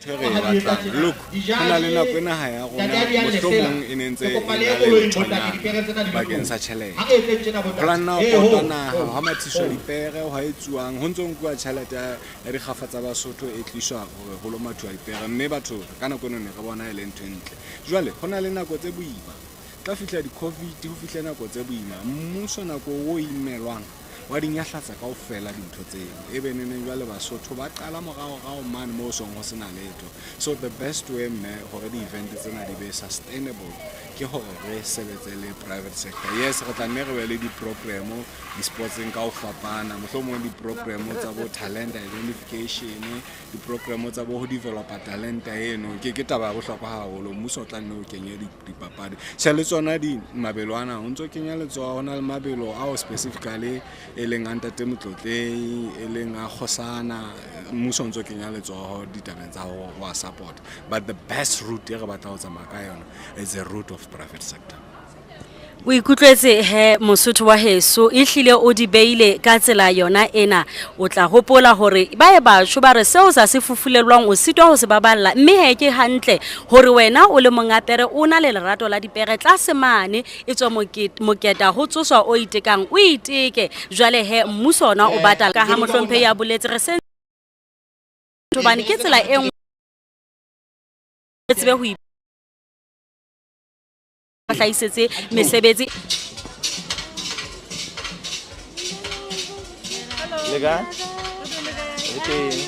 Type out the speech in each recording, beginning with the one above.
Re e batlang. Look, ho na le nako e naha ya rona mohlomong e ne ntse e na le nthonyana bakeng sa tjhelete. Ho la nna ho pota naha, hwa mathiswa dipere, hwa etsuwang, ho ntso nkuwa tjhelete ya dikgafa tsa Basotho e tliswa hore ho lo mathuwa dipere, mme batho ka nako eno ne re bona e le ntho e ntle. Jwale ho na le nako tse boima, tla fihla di-COVID, ho fihle nako tse boima, mmuso nako o imelwang wa di nyahlatsa kaofela dintho tseo, ebe neneng jwale Basotho ba qala moraorao mane moo song ho sena letho. So the best way mme hore di-event tsena di be sustainable ke hore re sebetse le private sector. Yes, re tla nne re be le di-program di-sportseng ka ho fapana, mohlomong di-program tsa bo talent identification, di-program tsa bo ho developa talenta eno, ke taba ya bohlokwa haholo. Mmuso o tla nne o kenye dipapadi. Tjhe, le tsona di mabelo ana o ntso kenya letsoho, ho na le mabelo ao specifically e leng a ntate Motlotlehi, e leng a kgosana, mmuso o ntso kenya letsoho ditabeng tsa ho wa support. But the best route e re batla ho tsamaya ka yona is the route of private sector. O ikutlwetse he Mosotho wa heso, ehlile o di beile ka tsela yona ena. O tla hopola hore ba e batjho ba re seo sa se fufulelwang o sitwa ho se baballa, mme he ke hantle hore wena o le monga pere o na le lerato la dipere tlase mane, e tswa moketa ho tsoswa o itekang o iteke. Jwale he mmuso ona o batla ka ha mohlomphehi a boletse re se hobane ke tsela e nngwe re tsebe ho hlahisetse mesebetsi. Le kae? Re teng.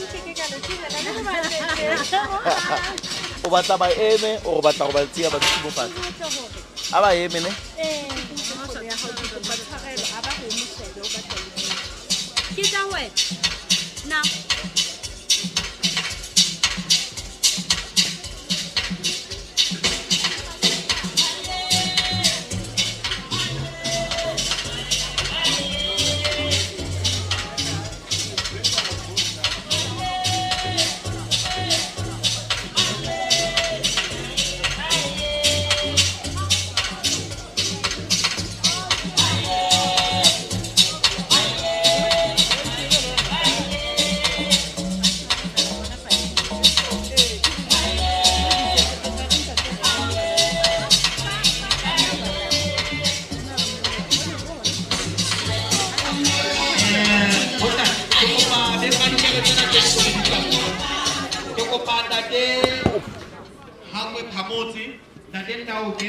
O batla ba eme o batla go ba tseya ba dutse mo fatshe? A ba eme ne? Ke tsa wena. Na.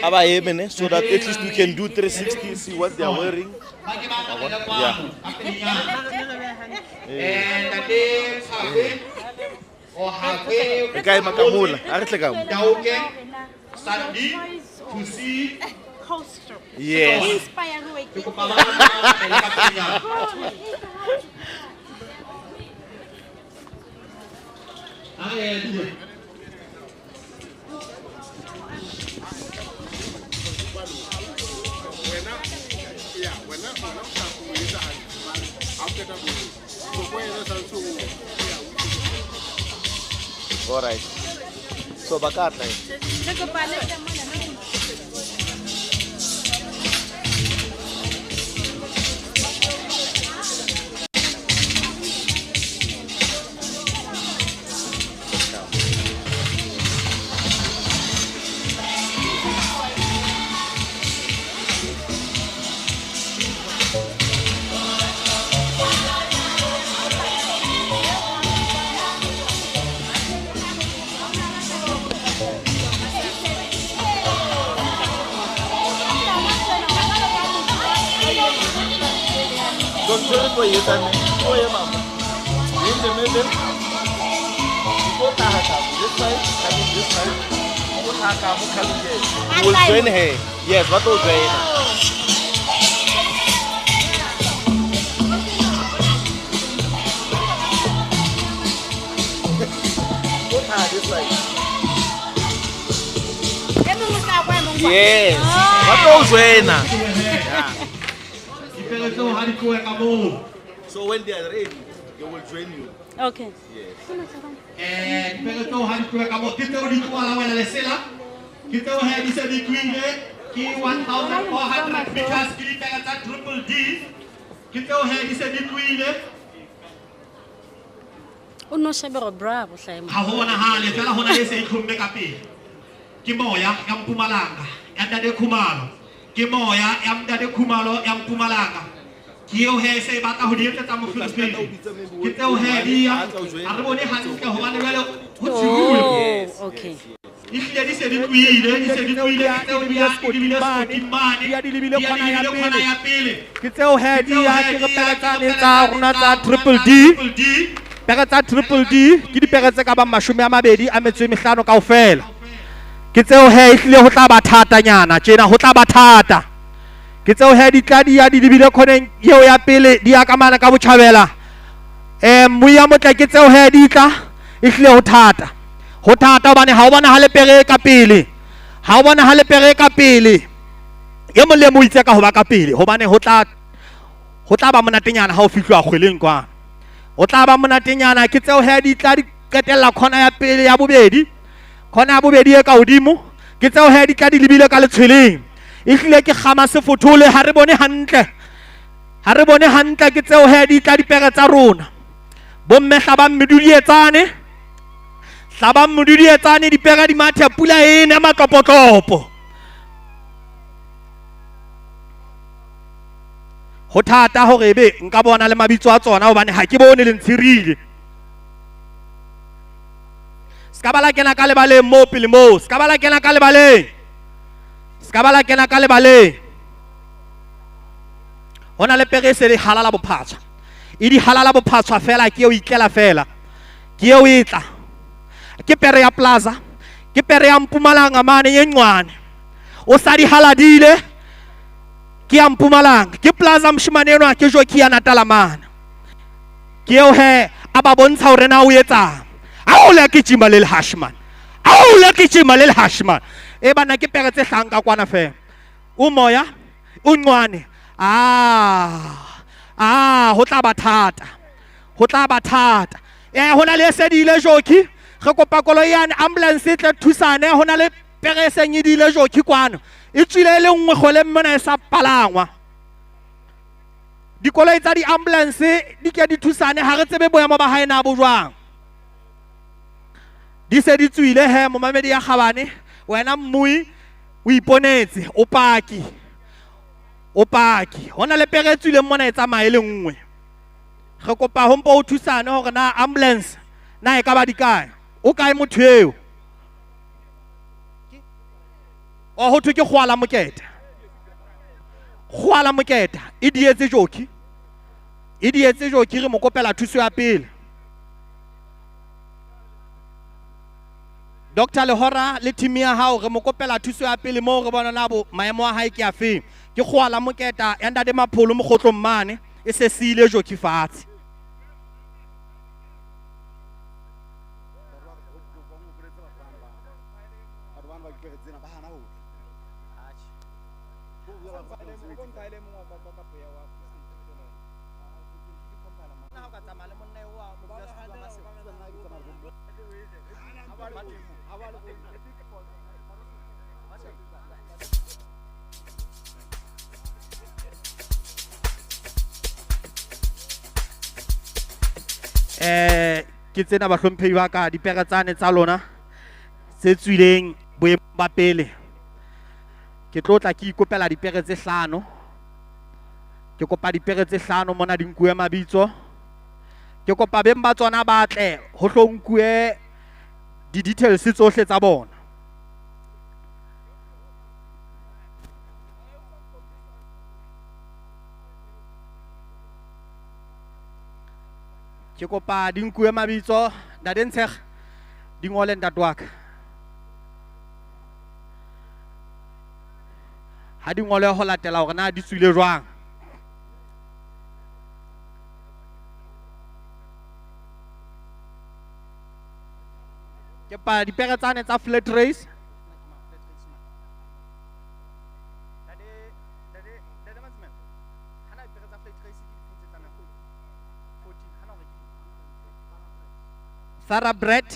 A ba eme ne, so that at least we can do 360, see what they are wearing. Yeah. Re ka ema ka mola, a re tle ka mo. Yes. All right. So ba ka tla. So ntho re tlo e etsang ne, o ema mo. In the middle. Go hlaha ka mo. This side, coming this side. Go hlaha ka mo, coming here. You will join her. Yes, ba tlo join. Go hlaha this side. Yes. Ba tlo join. Yeah. So when they are ready, they will join you. Okay. Yes. Tseo ha di tlohe ka moo, ke tseo di tloha la wena lesela, ke tseo he di se di tlohile, ke 1400 meters, ke dipere tsa Triple D, ke tseo he di se di tlohile. O O no shebe gore bravo hlae. Ha ho bonahale fela hona le se itlhomme ka pele. Ke moya ya Mpumalanga ya Ntate Khumalo. Ke moya ya Ntate Khumalo ya Mpumalanga. Ke eo he se batla ho di etsetsa moferefere. Ke tseo he di ya a re bone hantle hobane jwale ho tshiruwe. Oh, okay. Ehlile di se di tlohile, di se di tlohile, ke tseo di ya di lebile sekoting mane. Di ya di lebile Di ya di kgona ya lebile kgona pele. ya pele. Ke tseo he di ya ke re pere tsane tsa rona tsa triple D. Pere tsa triple D ke dipere tse ka bang 25 kaofela. Ke tseo he ehlile ho tla ba thatanyana tjena, ho tla ba thata. Ke tseo he di tla di ya di lebile khoneng eo ya pele, di ya ka mane ka botjhabela. Moya motle ke tseo he di tla ehlile ho thata. Ho thata hobane ha o bonahale pere ka pele. Ha o bonahale pere ka pele. E mong le e mong o itse ka ho ba ka pele hobane ho tla ba monatenyana ha o fihlwa kgweleng kwana. Ho tla ba monatenyana. Ke tseo he di tla di qetella khona ya pele ya bobedi. Khona ya bobedi e ka hodimo. Ke tseo he di tla di lebile ka letshweleng. Ehlile ke kgama sefothole, ha re bone hantle. Ha re bone hantle. Ke tseo he di tla dipere tsa rona. Bomme hlabang medudietsane. Hlabang medudietsane, dipere di mathe, pula e ne matlopotlopo. Ho thata hore ebe nka bona le mabitso a tsona hobane ha ke bone le ntshirile. Ska ba la kena ka lebaleng moo pele moo. Ska ba la kena ka lebaleng. Ska ba la kena ka lebaleng. Hona le pere e se le halala bophatshwa. E di halala bophatshwa fela, ke eo itlela fela. Ke eo e tla. Ke pere ya Plaza. Ke pere ya Mpumalanga mane ye nngwane. O sa di haladile. Ke ya Mpumalanga. Ke Plaza moshemane enwa ke jockey ya Natala mane. Ke eo he a ba bontsha hore na o etsang. Ao le ke tjima le Hashman. Ao le ke tjima le Hashman. E bana ke pere tse hlang ka kwana fela. O moya, o nngwane. Ho tla ba thata. Ho tla ba thata. Hona le se di ile jockey. Re kopa koloi yane ambulance e tle thusane. Hona le pere e seng e di ile jockey kwano. E tswile e le nngwe kgweleng mona e sa palangwa. Dikoloi tsa di-ambulance di ke di thusane, ha re tsebe boemo ba hae na bo jwang. Di se di tswile he momamedi ya kgabane, wena mmui o iponetse, o paki. O paki. Hona le pere e tswileng mona e tsamaye le nngwe. Re kopa ho mpo o thusane hore na ambulance na e ka ba di kae. O kae motho eo? O ho thwe ke Kgoala Moketa. Kgoala Moketa e dietse jockey. E dietse jockey, re mo kopela thuso ya pele. Dr. Lehora le team ya hao re mo kopela thuso ya pele moo re bona na bo maemo a hae ke a feng. Ke Kgoala Moketa ya Ntate Mapholo mokgotlong mane e se siile jockey fatshe. Ke tsena bahlomphehi ba ka dipere tsane tsa lona tse tswileng boemong ba pele. Ke tlo tla ke ikopela dipere tse hlano. Ke kopa dipere tse hlano mona di nkuwe mabitso. Ke kopa beng ba tsona ba tle ho tlo nkuwe di-details tsohle tsa bona. Ke kopa di nkuwe mabitso, Ntate Ntshekga, di ngole ntate wa ka. Ha di ngole ho latela hore na di tswile jwang. Ke pa dipere tsane tsa flat race. Thoroughbred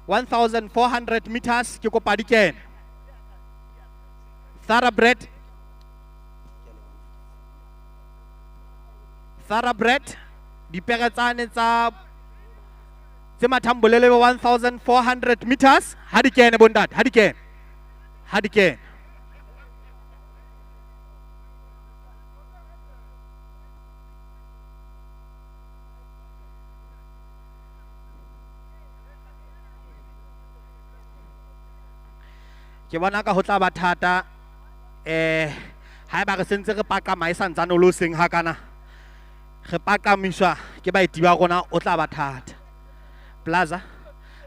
1400 meters ke kopa di kene. Thoroughbred. Thoroughbred dipere tsane tsa Tse mathang bolelele ba 1400 meters. Ha di kene bontate, ha di kene. Ha di kene. Ke bona ka ho tla ba thata haeba re sentse re paqama e santsane o le hoseng hakana, re paqamiswa ke baeti ba rona, o tla ba thata. Plaza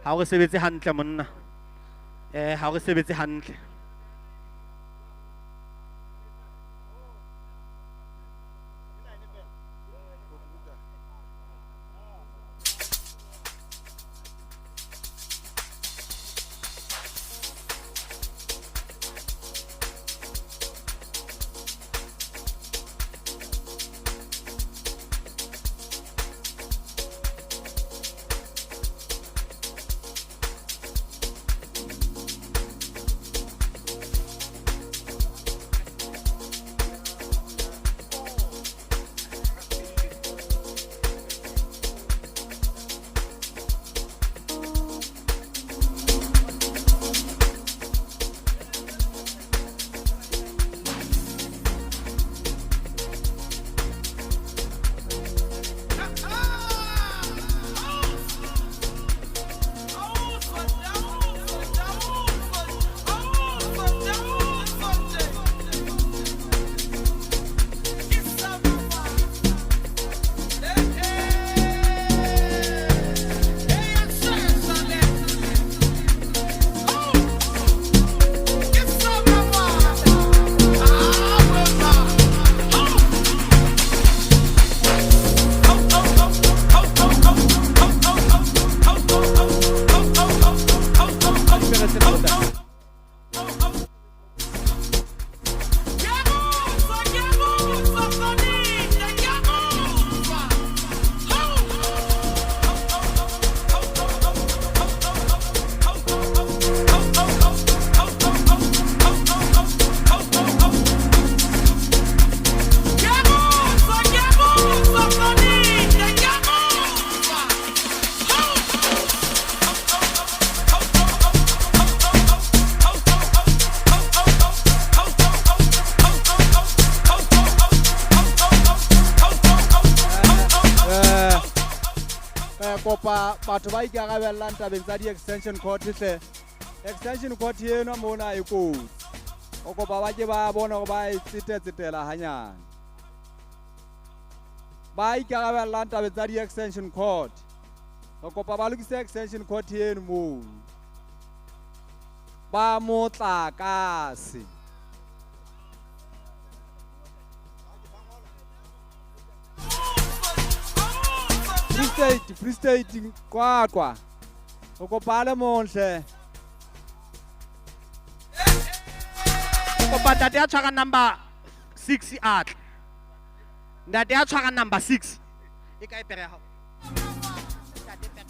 ha o re sebetse hantle monna, ha o re sebetse hantle. Kopa batho ba ikarabellang tabeng tsa di-extension court hle. Extension court eno mona e kotsi. O kopa ba ke ba bona hore ba e tsetetsetela hanyane. Ba ikarabellang tabeng tsa di-extension court. Re kopa ba lokise extension court eno moo. Ba motlakase. Free State, Qwaqwa. O kopa le monhle. Kopa ntate ya tshwarang number 6 a tle. Ntate ya tshwarang number 6. E kae pere ya hao? Ntate pere.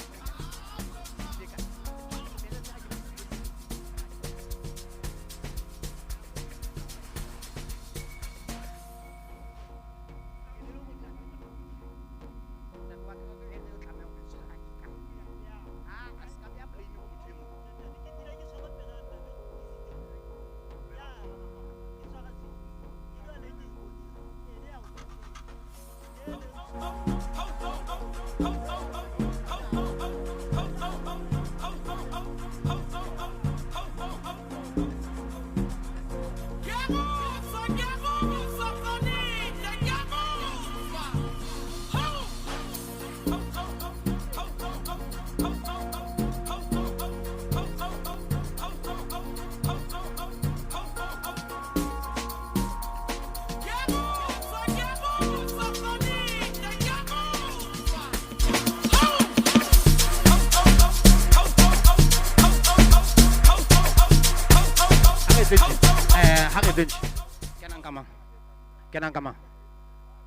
Kenang ka mang?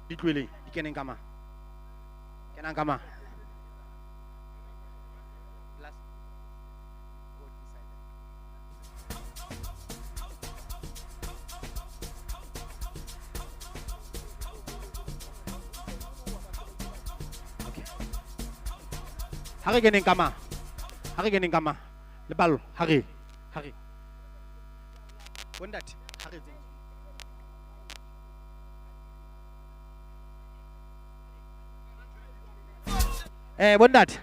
Di tlohele, di keneng ka mang? Kenang ka mang? Okay. Ha re keneng ka ma. Ha re keneng ka ma. Leballo, ha re. Ha re. Bontate, ha re tseng. Bontate,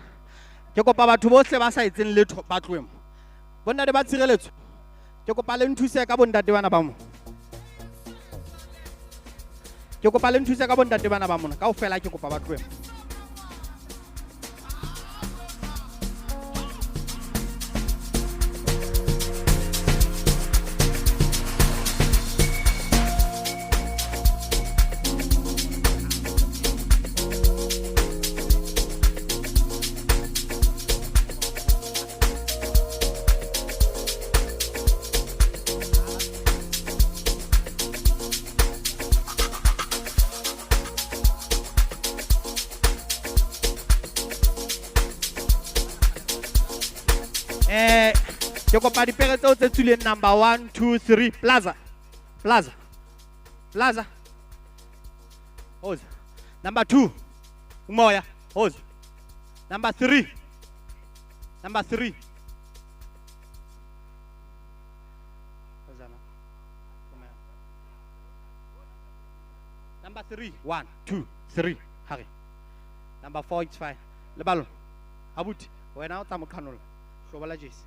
ke kopa batho bohle ba sa etseng letho ba tlohe mo. Bontate ba tshireletso. Ke kopa le nthuse ka bontate bana ba mo. Ke kopa le nthuse ka bontate bana ba mona. Kaofela ke kopa ba tlohe mo. Ke kopa dipere tseo tse tswileng number 1, 2, 3, Plaza. Plaza. Plaza. Hoza. Number 2. Umoya. Hoza. Number 3. Number 3. Number 3. 1, 2, 3. Hurry. Number 4 it's fine. Leballo. Abuti. Wena o tsa mo qhanolla. Hlobola jesi.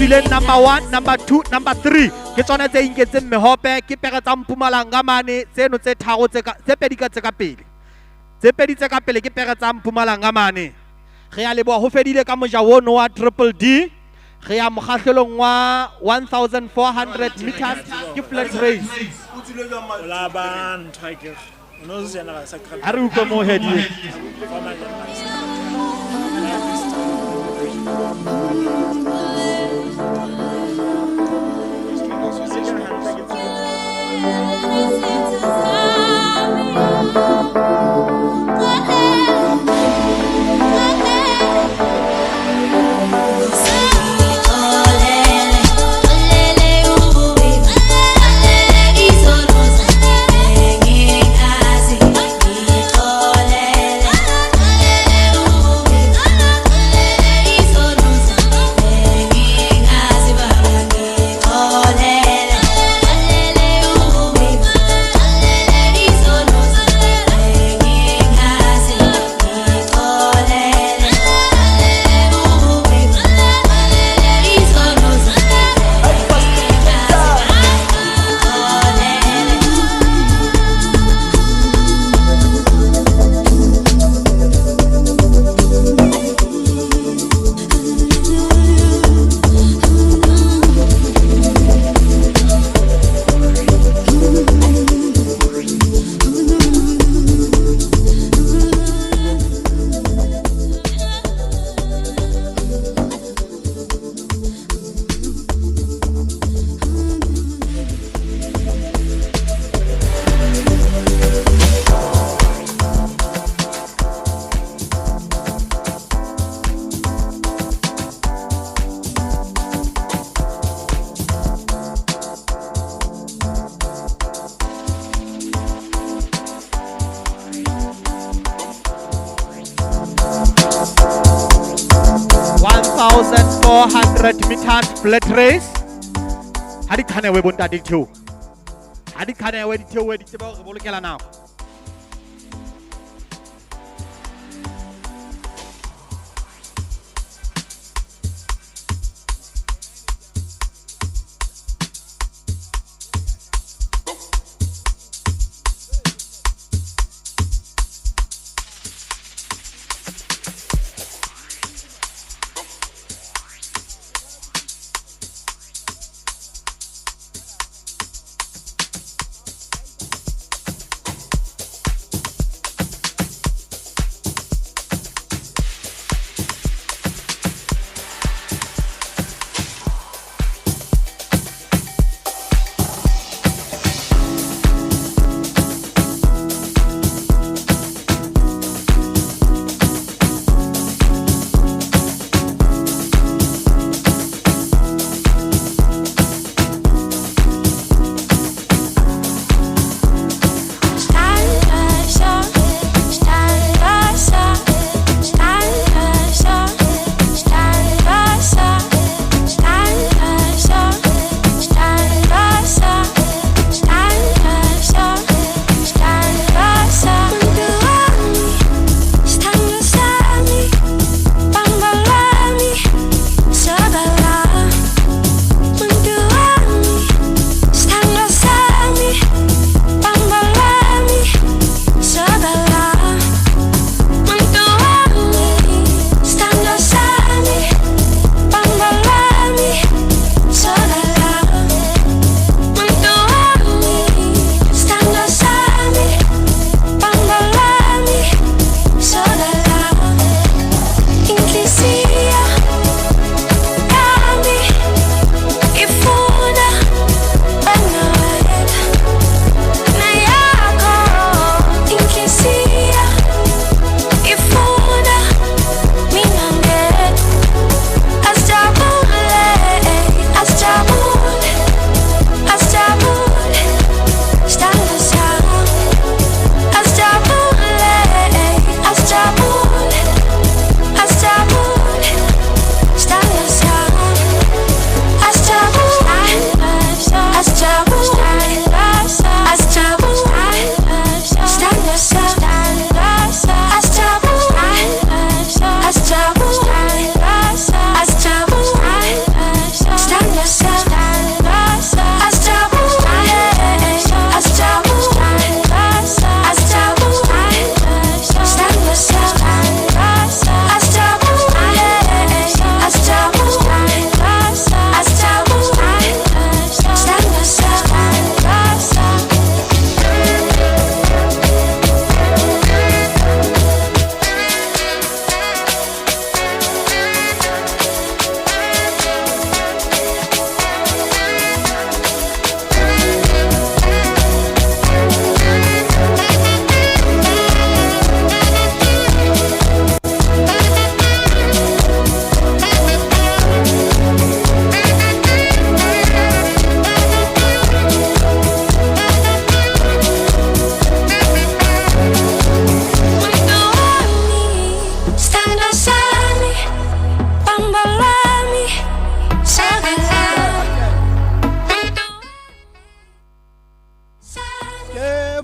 Number 1, number 2, number 3. Ke tsona tse inketseng mehope, ke pere tsa Mpumalanga mane, tseno tse tharo tse ka tse pedi ka tse ka pele. Tse pedi tse ka pele ke pere tsa Mpumalanga mane. Re a leboha ho fedile ka moja ono wa Triple D. Re ya mokgahlelong wa 1400 meters ke flat race. Ha re utlwe mo headie. 1400 meters flat race. Ha di khanewe bontate di theohe. Ha di khanewe di theohe di tsebe hore re bolokela nako.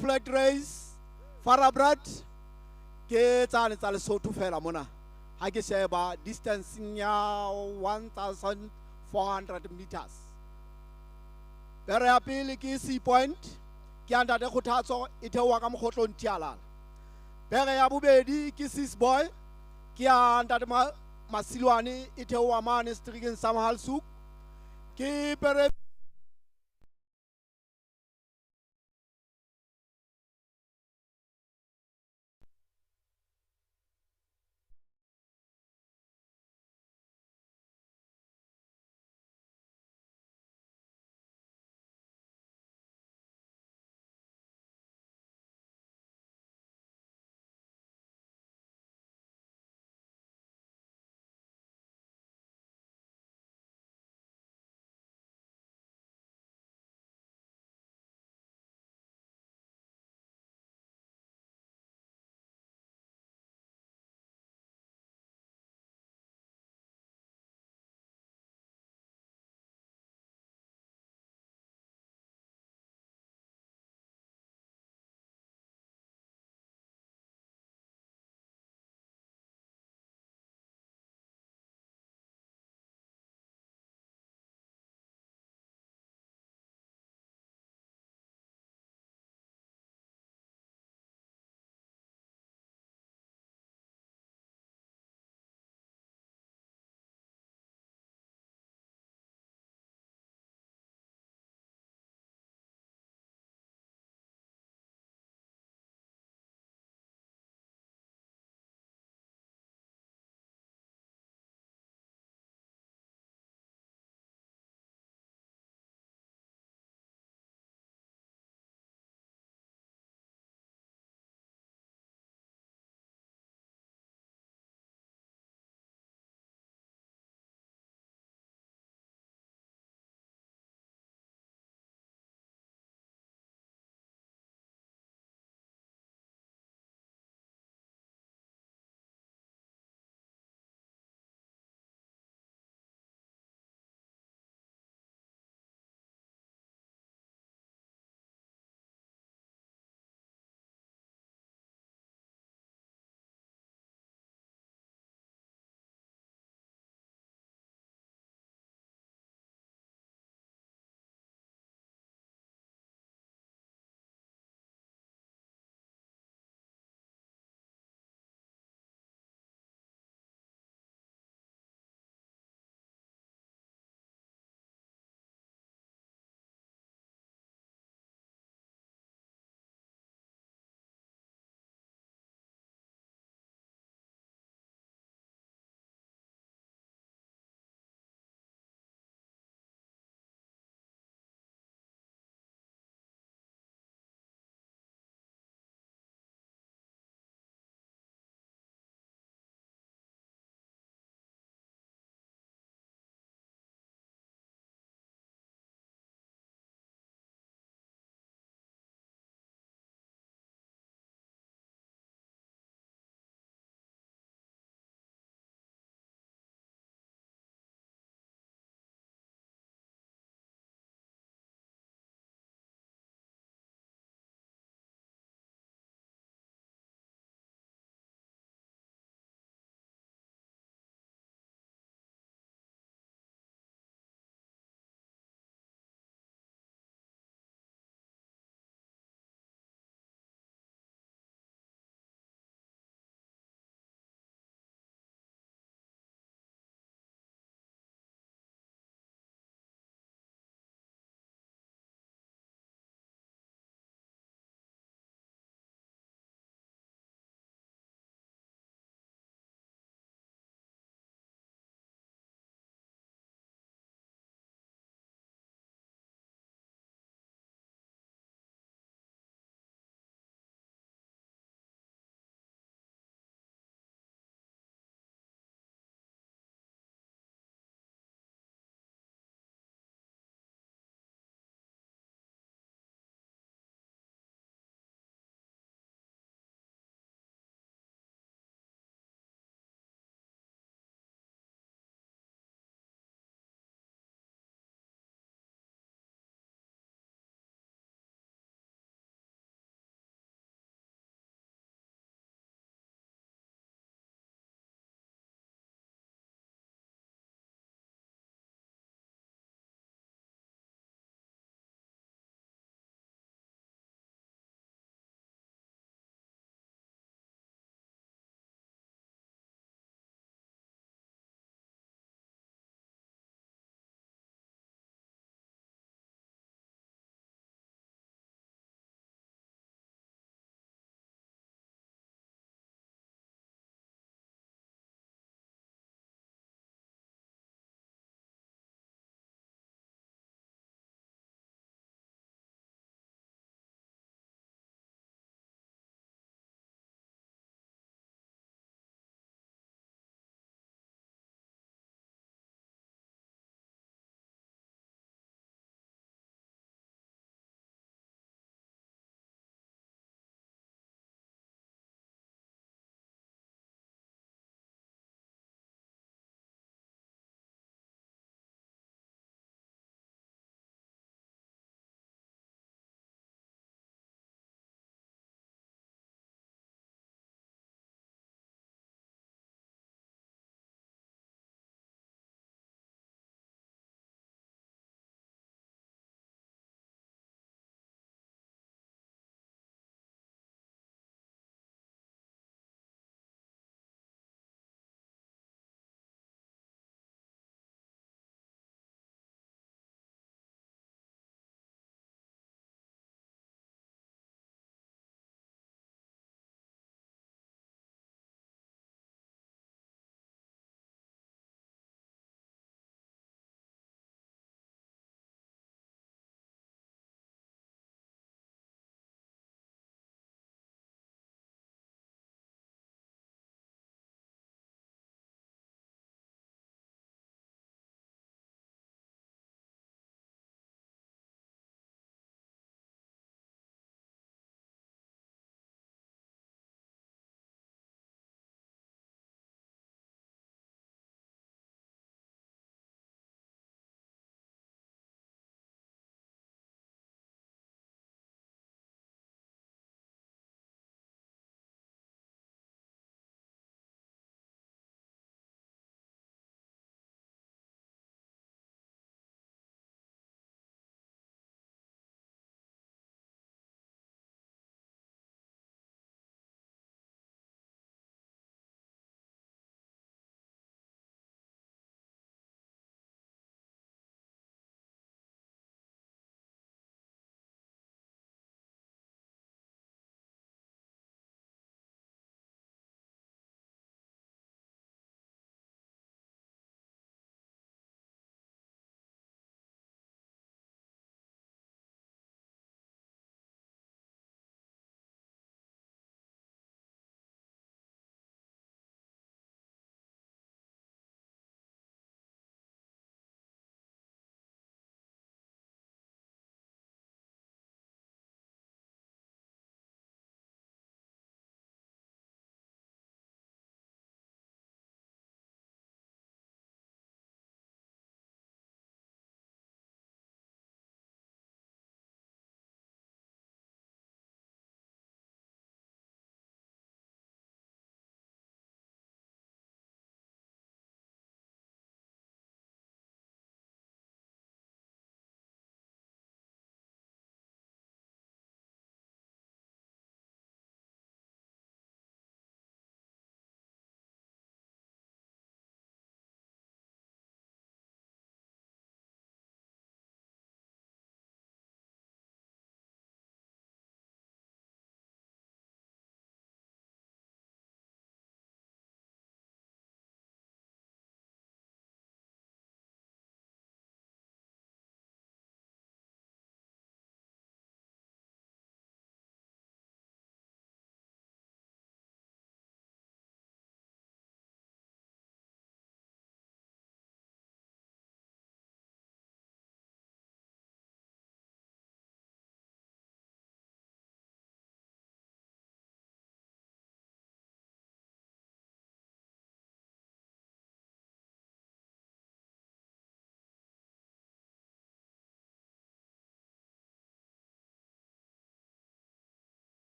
Flat race Farabrat ke tsane tsa Lesotho fela mona ha ke sheba distance ya 1400 meters. Pere ya pele ke C point ke ya ntate Kgothatso e theoha ka mokgotlong Tialala. Pere ya bobedi ke Sis Boy ke ya ntate Masilwane e theoha mane Strikeng sa Mohalsuk. Ke pere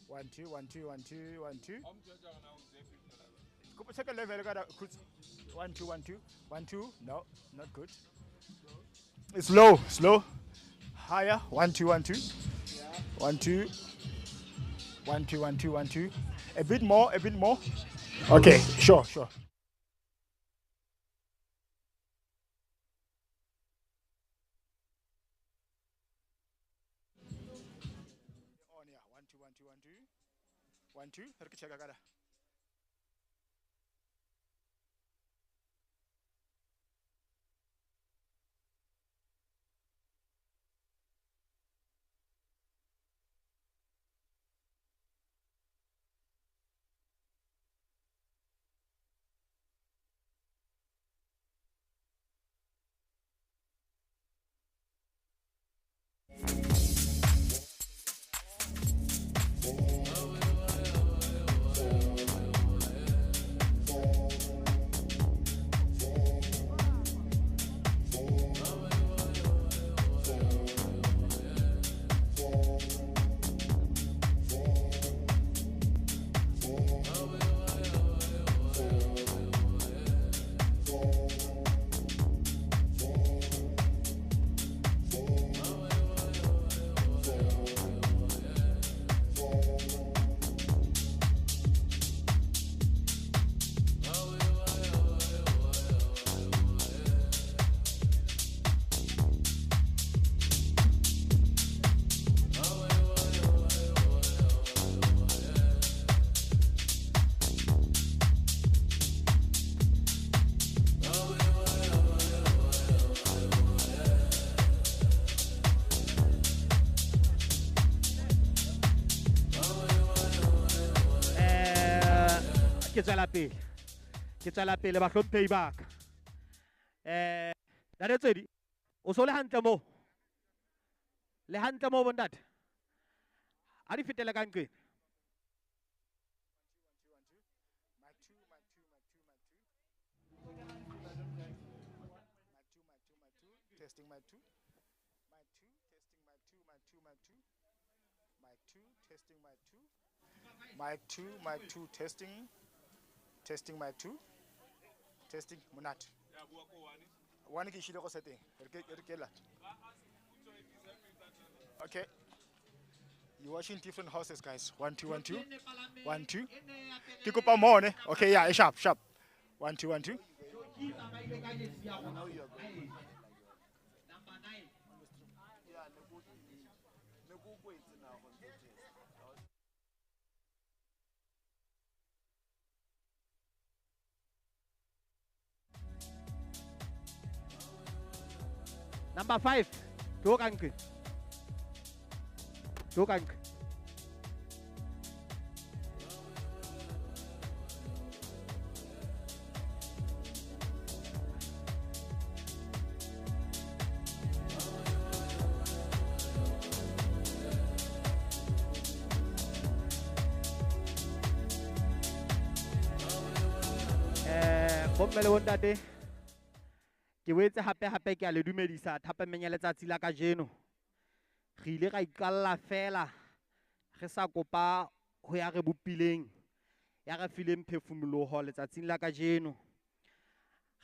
1 2 1 2 1 2 1 2. Check a level. 1 2 1 2 1 2. No, not good. It's low, slow. Higher. 1 2 1 2. 1 2 1 2 1 2 1 2. A bit more, a bit more. Okay, sure, sure. On, yeah. 1 2 1 2 1 2 1 2. Check. Ke tswela pele bahlomphehi ba ka. Ntate Tswedi, o so le hantle moo? Le hantle moo bontate? A di fetele ka nqeng. Testing my 2. My 2, testing my 2, my 2, my 2. My 2, testing my 2. Mic 2, mic 2, testing. Testing mic 2. Testing monate. One ke shile go setting. Okay. You're watching different horses, guys. 1 2 1 2. 1 2. Ke kopa mo ne. Okay, yeah, sharp, sharp. 1 2 1 2. Number 5, go kanke. Go kanke. Bomme le bontate, ke boetse hape ke a le dumedisa thapameng ya letsatsi la kajeno. Re ile ra iqalla fela re sa kopa ho ya re bopileng, ya re fileng phefumoloho letsatsing la kajeno.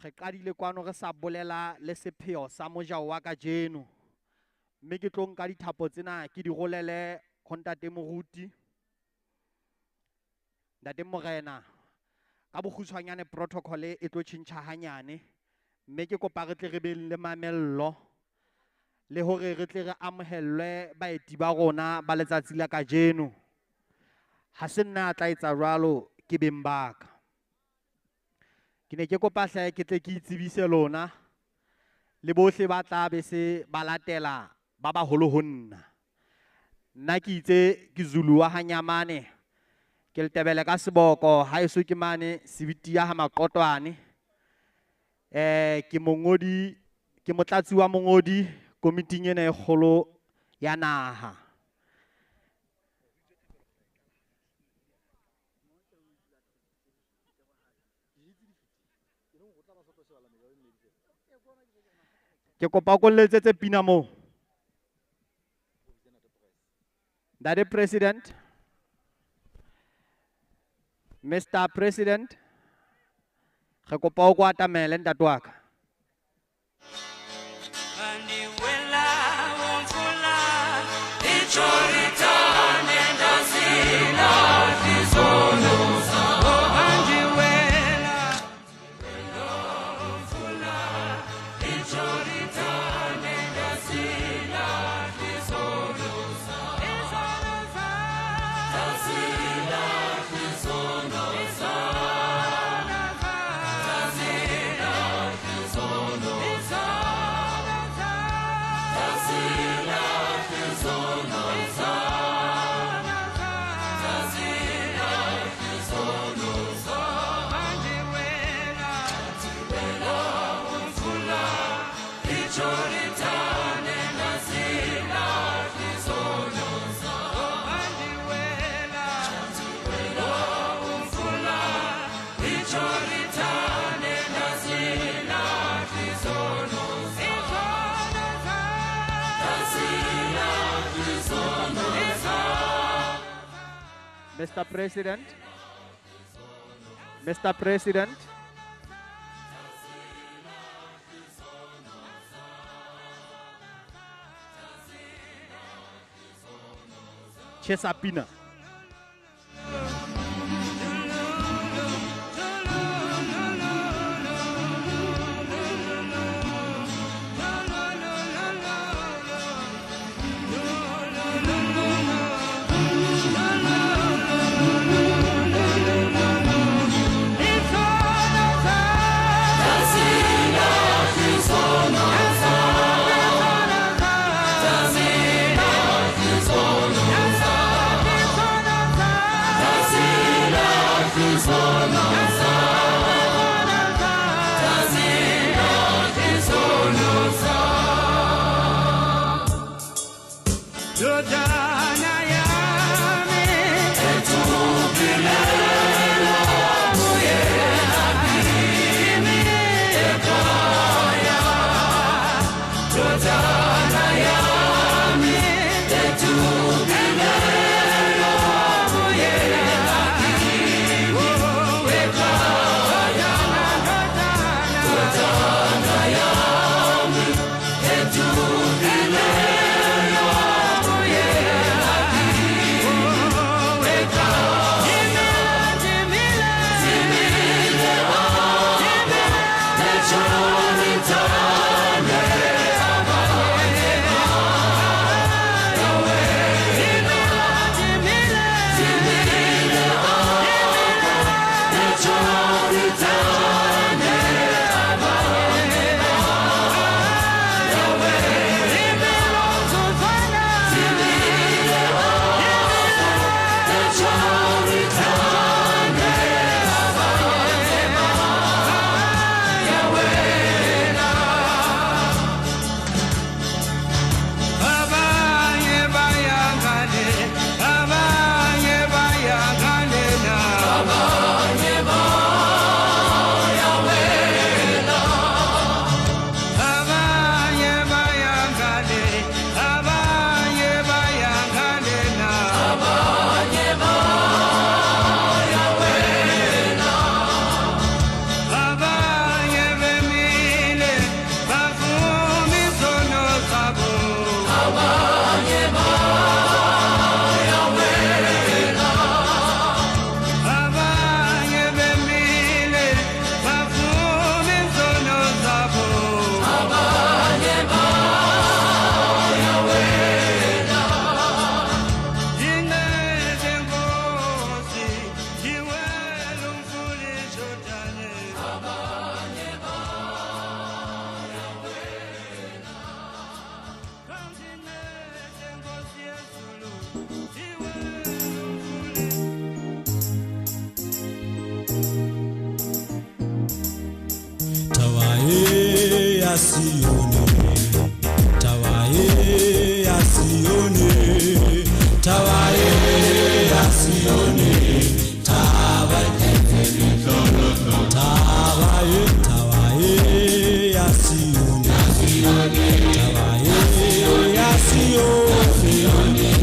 Re qadile kwano re sa bolela le sepheo sa mojao wa kajeno, mme ke tlo nka dithapo tsena ke di rolele ho ntate moruti, ntate morena. Ka bokgutshwanyane protocol e tlo tjhentjha hanyane, mme ke kopa re tle re be le mamello le hore re tle re amohellwe baeti ba rona ba letsatsi la kajeno. Ha se nna a tla etsa jwalo, ke beng ba ka. Ke ne ke kopa hle ke tle ke itsebise lona le bohle ba tla be se ba latela ba baholo ho nna. Nna ke itse ke Zulu wa Hanyamane, ke letebele ka seboko haeso ke mane Sebiti ya ha Maqotwane. Ke mongodi, ke motlatsi wa mongodi komiting ena e kgolo ya naha. Ke kopa o letsetse pina moo. Ntate President, Mr. President, re kopa o ko atamele ntate wa ka. Mr. President, Mr. President, tjhesa pina.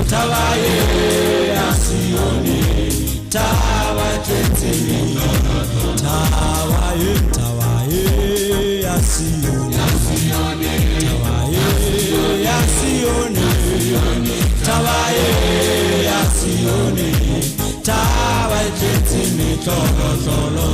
Taba ye ya Sione, taba tletse. Mehlolohlolo.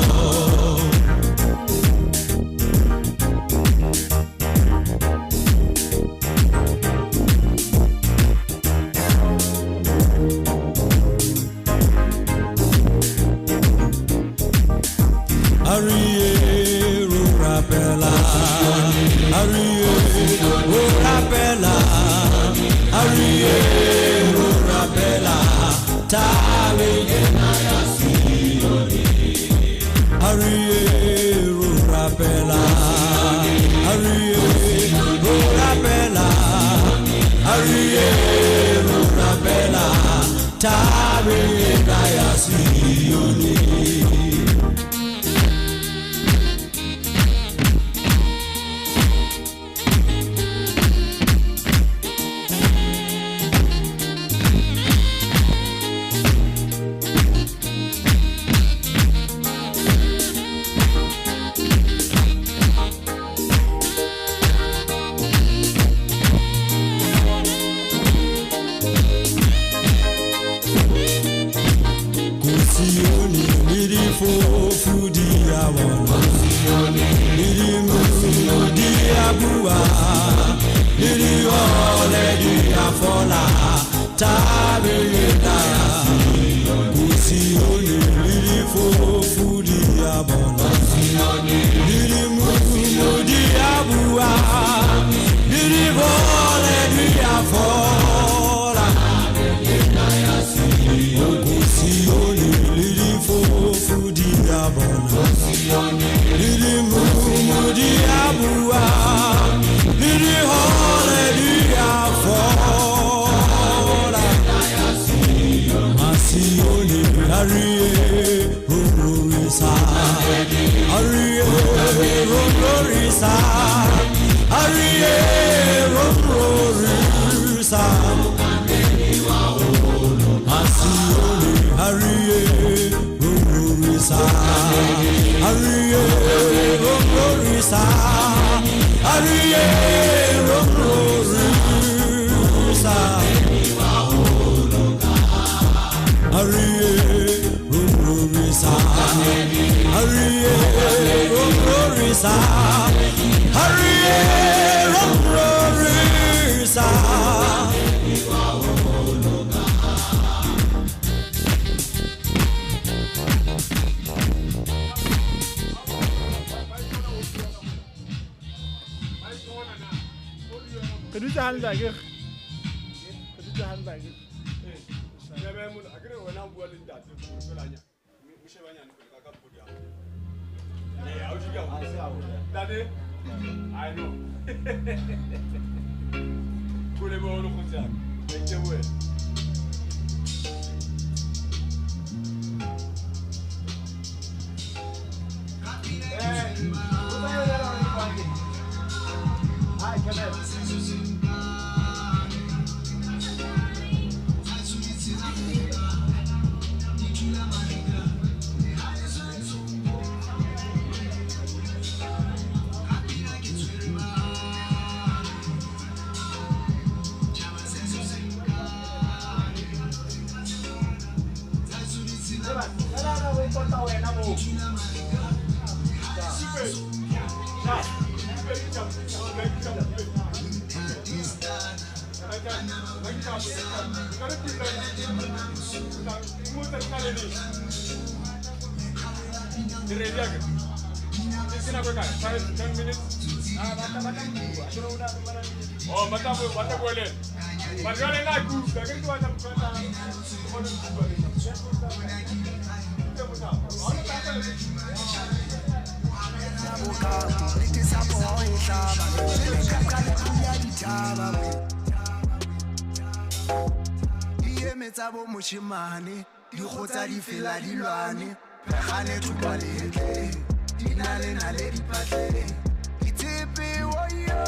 Moshimane di khotsa di fela di lwane phegane thupa letle di na le na le dipatleng ditshepe o yo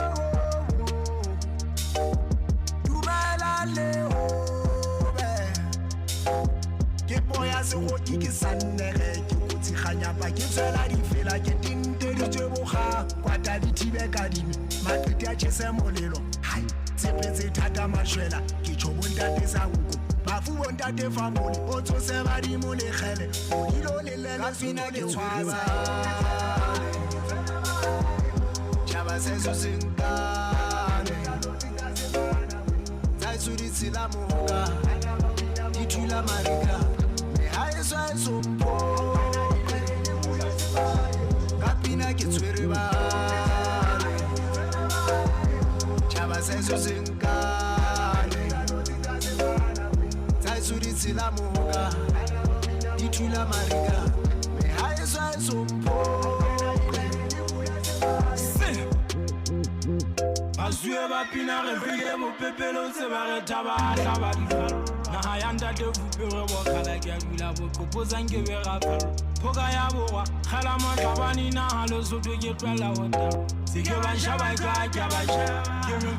dumela le hobe ke poya segoki ke sannege ke kotsi ganyapa ke tswela di fela ke tinteditswe boga kwata di thibe ka dime maqiti a tjhese molelo hai tshepetse thata mashwela ke tjho bontate sa nko bafu Bontate famole o tsose badimo le kgele o dilo le lele sina ke tshwasa tjhaba se so senkane tsa tsuditsela moka di thula marika me ha e swa sompho ka pina ke tshwere ba tjhaba se so senkane tsa tsuditsela moka di thula marika me ha e swa sompho. Basuwe ba pina re file bopepelong se ba re thaba hlaba difalo. Naha ya ntate fupere bokgala ke a dula boqopozang ke be ra phalo. Phoka ya borwa kgala mohlabane naha Lesotho ke tlwela ho taba. Se ke ba shaba ka ke ba shaba ke re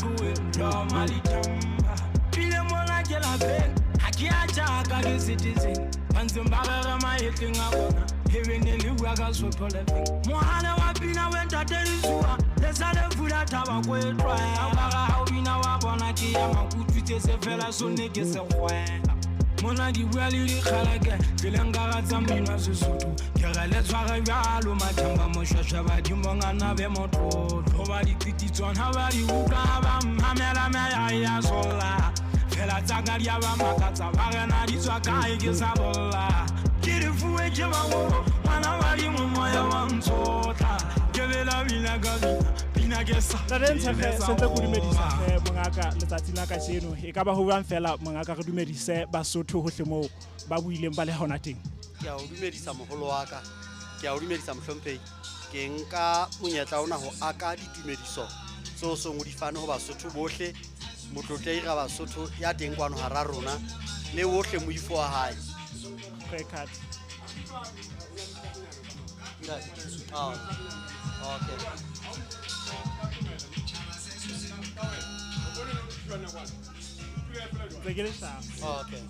tloma ditamba. Pile mona ke lapeng ha ke a tjaka ke citizen. Ba ntseng ba re re mahetleng a bona. Hebene le bua ka sotho lefeng. Mohale wa pina we ntate Lesuwa le sale fula thaba ko e tlwaela. Ba ga ha o bina wa bona ke ya makutswitse se fela sonne ke se kgwela. Mona di bua le dikgaleke tseleng ka ga tsa mmino wa Sesotho. Ke re le tshware jwalo mathamba moshwashwa badimo ngana be motlotlo. Ba diqititswana ha ba di utlwa ba mhamela meya ya solla. Fela tsa ka di a ba makatsa ba re na di tswa kae ke sa bolla. Ke re fuwe ke baholo ngwana badimo moya wa ntshotla. Ke bela bina ka bina pina ke sa. Ntate Ntshekge sentse ko dumedisa hle mongaka letsatsi la kajeno e ka ba ho bang fela mongaka re dumedise Basotho hohle moo ba buileng ba le hona teng. Ke a o dumedisa moholo wa ka, ke a o dumedisa mohlomphehi. Ke nka monyetla ona ho aka ditumediso tseo song o di fane ho Basotho bohle, motlotlei ra Basotho ya teng kwano hara rona le wohle moifo wa hae. Cut. Oh, okay. Oh, okay.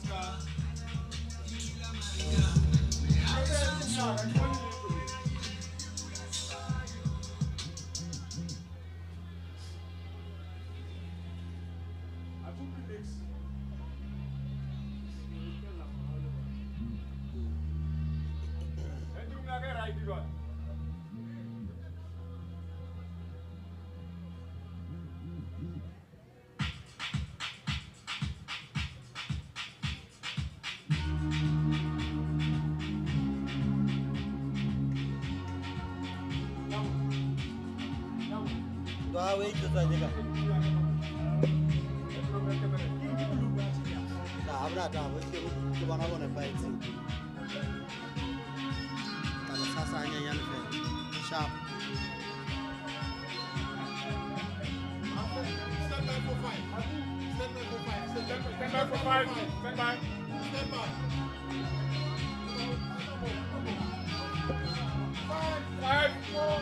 Sharp. Stand by for 5. Stand by for 5. Stand by for 5. Stand by. Stand by. 5, 4,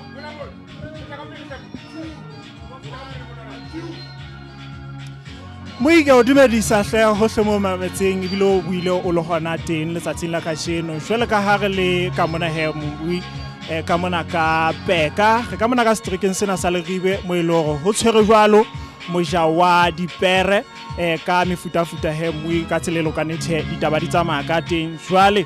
2. Moike o dumedisa hle hohle mo mametseng ebile o buile o le hona teng letsatsing la kajeno. Jwale ka ha re le ka mona he mobui ka mona ka Peka, re ka mona ka seterekeng sena sa Leribe mo e le hore ho tshwere jwalo moja wa dipere ka mefutafuta he mobui ka tsela e lokaneng ditaba di tsamaya ka teng. Jwale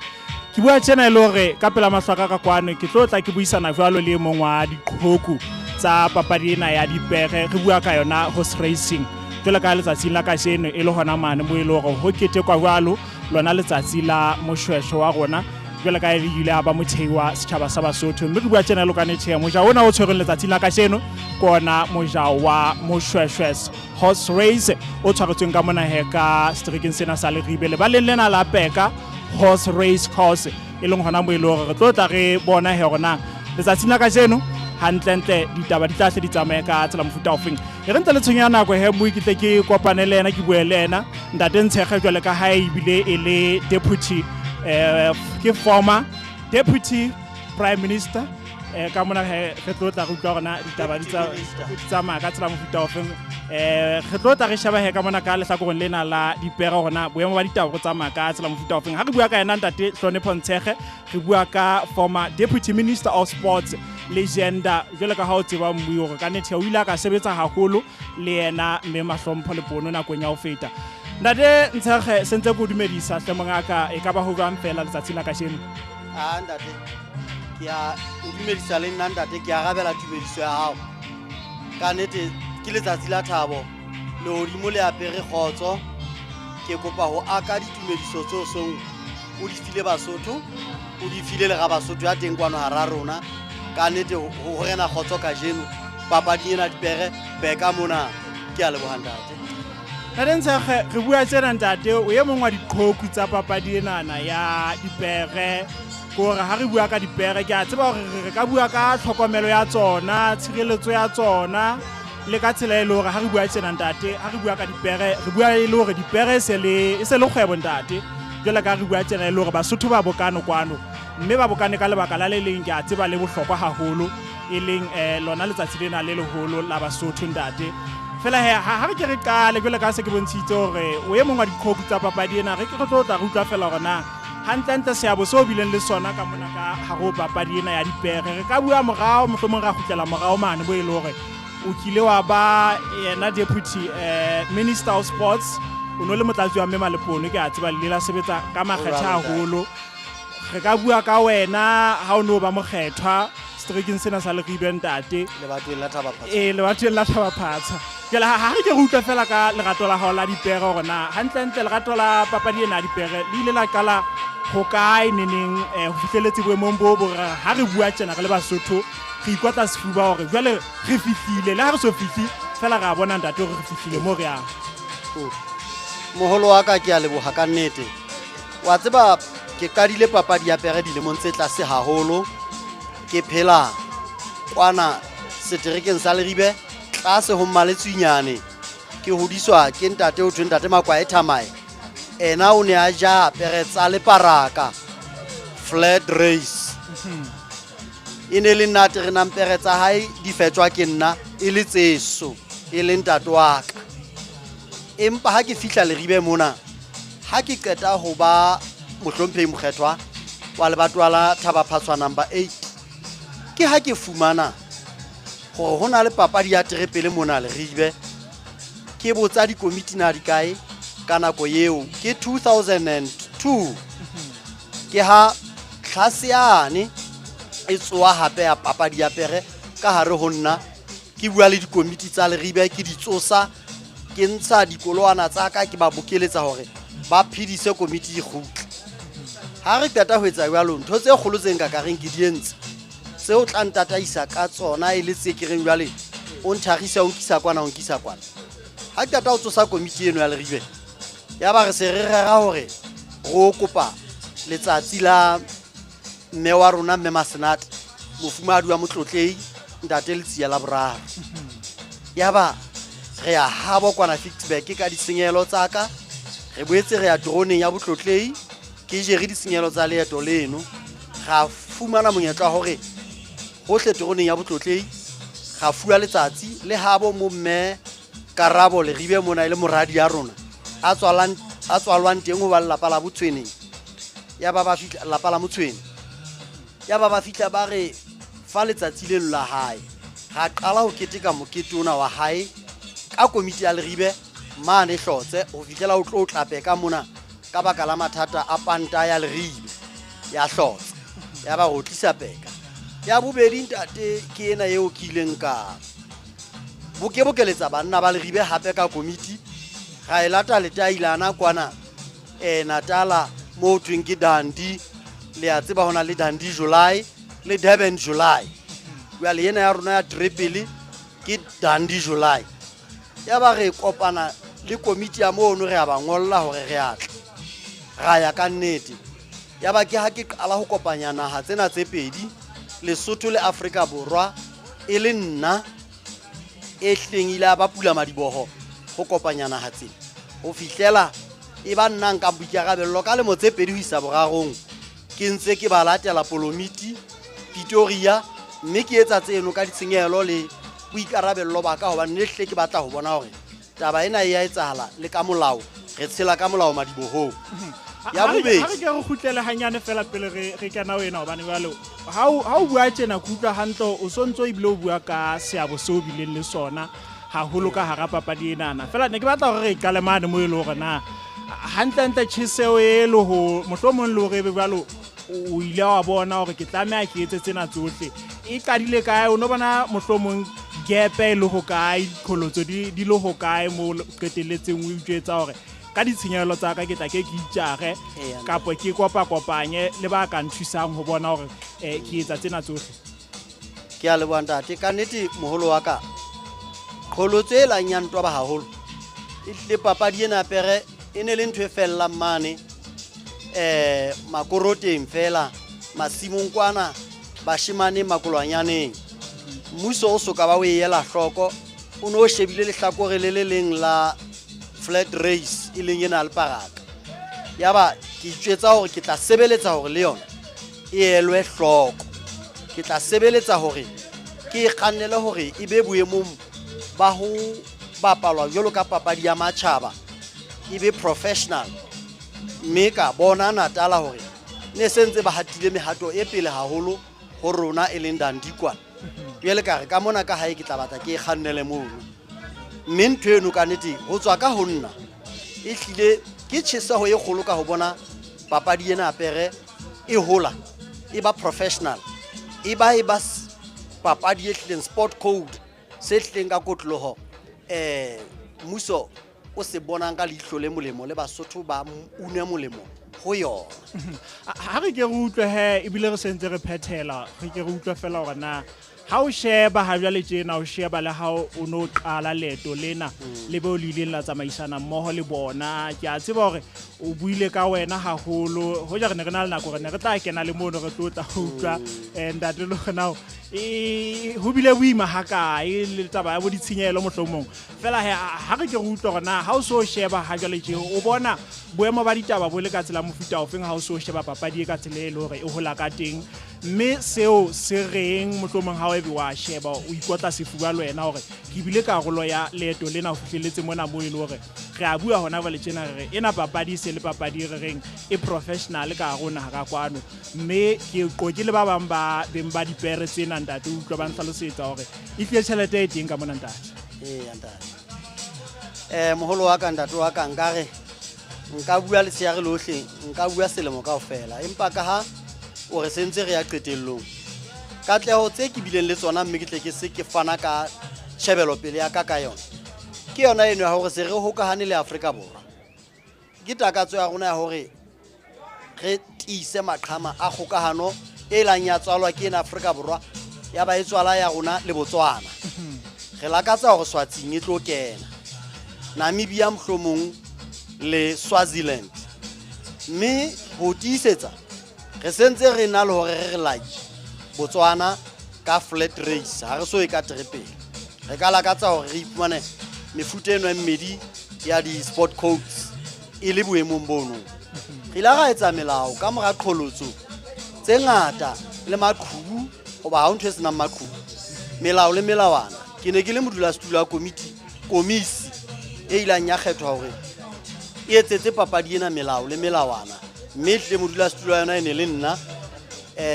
ke bua tjena e le hore ka pela mahlo a ka ka kwano ke tlo tla ke buisana jwalo le e mong wa diqhoku tsa papadi ena ya dipere, re bua ka yona horse racing. Jwale ka letsatsing la kajeno e le hona mane mo e le hore ho ketekwa jwalo lona letsatsi la moshweshwe wa rona jwale ka e ile a ba mothei wa setjhaba sa Basotho. Mme re bua tjena lo ka nete moja ona o tshwereng letsatsi la kajeno ke ona moja wa moshweshwe horse race o tshwaretsweng ka mona he ka seterekeng sena sa Leribe lebaleng lena la Peka horse race course e leng hona mo e le hore re tlo tla re bona he hore na letsatsing la kajeno hantlentle ditaba di tla hle di tsamaye ka tsela mofuta ofeng. E re ntse le tshwenya nako he mo ke tle ke kopane le yena ke bue le yena ntate Ntshekge jwale ka ha ebile e le deputy ke former deputy prime minister ka mona he re tlo tla re utlwa hore na ditaba di tsamaya ka tsela mofuta ofeng. Re tlo tla re sheba he ka mona ka lehlakoreng lena la dipere hore na boemo ba ditaba bo tsamaya ka tsela mofuta ofeng. Ha re bua ka yena ntate Hlonepho Ntshekge, re bua ka former deputy minister of sports le gender jwale ka ha o tseba mmui hore ka nnete o ile a ka sebetsa haholo le yena mme Mahlompho le Pono nakong ya ho feta. Ntate Ntshekge, sentse ke o dumedisa hle mongaka, e ka ba ho jwang fela letsatsing la kajeno? A ntate, ke a o dumedisa le nna ntate, ke arabela tumediso ya hao. Ka nnete ke letsatsi la thabo, lehodimo le apere kgotso. Ke kopa ho aka ditumediso tseo song o di file Basotho, o di file le ga Basotho ya teng kwano hara rona. Ka nnete ho rena kgotso kajeno papading ena dipere beka mona. Ke a leboha ntate. Ntate Ntshekge, re bua tjena ntate, o e mong wa diqhoku tsa papadi enana ya dipere. Ke hore ha re bua ka dipere, ke a tseba hore re ka bua ka tlhokomelo ya tsona, tshireletso ya tsona, le ka tsela e le hore ha re bua tjena ntate, ha re bua ka dipere, re bua e le hore dipere e se le kgwebo ntate. Jwale ka re bua tjena e le hore Basotho ba bokane kwano, mme ba bokane ka lebaka la le leng ke a tseba le bohlokwa haholo, e leng lona letsatsi lena le leholo la Basotho ntate. Fela he, ha re ke re qale jwale ka se ke bontshitse hore o e mong wa diqhoku tsa papadi ena, re ke re tlo tla re utlwa fela hore na hantlentle seabo seo bileng le sona ka mona ka hare ho papadi ena ya dipere. Re ka bua morao, mohlomong ra kgutlela morao mane bo e le hore o kile wa ba yena deputy minister of sports, o no le motlatsi wa Mme Malepono, ke a tseba le la sebetsa ka makgethe haholo. Re ka bua ka wena ha o no ba mokgethwa seterekeng sena sa Leribe ntate. Lebatoweng la Thaba-Phatsha. Lebatoweng la Thaba-Phatsha. Jwale ha re ke re utlwe fela ka lerato la hao la dipere hore na hantlentle lerato la papadi ena ya dipere le ile la qala ho kae neneng, ho fihlelletse boemong bo bo re ha re bua tjena re le Basotho re ikotla sefuba hore jwale re fihlile, le ha re so fihle fela re a bona ntate hore re fihlile moo re yang. Moholo wa ka, ke a leboha ka nnete. Wa tseba ke qadile papadi ya pere dilemong tse tlase haholo. Ke phela kwana seterekeng sa Leribe tlase ho Mmaletswinyane. Ke hodiswa ke ntate ho thwe ntate Makwae Thamae. Ena o ne a ja pere tsa leparaka, flat race. E ne le nna terenang pere tsa hae di fetjwa ke nna, e le tseso, e le ntate wa ka. Empa ha ke fihla Leribe mona, ha ke qeta ho ba mohlomphehi mokgethwa wa lebatowa la Thaba-Phatshwa number 8, ke ha ke fumana hore ho na le papadi ya terepele mona Leribe. Ke botsa dikomiti na di kae ka nako eo, ke 2002. Ke ha tlhase yane e tsoha hape ya papadi ya pere ka hare ho nna. Ke bua le dikomiti tsa Leribe, ke di tsosa, ke ntsha dikolowana tsa ka, ke ba bokeletsa hore ba phedise komiti di kgutle. Ha re qeta ho etsa jwalo, ntho tse kgolo tse nka ka reng ke di entse, tseo tla ntataisa ka tsona e le tse ke reng jwale o nthagisa, o nkisa kwana, o nkisa kwana. Ha ke qeta ho tsosa komiti eno ya Leribe, ya ba re se re rera hore re o kopa letsatsi la mme wa rona, mme Masenate, mofumahadi wa Motlotlei, ntate Letsia la boraro. Ya ba re ya habo kwana Ficksburg ka ditshenyehelo tsa ka, re boetse re ya teroneng ya Botlotlei, ke jere ditshenyehelo tsa leeto leno. Ra fumana monyetla wa hore hohle teroneng ya Botlotlei ra fuwa letsatsi le habo mo mme Karabo Leribe mona e le moradi ya rona a tswalwang teng ho ba lelapa la Botshweneng. Ya ba ba fihla lelapa la Motshwene. Ya ba ba fihla ba re fa letsatsi leno la hae. Ra qala ho keteka mokete ona wa hae ka komiti ya Leribe mane Hlotse ho fihlela o tlo tlape ka mona ka baka la mathata a panta ya Leribe ya Hlotse. Ya ba re tlisa peka. Ya bobedi ntate ke ena eo ke ileng ka bokebokeletsa banna ba Leribe hape ka komiti. Ra e lata letailana kwana Natala mo thweng ke Dundee. Le a tseba hona le Dundee July le Durban July. Jwale ena ya rona ya Tripoli ke Dundee July. Ya ba re kopana le komiti ya mono, re a ba ngolla hore re a tla. Ra ya ka nnete. Ya ba ke ha ke qala ho kopanya naha tsena tse pedi, Lesotho le Afrika Borwa, e le nna e hleng ile a ba pula madiboho ho kopanya naha tsena. Ho fihlela e ba nna nkang boikarabello ka lemo tse pedi ho isa borarong, ke ntse ke ba latela Polomiti, Pretoria, mme ke etsa tseno ka ditshenyehelo le boikarabello ba ka, hobane ne hle ke batla ho bona hore taba ena e a etsahala le ka molao, re tshela ka molao madibohong. Ya bobedi. Ha re ke re kgutlele hanyane fela pele re kena ho ena, hobane jwale ha o bua tjena ke utlwa hantle o so ntso ebile o bua ka seabo seo o bileng le sona haholo ka hara papadi enana. Fela ne ke batla hore re qale mane mo e le hore na hantlentle tjheseho e le ho mohlomong le hore ebe jwalo o ile wa bona hore ke tlameha ke etse tsena tsohle e qadile kae o no bona mohlomong gepe e le ho kae diqholotso di le ho kae mo qetelletseng o itjwetsa hore ka ditshenyehelo tsa ka ke tla ke ke itjare kapa ke kopakopanye le ba ka nthusang ho bona hore ke etsa tsena tsohle. Ke a leboha ntate. Ka nnete moholo wa ka, qholotso e lang ya ntwa ba haholo e tlile papadi ena pere e ne le ntho e fellang mane makoroteng fela masimong kwana bashemaneng makolwanyaneng. Mmuso o soka ba o e ela hloko, o no shebile lehlakore le le leng la flat race e leng ena le paraka. Yaba ke itjwetsa hore ke tla sebeletsa hore le yona e elwe hloko. Ke tla sebeletsa hore ke e kgannele hore e be boemong ba ho bapalwa jwalo ka papadi ya matjhaba, e be professional. Mme ka bona Natala hore ne se ntse ba hatile mehato e pele haholo ho rona e leng Dundee kwana. Jwale ka re ka mona ka hae ke tla batla ke e kgannele mono. Mme ntho eno ka nnete ho tswa ka ho nna e hlile ke tjheseho e kgolo ka ho bona papadi ena pere e hola e ba professional, e ba e ba papadi e hlileng sport code se hlileng ka kotloloho mmuso o se bonang ka leihlo le molemo le Basotho ba une molemo ho yona. Ha re ke re utlwe he ebile re sentse re phethela, re ke re utlwe fela hore na ha o sheba ha jwale tjena o sheba le ha o no qala leeto lena le beo le ileng la tsamaisana mmoho le bona. Ke a tseba hore o buile ka wena haholo, hoja re ne re na le nako re ne re tla kena le mono re tlo tla utlwa ntate le hore na ho bile boima hakae le taba ya bo ditshenyehelo mohlomong. Fela he ha re ke re utlwe hore na ha o so sheba ha jwale tje o bona boemo ba ditaba bo le ka tsela mofuta ofeng ha o so sheba papadi e ka tsela e le hore e hola ka teng, mme seo se reng mohlomong ha o ebe wa sheba o ikotla sefuba le wena hore ke bile karolo ya leeto lena ho fihlelletse mona mo e le hore re a bua hona jwale tjena re re ena papadi se le papadi re reng e professional ka hare ho naha ka kwano. Mme ke qoke le ba bang ba beng ba dipere tsena ntate, o utlwa ba nhlalosetsa hore e tlile tjhelete e teng ka mona ntate. Eya ntate. Moholo wa ka ntate wa ka nkare nka bua letshehare lohle, nka bua selemo kaofela, empa ka ha o re sentse re ya qetellong, katleho tse ke bileng le tsona mme ke tle ke se ke fana ka tjhebelopele ya ka ka yona ke yona eno ya hore se re hokahane le Afrika Borwa. Ke takatso ya rona ya hore re tiise maqhama a kgokahano e lang ya tswalwa ke ena Afrika Borwa ya ba e tswala ya rona le Botswana. Re lakatsa hore Swatsing e tlo kena, Namibia mohlomong le Swaziland. Mme ho tiisetsa re sentse re na le hore re re like Botswana ka flat race, ha re so e ka trepele. Re ka lakatsa hore re iphumane mefuta eno e mmedi ya di-sport codes e le boemong bono. Re ile ra etsa melao ka mora qholotso tse ngata le maqhubu, hoba ha ho ntho e senang maqhubu. Melao le melawana. Ke ne ke le modulasetulo wa komiti, komisi e ilang ya kgethwa hore e etsetse papadi ena melao le melawana, mme hlile modulasetulo wa yona e ne le nna.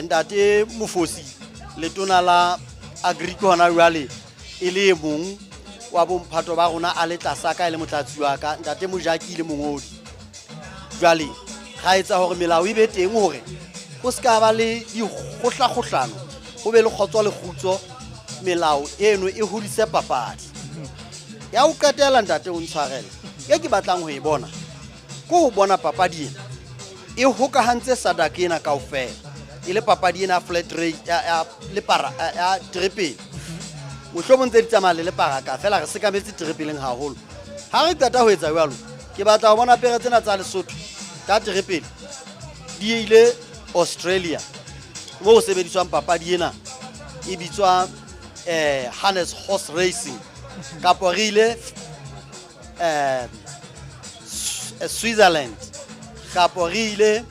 Ntate Mofosi letona la Agri ke hona jwale e le e mong wa bomphato ba rona a le tlasa ka e le motlatsi wa ka, ntate Mojaki le mongodi. Jwale ra etsa hore melao e be teng hore ho se ka ba le dikgohlakgohlano, ho be le kgotso le kgutso, melao eno e hodise papadi. Ya ho qetela ntate o ntshwarele, e ke batlang ho e bona ke ho bona papadi ena e hokahantse SADC ena kaofela, e le papadi ena flat rate ya lepara ya trepele. Mohlomong tse di tsamaya le leparaka fela re sekametse trepeleng haholo. Ha re qeta ho etsa jwalo, ke batla ho bona pere tsena tsa Lesotho ka trepele di ile Australia mo ho sebediswang papadi ena e bitswa harness horse racing, kapo re ile Switzerland, kapo re ile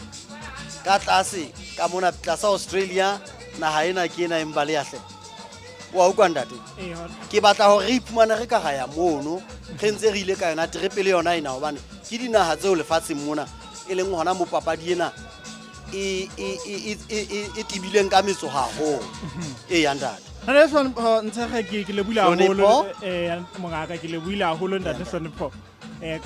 ka tlase ka mona tlasa Australia, naha ena ke ena empa le ya hle. Wa utlwa ntate? Ke batla hore re iphumane re ka ra ya mono re ntse re ile ka yona trepele yona ena, hobane ke dinaha tseo lefatsheng mona e leng hona mo papadi ena e tibileng ka metso haholo. Eya ntate. Ntate Hlonipho Ntshekge, ke lebohile haholo mongaka, ke lebohile haholo ntate Hlonipho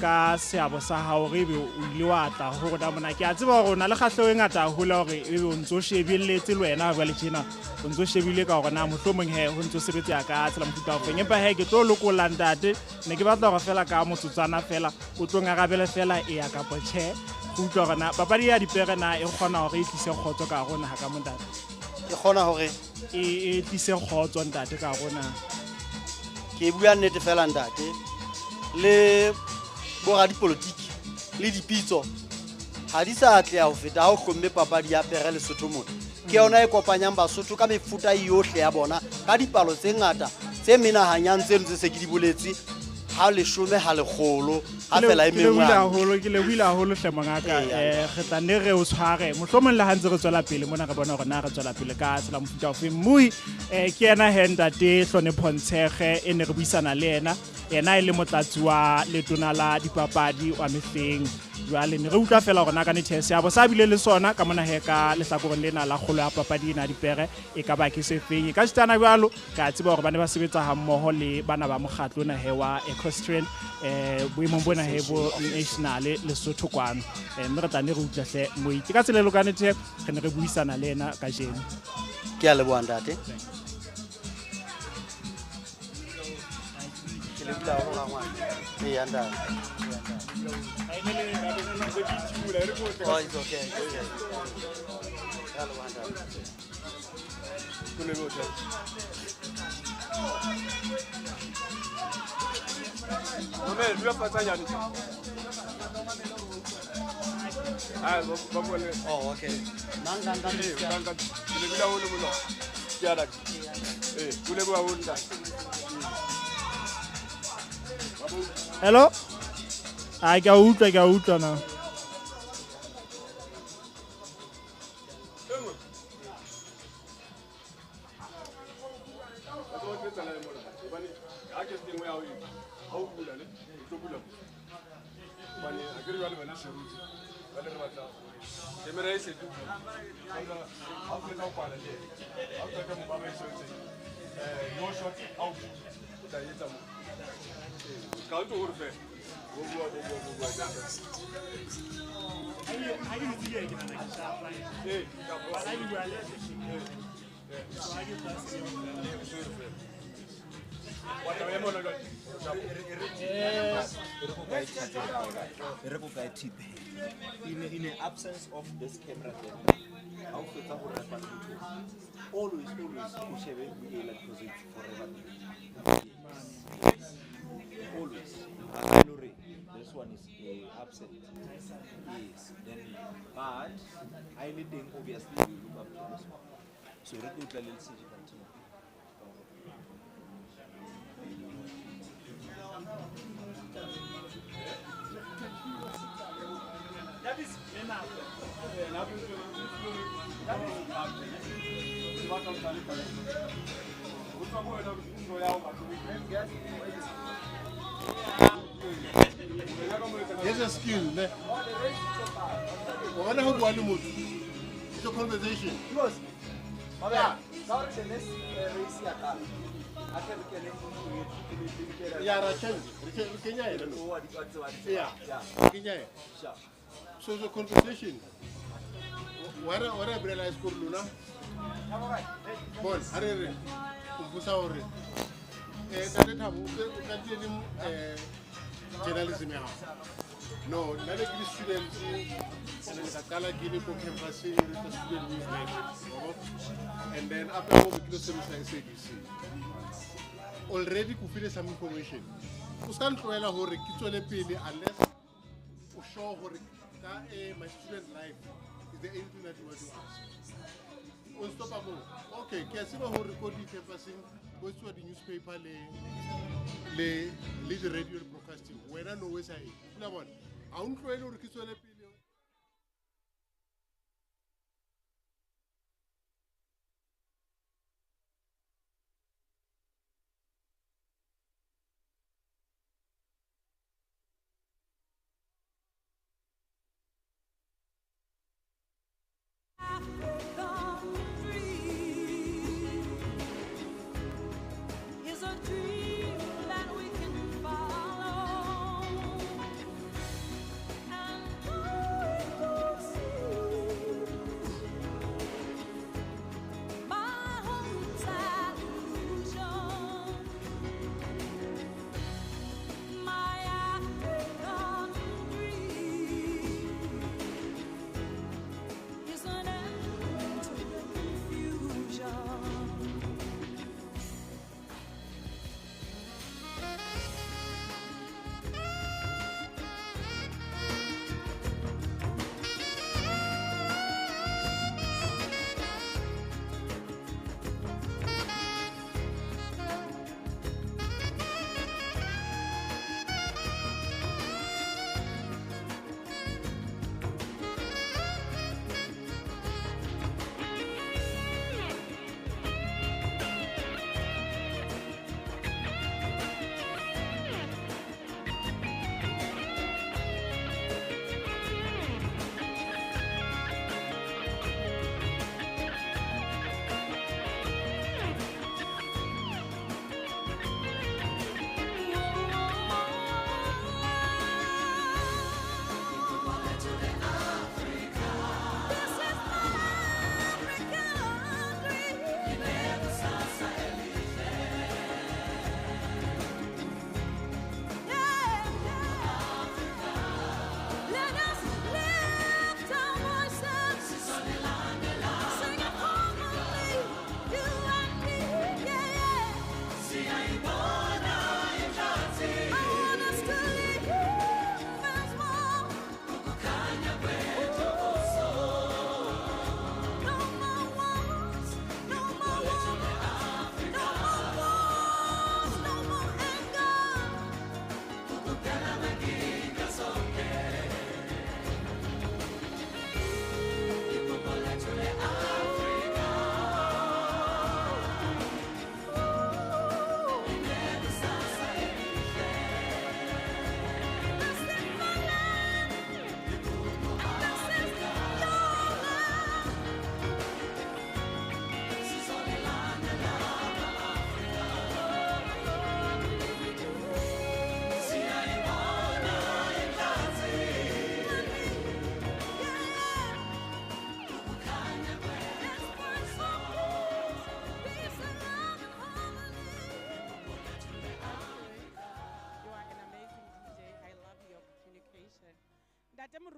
ka seabo sa hao hore ebe o ile wa tla ho rona mona. Ke a tseba hore o na le kgahleho e ngata haholo hore ebe o ntso shebelletse le wena jwale tjena, o ntso shebile ka hore na mohlomong he ho ntso sebetseha ka tsela mofuta o feng. Empa he ke tlo lokolla ntate, ne ke batla hore fela ka motsotswana fela o tlo ngarabele fela eya kapa tjhe, go utlwa hore na papadi ya dipere na e kgona hore e tlise kgotso ka hare ho naha ka mo ntate. E kgona hore e tlise kgotso ntate ka hare ho naha. Ke bua nnete fela ntate, le boradipolotiki le dipitso ha di sa atleha ho feta ha o hlomme papadi ya pere Lesotho mona. Ke yona e kopanyang Basotho ka mefuta yohle ya bona, ka dipalo tse ngata tse menahanyang tseno tse se ke di boletse, ha 10 ha 100 ha fela e mengwe. Ke lebohile haholo hle mongaka. Re tla nne re o tshware mohlomong le ha ntse re tswela pele mona, re bona hore na re tswela pele ka tsela mofuta ofe. Mmui ke yena he ntate Hlonipho Ntshekge e ne re buisana le yena, yena e le motlatsi wa letona la dipapadi wa mehleng. Jwale ne re utlwa fela hore na ka nnete seabo sa bile le sona ka mona he ka lehlakoreng lena la kgolo ya papadi ena ya dipere e ka ba ke se feng. E ka sitana jwalo, ka tseba hore ba ne ba sebetsa hammoho le bana ba mokgatlo ona he wa Equestrian boemong bona he bo national Lesotho kwano. Mme re tla ne re utlwa hle Moitse ka tsela e ka nnete re ne re buisana le yena kajeno. Ke a leboha ntate. Ke lebohile haholo rangwane. Eya ntate. Oh, it's okay, it's okay. Ke a leboha ntate. Ke leboha. Mamela, dula fatshe hanyane. Ah, ba bua le. Oh, okay. Nna nka nka Ee, nka nka. Ke lebohile haholo monna. Ke a rata. Ee, ke leboha haholo ntate. Hello? Ah, ke a utlwa, ke a utlwa na. In the absence of this camera, how always because it's forever. Always. This one is absent. Yes. Then, but I need them obviously we look up to this one. So continue. There's a skill, ne? It's a conversation. Yeah, yeah. So it's a conversation. What I realize, Luna, bon, journalism. No, not a student, and student newsletter. And then after all, we close SABC. Already, we feel some information. You can't unless you show my student life is there anything that you want to ask? Unstoppable. Okay, can I see who record the campusing, go to the newspaper, le the radio broadcasting. When I know where I am. I won't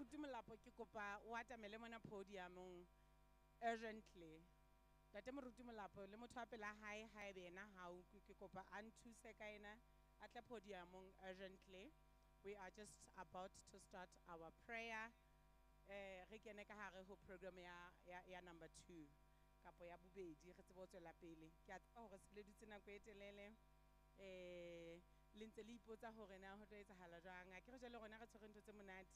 Moruti Molapo ke kopa o atamele mona podiumong urgently. Ntate Moruti Molapo le motho wa pela hae haebe yena ha utlwe, ke kopa a nthuse ka ena a tle podiumong urgently. We are just about to start our prayer. Re kene ka hare ho program ya number 2 kapo ya bobedi, re tsebe ho tswela pele. Ke a tseba hore se le dutse nako e telele, le ntse le ipotsa hore na ho tlo etsahala jwang. Akere jwale rona re tshwere ntho tse monate,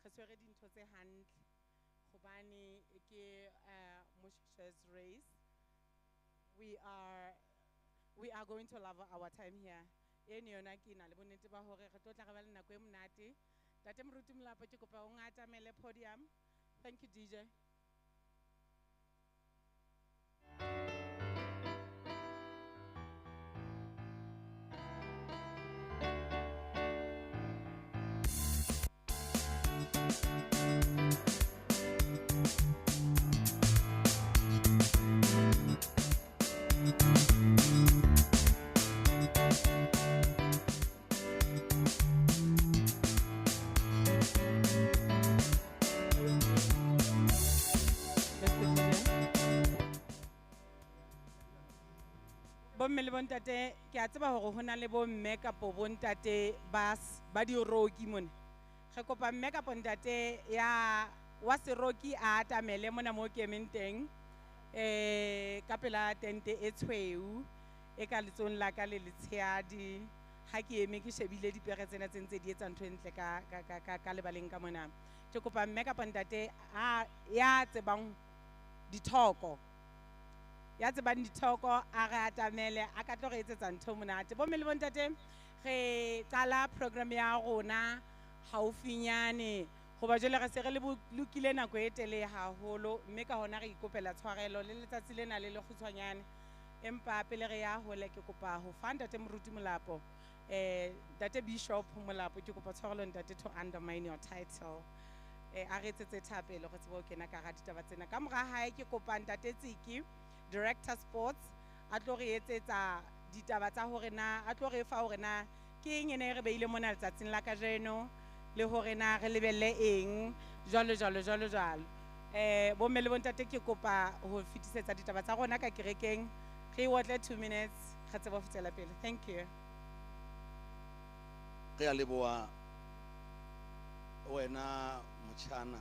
re tshwere dintho tse hantle hobane ke Moshoeshoe's race. We are going to love our time here. Eno yona ke na le bonnete ba hore re tlo tla re ba le nako e monate. Ntate Moruti Molapo ke kopa o ngatamele podium. Thank you, DJ. Bomme le bontate, ke a tseba hore ho na le bomme kapo bontate ba diroki mona. Re kopa mme kapo ntate ya wa seroki a atamele mona mo ke emeng teng, ka pela tente e tshweu e ka letsong la ka le letshehadi. Ha ke eme ke shebile dipere tsena tse ntse di etsa ntho e ntle ka lebaleng ka mona. Ke kopa mme kapo ntate ya tsebang dithoko, ya tsebang dithoko a re atamele a ka tlo re etsetsa ntho monate. Bomme le bontate, re qala program ya rona haufinyane hoba jwale re se re le bolokile nako e telele haholo, mme ka hona re ikopela tshwarelo le letsatsi lena le lekgutshwanyane. Empa pele re ya hole ke kopa ho fa Ntate Moruti Molapo, Ntate Bishop Molapo, ke kopa tshwarelo ntate to undermine your title. A re etsetse thapelo re tsebe ho kena ka hara ditaba tsena. Ka mora hae ke kopa Ntate Tsiki, Director Sports, a tlo re etsetsa ditaba tsa hore na, a tlo re fa hore na ke eng ena e re beile mona letsatsing la kajeno, le hore na re lebelle eng, jwalo jwalo jwalo jwalo. Bomme le bontate ke kopa ho fetisetsa ditaba tsa rona ka kerekeng. Re otle 2 minutes re tsebe ho fetela pele. Thank you. Re a leboha wena motjhana.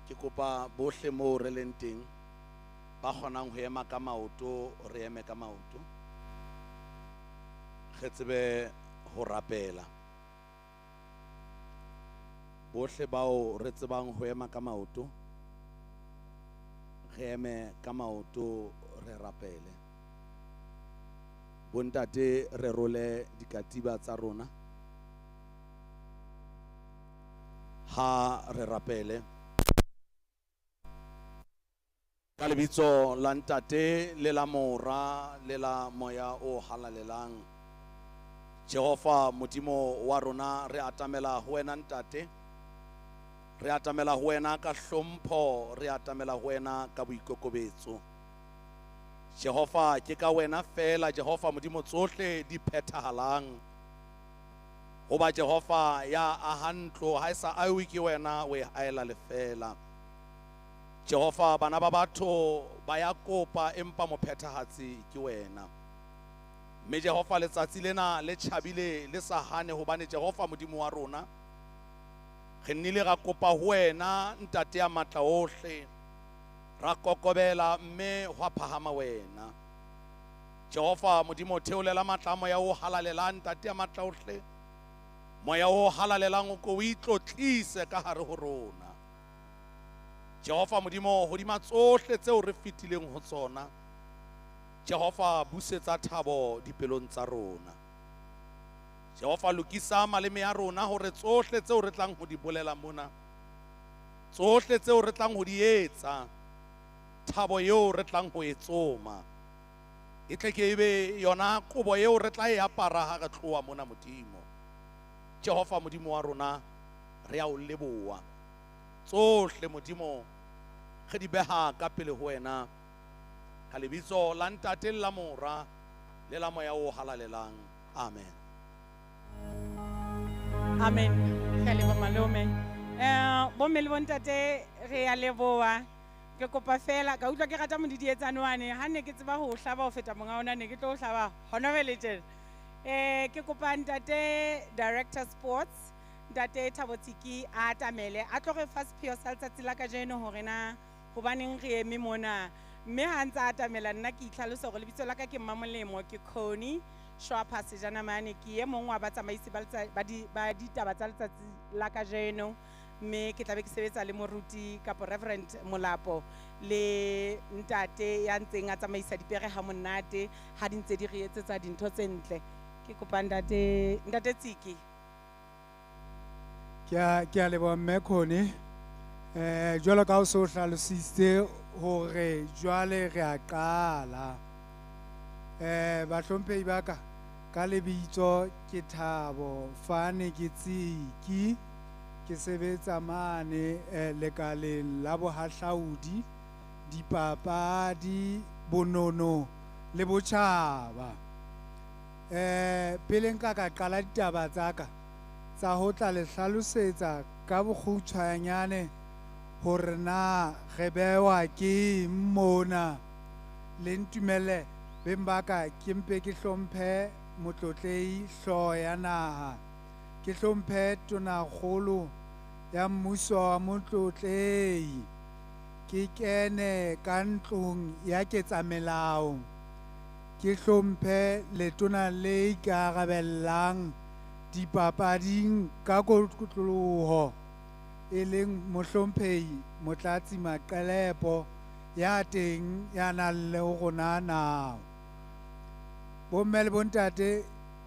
Ke kopa bohle moo re leng teng ba kgonang ho ema ka maoto, re eme ka maoto, re tsebe ho rapela. Bohle bao re tsebang ho ema ka maoto, re eme ka maoto, re rapele. Bontate re role dikatiba tsa rona ha re rapele. Ka lebitso la Ntate le la Mora le la Moya o Halalelang, Jehova Modimo wa rona, re atamela ho wena Ntate, re atamela ho wena ka hlompho, re atamela ho wena ka boikokobetso. Jehova, ke ka wena fela Jehova Modimo tsohle di phethahalang. Hoba Jehova ya aha ntlo ha e sa awe ke wena, o e aela lefela. Jehova, bana ba batho ba ya kopa empa mophethahatsi ke wena. Mme Jehova, letsatsi lena le tjhabile le sa hane, hobane Jehova Modimo wa rona, re nnile ra kopa ho wena Ntate ya matla ohle, ra kokobela mme hwa phahama wena. Jehova Modimo, theolela matla a moya o halalelang, Ntate ya matla ohle. Moya o halalelang o ko o itlotlise ka hare ho rona. Jehova Modimo, hodima tsohle tseo re fetileng ho tsona, Jehova busetsa thabo dipelong tsa rona. Jehova lokisa maleme a rona hore tsohle tseo re tlang ho di bolela mona, tsohle tseo re tlang ho di etsa, thabo eo re tlang ho e tsoma, e tle ke ebe yona kobo eo re tla e apara ha re tloha mona Modimo. Jehova Modimo wa rona, re a o leboha. Tsohle Modimo re di beha ka pele ho wena, ka lebitso la Ntate le la Mora le la Moya o Halalelang. Amen. Amen. Ke a leboha malome. Bomme le bontate re a leboha. Ke kopa fela ka utlwa ke rata modidietsane wane ha ne ke tseba ho o hlaba ho feta monga ona ne ke tlo o hlaba hona jwale tjena. Ke kopa ntate Director Sports ntate Thabo Tsiki a atamele a tlo re fa sepheo sa letsatsi la kajeno hore na hobaneng re eme mona. Mme ha ntse a atamela nna ke itlhalosa hore lebitso la ka ke Mmamolemo, ke Connie Shwapha Sejanamane, ke e mong wa batsamaisi ba ditaba tsa letsatsi la kajeno. Mme ke tlabe ke sebetsa le moruti kapo Reverend Molapo le ntate ya ntseng a tsamaisa dipere ha monate ha di ntse di re etsetsa dintho tse ntle. Ke kopa ntate Tsiki. Ke a leboha mme Connie. Jwalo ka ha o so hlalositse hore jwale re a qala. Bahlomphehi ba ka, ka lebitso ke Thabo Fane ke Tsiki, ke sebetsa mane lekaleng la bohahlaudi, dipapadi, bonono le botjhaba. Pele nka ka qala ditaba tsa ka tsa ho tla le hlalosetsa ka bokgutshwanyane hore na re bewa ke eng mona. Le ntumelle beng ba ka ke mpe ke hlomphe motlotlehi hlooho ya naha, ke hlomphe tonakgolo ya mmuso wa motlotlehi, ke kene ka ntlong ya ketsamelao, ke hlomphe letona le ikarabellang dipapading ka kotloloho e leng mohlomphehi Motlatsi Maqelepo ya teng ya nang le rona now. Bomme le bontate,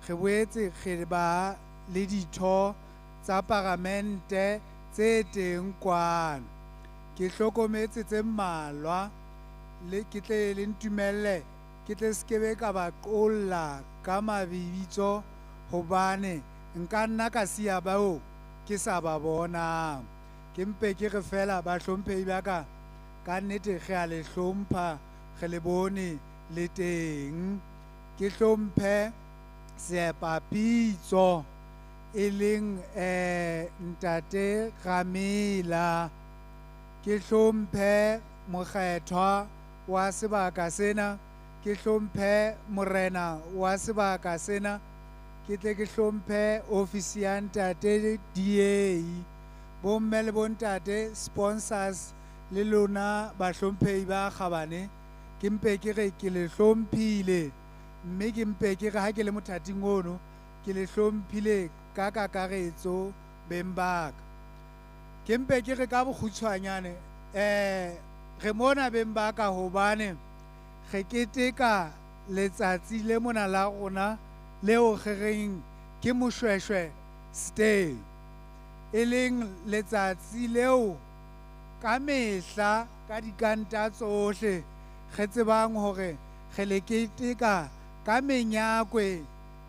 re boetse re ba le ditho tsa paramente tse teng kwano. Ke hlokometse tse mmalwa, le ke tle le ntumelle ke tle sekebe ka ba qolla ka mabitso hobane nka nna ka siya bao ke sa ba bonang. Ke mpe ke re fela bahlomphehi ba ka, ka nnete re a le hlompha, re le bone le teng. Ke hlomphe Seepapitso e leng ntate Ramela, ke hlomphe mokgethwa wa sebaka sena, ke hlomphe morena wa sebaka sena, ke tle ke hlomphe ofisi ya ntate DA, bomme le bontate sponsors le lona bahlomphehi ba kgabane. Ke mpe ke re ke le hlomphile, mme ke mpe ke re ha ke le mothating ono ke le hlomphile ka kakaretso beng ba ka. Ke mpe ke re ka bokgutshwanyane, re mona beng ba ka hobane re keteka letsatsi le mona la rona leo re reng ke Moshweshwe Stay, e leng letsatsi leo ka mehla ka dikanta tsohle re tsebang hore re le keteka ka menyakwe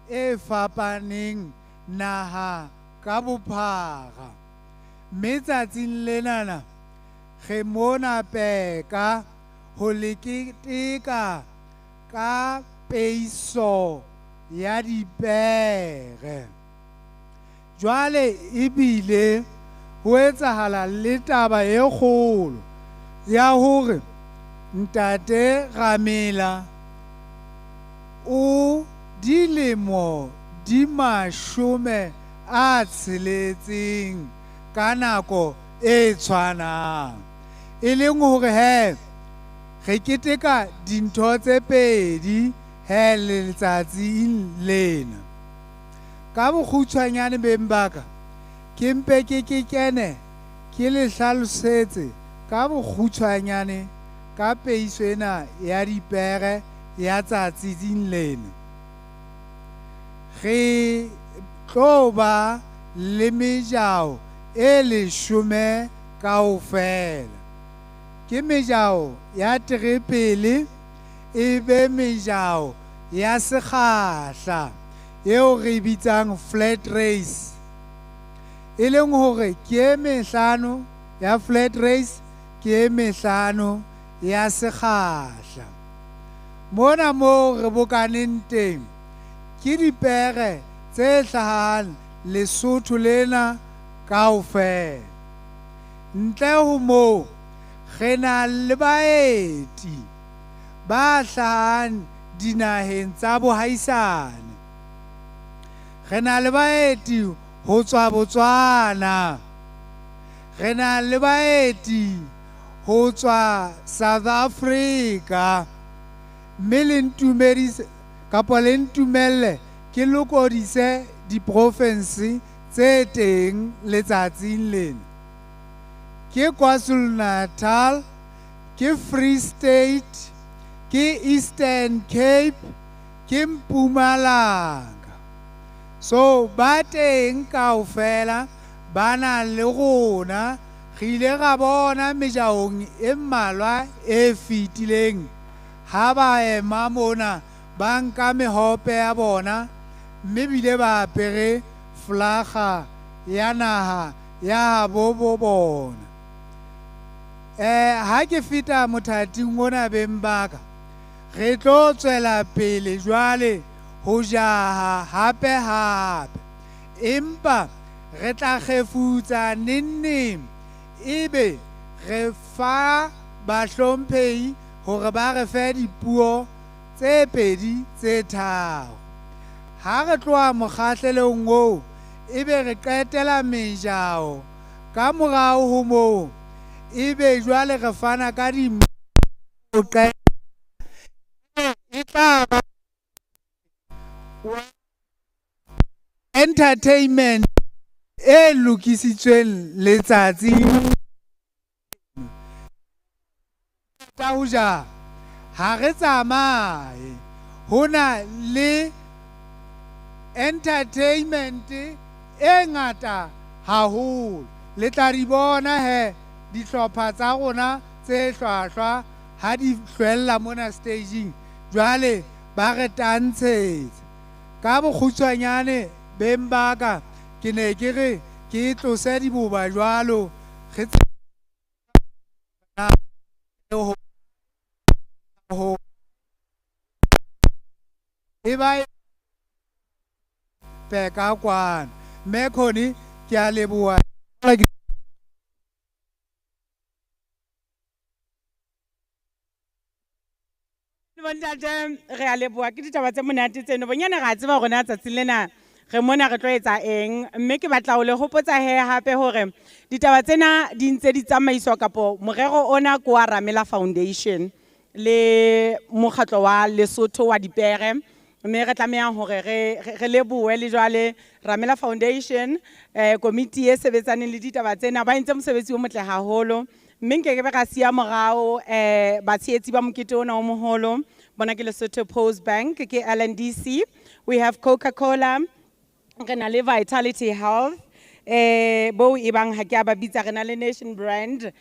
e fapaneng naha ka bophara. Mme tsatsing lenana re mona Peka ho le keteka ka peiso ya dipere. Jwale ebile ho etsahala le taba e kgolo ya hore ntate Ramela o dilemo di 60 ka nako e tshwanang, e leng hore he re keteka dintho tse pedi he letsatsing lena. Ka bokgutshwanyane beng ba ka, ke mpe ke ke kene ke le hlalosetse ka bokgutshwanyane ka peiso ena ya dipere ya tsatsing lena. Re tlo ba le mejao e 10 kaofela. Ke mejao ya trepele, e be mejao ya sekgahla eo re bitsang flat race, e leng hore ke e mehlano ya flat race, ke e mehlano ya sekgahla. Mona moo re bokaneng teng ke dipere tse hlahang Lesotho lena kaofela. Ntle ho moo, re na le baeti ba hlahang dinaheng tsa bohaisane. Re na le baeti ho tswa Botswana. Re na le baeti ho tswa South Africa. Mme le ntumedise kapa le ntumelle ke lokodise diprofinse tse teng letsatsing lena. Ke KwaZulu-Natal, ke Free State, ke Eastern Cape, ke Mpumalanga. So ba teng kaofela ba na le rona, re ile ra bona mejaong e mmalwa e fetileng ha ba ema mona ba nka mehope ya bona mme bile ba apere flaga ya naha ya habo bo bona. Ha ke feta mothating ona beng ba ka, re tlo tswela pele jwale ho jaha hape hape, empa re tla kgefutsa neng ebe re fa bahlomphehi hore ba re fe dipuo tse pedi tse tharo. Ha re tloha mokgahlelong oo, ebe re qetela mejao. Ka morao ho moo, ebe jwale re fana ka di e tla ba entertainment e lokisitsweng letsatsi tsa ho ja. Ha re tsamaye, ho na le entertainment e ngata haholo. Le tla di bona he dihlopha tsa rona tse hlwahlwa ha di hlwella mona staging, jwale ba re tantshetsa. Ka bokgutshwanyane beng ba ka, ke ne ke re ke tlose diboba jwalo, re ho e ba peka kwana. Mme Connie, ke a leboha. Bontate, re a leboha ke ditaba tse monate tseno. Bonyane re a tseba hore na tsatsing lena re mona re tlo etsa eng, mme ke batla ho le hopotsa he hape hore ditaba tsena di ntse di tsamaiswa kapo morero ona ke wa Ramela Foundation le mokgatlo wa Lesotho wa dipere, mme re tlameha hore re lebohe le jwale Ramela Foundation, komiti e sebetsaneng le ditaba tsena ba entse mosebetsi o motle haholo, mme nkeke be ra siya morao batshehetsi ba mokete ona o moholo. Bona ke Lesotho Post Bank, ke LNDC, we have Coca-Cola, re na le Vitality Health, bo e bang ha ke a ba bitsa, re na le Nation Brand,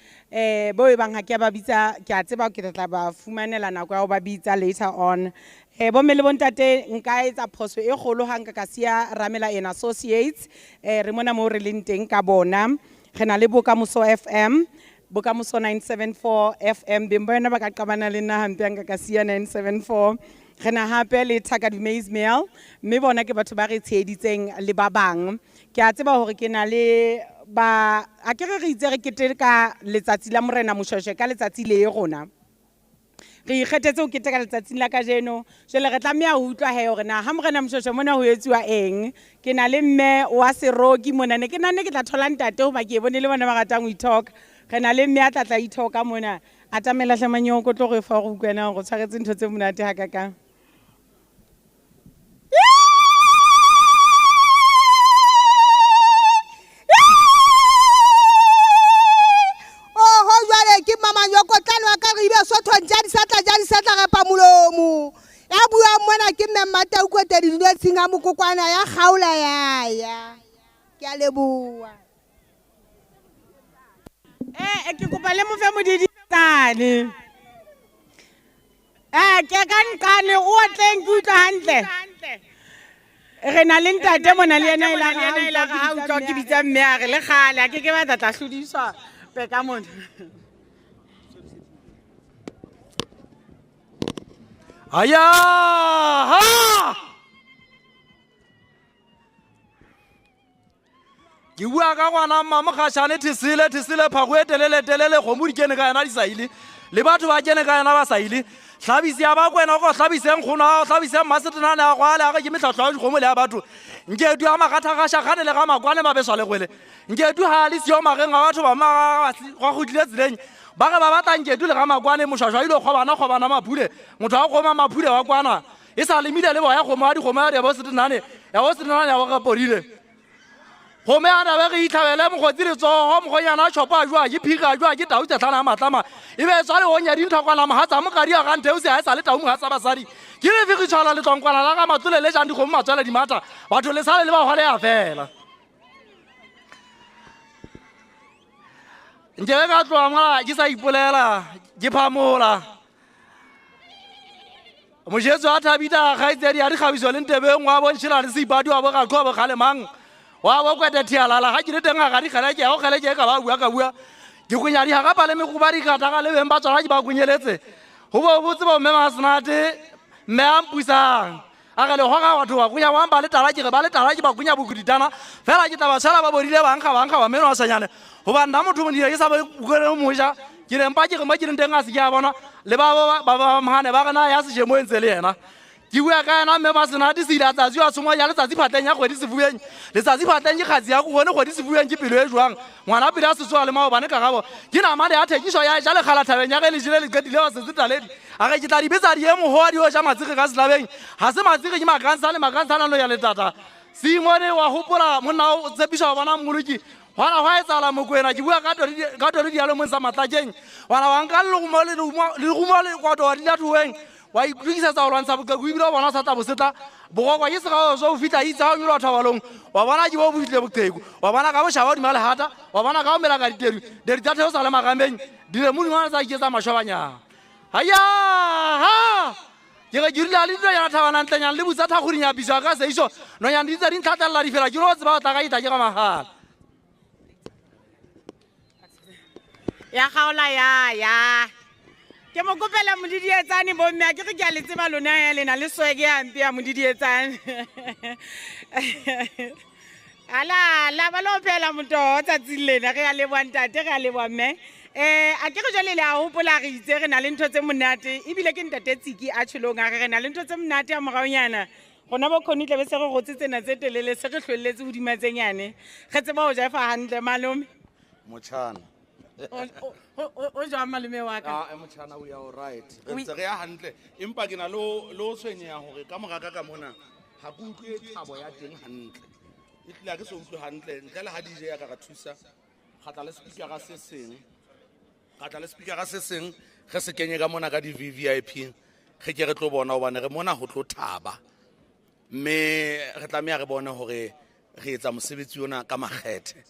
bo e bang ha ke a ba bitsa, ke a tseba ke tla ba fumanela nako ya ho ba bitsa later on. Bomme le bontate, nka etsa phoso e kgolo ha nka ka siya Ramela and Associates, re mona moo re leng teng ka bona. Re na le Bokamoso FM, Bokamoso 974 FM, beng ba yona ba ka qabana le nna hampe ha nka ka siya 974. Re na hape le Thakadu Maize Meal, mme bona ke batho ba re tsheheditseng le ba bang. Ke a tseba hore ke na le ba, a ke re re itse re keteka letsatsi la Morena Moshoeshoe ka letsatsi le rona. Re ikgethetse ho keteka letsatsing la kajeno. Jwale re tlameha ho utlwa he hore na ha Morena Moshoeshoe mona ho etsuwa eng. Ke na le mme wa seroki mona, ne ke nahane ke tla thola ntate hoba ke e bone le bona ba ratang ho ithoka. Re na le mme a tla tla ithoka mona. Atamela hle Manyoko, tlo re fa hore utlwe na hore o tshwaretse ntho tse monate hakakang. Oho, jwale ke Mmamanyoko tlano wa ka re ibe Sotho ntja di sa tla ja di sa tla repa molomo. Ya buang mona ke mme Mmatau Kote dinotshing a mokokwana ya kgaola ya ya. Ke a leboha. Ke kopa le mo fe modiditsane. Ke ka nqane o otleng ke utlwa hantle. Re na le ntate mona le yena e la re ha utlwa ke bitsa mme a re le kgale a ke ke ba tla hlodiswa peka mona. Aya ha! Ke bua ka ngwana Mmamokgašane Thesele, Thesele phago e telele telele, kgomo di kene ka yena di sa ile, le batho ba kene ka yena ba sa ile. Hlabisi ya ba kwena go hlabise nkgono a hlabise mmasetenane a go ale a ge ke mehlahlo ya dikgomo le ya batho. Nketu ya magatha-gašagane le ga makwane mabeswa le gwele. Nketu ga a le siyo mageng a batho ba ma gwa kgutlile tseleng. Ba ge ba batla Nketu le ga makwane mošwašwa ile kgobana kgobana maphule. Motho a kgoma maphule wa kwana. E sa lemile le boya kgomo ya dikgomo ya bo setenane ya bo setenane ya bo gaporile. Gomme a nabe re itlhabele mokgotsi letsogo mokgonyana a tšhopo a jwa ke phiri a jwa ke tau tsetlhana ya matlama e be e tswa legonya dinthokwana mogatsa mokadi a gante o se a e sa le tau mogatsa basadi ke lefe re tshwala letlonkwana la ga matlole le jang dikgomo matswele dimata batho le sale le ba gole ya fela nkebe ka tloga mola ke sa ipolela ke phamola Mojetso a thabita kgaitsedi ya dikgabiso le ntebeng wa bontšhela le seipadi wa bogatho wa bokgalemang wa bo kwete thialala ga ke le teng ga ga dikgeleke ya go kgeleke ka ba bua ka bua ke konya di ga pale megoba di kata ga le beng ba tsona ke ba konyeletse go bo botse bo mme masenate mme a mpusang a re le goga batho ba konya wang ba le tala ke re ba le tala ke ba konya bokuditana fela ke tla ba tshwela ba bodile bang ga bang ga ba meno a sanyane goba nna motho modira ke sa ba kore moja ke re mpa ke re mo ke leng teng a se ke a bona le ba ba ba ba mhane ba rena ya sejemo e ntse le yena ke bua ka yena mme ba sena di sila tsatsi wa tshongwa ya letsatsi phatleng ya kgwedi sefubeng letsatsi phatleng ke kgatsi ya gone kgwedi sefubeng ke pelo e jwang ngwana pele a setsoa le maobane ka gabo ke namane ya thekiso ya ja lekgala thabeng ya ge le jele le qetile wa setse taledi a re ke tla di betsa di e mogoa di o ja matsige ka selabeng ga se matsige ke makansane makansane ano ya letata Simone wa hopola monna o tshepiša go bona mmoloki gona gwa etsala Mokwena ke bua ka tole dialomong sa Matlakeng gona wa nka lerumo le koto wa dila thoeng wa itukisetsa go lwantsha boqeku ebile o bona sa tla bosetla bogokwa ke segao so o fitlha itse ga o nyolwa thobalong wa bona ke bo bo fitlhile boqeku wa bona ka bošaba godima lehata wa bona ka o mela ka ditedu deri tsa theo sa le magameng dire modingwana tsa iketsa mashobanyana haya ha Ke re ke rile a le dinonyana thabana ntlenyana le butsa thakgoding ya piswa ka seiso nonyana di tse di ntlhatlelela difela ke no tseba go tla ka itla ke ga magala. Ya kgaola ya ya ke mo kopela modidietsane bomme a ke re ke a le tseba lona ya lena le sweke ya mpe ya modidietsane ala la ba lo phela motoho tsatsing lena re a leboha ntate re a leboha mme um a ke re jale le a hopola re itse re na le ntho tse monate ebile ke ntate Tsiki a tjholong a re re na le ntho tse monate ya moraonyana rona bokgoni tlabe se re gotse tsena tse telele se re hlwelletse hodima tse nyane re tseba ho jaefa hantle malome motjhana o jwang malome wa ka ah, motjhana we are all right re ntse re ya hantle empa ke na le ho tshwenyeha hore ka mora ka ka mona ha ke utlwe thabo ya teng hantle e tlile ha ke so utlwe hantle ntle le ha DJ ya ka ra thusa ga tla le speakera se seng ga tla le speakera se seng re se kenye ka mona ka di-vvip ge ke re tlo bona gobane re mona go tlo thaba mme re tlameya re bone gore re etsa mosebetsi ona ka makgethe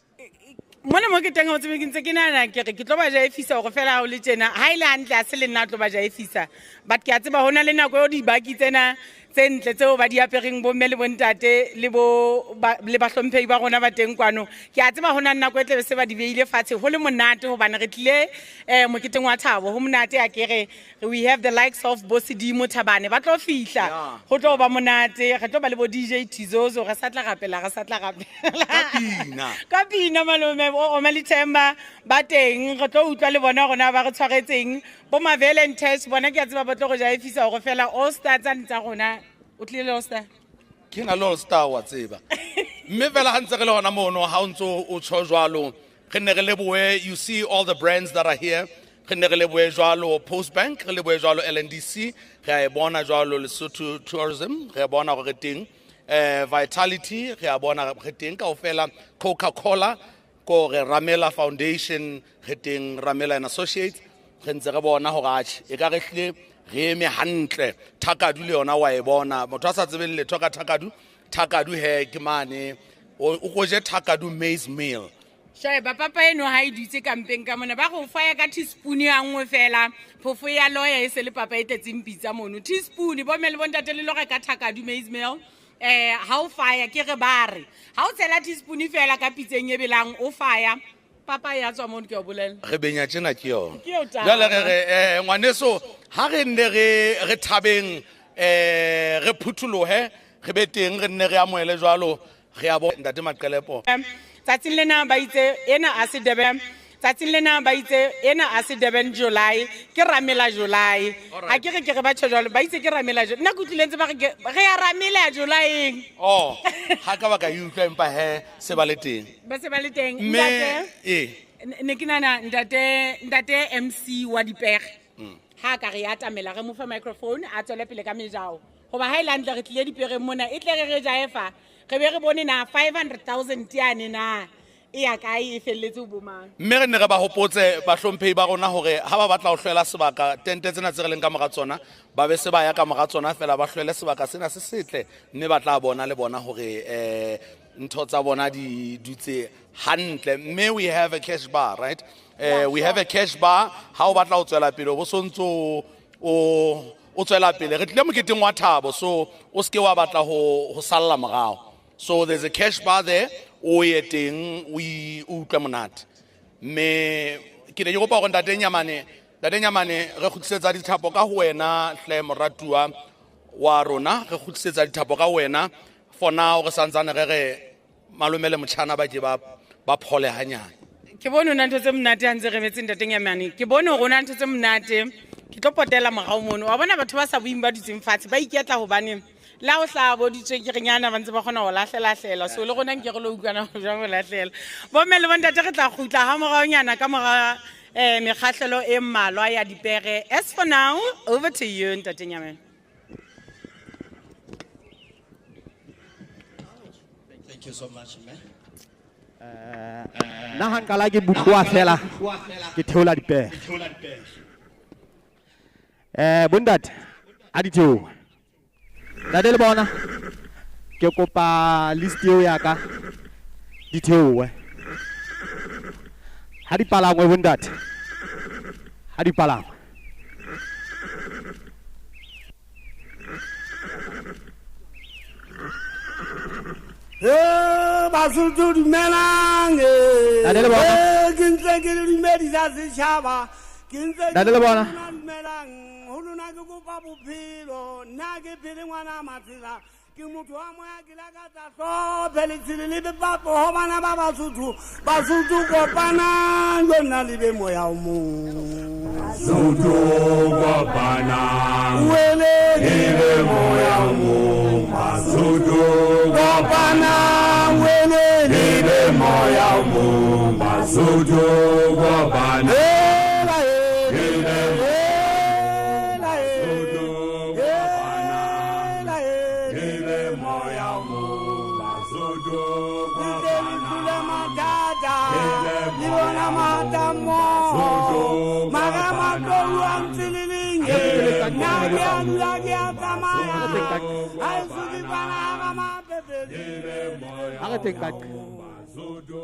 mona mo ke teng o tsebe ke ntse ke nahana ke re ke tlo ba jaefisa gore fela ha o le tjena ha e le hantle ha se le nna a tlo ba jaefisa but ke a tseba ho na le nako eo dibaki tsena tse ntle tseo ba di apereng bomme le bontate le bo le bahlomphehi ba rona ba teng kwano ke a tseba ho na le nako e tlabe se ba di beile fatshe ho le monate hobane re tlile um moketeng wa thabo ho monate a ke re we have the likes of bo Sedimo Thabane ba tlo fihla ho tlo ba monate re tlo ba le bo DJ Tizozo re sa tla rapela re sa tla rapela ka pina malome o Omali Themba ba teng re tlo utlwa le bona rona ba re tshwaretseng bo Mavele and Tash bona ke a tseba ba tlo go jaefisa gore fela all star tsane tsa rona o tlile le all star ke na le all star wa tseba mme fela ga ntse re le gona mono ga o ntse o tsho jwalo re nne re leboe you see all the brands that are here re nne re leboe jwalo Post Bank re leboe jwalo LNDC re a e bona jwalo Lesotho Tourism re a bona gore re teng Vitality re a bona re teng kaofela Coca-Cola ko re Ramela Foundation re teng Ramela and Associates re ntse re bona gore atjhe e ka re hlile re eme hantle Thakadu le yona wa e bona motho a sa tsebeng letho ka Thakadu Thakadu he ke mane o ko je Thakadu maize meal sheba papa eno ha e dutse kampeng ka mona ba go faya ka teaspoon ya nngwe fela phofo ya loya e se le papa e tletseng pitsa mono teaspoon bomme le bontate le loge ka Thakadu maize meal ha o faya ke re ba re ha o tshela teaspoon fela ka pitseng e belang o faya papa ya tswa mono ke o bolela re benya tjena ke yona Ke eo taba. Jwale re re ngwaneso ha re nne re thabeng re phutholohe re be teng re nne re amohele jwalo re a bo ntate Maqelepo. Tsatsing lena ba itse ena a se Durban. Tsatsing lena ba itse ena a se Durban July, ke Ramela July. Ha ke re ke re batjho jwalo, ba itse ke Ramela July. Nna ke utlwile ntse ba re re ya Ramela July. Oh, ha ka ba ka e utlwa empa he se ba le teng. Ba se ba le teng. Mme Ntate, ee. ne ke nahana ntate MC wa dipere. Ha ka re atamela re mo fe microphone a tswele pele ka mejao. Hoba ha e le hantle re tlile dipereng mona, e tle re re jae fa. Re be re bone na 500,000 yane na e ya kae e felletse ho bo mang. Mme re ne re ba hopotse bahlomphehi ba rona hore ha ba batla ho hlwela sebaka tente tsena tse re leng ka mora tsona, ba be se ba ya ka mora tsona fela ba hlwele sebaka sena se setle, mme ba tla bona le bona hore ntho tsa bona di dutse hantle. Mme we have a cash bar, right? We have a cash bar. Ha o batla ho tswela pele, o bo sontso o tswela pele. Re tlile moketeng wa thabo, so o seke wa batla ho salla morao. So there's a cash bar there, o ye teng, o utlwe monate. Mme ke ne ke kopa hore Ntate Nyamane, Ntate Nyamane, re kgutlisetsa dithapo ka ho wena hle moratuwa wa rona, re kgutlisetsa dithapo ka ho wena. For now re santsane re re malome le motjhana ba ke ba phole hanyane. Ke bone ho na ntho tse monate ha ntse re emetse Ntate Nyamane. Ke bone hore ho na ntho tse monate. Ke tlo potela morao mono. Wa bona batho ba sa bueng ba dutseng fatshe, ba iketla hobane le ha o hlaha bo ditswekerenyana ba ntse ba kgona ho lahlela-hlela. So le rona nke re lo utlwana jwang ho lahlela. Bomme le bontate re tla kgutla ha moraonyana ka mora mekgahlelo e mmalwa ya dipere. As for now, over to you Ntate Nyamane. Thank you so much, man. Nna ha nqala ke butloa fela, ke theola dipere. Bontate, a di theohe. Ntate le bona, ke kopa list eo ya ka di theohe. Ha di palangwe bontate, ha di palangwe. Basotho dumelang, Ntate le bona. Ke ntse ke le dumedisa setjhaba, ke ntse ke Ntate le bona. lona dumelang, ho lona ke kopa bophelo, nna ke phele ngwana Matsela, ke motho wa moya, ke lakatsa hlophe letshele le bepapo ho bana ba Basotho, Basotho kopanang, lona le be moya o mong. Basotho kopanang, Wele. le be moya o mong. Basotho kopanang, wele. le be moya o mong. Basotho kopanang, Hela, le be hela, Basotho kopanang, hela, le be moya o mong. Basotho Le tle le tlole kopanang, mathata, le be le bona moya o mong. matha mmoho. Basotho Mara matlou a kopanang, ntse le leng, le be nna ke a moya o dula mong. ke a tsamaya. Basotho Ha eso ke kopanang, kwana hara mapepele. le be moya Ha re teng ka o mong. Basotho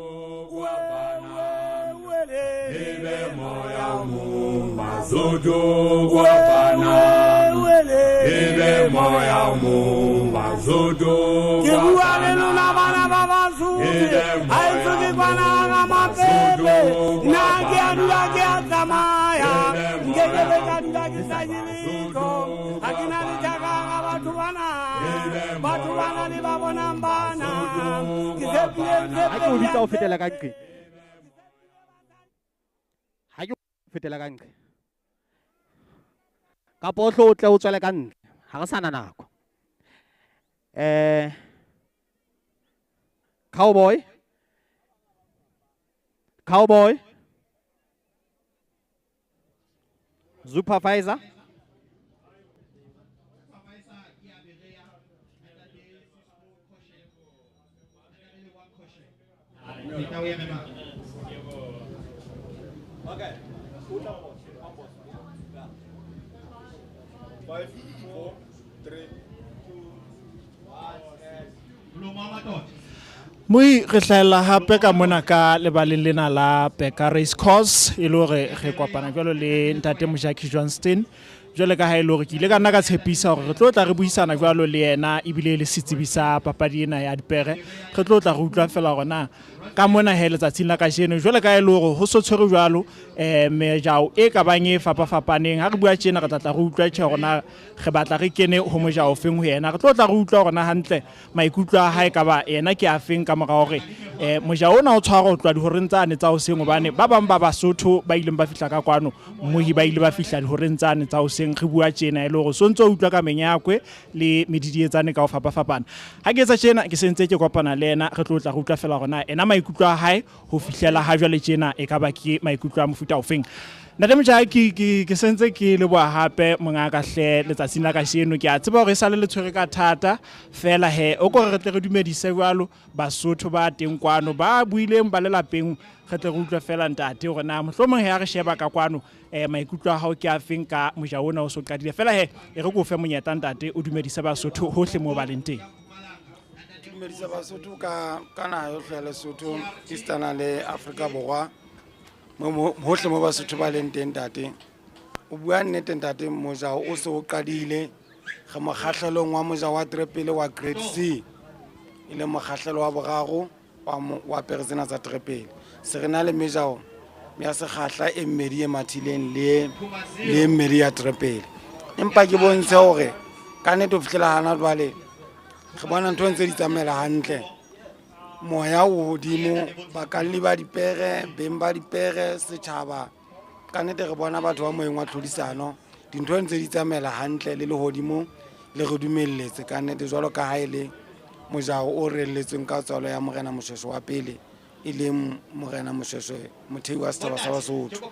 kopanang, le be moya o mong. Basotho kopanang, le be moya o mong. Basotho Ke bua le lona kopanang, bana ba Basotho, le be ha eso moya ke o kwana mong. hara mapepele. Basotho Nna ke a dula ke a kopanang, tsamaya. le be Nke ke be moya ka o dula ke mong. sa ye letho. Basotho Ha ke na le thaka hara batho bana. le be Batho moya bana o le ba mong. bonang bana. Basotho Ke tshepile, Ha ke o bitsa o tshepile, fetela ka nqe. Ha ke o fetela ka nqe. Kapa o tlo tle o tswele ka ntle. Ha re sa na nako. Cowboy. Cowboy. Supervisor. Okay. 5, 4, 3, 2, 1, and Moi re hlahella hape ka mona ka lebaleng lena la Beka Race Course, e le hore re kopana jwalo le Ntate Mojaki Johnston. Jwale ka ha e le hore ke ile ka nna ka tshepisa hore re tlo tla re buisana jwalo le yena ebile le setsebi sa papadi ena ya dipere. Re tlo tla re utlwa fela hore na ka mona he letsatsing la kajeno jwale ka ha e le hore ho so tshwerwe jwalo, Mejao e ka bang e fapafapaneng. Ha re bua tjena re tla tla re utlwa tjhe hore na re batla re kene ho mojao feng ho yena. Re tlo tla re utlwa hore na hantle maikutlo a hae ka ba yena ke a feng ka mora hore mojao ona o tshwarwa ho tloha dihoreng tsane tsa hoseng, hobane ba bang ba Basotho ba ileng ba fihla ka kwano mmohi ba ile ba fihla dihoreng tsane tsa hoseng. Re bua tjena e le hore so ntso utlwa ka menyakwe le medidietsane ka ho fapafapana. Ha ke etsa tjena ke sentse ke kopana le yena, re tlo tla re utlwa fela hore na ena maikutlo a hae ho fihlela ha jwale tjena e ka ba ke maikutlo a mofuta ofeng. Ntate Mojaki, ke sentse ke leboha hape mongaka hle letsatsing la kasheno. Ke a tseba hore e sale le tshwere ka thata fela he o kore re tle re dumedise jwalo Basotho ba teng kwano ba buileng ba lelapeng, re tle re utlwe fela ntate hore na mohlomong he ha re sheba ka kwano maikutlo a hao ke a feng ka moja ona o so qadile. Fela he e re ko fe monyetla ntate o dumedise Basotho hohle moo ba leng teng. Ke dumedisa Basotho ka naha yohle ya Lesotho, Eastern le Afrika Borwa, hohle mo Basotho ba leng teng ntate. O bua nnete ntate, mojao o se o qadile. Re mokgahlelong wa mojao wa trepele wa grade C, e leng mokgahlelo wa boraro wa pere tsena tsa trepele. Se re na le mejao ya sekgahla e mmedi e mathileng le e mmedi ya trepele. Empa ke bontshe hore ka nnete ho fihlela hana jwale re bona ntho ntse di tsamaela hantle. Moya o hodimo, bakalli ba dipere, beng ba dipere, setjhaba, ka nnete re bona batho ba moyeng wa tlhodisano. Dintho ntse di tsamaela hantle le lehodimo le re dumelletse ka nnete, jwalo ka ha e le mojao o relletsweng ka tswalo ya Morena Moshweshwe wa pele, e leng Morena Moshweshwe mothei wa setjhaba sa Basotho.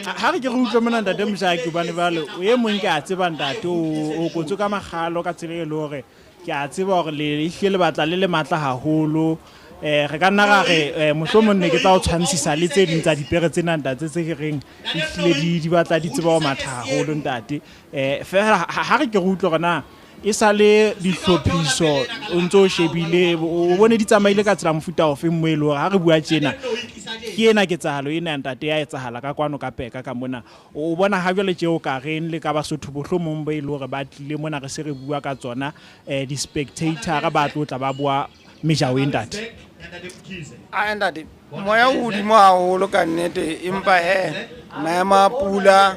Ha re ke re utlwe mona ntate Mojaki, hobane jwale o e mong ke a tseba ntate o kotswe ka makgalo ka tsela e le hore ke a tseba hore le ehlile le batla le le matla haholo. Re ka nna ra re mohlomong ne ke tla o tshwantshisa le tse ding tsa dipere tsena ntate tse ke reng ehlile di batla di tseba ho matha haholo ntate. Fela ha re ke re utlwe hore na e sa le dihlophiso o ntso o shebile o bone di tsamaile ka tsela mofuta ofe mo e le hore ha re bua tjena ke ena ketsahalo ena ntate ya etsahala ka kwano ka Peka ka mona. O bona ha jwale tje o ka reng le ka Basotho bohlomong bo e le hore ba tlile mona re se re bua ka tsona di-spectator ba tlo tla ba bua mejao e ntate. A ntate, moya o hodimo haholo ka nnete, empa he maemo a pula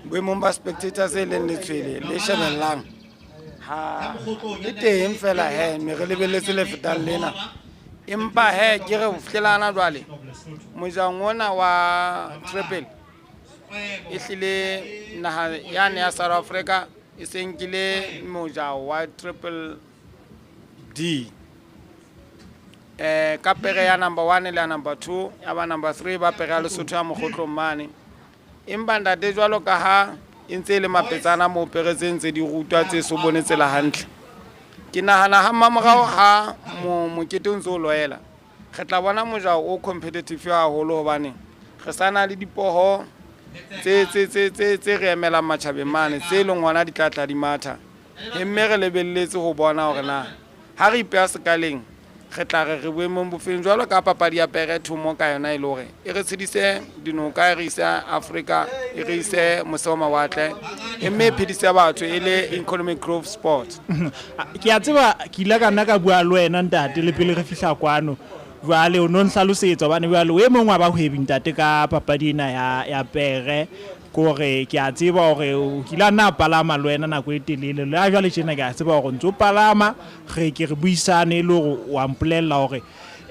boemong ba spectators e leng letshwele le shebellang ha le teng fela he ne re lebelletse le fetang lena. Empa he ke re ho fihlela hana jwale mojang ona wa triple e hlile naha yane ya South Africa e se nkile mojao wa triple D. Ka pere ya number 1 le ya number 2 ya ba number 3 ba pere ya Lesotho ya mokgotlong mane. Empa ntate jwalo ka ha e ntse e le mapetsana moo pere tse ntse di rutwa tse so bone tsela hantle, ke nahana ha mmamorao ha mokete o ntse o loela re tla bona mojao o competitive haholo, hobane re sa na le dipoho tse re emelang matjhabeng mane tse leng hona di tla tla di matha. Mme re lebelletse ho bona hore na ha re ipeha sekaleng re tla re re boemong bofeng jwalo ka papadi ya pere thomo ka yona e le hore e re tshedise dinoka, e re ise Afrika, e re ise mose wa mawatle, e mme e phedise batho e le economic growth sport. Ke a tseba ke ile ka nna ka bua le wena ntate le pele re fihla kwano. Jwale o no nhlalosetsa hobane jwale o e mong wa bahwebi ntate ka papadi ena ya pere, kore ke a tseba hore o kile a nna a palama le wena nako e telele. Le ha jwale tjena ke a tseba hore ntso palama, re ke re buisane le hore wa mpolella hore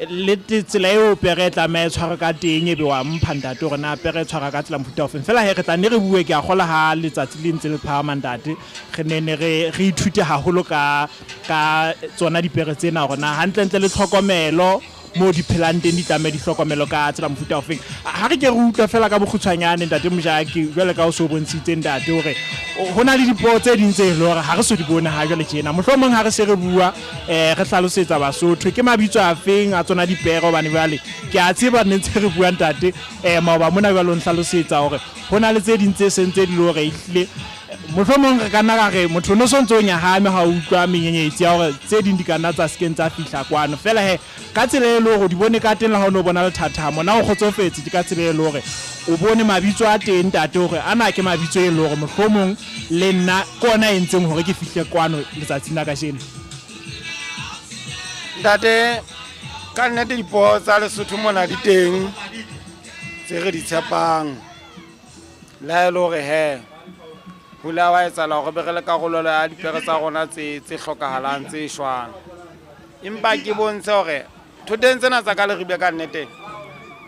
le tsela eo pere e tlameha e tshwarwe ka teng, ebe wa mpha ntate hore na pere e tshwarwa ka tsela mofuta ofeng. Fela he re tla nne re bue, ke a kgolwa ha letsatsi le ntse le phahama ntate, re ne ne re ithute haholo ka tsona dipere tsena hore na hantlentle le tlhokomelo moo di phelang teng di tlameha di hlokomelo ka tsela mofuta ofeng. Ha re ke re utlwe fela ka bokgutshwanyane ntate Mojaki, jwale ka o so bontshitse ntate hore ho na le dipuo tse ding tse leng hore ha re so di bone ha jwale tjena. Mohlomong ha re se re bua re hlalosetsa Basotho ke mabitso a feng a tsona dipere, hobane jwale ke a tseba ne ntse re bua ntate maoba mona jwale o nhlalosetsa hore ho na le tse ding tse seng tse di le hore ehlile mohlomong re ka nna ra re motho o no so ntso o nyahame ha o utlwa menyenyetsi ya hore tse ding di ka nna tsa sekeng tsa fihla kwano. Fela he ka tsela e le hore di bone ka teng le ha o no bona lethathamo, na o kgotsofetse ke ka tsela e le hore o bone mabitso a teng ntate hore ana ke mabitso e le hore mohlomong le nna ke ona e entseng hore ke fihle kwano letsatsing la kajeno? Ntate, ka nnete dipoho tsa Lesotho mona di teng. tse re di tshepang le ha e le hore he ho ile wa etsahala hore be re le karolelo ya dipere tsa rona tse tse hlokahalang tse shwang. Empa ke bontshe hore thoteng tsena tsa ka Leribe ka nnete,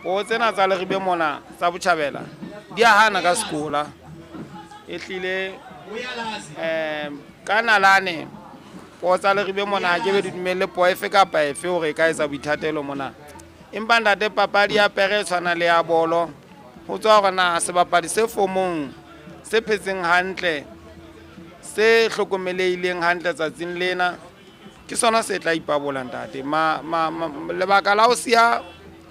poo tsena tsa Leribe mona tsa botjhabela di a hana ka sekola. Ehlile ka nalane poo tsa Leribe mona ha ke be di dumelle poo efe kapa efe hore e ka etsa boithatelo mona. Empa ntate, papadi ya pere e tshwana le ya bolo, ho tswa hore na sebapadi se fomong se phetseng hantle, se hlokomelehileng hantle tsatsing lena, ke sona se tla ipabola ntate. Lebaka la ho siya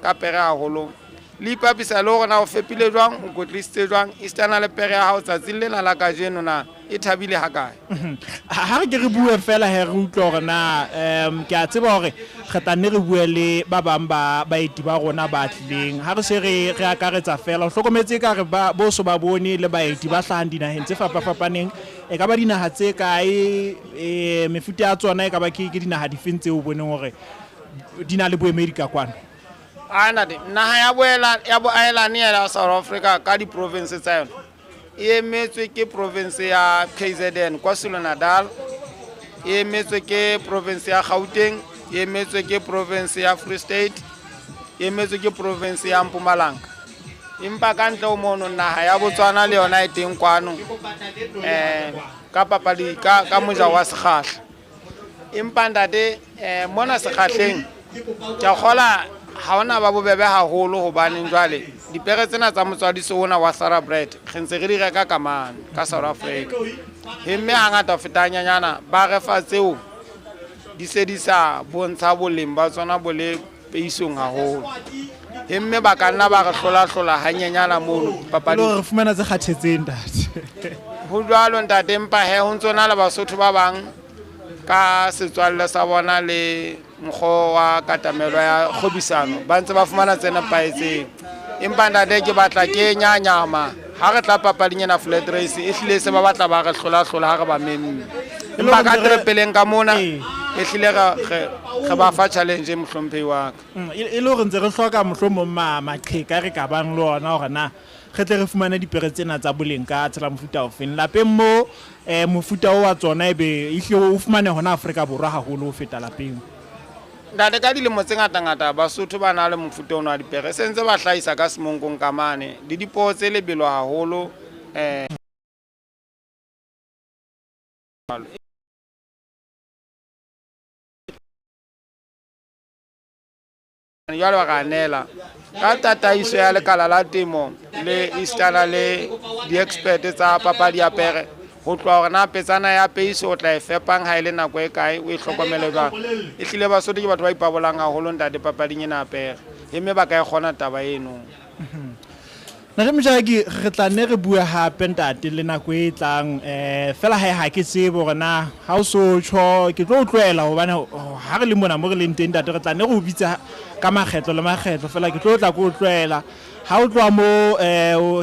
ka pere haholo le ipapisa le hore na o fepile jwang, o kwetlisitse jwang, esitana le pere ya hao tsatsing lena la kajeno na e thabile hakae. Ha re ke re bue fela he re utlwe hore na ke a tseba hore re tla nne re bue le ba bang ba baeti ba rona ba tlileng. Ha re se re re akaretsa fela, o hlokometse ka re ba boso ba bone le baeti ba hlahang dinaheng tse fapafapaneng. E ka ba dinaha tse kae, mefuta ya tsona e ka ba ke dinaha difeng tseo o boneng hore di na le boemedi ka kwano? A ntate, naha ya boela ya boahelani ya South Africa ka diprovince tsa yona e emetswe ke province ya KZN, KwaZulu Natal, e emetswe ke province ya Gauteng, e emetswe ke province ya Free State, e emetswe ke province ya Mpumalanga. Empa ka ntle ho mono naha ya Botswana le yona e teng kwano, ka papadi ka moja wa sekgahla. Empa ntate, mona sekgahleng ke a kgola ha hona ba bobebe haholo, hobaneng jwale dipere tsena tsa motswadiso ona wa thoroughbred re ntse re di reka ka mane ka South Africa. Mme hangata ho feta hanyanyana ba re fa tseo di se di sa bontsha boleng ba tsona bo le peisong haholo. Mme ba ka nna ba re hlola-hlola hanyenyana mono papading. Re fumana tse kgathetseng ntate. Ho jwalo ntate, empa he ho ntso na le Basotho ba bang ka setswalle sa bona le mokgwa wa katamelo ya kgwebisano ba ntse ba fumana tse nepahetseng. Empa ntate ke batla ke nyanyama ha re tla papading ena flat race, e hlile se ba batla ba re hlola-hlola ha re ba memme. Empa ka trepeleng ka mona e hlile re ba fa challenge mohlomphehi wa ka. E le hore ntse re hloka mohlomong maqheka re ka bang le ona hore na re tle re fumane dipere tsena tsa boleng ka tsela mofuta ofeng. Lapeng mo mofuta o wa tsona ebe ehlile o fumane hona Afrika Borwa haholo ho feta lapeng. Ntate, ka dilemo tse ngata-ngata Basotho ba na le mofuta ona wa dipere, se ntse ba hlahisa ka Semonkong ka mane le dipoo tse lebelo haholo. Jwale ba ra neela ka tataiso ya lekala la temo le esitana le di-expert tsa papadi ya pere ho tloha hore na petsana ya peiso o tla e fepang ha e le nako e kae, o e hlokomele jwang. Ehlile Basotho ke batho ba ipabolang haholo ntate papading ena ya pere, mme ba ka e kgona taba eno. Ntate Mojaki, re tla nne re bue hape ntate le nako e tlang, fela hae ha ke tsebe hore na ha o so tjho ke tlo o tlohela, hobane ha re le mona mo re leng teng ntate re tla nne re o bitsa ka makgetlo le makgetlo, fela ke tlo tla ke o tlohela. Ha o tloha mo,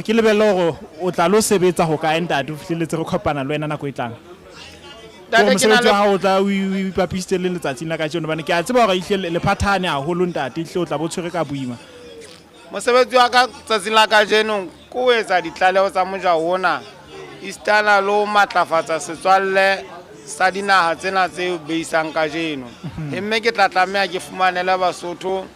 ke lebelle hore o tla lo sebetsa ho kae ntate ho fihlelletse re kopana le wena nako e tlang. Ntate, ke na Mosebetsi le wa hao o tla o ipapisitse le letsatsing la kajeno, hobane ke a tseba hore ehlile le phathahane haholo ntate, ehlile o tla bo tshwere ka boima. Mosebetsi wa ka tsatsing la kajeno ke ho etsa ditlaleho tsa mojaho ona, esitana le ho matlafatsa setswalle sa dinaha tsena tse beisang kajeno. Mme ke tla tlameha ke fumanele Basotho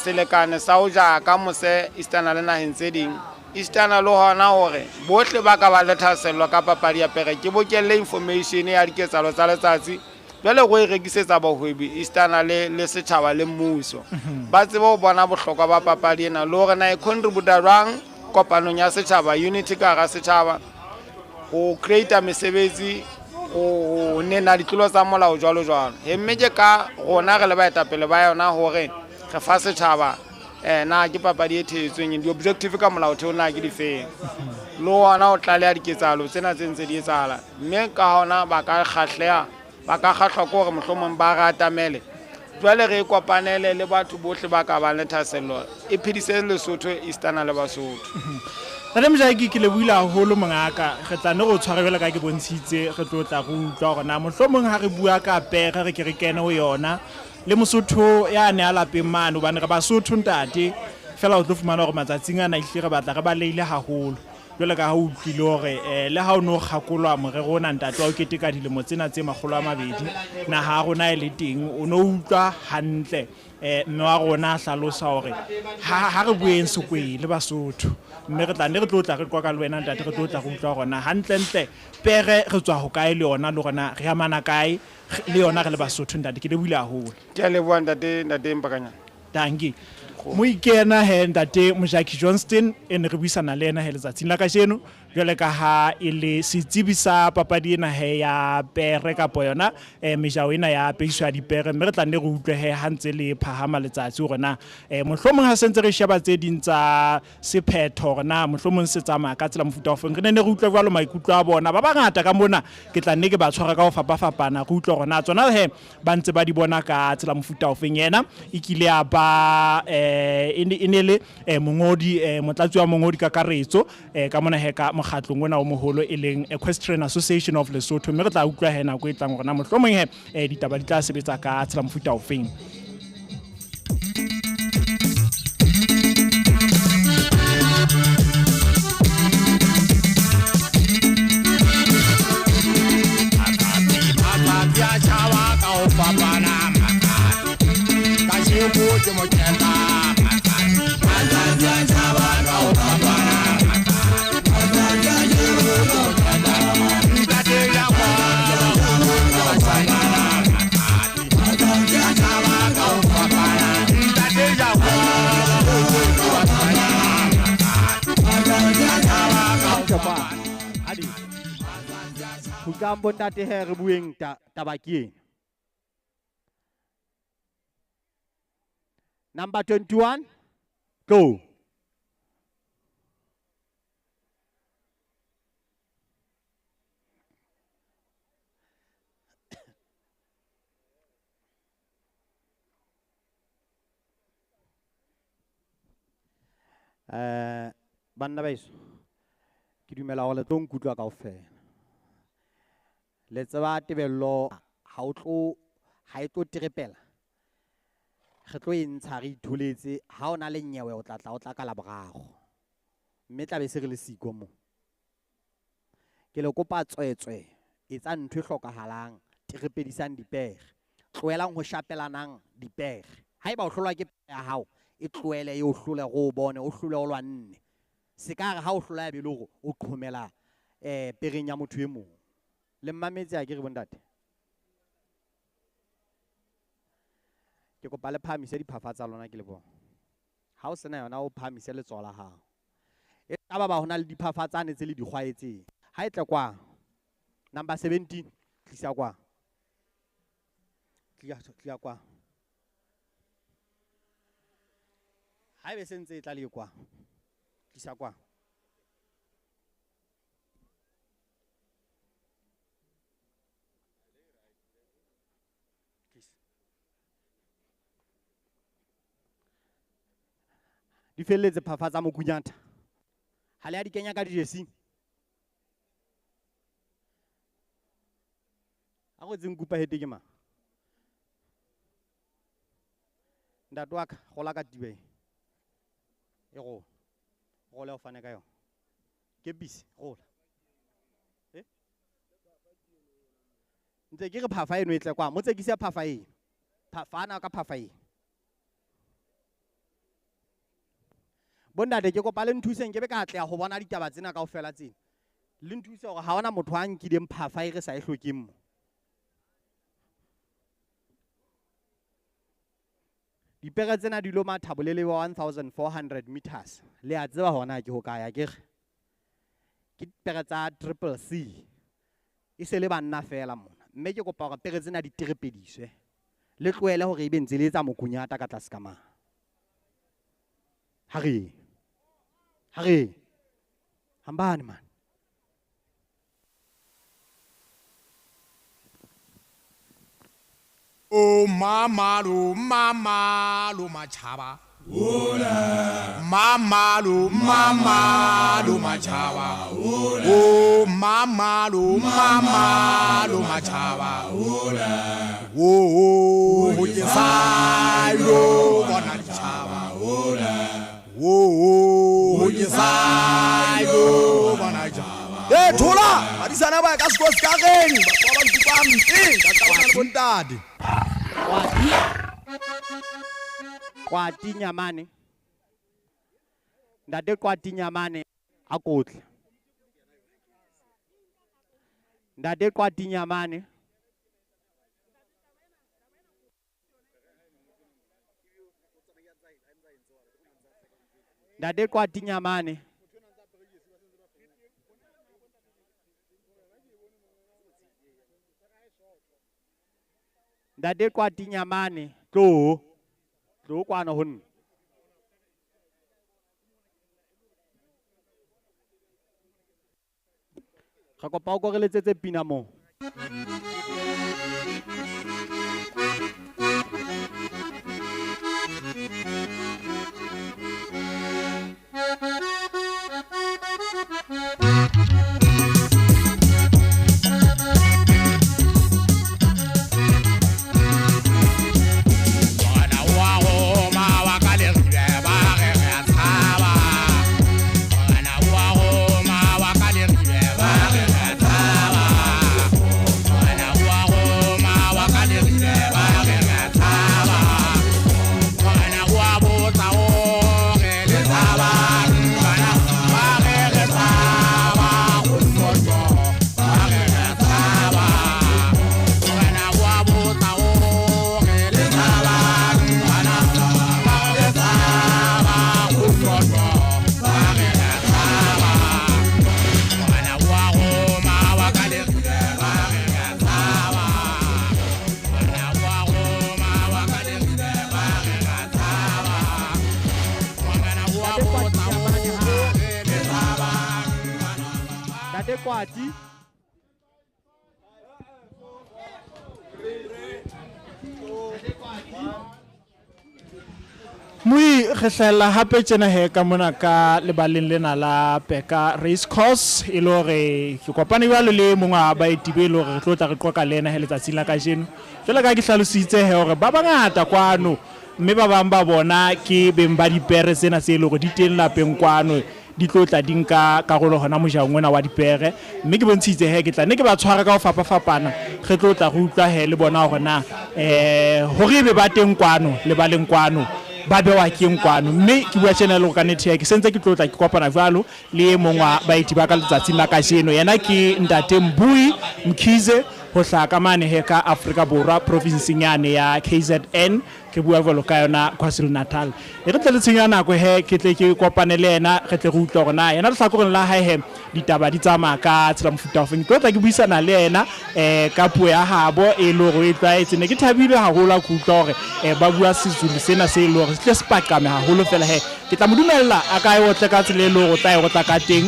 selekane sa ho jaha ka mose esitana le naheng tse ding, esitana le hona hore bohle ba ka ba le thahasello ka papadi ya pere ke bokelle information ya diketsahalo tsa letsatsi, jwale go e rekisetsa bahwebi esitana le setjhaba le mmuso. Ba tsebe ho bona bohlokwa ba papadi ena le hore na e contributa jwang kopanong ya setjhaba, unity ka hara setjhaba, ho create mesebetsi, ho nena ditlolo tsa molao jwalo jwalo. Mme ke ka rona re le baetapele ba yona hore re fa setjhaba na ke papadi e thehetsweng, di-objective ka molaotheo na ke difeng, le hona ho tlaleha diketsahalo tsena tse ntse di etsahala. Mme ka hona ba ka kgahleha, ba ka kgahlwa ke hore mohlomong ba re atamele, jwale re kopanele le batho bohle ba ka bang le thahasello e phedise Lesotho esitana le Basotho. Ntate Mojaki, ke lebohile haholo mongaka. Re tla nne re o tshware jwalo ka ke bontshitse, re tlo tla re utlwa hore na mohlomong ha re bua ka pere re ke re kene ho yona le Mosotho ya ne a lapeng mane, hobane re Basotho ntate. Fela o tlo fumana hore matsatsing ana ehlile re batla re balehile haholo. Jwale ka ha o utlwile hore le ha o no kgakolwa morero ona ntate wa o keteka dilemo tsena tse 200 naha ya rona e le teng, o no utlwa hantle mme wa rona a hlalosa hore ha re bueng Sekwele Basotho, mme re tla nne re tlo tla re qoqa le wena ntate, re tlo tla re utlwa hore na hantlentle pere re tswa hokae le yona, le hore na re amana kae le yona re le Basotho ntate. Ke lebohile haholo. Ke a leboha ntate, ntate Mpakanyana. Dankie. Moikena he ntate Mojaki Johnston e ne re buisana le yena he letsatsing la kajeno, jwale ka ha e le setsebi sa papadi ena he ya pere kapo yona mejao ena ya peiso ya dipere, mme re tla nne re utlwe he ha ntse le phahama letsatsi hore na mohlomong ha sentse re sheba tse ding tsa sephetho hore na mohlomong se tsamaya ka tsela mofuta ofeng. Re ne ne re utlwe jwalo maikutlo a bona ba bangata ka mona, ke tla nne ke ba tshwara ka ho fapafapana, re utlwe hore na tsona he ba ntse ba di bona ka tsela mofuta ofeng. Yena e kile ya ba e ne le mongodi, motlatsi wa mongodi kakaretso ka mona he ka mokgatlong ona o moholo e leng Equestrian Association of Lesotho, mme re tla utlwa he nako e tlang hore na mohlomong he ditaba di tla sebetsa ka tsela mofuta ofeng. Kgutlang bontate he re bueng taba ke ena. Number 21, go. Banna ba heso, ke dumela hore le tlo nkutlwa kaofela. Le tseba tebello ha o tlo, ha e tlo terepela. Re tlo e ntsha re itholetse, ha o na le nyewe o tla tla o tla ka Laboraro. Mme tla be se re le siko mo. Ke le kopa tswetswe, etsa ntho e hlokahalang, terepedisang dipere. Tlohelang ho shapelanang dipere. Haeba o hlolwa ke pere ya hao, e tlohele e o hlole re o bone, o hlole o lwanne. Se ka re ha o hlola ya be le hore o qhomela pereng ya motho e mong. Le mmametse ha ke re bontate? Ke kopa le phahamise diphafa tsa lona ke le bone. Ha o sena yona o phahamise letsoho la hao. E ka ba ba hona le diphafa tsane tse le di kgwaetseng. Ha e tle kwa. Number 17 tlisa kwa. Tlia kwa. Ha ebe se ntse e tla le kwa. Tlisa kwa. Di felletse phafa tsa mokunyata. Ha le a di kenya ka dijesing. A go tseng kupa hete ke mang? Ntate wa ka, gola ka tibe. E go. Gola o fane ka yona. Ke bisi, gola. Eh? Ntse ke re phafa eno e tle kwa, mo tsekise phafa eno. Phafana ka phafa eno. Bontate ke kopa le nthuseng ke be ka atleha ho bona ditaba tsena kaofela tsena. Le nthuse hore ha hona motho a nkileng phafa e re sa e hlokeng mo. Dipere tsena di lo matha bolelele ba 1400 meters. Le a tseba hore na ke hokae, akere? Ke dipere tsa triple C. E se le banna fela mona. Mme ke kopa hore pere tsena di terepediswe. Le tlohele hore ebe ntse le etsa mokunyata ka tlase ka mane. Ha re. Ha re. Hambane man. O mama lo mama lo machaba. Hola. Mama lo mama lo machaba. Hola. O mama lo mama lo machaba. Hola. O o ke sa lo bona ditjhaba. Hola. O Wo ke sa yo bona jaba. E thola, badisana ba ka sekolo se ka reng, batho ba ba nkutlwa hampe, ntate wa le bontate. Kwati Nyamane. Ntate Kwati Nyamane a kotle. Ntate Kwati Nyamane. Ntate Kwati Nyamane. Ntate Kwati Nyamane, tlo. Tlo kwana ho nna. Re kopa o ko re letsetse pina moo. Kwati. Moi re hlahella hape tjena he ka mona ka lebaleng lena la Peka Race Course e le hore ke kopane jwalo le mongwe wa baeti be e le hore re tlo tla re qoqa le ena he letsatsing la kajeno. Jwalo ka ke hlalositse he hore ba bangata kwano mme ba bang ba bona ke beng ba dipere tsena tse e le hore di teng lapeng kwano di tlo tla di nka karolo hona mojaong ona wa dipere mme ke bontshitse he ke tla ne ke ba tshwara ka ho fapafapana re tlo tla re utlwa he le bona hore na hore ebe ba teng kwano lebaleng kwano ba bewa keng kwano mme ke bua tjena le hore ka nnete ya ke sentse ke tlo tla ke kopana jwalo le e mong wa baeti ba ka letsatsing la kajeno yena ke Ntate Mbui Mkhize ho hlaha ka mane he ka Afrika Borwa provinseng yane ya KZN ke bua jwalo ka yona KwaZulu Natal. E re tle le tshenyo ya nako he ke tle ke kopane le yena re tle re utlwe hore na yena lehlakoreng la hae he ditaba di tsamaya ka tsela mofuta ofeng. Ke tlo tla ke buisana le yena ka puo ya habo e le hore o e tlwaetse. Ne ke thabile haholo ha ke utlwa hore ba bua Sezulu sena se e le hore se tle se paqame haholo fela he ke tla mo dumella a ka e otle ka tsela e le hore o tla e otla ka teng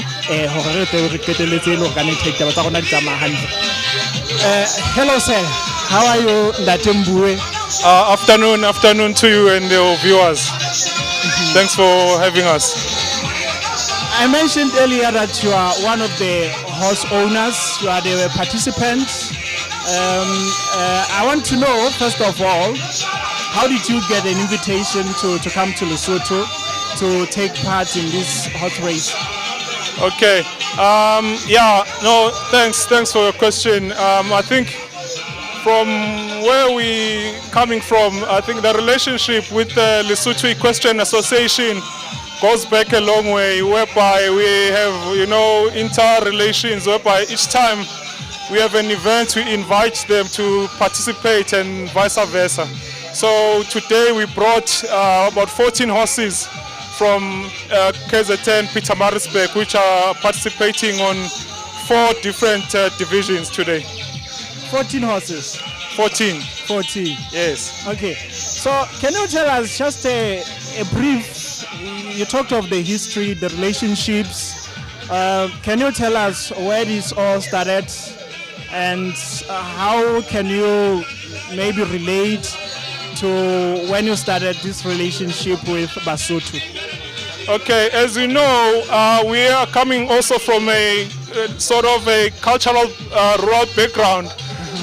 hore re tle re qetelletse e le hore ka nnete ditaba tsa rona di tsamaya hantle. Hello sir, how are you Ntate Mbue? Afternoon to you and your viewers. Thanks for having us. I mentioned earlier that you are one of the horse owners, you are the participants. I want to know, first of all, how did you get an invitation to come to Lesotho to take part in this horse race? Okay. Thanks for your question. I think from where we coming from, I think the relationship with the Lesotho Equestrian Association goes back a long way, whereby we have, interrelations, whereby each time we have an event, we invite them to participate and vice versa. So today we brought about 14 horses from KZN Pietermaritzburg, which are participating on 4 different divisions today. 14 horses? 14. 14. Yes. Okay. So can you tell us just a brief, you talked of the history, the relationships. Can you tell us where this all started and how can you maybe relate to when you started this relationship with Basotho? Okay, as you know, we are coming also from a sort of a cultural rural background.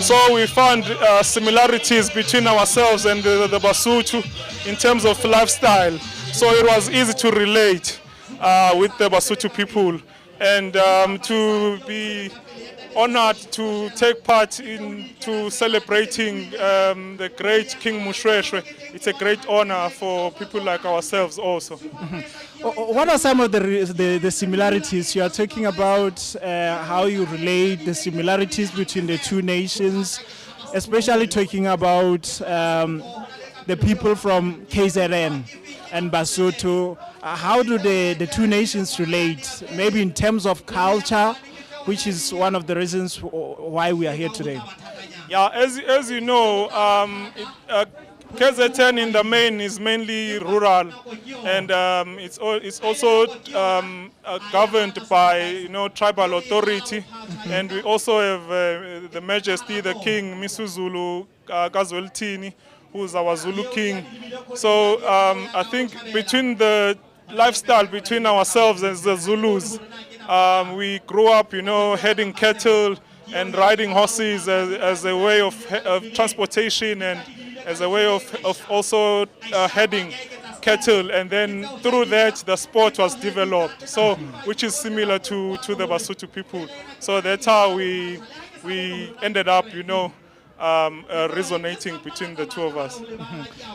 So we found similarities between ourselves and the Basotho in terms of lifestyle. So it was easy to relate with the Basotho people and to be honored to take part in to celebrating the great King Moshoeshoe. It's a great honor for people like ourselves also. What are some of the similarities? You are talking about how you relate the similarities between the two nations, especially talking about the people from KZN and Basotho. How do the two nations relate? Maybe in terms of culture, which is one of the reasons why we are here today. Yeah, as you know, KZN in the main is mainly rural, and it's also governed by tribal authority, and we also have the Majesty the King Misuzulu kaZwelithini, who is our Zulu king. So I think between the lifestyle between ourselves and the Zulus, we grew up, herding cattle and riding horses as a way of transportation and as a way of also herding cattle. And then through that, the sport was developed, so which is similar to the Basotho people. So that's how we ended up, resonating between the two of us.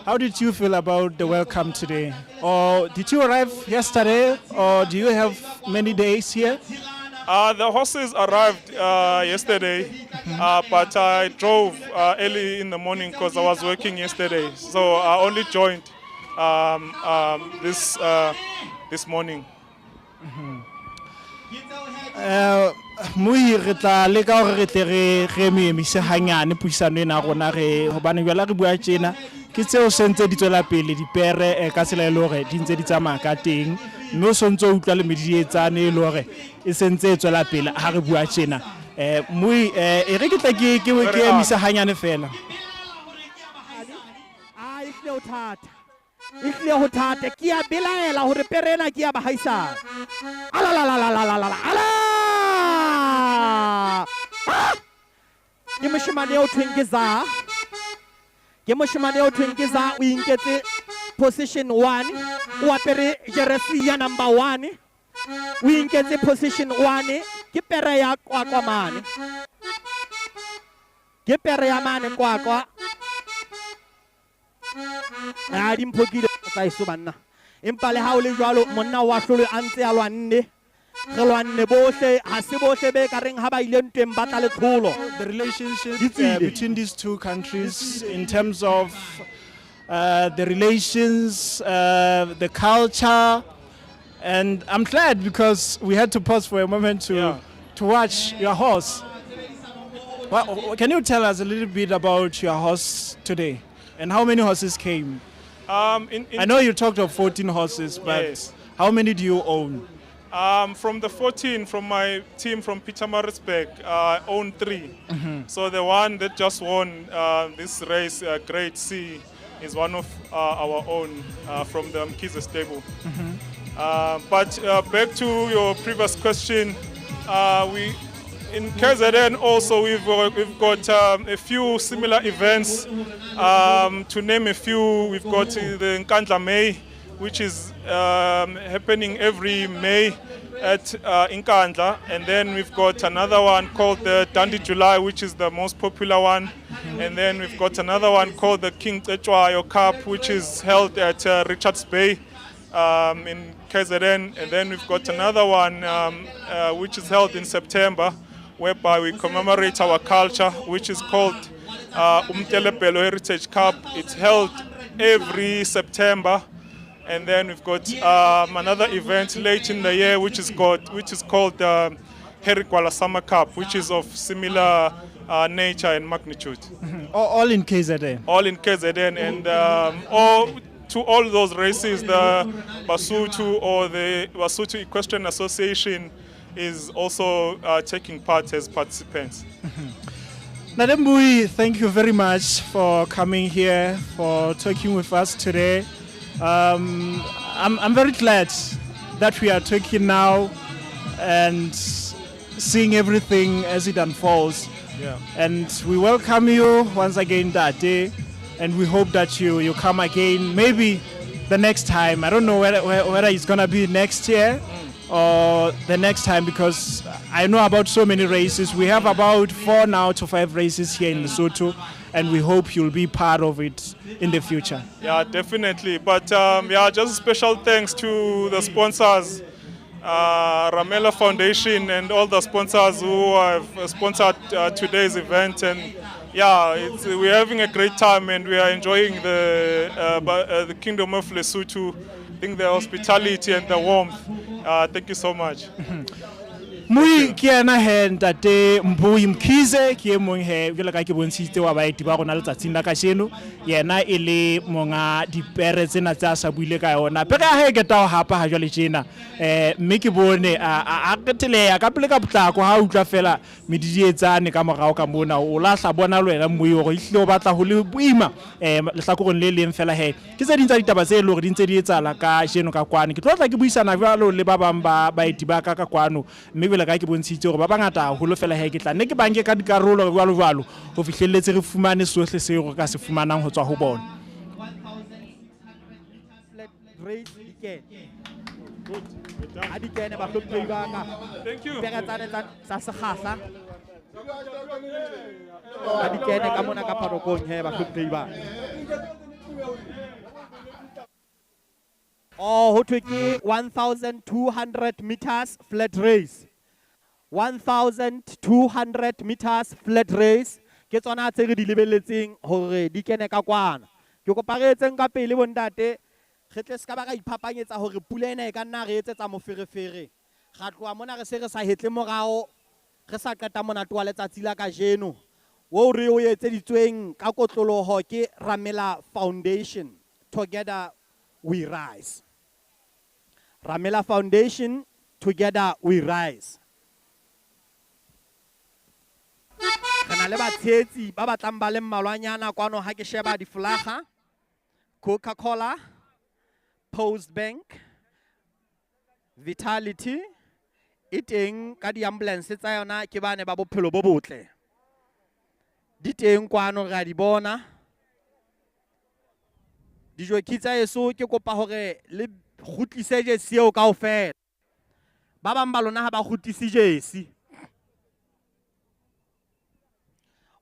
How did you feel about the welcome today? Or did you arrive yesterday, or do you have many days here? The horses arrived yesterday, but I drove early in the morning because I was working yesterday. So I only joined this morning. Moi re tla leka hore re tle re mo emise hanyane puisano ena ya rona re hobane jwale re bua tjena ke tseo sentse di tswela pele dipere ka tsela e le hore di ntse di tsamaya ka teng mme o sontse o utlwa le medidietsane e le hore e sentse e tswela pele ha re bua tjena. Moi e re ke tla ke emisa hanyane fela. A e hlile ho thata, e hlile ho thata. Ke a belaela hore pere ena ke ya bahaisane. Alalalalala, ala! Ah! Ke moshemane eo thweng ke za, ke moshemane eo thweng ke za, o inketse position 1, o apere jersey ya number 1, o inketse position 1. Ke pere ya Qwaqwa mane, ke pere ya mane Qwaqwa. A di mphokile tsa eso banna, empa le ha o le jwalo monna wa hlolo a ntse a lwanne, re lwanne bohle, ha se bohle be ka reng ha ba ile ntweng ba tla le tlholo. The relationship Di tswile. Between these two countries in terms of the relations, the culture, and I'm glad because we had to pause for a moment to watch your horse. Well, can you tell us a little bit about your horse today and how many horses came? In I know you talked of 14 horses, but Yes. how many do you own? From the 14, from my team from Pietermaritzburg, I own 3. So the one that just won this race, Grade C, is one of our own from the Mkhize stable. But back to your previous question, we in KZN also we've got a few similar events. To name a few, we've got the Nkandla May, which is happening every May at Nkandla, and then we've got another one called the Dundee July, which is the most popular one, and then we've got another one called the King Cetshwayo Cup, which is held at Richards Bay in KZN, and then we've got another one which is held in September, whereby we commemorate our culture, which is called Umtelebelo Heritage Cup. It's held every September. And then we've got another event late in the year, which is called Harry Gwala Summer Cup, which is of similar nature and magnitude. All in KZN. All in KZN, and all to all those races, the Basotho or the Basotho Equestrian Association is also taking part as participants. Ntate Mbui, thank you very much for coming here, for talking with us today. I'm very glad that we are talking now and seeing everything as it unfolds. And we welcome you once again that day, and we hope that you come again, maybe the next time. I don't know whether it's gonna be next year or the next time, because I know about so many races. We have about 4 now to 5 races here in Lesotho, and we hope you'll be part of it in the future. Yeah, definitely. But yeah, just special thanks to the sponsors, Ramela Foundation and all the sponsors who have sponsored today's event. And yeah, we're having a great time and we are enjoying the Kingdom of Lesotho. I think the hospitality and the warmth. Thank you so much. Mui ke yena he ntate Mbui Mkhize ke e mong he jwalo ka ke bontshitse wa baeti ba rona letsatsing la kajeno, yena e le monga dipere tsena tse a sa buile ka yona. Pere ya hae ke tao hapa ha jwale tjena, mme ke bone a qeteleya ka pele ka potlako ha utlwa fela medidietsane ka morao ka mona, o lahla bona le wena Mbui hore ehlile o batla ho le boima lehlakoreng le leng fela he. Ke tse ding tsa ditaba tse leng hore di ntse di etsahala kajeno ka kwano. Ke tlo tla ke buisana jwalo le ba bang ba baeti ba ka ka kwano, mme jwale ka ke bontshitse hore ba bangata haholo fela he ke tla nne ke banke ka dikarolo jwalo jwalo ho fihlelletse re fumane sohle seo re ka se fumanang ho tswa ho bona. Ha di kene bahlomphehi ba ka. Thank you. Pere tsane tsa sekgahla. Ha di kene ka mona ka parokong he bahlomphehi ba. Oh, ho thwe ke 1200 meters flat race. 1200 meters flat race ke tsona tse re di lebelletseng hore di kene ka kwana. Ke kopa re etseng ka pele bontate, re tle se ka ba ra iphapanyetsa hore pula ena e ka nna re etsetsa moferefere. Ra tloha mona re se re sa hetle morao, re sa qeta monate wa letsatsi la kajeno oo re o etseditsweng ka kotloloho ke Ramela Foundation. Together we rise. Ramela Foundation, together we rise. Re na le batshehetsi ba batlang ba le mmalwanyana kwano ha ke sheba difolaga, Coca-Cola, Post Bank, Vitality e teng ka di-ambulance tsa yona ke bane ba bophelo bo botle. Di teng kwano re a di bona. Dijoki tsa heso ke kopa hore le kgutlise jesi eo kaofela. Ba bang ba lona ha ba kgutlise jesi.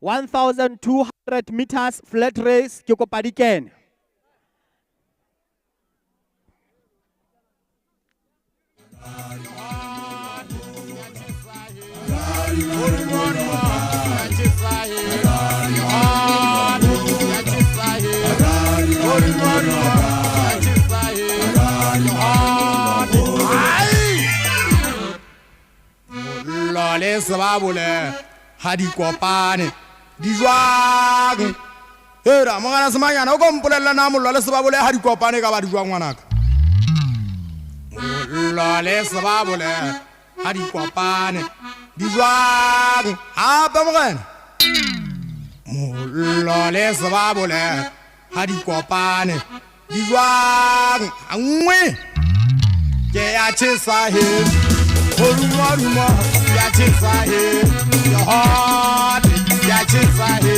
1200 meters flat race ke kopa di kene. Mollo le sebabole ha di kopane di jwang? Hera mongana semanyana o ko mpolella na mollo le sebabole ha di kopane ka ba di jwang ngwanaka? Mollo le sebabole ha di kopane di jwang? Hape morena, mollo le sebabole ha di kopane di jwang? Ha nngwe ke ya tjhesa he, ho ruma ruma ya tjhesa he, hot ya tjhesa he,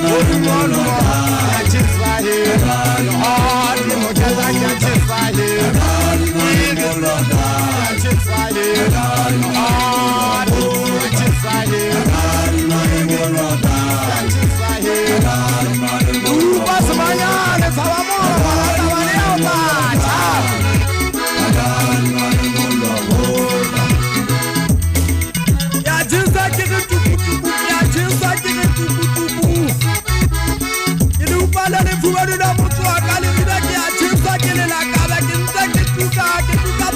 ho ruma ruma ya tjhesa he, hot moketsa ya tjhesa he, ya tjhesa he, hot ya tjhesa he, ya tjhesa he. Upa semanyane tshaba mona ngwana tabane ya o batjha. Ya tjhesa ke re tukutuku, ya tjhesa ke re tukutuku. Ke le upa le lefubedu la motho wa ka le bile ke ya tjhesa ke le lakabe ke ntse ke tuka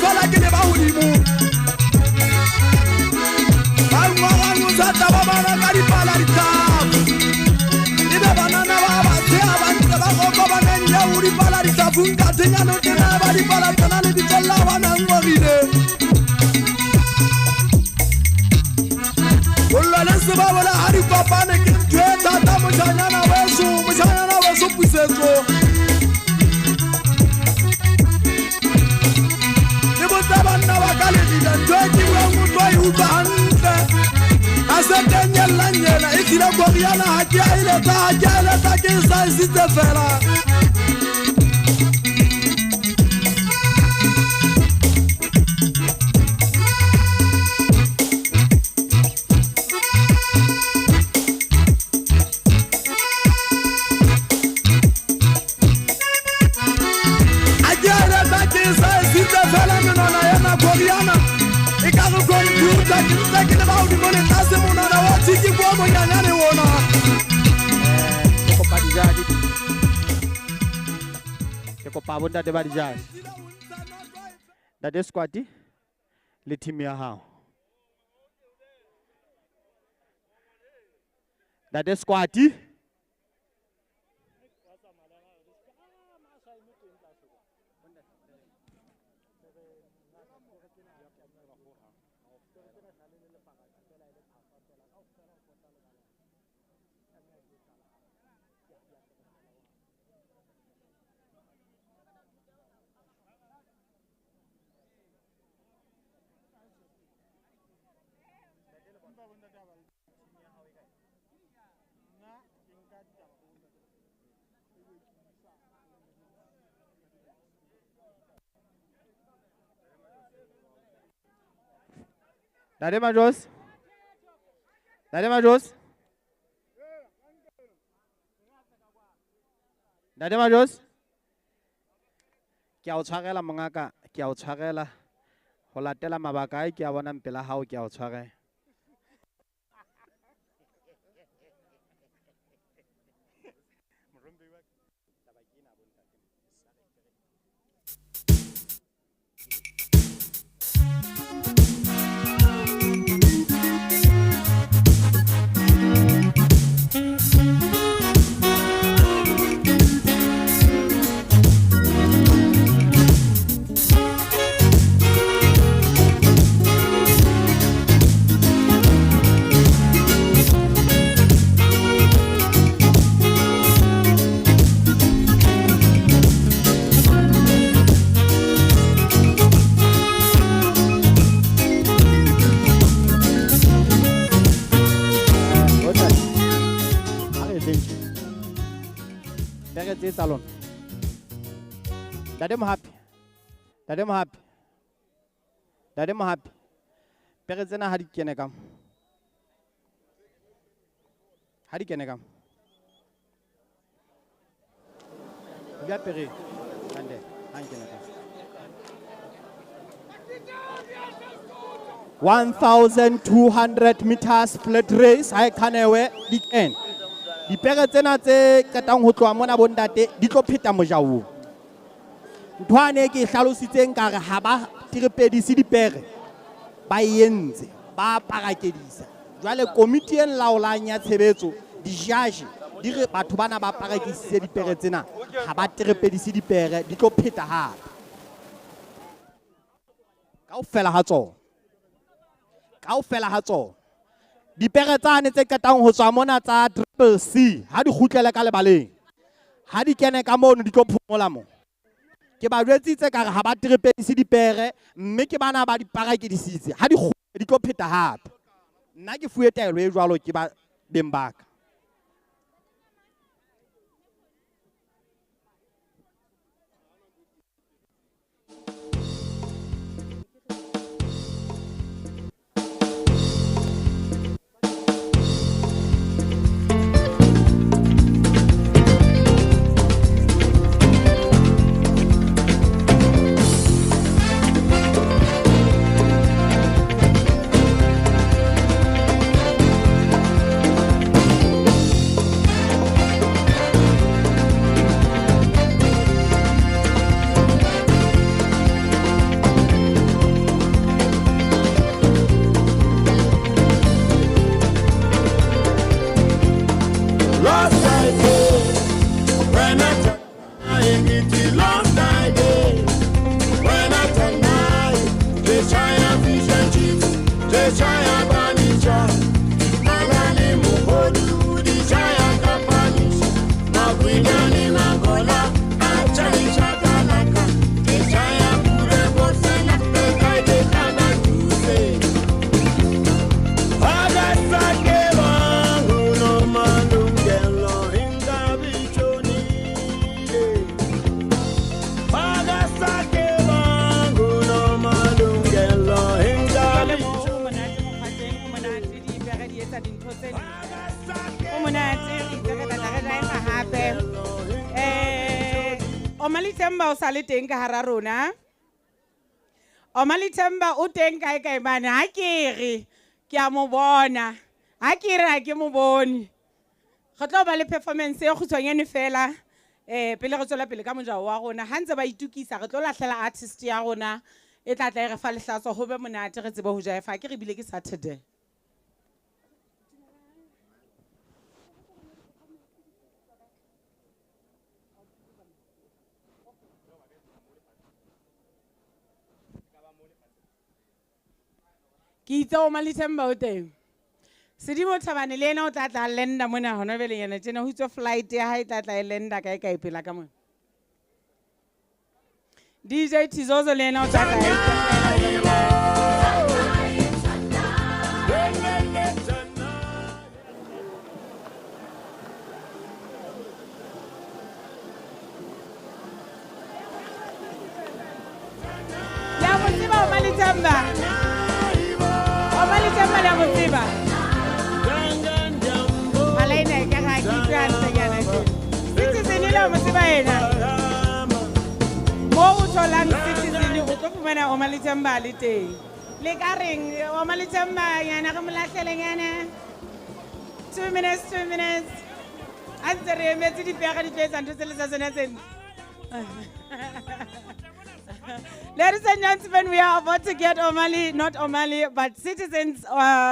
thola ke le ba hodimo. Ba ngwana o sa taba bana ka dipala dithapo. Ebe banana ba ba tsheha ba ntse ba kokobaneng le ho dipala ditlhafung ka thenyano ke na ba dipala tsena le ditsella ba nang morile. Mollo le sebabole ha di kopane ke ntho e thata motjhanyana weso pusetso. Le botsa banna ba ka le dila ntho e ke buang motho a e utlwa hantle. Ha se teng nyellang yena e tlile koriana ha ke a eletsa, ha ke a eletsa ke e saesitse fela. bitsa ke ntse ke le ba hodimo le tlase monwana wa tshiki kwa monyanyane ona. Ke kopa dijadi. Ke kopa bontate ba dijadi. Ntate Squati le team ya hao. Ntate Squati. Ntate Majos. Ntate Majos. Ntate Majos. Ke a o tshwarela mongaka, ke a o tshwarela. Ho latela mabaka a ke a bonang pela hao, ke a o tshwarela. Tsa lona. Ntate Mohapi. Ntate Mohapi. Ntate Mohapi. Pere tsena ha di kene ka mo. Ha di kene ka mo. Bja pere. Ande, ha nkene ka. 1200 meters flat race ha e khanewe di kene. Dipere tsena tse qetang ho tloha mona bontate di tlo pheta mojaong. Ntho ane ke e hlalositseng ka re ha ba tirepedise dipere ba entse ba parakedisa. Jwale komiti e laolang ya tshebetso di-judge di re batho bana ba parakisitse dipere tsena ha ba tirepedise dipere di tlo pheta hape. Kaofela ha tsona. Kaofela ha tsona. Dipere tsane tse qetang ho tswa mona tsa Triple C ha di kgutlele ka lebaleng. Ha di kene ka mono di tlo phomola mo. Ke ba jwetsitse ka re ha ba trepedise dipere mme ke bana ba di parakedisitse. Ha di kgutle di tlo pheta hape. Nna ke fuwe taelo e jwalo ke ba beng ba ka. Teng ka hara rona. Omali Themba o teng kae kae mane ha ke re ke a mo bona. Ha ke re ha ke mo bone. Re tlo ba le performance e kgutshwanyane fela pele re tswela pele ka mojao wa rona. Ha ntse ba itukisa re tlo lahlela artist ya rona e tla tla e re fa lehlatso ho be monate re tsebe ho jaefa ke re bile ke Saturday. Ke itse Omali Themba o teng. Sedimo Thabane le yena o tla tla lenda mona hona jwale yena tjena ho itswe flight ya hae e tla tla e lenda kae kae pela ka mona. DJ Tizozo le yena o tla tla e Le a mo tseba Omali Themba. Omali Themba le a mo tseba. Malaina e ka ga ke utlwe hantlenyana tje. Citizen le a mo tseba yena. Mo o tholang Citizen o tlo fumana Omali Themba a le teng. Le ka reng Omali Themba nyana re mo lahlenyana. 2 minutes, 2 minutes. A ntse re emetse dipere di tlo etsa ntho tsele tsa tsona tsena. Ladies and gentlemen, we are about to get Omali, not Omali, but Citizens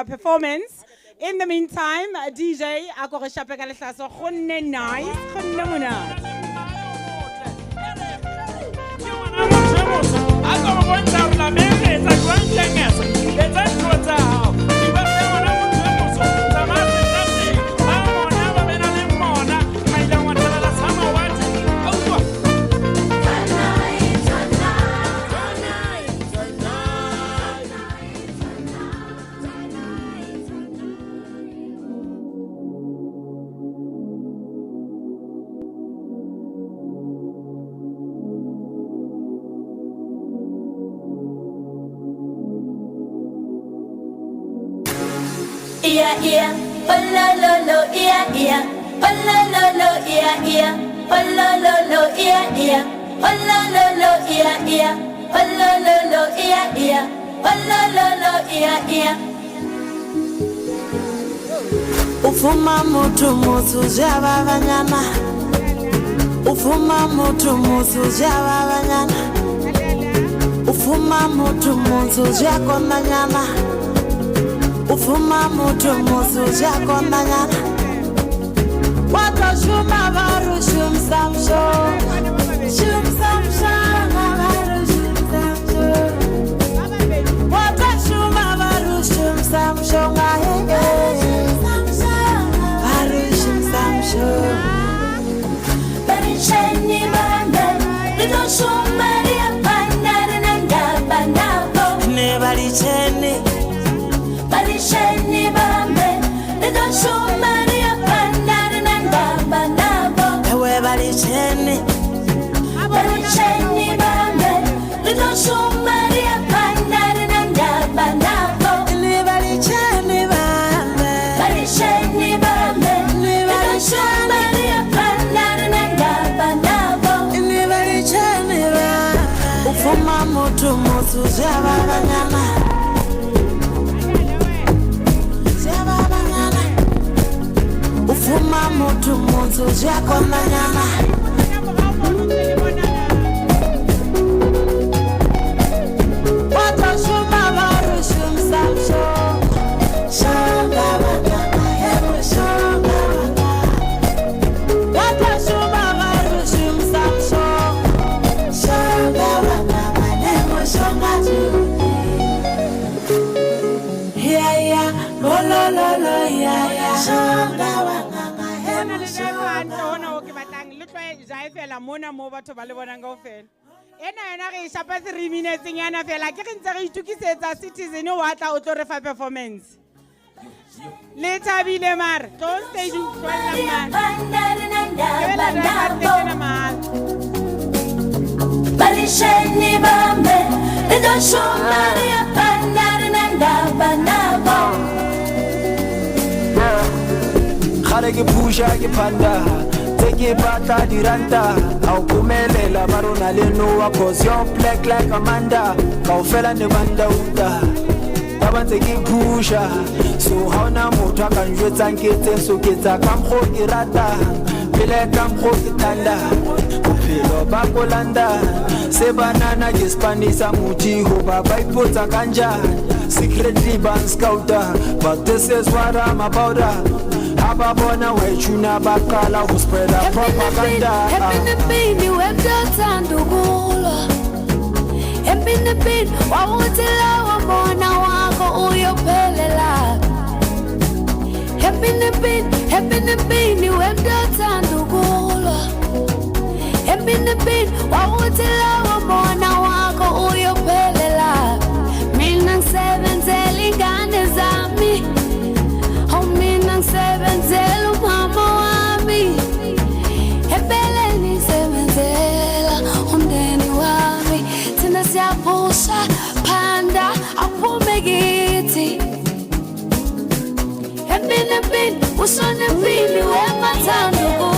performance. In the meantime, DJ, a ko re shape ka lehlaso, go nne nice, go nne monate. Ia ia, oh lo lo lo ia ia, oh lo lo lo ia ia, oh lo lo lo ia ia, oh lo lo lo ia ia, oh lo lo lo ia ia, oh lo lo lo ia ia. Ufuma mutu mutu java banyana, ufuma mutu mutu java banyana, ufuma mutu mutu java banyana. Ufuma mutu mutu jako manyana. Watoshuma varu shumsamsho, shumsamsho varu shumsamsho. Watoshuma varu shumsamsho ngahe, varu shumsamsho. Barisheni bande, litoshuma ria panare nanga banabo. Ne barisheni. Barisheni bambe, litoshuma ria panare nanga banabo. Ewe barisheni. Barisheni bambe, litoshuma ria panare nanga banabo. Ne barisheni bambe. Barisheni bambe, litoshuma ria panare nanga banabo. Ne barisheni bambe. Ufuma mutu mutu java banyana. Ufuma mutu mutu jako manyana. Watoshuma varu shumsamsho, shanga banyana hemu shanga banyana. Watoshuma varu shumsamsho, shanga banyana hemu shanga tu. Yeah yeah, lo lo lo lo yeah yeah, shanga banyana. Hona o ke batlang le tlo jae fela mona mo batho ba le bonang kaofela. Ena yona re e shapa 3 minutes nyana fela ke re ntse re itukisetsa Citizen wa tla o tlo re fa performance. Le thabile mare tlo stage utlwella mare. Ke bela re ka mahala. Barisheni bambe, litoshuma ria panare nanga banabo. Kgale ke pusha ke phanda, Tse ke batla diranta a o phumelela ba rona le noa cause you're black like Amanda. Kaofela ne ba ndauta ba ba ntse ke pusha. So ha ona motho a ka njwetsang ke tse so ke tsa ka mokgo ke ratang phele ka mokgo ke thanda bophelo ba kolanda se banana ke spanisa muthi hoba ba ipotsa kanjani secretly ban scouter but this is what I'm about. Ha ba bona we tuna ba qala ho spread propaganda. Empini wemdothanda ukulwa empini wawuthi lawo mbona wakho uyophelela empini wemdothanda ukulwa empini wawuthi lawo mbona wakho uyophelela mina ngisebenzela ingane zami oh mina ngisebenzela umama wami empeleni ngisebenzela umndeni wami thina siyaphusha phanda aphume kithi empini ushone empini wemathanda ukulwa.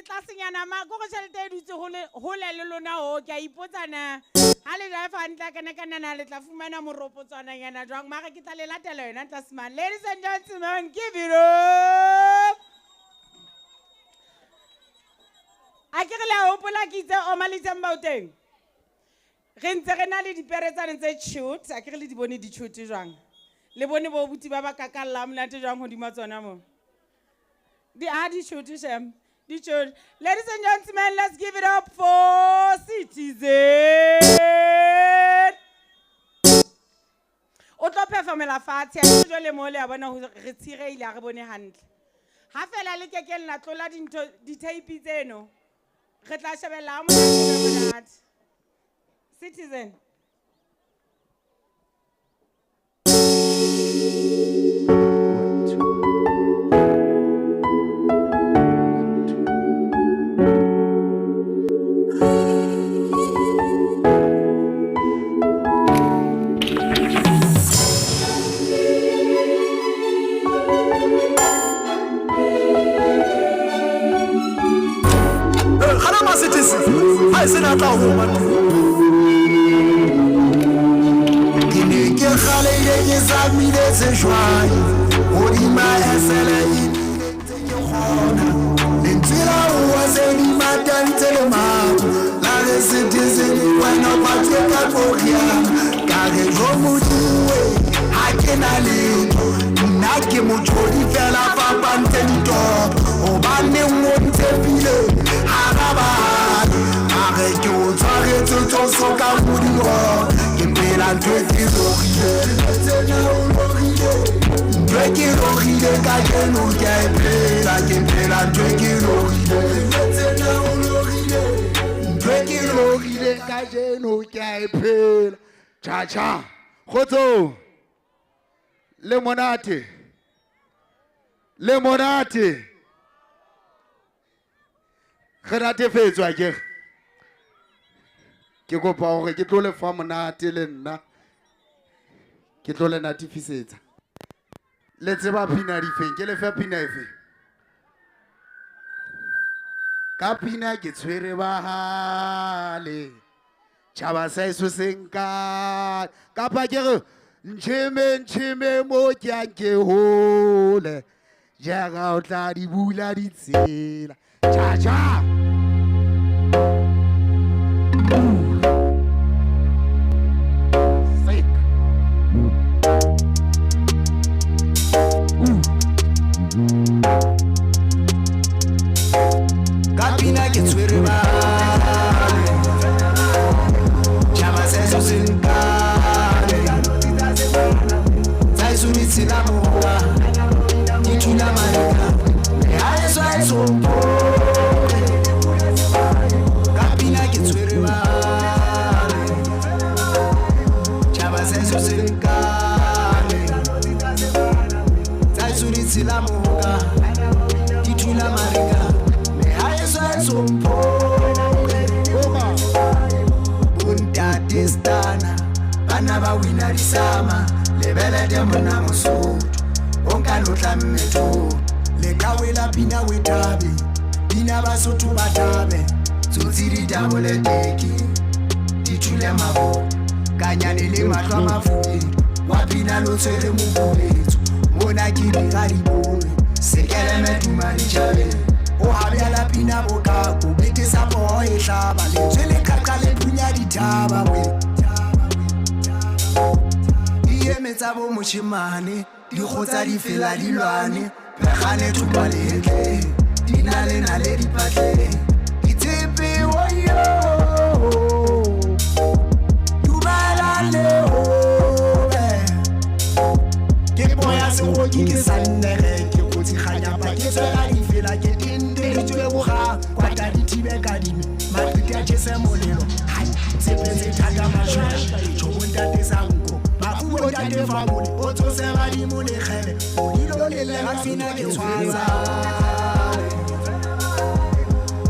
Tlasenyana ma ko go tšhelete e dutse hole le lona ho ke a ipotsa na ha le drive hantle a kana kana na le tla fumana moropotswananyana jwang mara ke tla le latela yona tlase mane. Ladies and gentlemen, give it up. A ke re le a hopola ke itse Oma le Themba o teng re ntse re na le dipere tsane tse tjhute a ke re le di bone di tjhute jwang le bone bo buti ba ba kakalla monate jwang hodima tsona mo di a di tjhute shem. Ladies and gentlemen, let's give it up for Citizen. O tlo performela fatshe, a ke jwale mo le a bona hore re tshireile ha re bone hantle. Ha fela le kekeng la tlola dintho di-tape tseno, re tla shebella ha monate monate. Citizen. Ha se na tla ho batho ke ne ke kgaleile ke zamile sejwang hodima esele ebile ntse ke kgona lentswe la hoa se di matantse le matlo la re Citizen wena patwe ka tlogiana ka re jo Modimo ha ke na letho nna ke motjhodi fela fapantse ditopo hobaneng o ntshepile hara batho a re ke o tshwaretse tsoso ka modimo ke phela ntho e ke lorile tsena o lorile ntho e ke lorile kajeno ke a e phela ke phela ntho e ke lorile tsena o lorile ntho e ke lorile kajeno ke a e phela. Cha cha kgotso le monate le monate re natefetswa ke ke kopa hore ke tlo le fa monate le nna ke tlo le natifisetsa le tseba pina difeng ke le fa pina efe ka pina ke tshwere bahale tjhaba sa eso se nka kapa ke re ntjheme ntjheme mo ke yang ke hole jaaka o tla di bula ditsela cha cha. Ka pina ke tshwere bale tjhaba sa eso se nkane tsa eso di tshela mowa di thula maleka le ha eso ha eso mpone ka pina ke tshwere bale tjhaba sa eso se nkane tsa eso di tshela mowa. Banna ba wina disama lebelete monna Mosotho o nka lotla mmetho le ka wela pina we thabe bina Basotho ba thabe tsotsi di dabole teki di thule mabo kanyane le mahlo a mafubedu wa pina lo tshwere mofubedu mona ke dira dibone sekeleme duma ditjhabeng o habela pina bokako bete sa poho e hlaba lentswe le qaqa le phunya dithaba we di eme tsa bo moshemane dikgotsa di fela di lwane phekgane thupa lehetleng di na le nale dipatleng ditshepe oyo dumela lehobe ke boya seroki ke sannege ke kotsi kganyapa ke tswela difela ke tenteditswe boga kwata dithibe ka dime maqiti a tjhese molelo hai tshepe tse thata mashwela tjho bontate sa nko bafu bontate fabole o tsose badimo lekgele modilo le lega fina ke tshwasa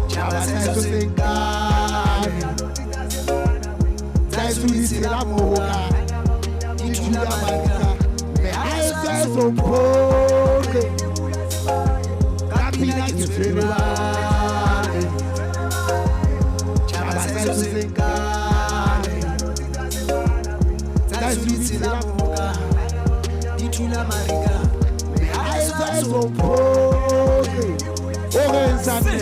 tjhaba se se nkane tsa eso di tshela moka di thula marika me ha e sa so mphoqe ka pina ke tshwere bane tjhaba se se nkane tsa eso di tshela moka di thula marika me ha e sa so mphoqe o re ntsane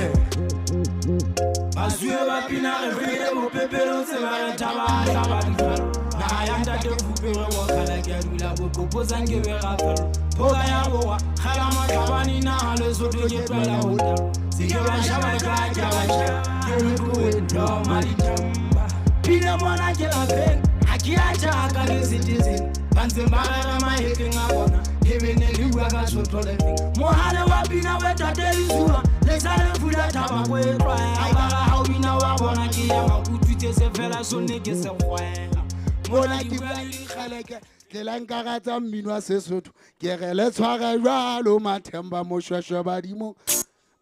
Basuwe ba pina re fele bopepelo tse ba re thaba hlaba difalo naha ya ntate Fupere bokgala ke a dula boqopotsa nke be ra felo phoka ya borwa kgala matlhabane naha Lesotho ke tlwaela ho taba se ke ba shaba ka ke a ba sheba ke retlowe ntoma ditamba pina mona ke lapeng ha ke a tjaka ke citizen ba ntseng ba rera mahetleng a bona ebe ne le bua ka Sotho le feng mohale wa pina we tate lesuwa le sa le fula thaba ko e tlwaela ba ra ha o bina wa bona ke ya makutswitse se fela sonne ke se kgwela mona ke bua le dikgaleke tlelang ka ratsa mmino wa Sesotho ke re le tshware jwalo Mathemba Moshweshwe badimo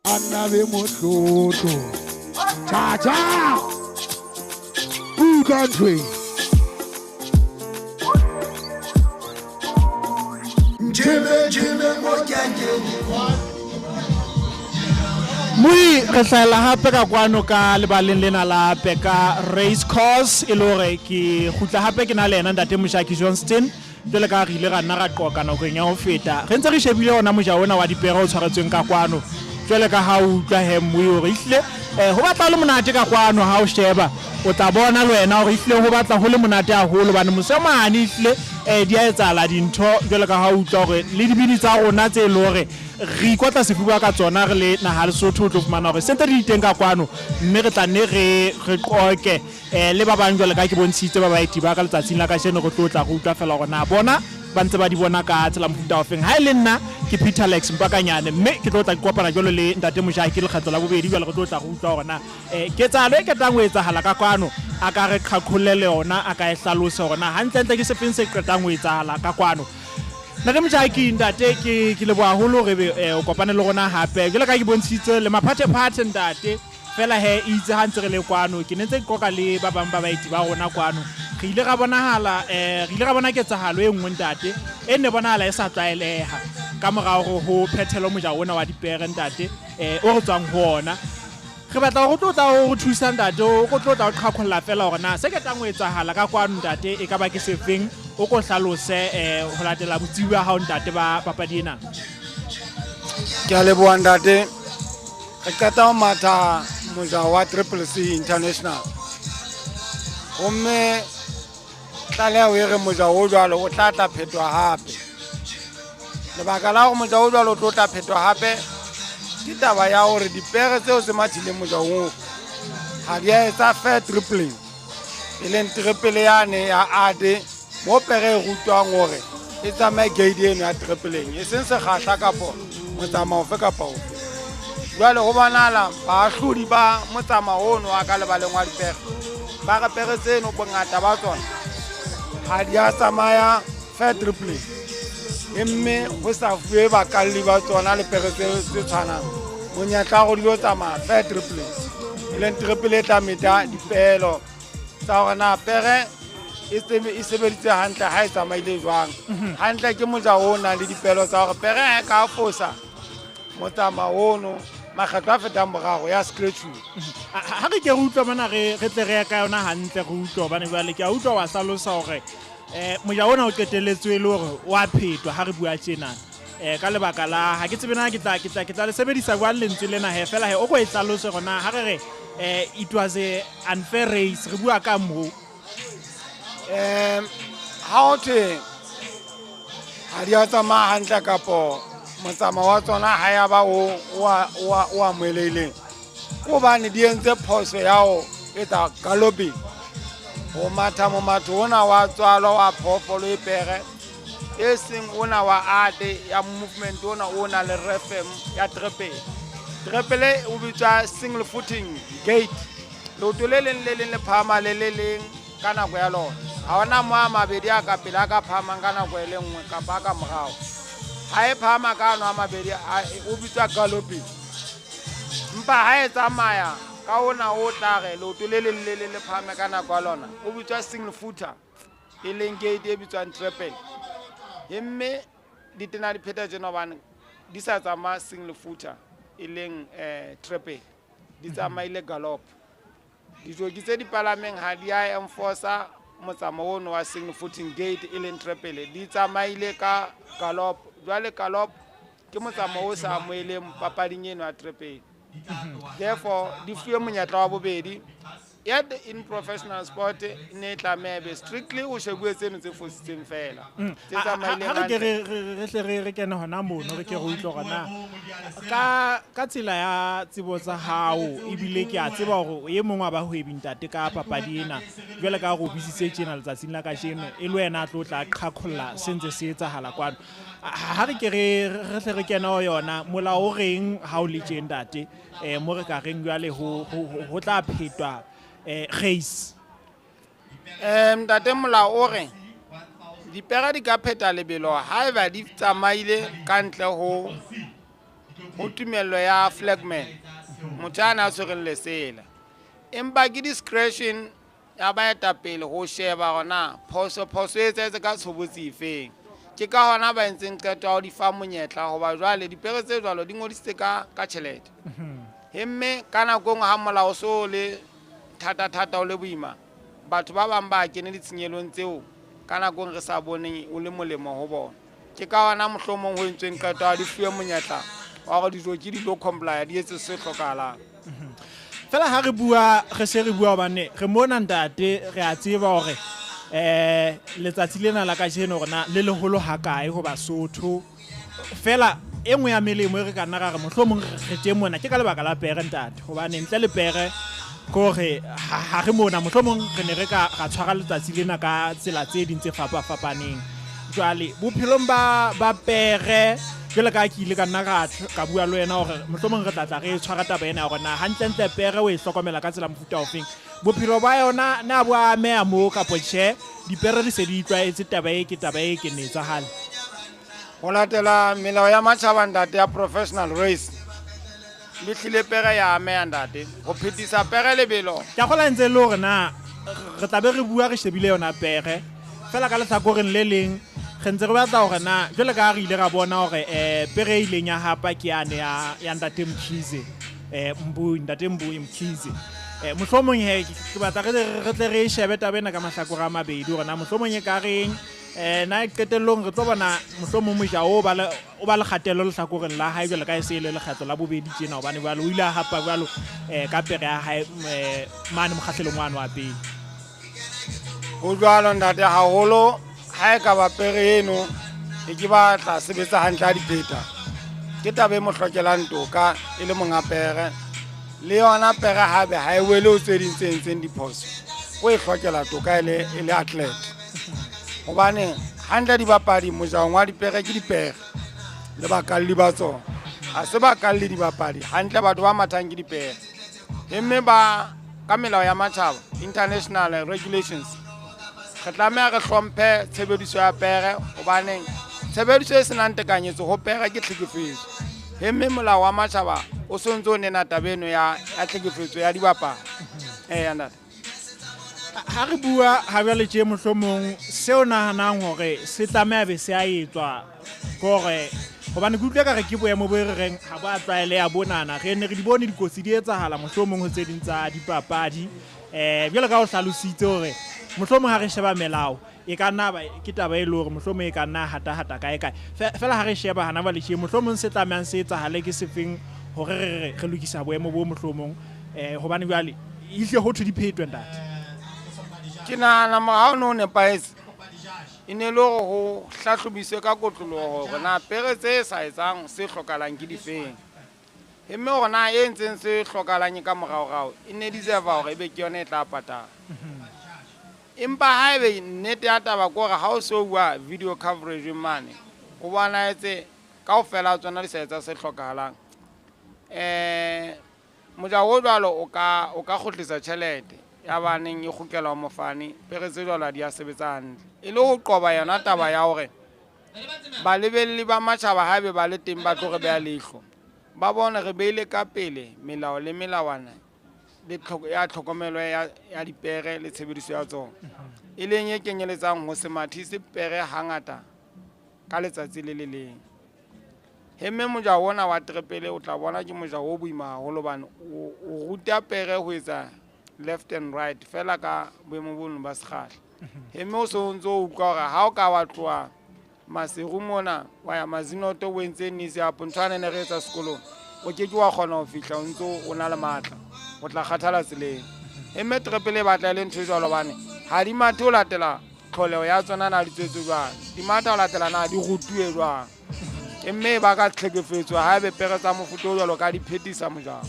a nna be motlotlo cha cha utlwa ntho e Jimmy Jimmy mo kyanke Moi re hlahela hape ka kwano ka lebaleng lena la Peka Race Course e le hore ke kgutla hape ke na le yena ntate Moshaki Johnston jwale ka re ile ra nna ra qoqa nakong ya ho feta re ntse re shebile ona moja ona wa dipere o tshwaretsweng ka kwano jwale ka ha o utlwa he Moi hore ehlile ho batla ho le monate ka kwano ha o sheba o tla bona le wena hore ehlile ho batla ho le monate haholo hobane mose mane ehlile di a etsahala dintho jwale ka ha o utlwa hore le dibini tsa rona tse le hore re ikotla sefuba ka tsona re le naha Lesotho o tlo fumana hore sentse di teng ka kwano mme re tla nne re qoke le ba bang jwale ka ke bontshitse ba baeti ba ka letsatsing la kajeno re tlo tla re utlwa fela hore na bona ba ntse ba di bona ka tsela mofuta ofeng ha e le nna ke Peter Lex Mpakanyane mme ke tlo tla ke kopana jwalo le ntate Mojaki lekgetlo la bobedi jwale re tlo tla re utlwa hore na ketsahalo e ketang ho etsahala ka kwano a ka re qhaqholle le yona a ka e hlalose hore na hantlentle ke sefeng se qetang ho etsahala ka kwano. Ntate Mojaki ntate ke leboha haholo hore ebe o kopane le rona hape jwale ka ke bontshitse le maphathephathe ntate fela he itse ha ntse re le kwano ke ne ntse ke qoqa le ba bang ba baeti ba rona kwano re ile ra bonahala re ile ra bona ketsahalo e nngwe ntate e ne bonahala e sa tlwaeleha ka morao ho phethelo moja ona wa dipere ntate o re tswang ho ona re batla ho tlo tla ho re thusa ntate o tlo tla o qhaqholla fela hore na se ketang ho etsahala ka kwano ntate e ka ba ke sefeng o ko hlalose ho latela botsebi ba hao ntate ba papadi ena. Ke a leboha ntate re qeta ho matha moja wa Triple C International gomme tlaleho e re moja o jwalo o tla tla phetwa hape lebaka la hore moja o jwalo o tlo tla phetwa hape ke taba ya hore dipere tseo tse mathileng moja oo ha di a etsa fair tripling e leng triple yane ya ade mo pere e rutwang hore e tsamaye gate eno ya tripleng e seng sekgahla kapo motsamao ofe kapa ofe. Jwale ho bonahala baahlodi ba motsamao ono wa ka lebaleng wa dipere ba re pere tseno bongata ba tsona ha di a tsamaya fair tripling mme ho sa fuwe bakalli ba tsona le pere tse tshwanang monyetla wa hore di lo tsamaya fair tripling e leng triple e tla meta dipeelo tsa hore na pere e sebeditse hantle ha e tsamaile jwang. Hantle ke mojaho o nang le dipelo tsa hore pere ha e ka fosa motsamao ono makgetlo a fetang boraro ya scratchuwa. Ha re ke re utlwa mona re tle re ye ka yona hantle re utlwe hobane jwale ke a utlwa wa hlalosa hore mojaho ona o qetelletswe e le hore wa phetwa ha re bua tjena. Ka lebaka la ha ke tsebe na ke tla le sebedisa jwang lentswe lena he, fela he o ko e hlalose hore na ha re re it was a unfair race re bua ka moo. Ha ho thwe ha di a tsamaya hantle kapo motsamao wa tsona ha ya ba o amohelehileng, ke hobane di entse phoso ya ho etsa galloping, ho matha momatho ona wa tswalo wa phoofolo e pere, e seng ona wa ate ya movement ona o na le refem ya trepele. Trepele o bitswa single footing gait, leoto le leng le leng le phahama le le leng ka nako ya lona. Ha hona mo a mabedi a ka pele a ka phahamang ka nako e le nngwe kapa a ka morao. Ha e phahama ka ano a mabedi o bitswa galloping. Empa ha e tsamaya ka ona o tla re leoto le leng le leng le phahame ka nako ya lona, o bitswa single footer, e leng gait e bitswang trepele. Mme di tena di pheta tjena hobane di sa tsamaya single footer e leng trepele, di tsamaile gallop. Dijoki tse di palameng ha di a enforcer motsamao ono wa single footing gait e leng trepele, di tsamaile ka gallop. Jwale gallop ke motsamao o sa amoheleng papading eno ya trepele, therefore di fuwe monyetla wa bobedi. Yet in professional sport ne e tlameha be strictly o shebuwe tseno tse fositseng fela. Tse tsamaileng Ha re ke hantle. re tle re kene hona mono, re ke re utlwe hore na ka tsela ya tsebo tsa hao, ebile ke a tseba hore o e mong wa bahwebi ntate ka papadi ena, jwale ka hore o busitse tjena letsatsing la kajeno, e le wena a tlo tla qhaqholla se ntse se etsahala kwano. Ha re ke re tle re kene ho yona, molao o reng ha o le tje ntate, mo re ka reng jwale ho tla phetwa race? Ntate, molao o re dipere di ka pheta lebelo haeba di tsamaile ka ntle ho tumello ya flagman, motho a na tshwereng lesela. Empa ke discretion ya baetapele ho sheba hore na phoso e etsahetse ka tshobotsi efeng. Ke ka hona ba entseng qeto ya ho di fa monyetla, hoba jwale dipere tse jwalo di ngodisitse ka tjhelete. Mme ka nako e nngwe ha molao o so le thata-thata o le boima, batho ba bang ba kene ditshenyelong tseo ka nako e re sa boneng o le molemo ho bona. Ke ka hona mohlomong ho entsweng qeto ya di fuwe monyetla wa hore dijoki di tlo comply, di etse se hlokahalang. Fela ha re bua, re se re bua hobane re mona ntate, re a tseba hore letsatsi lena la kajeno hore na le leholo hakae ho Basotho. Fela e nngwe ya melemo e re ka nna ra re mohlomong re teng mona ke ka lebaka la pere ntate, hobane ntle le pere ke hore ha re mona mohlomong re ne re ka ra tshwara letsatsi lena ka tsela tse ding tse fapafapaneng. Jwale bophelong ba pere, jwale ka ke ile ka nna ka bua le wena hore mohlomong re tla tla re tshwara taba ena ya hore na hantlentle pere o e hlokomela ka tsela mofuta ofeng. Bophelo ba yona na bo ameha moo kapo tjhe? Dipere di se di itlwaetse taba e ke taba e ke ne etsahale. Ho latela melao ya matjhaba ntate ya professional race, le hlile pere ya ameha ntate ho phethisa pere lebelo. Ke a kgolwa ntse e le hore na re tla be re bua re shebile yona pere, fela ka lehlakoreng le leng re ntse re batla hore na jwale ka ha re ile ra bona hore pere e ileng ya hapa ke yane ya ntate Mkhize, Mbui, ntate Mbui Mkhize. Mohlomong he ke batla re tle re shebe taba ena ka mahlakore a mabedi hore na mohlomong e ka reng, na qetellong re tlo bona mohlomong mojaho o ba le kgatello lehlakoreng la hae jwale ka e se e le lekgetlo la bobedi tjena, hobane jwale o ile a hapa jwalo ka pere ya hae mane mokgahlelong wane wa pele. Ho jwalo ntate, haholo ha e ka ba pere eno e ke ba tla sebetsa hantle ha di pheta, ke taba e mo hlokelang toka e le monga pere. Le yona pere hape ha e wele ho tse ding tse entseng diphoso, o e hlokela toka e le athlete. Hobane hantle dibapadi mojahong wa dipere ke dipere le bakalli ba tsona, ha se bakalli dibapadi hantle, batho ba mathang ke dipere. Mme ba ka melao ya matjhaba, international regulations, re tlameha re hlomphe tshebediso ya pere, hobaneng tshebediso e senang tekanyetso ho pere ke tlhekefetso. Mme molao wa matjhaba o sontso o nena taba eno ya tlhekefetso ya dibapadi. Ntate. Ha re bua ha jwale tje mohlomong seo nahanang hore se tlameha be se a etswa ke hore hobane ke utlwe ka re ke boemo bo e re reng ha bo a tlwaeleha bonana re ne re di bone dikotsi di etsahala mohlomong ho tse ding tsa dipapadi. Jwalo ka o hlalositse hore mohlomong ha re sheba melao e ka nna ba ke taba e le hore mohlomong e ka nna hata-hata kae kae. Fela ha re sheba hana jwale tje mohlomong se tlamehang se etsahale ke sefeng hore re re lokisa boemo bo mohlomong hobane jwale ehlile ho thwe di phetwe ntate. Ke nahana ha o no nepahetse e ne le hore ho hlahlobiswe ka kotloloho hore na pere tse sa etsang se hlokahalang ke difeng. Mme hore na e entseng se hlokahalang ka moraorao e ne deserve hore ebe ke yona e tla patala. Empa haebe nnete ya taba ke hore ha o so bua video coverage mane o bona etse kaofela tsona di sa etsa se hlokahalang. Mojaho o jwalo o ka kgutlisa tjhelete ya baneng e kgutlela ho mofani pere tse jwalo ha di a sebetsa hantle. E le ho qoba yona taba ya hore balebelli ba matjhaba haebe ba le teng ba tlo re beha leihlo, ba bone re beile ka pele melao le melawana le ya tlhokomelo ya dipere le tshebediso ya tsona, e leng e kenyeletsang ho se mathise pere hangata ka letsatsi le le leng. Hemme mojaho ona wa trepele o tla bona ke mojaho o boima haholo hobane o ruta pere ho etsa left and right fela ka boemo bono ba sekgahla. Hemme o so ntso o utlwa hore ha o ka wa tloha Maseru mona wa ya Mazinoto o entse nisi ya ntho ane ne re etsa sekolong, o ke ke wa kgona ho fihla o ntso o na le matla, o tla kgathala tseleng. Mme trepele e batla e le ntho e jwalo hobane ha di mathe ho latela tlholeho ya tsona na di tswetswe jwang, di matha ho latela na di rutuwe jwang. Mme e baka tlhekefetso haebe pere tsa mofuta o jwalo ka di phetisa mojaho.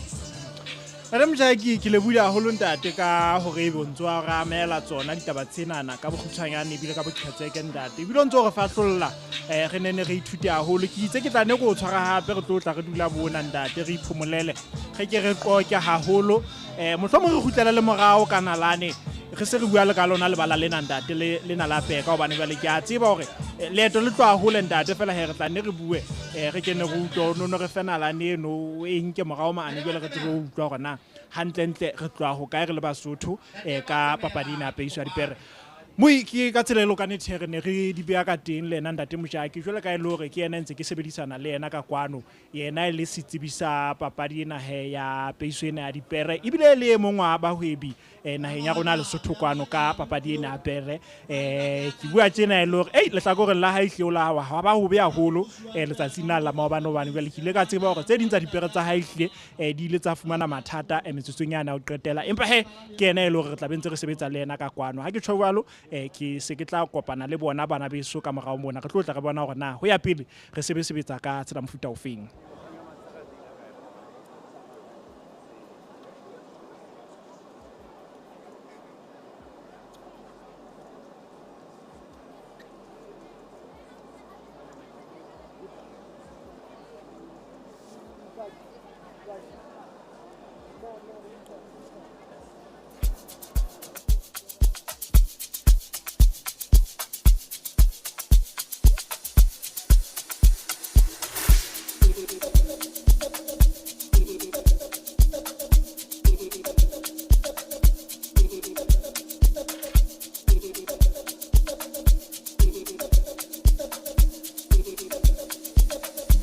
Ntate Mojaki, ke lebohile haholo ntate ka hore ebe o ntso wa re amela tsona ditaba tsenana ka bokgutshwanyane ebile ka boqhetseke ntate. Ebile o ntso re fahlolla re ne re ithute haholo. Ke itse ke tla ne ke o tshwara hape re tlo tla re dula bona ntate re iphomolele re ke re qoke haholo. Mohlomong re kgutlele le morao ka nalane re se re bua le ka lona lebala lena ntate lena la peka hobane jwale ke a tseba hore leeto le tloha hole ntate fela he re tla nne re bue re kene re utlwe o no re fe nalane eno e nke morao mane jwale re tsebe ho utlwa hore na hantlentle re tloha hokae re le Basotho ka papadi ena ya peiso ya dipere. Moi ke ka tsela e lokane the re ne re di beha ka teng le yena ntate Mojaki jwale ka e le hore ke yena ntse ke sebedisana le yena ka kwano, yena e le setsebi sa papadi ena he ya peiso ena ya dipere ebile le e mong wa bahwebi naheng ya rona Lesotho kwano ka papadi ena ya pere. Ke bua tjena e le hore ei lehlakoreng la hae hle o la ha ba hobe haholo letsatsing la maobane hobane jwale ke ile ka tseba hore tse ding tsa dipere tsa hae hle di ile tsa fumana mathata metsotsong yana ho qetela, empa he ke yena e le hore re tla be ntse re sebetsa le yena ka kwano. Ha ke tjho jwalo ke se ke tla kopana le bona bana beso ka morao mona re tlo tla re bona hore na ho ya pele re sebetsa ka tsela mofuta ofeng.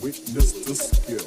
Witness the skill.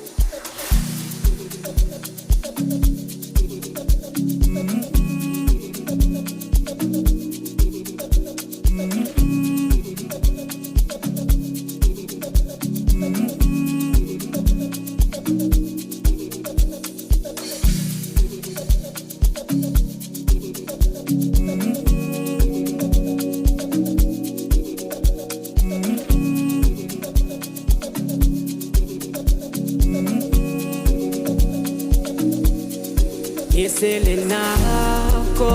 Sele nako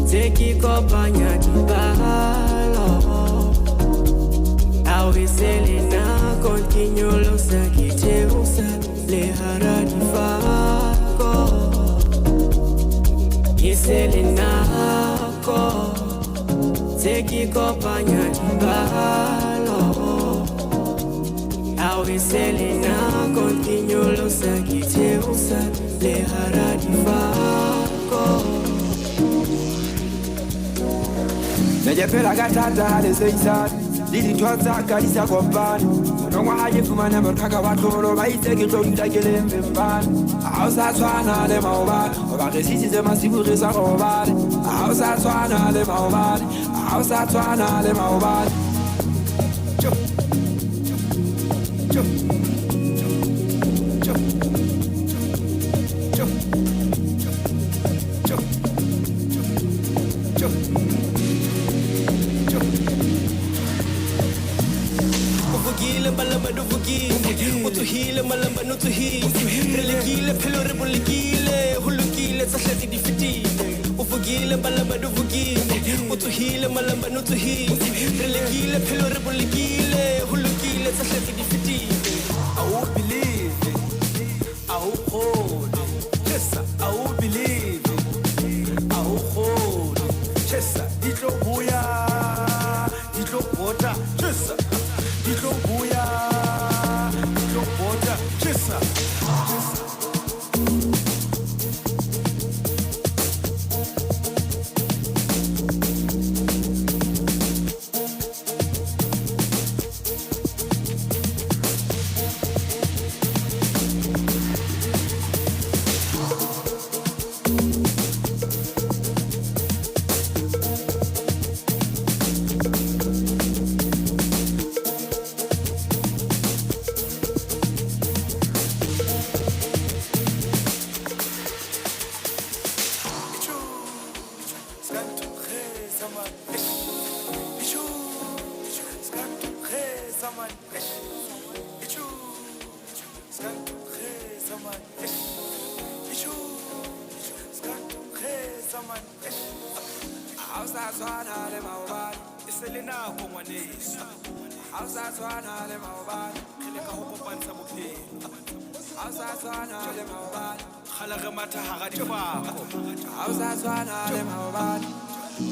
tse ke kopanya dipalo ao sele nako ke nyolosa ke theosa le hara difako ke sele nako tse ke kopanya dipalo ao sele nako ke nyolosa ke theosa le hara difako. Ne ke phela ka thata ha le seisane le dintho tsa ka di sa kopane. Monongwa ha ke fumane moqhaka wa tlholo, ba itse ke tlo dula ke le mpempane. Ha o sa tshwana le maobane, hoba re sisitse masibu re sa robale. Ha o sa tshwana le maobane, ha o sa tshwana le maobane. Tjo, tjo, tjo, tjo, tjo, tjo, tjo. Uvukile malamba uvukile, utsuhile malamba utsuhile, re lekile phelo re bolokile, ho lokile tsohle di fetile. Uvukile malamba uvukile, utsuhile malamba utsuhile, re lekile phelo re bolokile, ho lokile tsohle di fetile. I believe it, I hold it, yes, I believe it, I hold it, yes, di tlo boya, di tlo bota, yes, di tlo boya, di tlo bota, yes. Ha o sa tshwana le maobane, E se le nako ngwaneso, ha o sa tshwana le maobane, re leka ho kopantsha bophelo. Ha o sa tshwana le maobane, Kgale re matha hara difako. Ha o sa tshwana le maobane.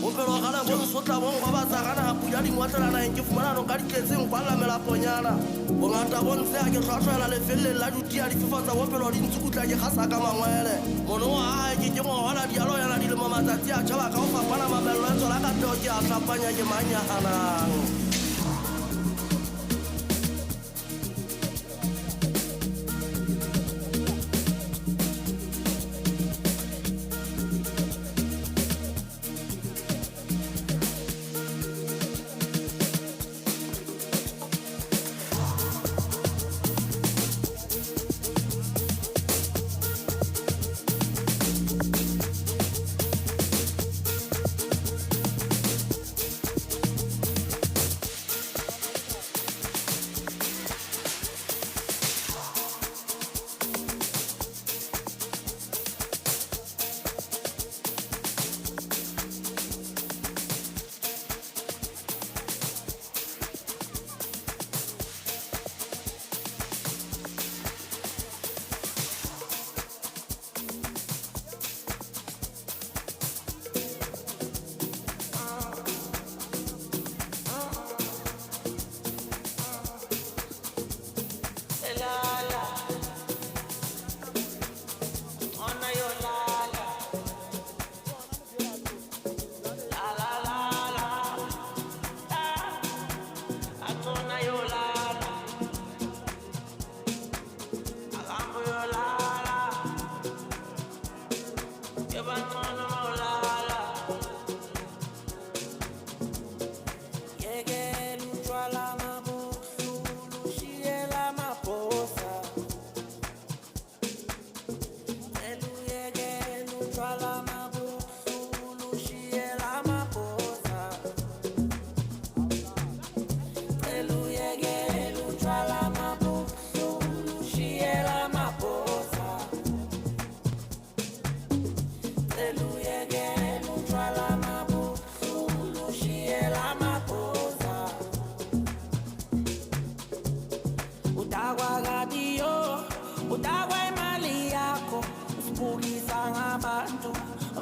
Bophelo gale bo nsotla bo nrobatsa ka naga pula dingwatlana naheng ke fumana noka di tletseng kwalla melaponyana. Bongata bo ntse ha ke hlwahlwela lefelleng la jutia difefo tsa bophelo di ntsukutla ke gasa ka mangwele. Mono wa hae ke ke mohola dialoyana dilemo matsatsi a tjhaba ka ho fapana mamello e tswela ka peo ke a hlapanya ke mang ya hanang.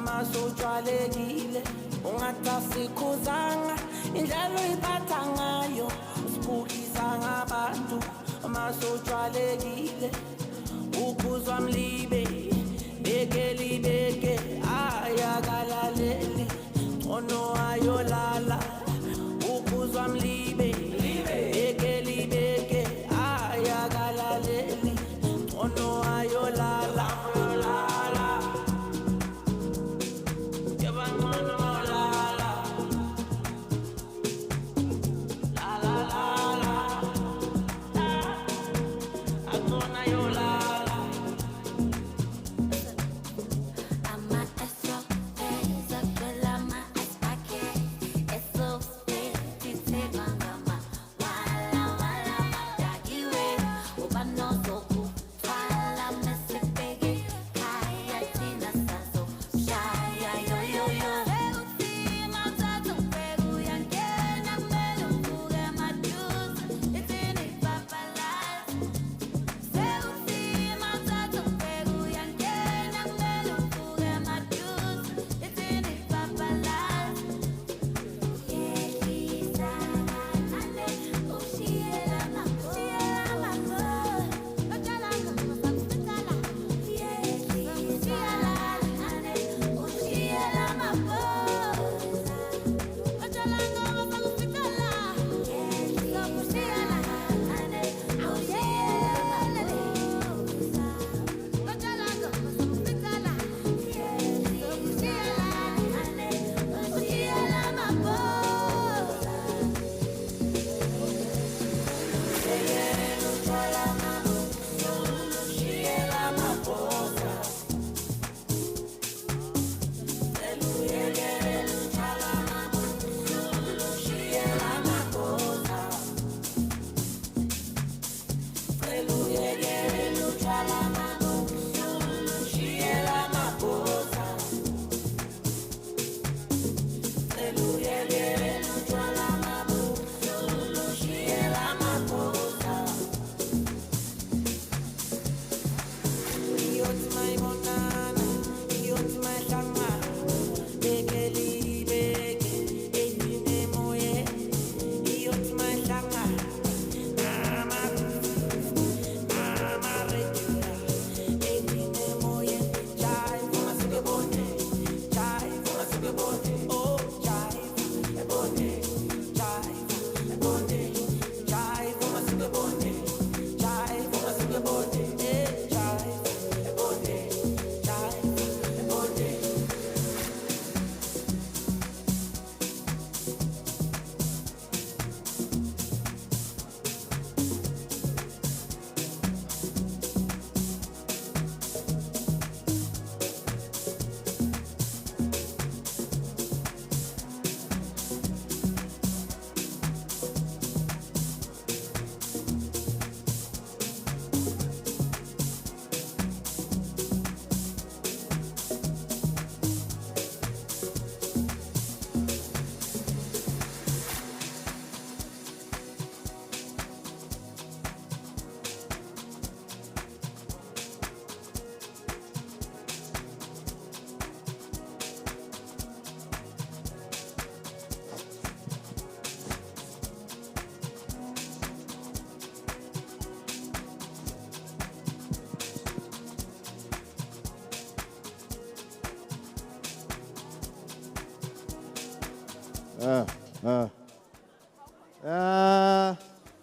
Masojwalekile ungatasikhuzanga indlela oyiphatha ngayo usibukisa ngabantu masojwalekile uphuzwa mlibe beke libeke ayakalaleli ngcono ayolala.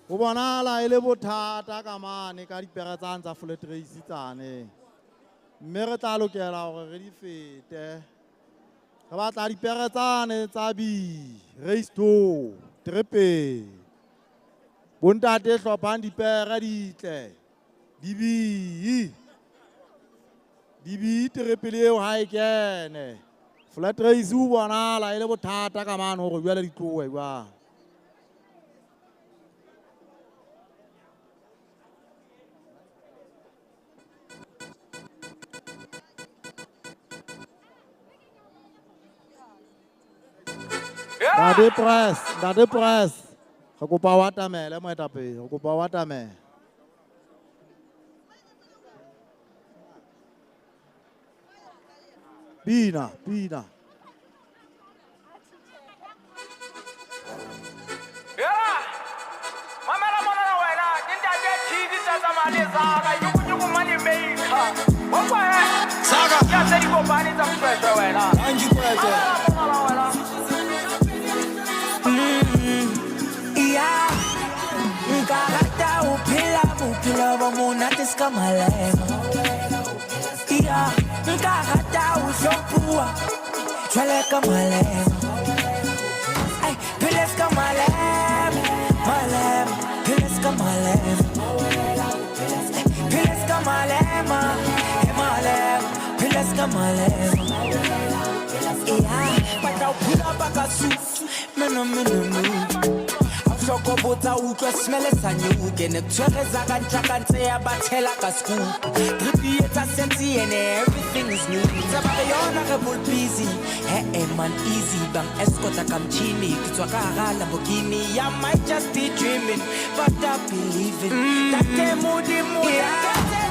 Ho bonahala e le bothata ka mane ka dipere tsane tsa flat race tsane. Mme re tla lokela hore re di fete. Re batla dipere tsane tsa B race 2 trepe. Bontate hlophang dipere ditle. Di B. Di B trepele eo ha e kene. Flat race o bonahala e le bothata ka mane hore jwale di tlohe jwang. Ntate Press, Ntate Press. Re kopa o atamele moetapele, re kopa o atamele. Pina, pina. Mamela mona wena, ke ntate TV tsa tsamaya le Zaka, nyuku money maker. Wa kwa he? Zaka. Ke tse di kopane tsa mshweshwe wena. Anji kwete. Mamela wena. Yeah, nka rata ho phela bophelo bo monate ska malema. Yeah, nka rata ho hlomphuwa jwale ka malema. Ai, phele ska malema, malema, phele ska malema. Phele ska malema, he malema, phele ska malema. Yeah, batla ho phela ba ka suit, meno meno meno. Hloko botsa utlwa smele sa new ke ne tshwere za ka ntla ntse ya ba tshela ka scoop. Drip etsa sense and everything is new. Tsa ba yona re bol busy. He man easy bang escort ka mchini ke tswa ka hara Lamborghini. I might just be dreaming but I believe it. Tate modimo ya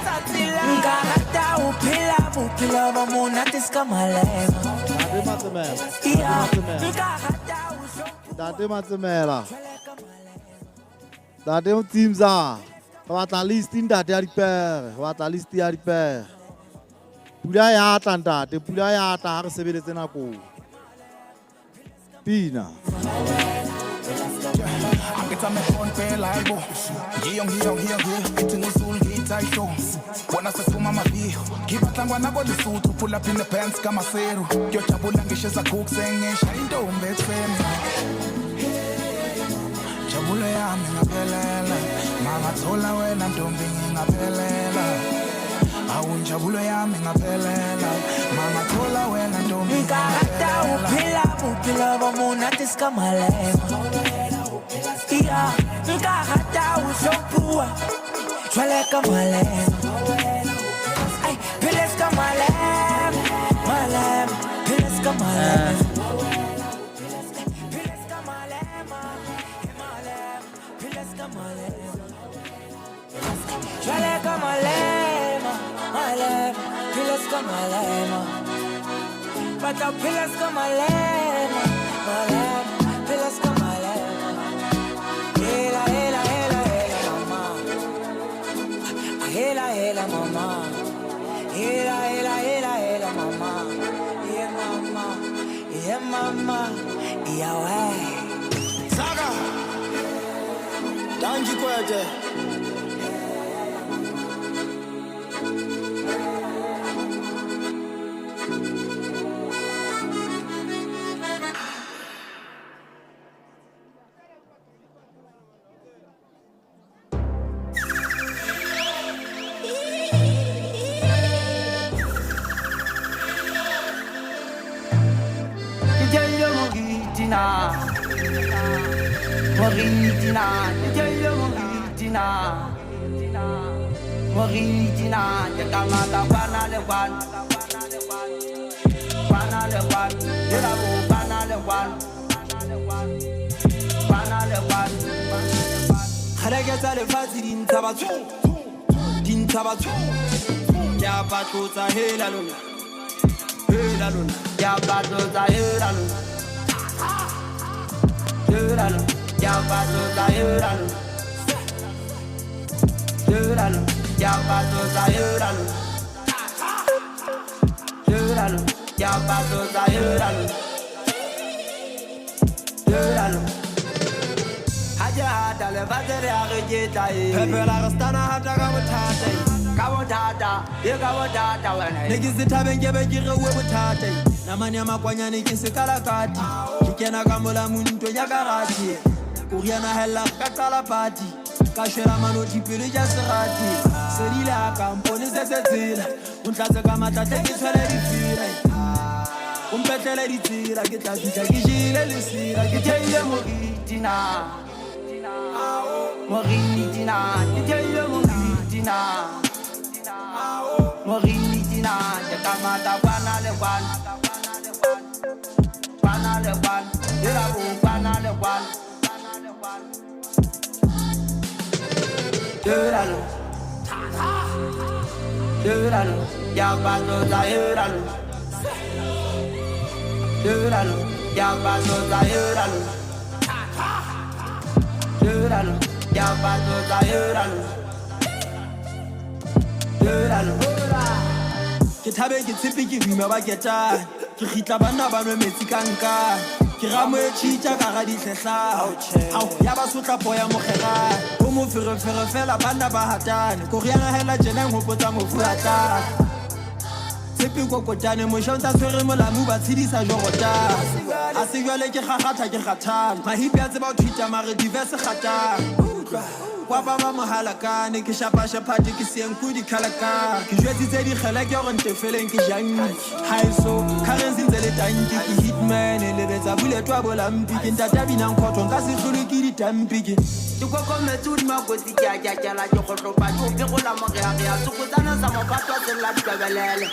tsa tsela. Nka rata ho phela bophelo bo monate ska malema. Ntate Matsemela. Ntate Matsemela. Ntate Tsimza, re batla list ntate ya dipere, re batla list ya dipere. Pula ya tla ntate, pula ya tla ha re sebeletse nakong. Pina. Njabulo yami ngaphelela, mangathola wena ntombi ngingaphelela. Awu njabulo yami ngaphelela, mangathola wena ntombi. Nka rata ho phela bophelo bo monate ska malema. Yeah, nka rata ho hlomphuwa jwale ka malema. Ai, phele ska malema, malema, phele ska malema. Jwale ka malema, malema, phele ska malema. Batla phele ska malema, malema, phele ska malema. Hela, hela, hela, hela, mama. Hela, hela, mama. Hela, hela, hela, hela, mama. Yeah, mama. Yeah, mama. Yeah, way. Zaka. Danki kwete. Lefatshe le a re ketla e. Phepela re stana hata ka bothata Ka bothata, e ka bothata wena Ne ke se thabeng ke be ke reuwe bothata Namane ya makwanyane ke sekalakati Ke kena ka molamu ntweng ya karate Koriana hella ka qala party Ka shwela manoti pele ja serati Sedile a ka mpone se se tsela O ntlatse ka matla tle ke tshwele difela O mpetlele ditsela ke tla fihla ke jele lesela Ke theile moriti na Moriti na Ke theile moriti na Moriti na Ke ka mata kwana le kwana Kwana le kwana Ela bo kwana le kwana Eralo Eralo Ya paso za eralo Eralo Ya paso za eralo Eralo Ya paso za eralo Eralo Ke thabe ke tshepe ke boima ba ketane Ke kgitla banna ba nwe metsi ka nkane Ke ramo e tjhitja ka ra dihlehla Ao ya ba sotla po ya mokgerane Ho moferefere fela banna ba hatane Koriana hela tjena nghopotsa mofu a tla Tshepe kokotane mosha o ntsa tshwere molamu ba tshedisa jorotane A se jwale ke kgakgatha ke kgathale Mahipi a tseba ho thuta mare diverse kgatang Kwa ba ba mohalakane ke shapa-shapate ke sienku dikhalakane Ke jwetsitse dikgele ke hore ntefeleng ke janki Haeso currency ntse le tanki ke hitman lebetsa buletwa bolampi Ke ntata binang khotho nka se hlolwe ke ditampi ke Ke kokometse hodima kotsi ke a jakela ke kgohlopa ke o phekola morearea Tsokotsana sa mophato a sella ditwebelele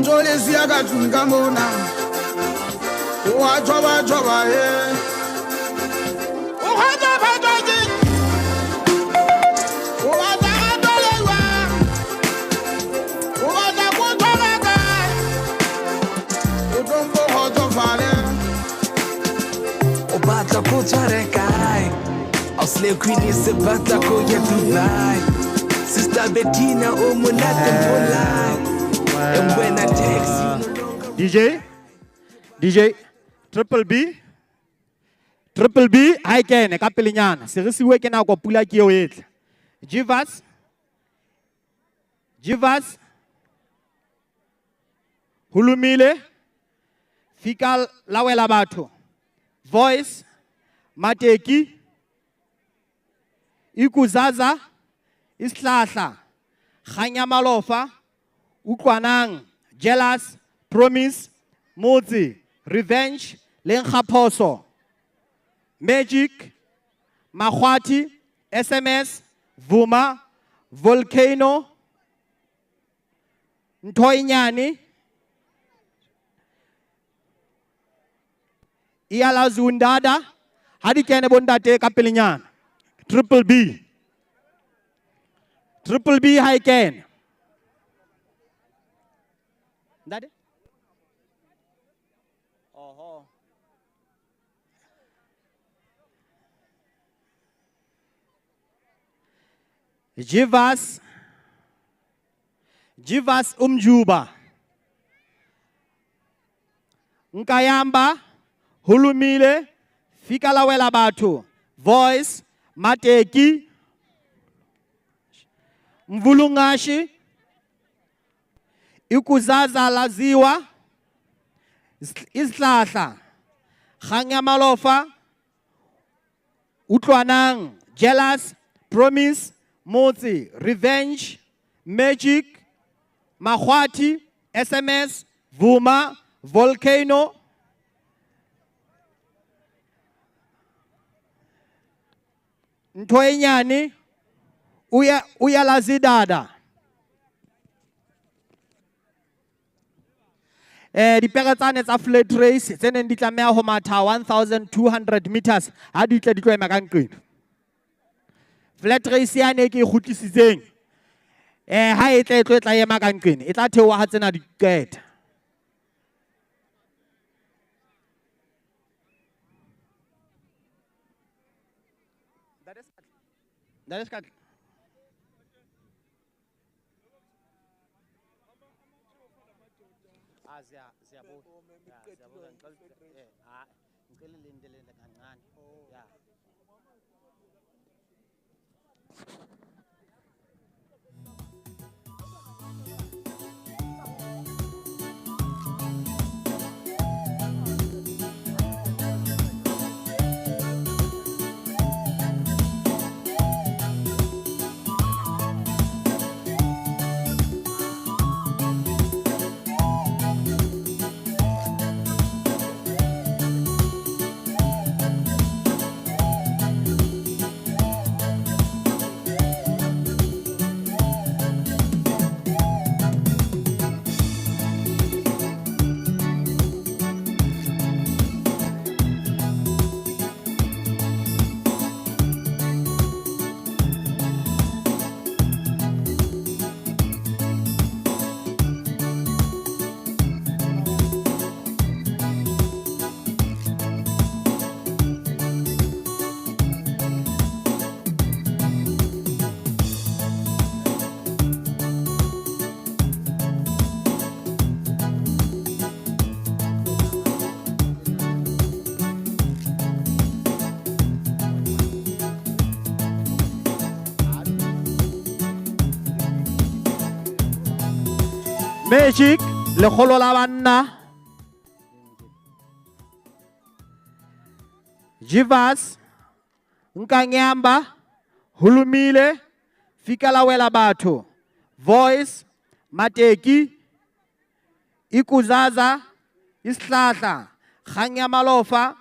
Ntso le siya ka tlung ka mona. O a tshoba tshoba he. O kgotsa phatwa ke. O batla gato le jwang? O batla ko tshwara kae? O tlo mpo kgotsofale. O batla ko tshware kae? Auslay Queen se batla ko ya Dubai. Sister Bettina o monate molai. And when I text you DJ Triple B Triple B ha e kene ka pelenyana se re siwe ke nako pula ke eo e tla. Jivas Jivas Hulumile Fika lawela batho Voice Mateki Ikuzaza Isihlahla Kganya Malofa Utlwanang Jealous Promise Motse Revenge Lenkgaphoso Magic Makgwathi SMS Vuma Volcano Nthoinyane Iyalazundada ha di kene bontate ka pelenyana Triple B Triple B ha e kene. Ntate? Oho. Jivas Jivas Umjuba Nkayamba Hulumile Fika lawela batho Voice Mateki Mvulungashi Ikuzaza laziwa Isihlahla Kganya Malofa Utlwanang Jealous Promise Motse Revenge Magic Makgwathi SMS Vuma Volcano Nthoenyane uya uyalazidada. Dipere tsane tsa flat race tse neng di tlameha ho matha 1200 meters ha di tle di tlo ema ka nqena. Flat race yane ke e kgutlisitseng ha e tle e tlo e tla ema ka nqena e tla theoha ha tsena di qeta. That is cut. Magic lekgolo la banna Jivas Nkanyamba Hulumile Fika lawela batho Voice Mateki Ikuzaza Isihlahla Kganya Malofa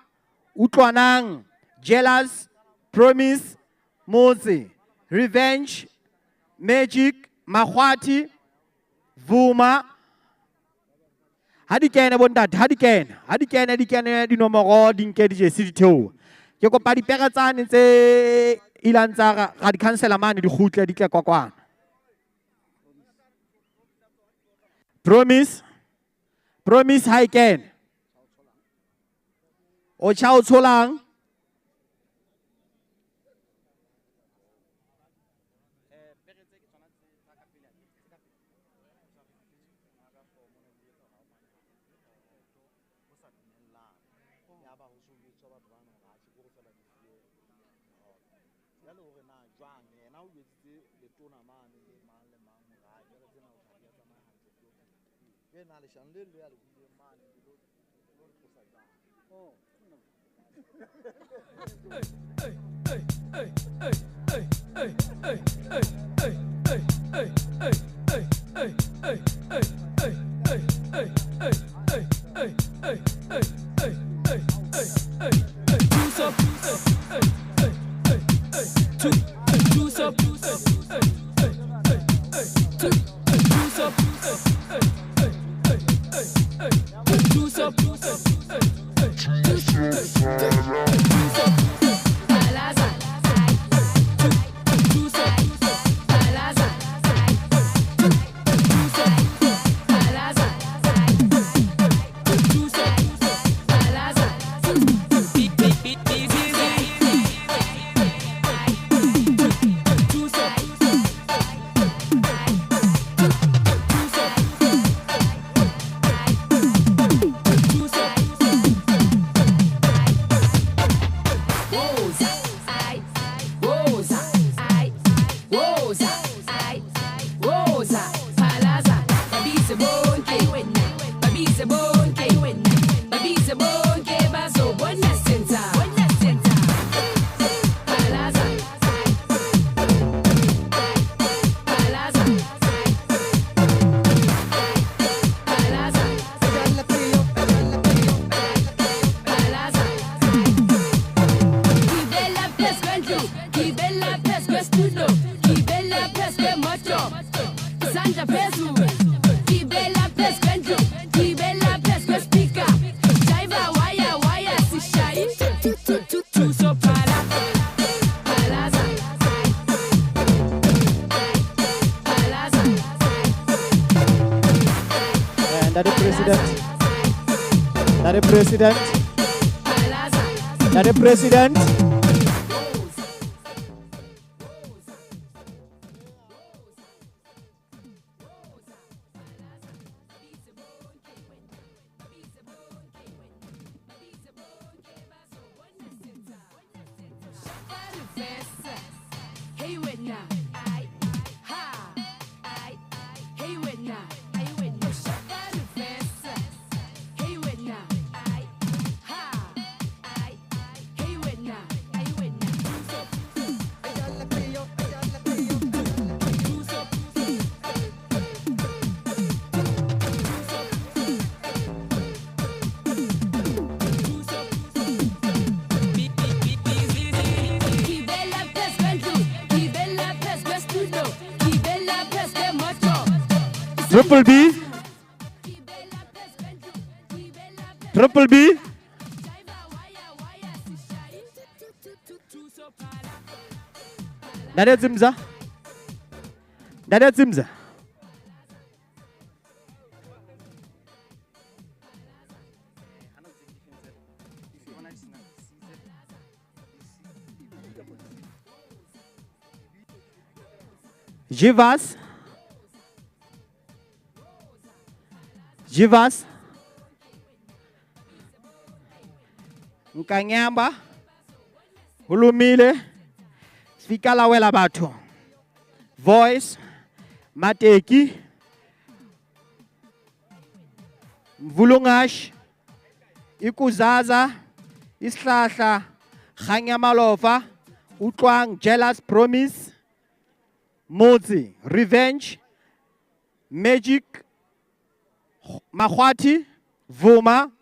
Utlwanang Jealous Promise Motse Revenge Magic Makgwathi Vuma Ha di kene bontate, ha di kene, di kene dinomoro, di nke di-jersey di theoha. Ke kopa dipere tsane tse ilang tsa ra di cancela mane di kgutle di tle kwakwana. Promise. Promise ha e kene. O tjha o tsholang. President. Triple B. Triple B. Ntate Zimza. Ntate Zimza. Jivas. Jivas. Nkanyamba. Hulumile. Sfikala wela batho. Voice. Mateki. Mvulungash. Ikuzaza. Isihlahla. Kganyamalofa. Utlwang. Jealous Promise. Motsi, Revenge, Magic, Makhwati, Vuma.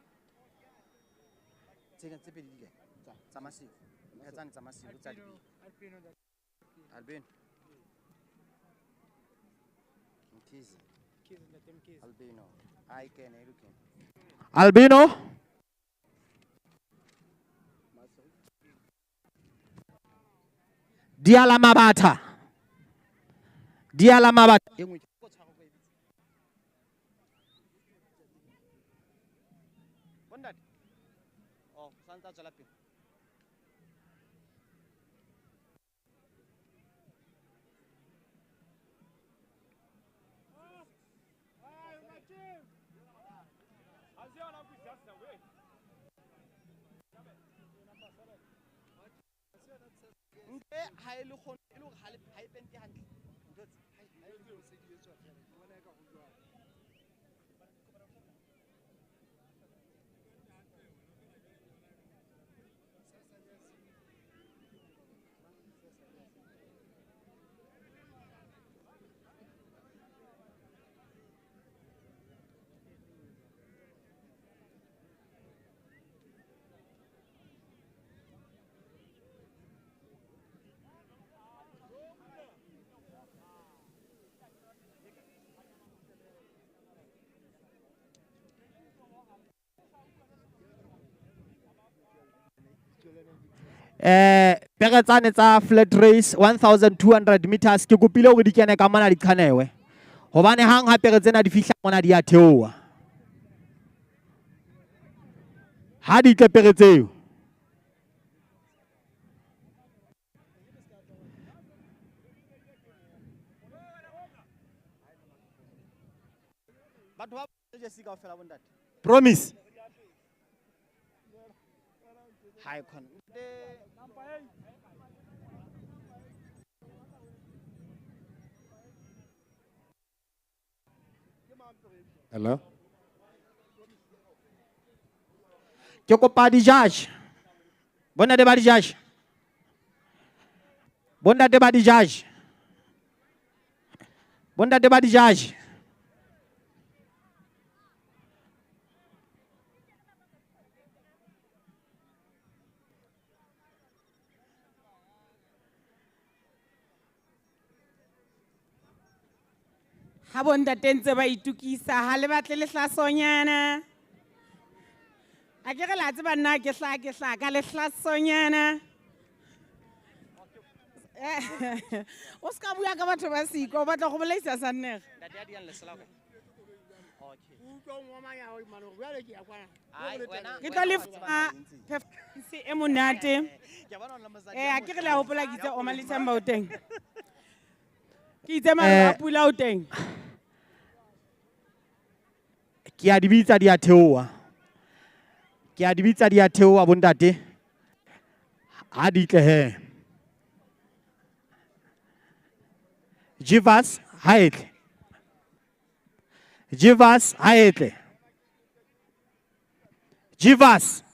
Albino. Diala Mabata. Diala Mabata. Pere tsane tsa flat race 1200 meters ke kopile hore di kene ka mona di qhanewe hobane hang ha pere tsena di fihla mona di a theoha ha di tle pere tseo. Promise. Hi khona. Hello. Ke kopa di-judge. Bontate ba di-judge. Bontate ba di-judge. Bontate ba di-judge. Ha bontate ntse ba itukisa ha le batle lehlasonyana. A ke re la tseba nna ke hla ka lehlasonyana. O ska bua ka batho ba siko o batla go bolaisa sa nnege. Ke tlo le fa performance e monate. A ke re la hopola ke itse Oma Lethamba o teng. Ke itse mara pula o teng. Ke a di bitsa di a theoha. Ke a di bitsa di a theoha bontate. Ha di tle he. Jivas ha etle. Jivas ha etle. Jivas.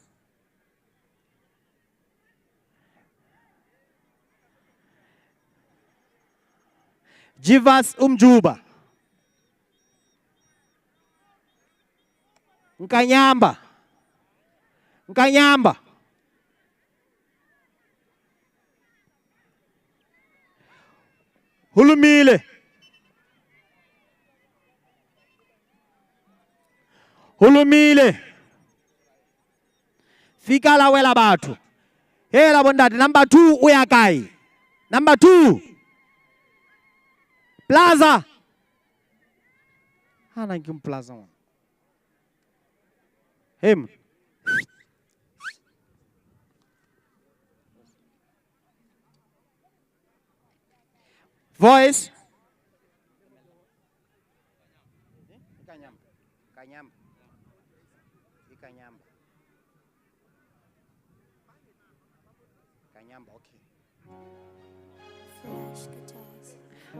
Jivas Umjuba. Nkanyamba. Nkanyamba. Hulumile. Hulumile. Fika la wela batho. Hela bondate number 2 o ya kae? Number 2. Plaza. Hana ke plaza one. Him. Voice.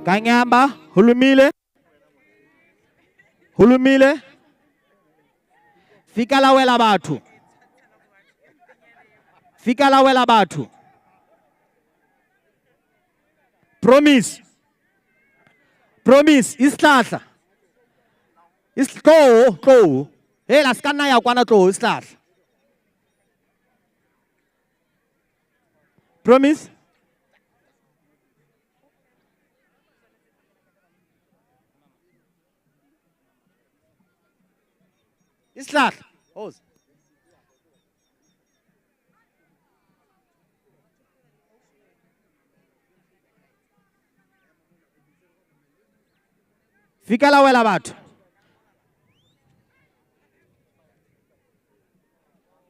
Kanyamba, Hulumile. Hulumile. Fika la wela batho. Fika la wela batho. Promise. Promise, isihlahla. Isihloko, tlo. Hela ska nna ya kwana tlo isihlahla. Promise. Isihlahla. Oza. Fika la wela batho.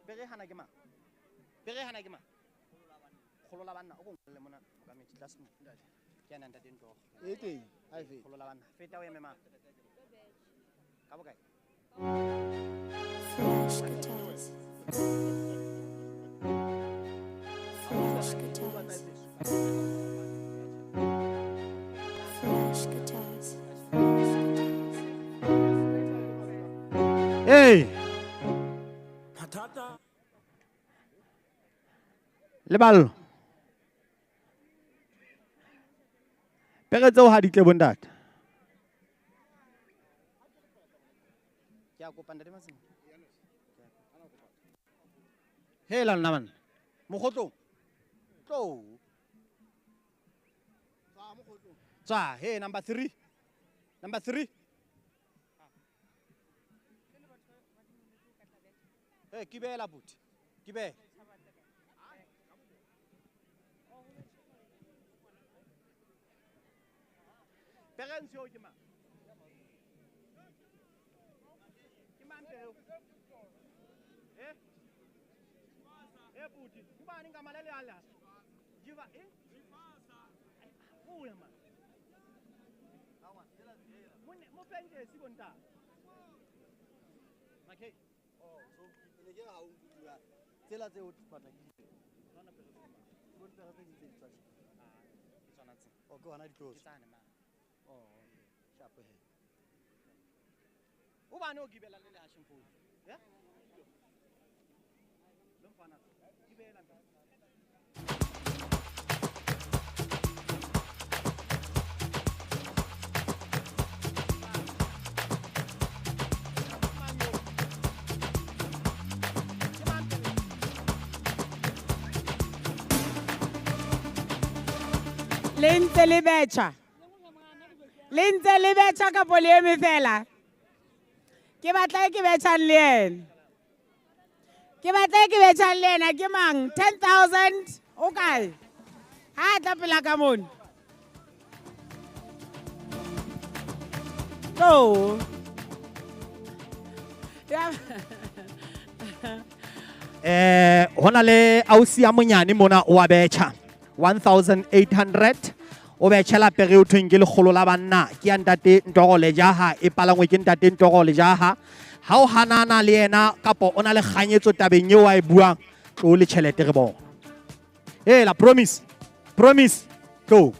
Pere hana ke mang? Pere hana ke mang? Kgolo la banna o ko nkolle mona mokametsi tlase mo. Ke yana ntate Ntoro. E teng, ha e fete. Kgolo la banna. Feta o eme mang? Ka bokae? Flash guitars. Flash guitars. Flash guitars. Hey. Leballo. Pere tseo ha di tle bontate. Ke a kopa ntate Masimo. Hela nna man. Mokgotlong. Tlo. Tswa, hey number 3. Number 3. Hey, kibela buti. Kibela. Parents yo ke mang? Ke mang pere? Eh? Eh buti, kubani ngamalele ala? Jiva eh? Buya man. Mone mo fenje si bonta. Makhe. Oh, so ne ke ha o nkutlwa. Tsela tse o di batla ke dife? Tsona pere. Ke bone pere tse ding tse di tswa. Ah, ke tsona tse. O ke hona di tlo. Ke tsane man. Oh, okay. Sharp he. Ubani ogibela lele hashe mfowethu? Yeah? Lo mfana gibela ntate. Le ntse le betjha. Le ntse le betjha kapo le eme fela? Ke batla e ke betjhang le ena. Ke batla e ke betjhang le ena ke mang? 10,000 o kae? Ha tla pela ka mona. Tlo. Ya. Hona le ausi ya monyane mona o a betjha. 1800 o betjhela pere o thweng ke lekgolo la banna ke ya ntate Ntoro Lejaha e palangwe ke ntate Ntoro Lejaha. Ha o hanana le yena kapo o na le kganyetso tabeng eo a e buang, tlo le tjhelete re bona. Hela promise, promise, tlo.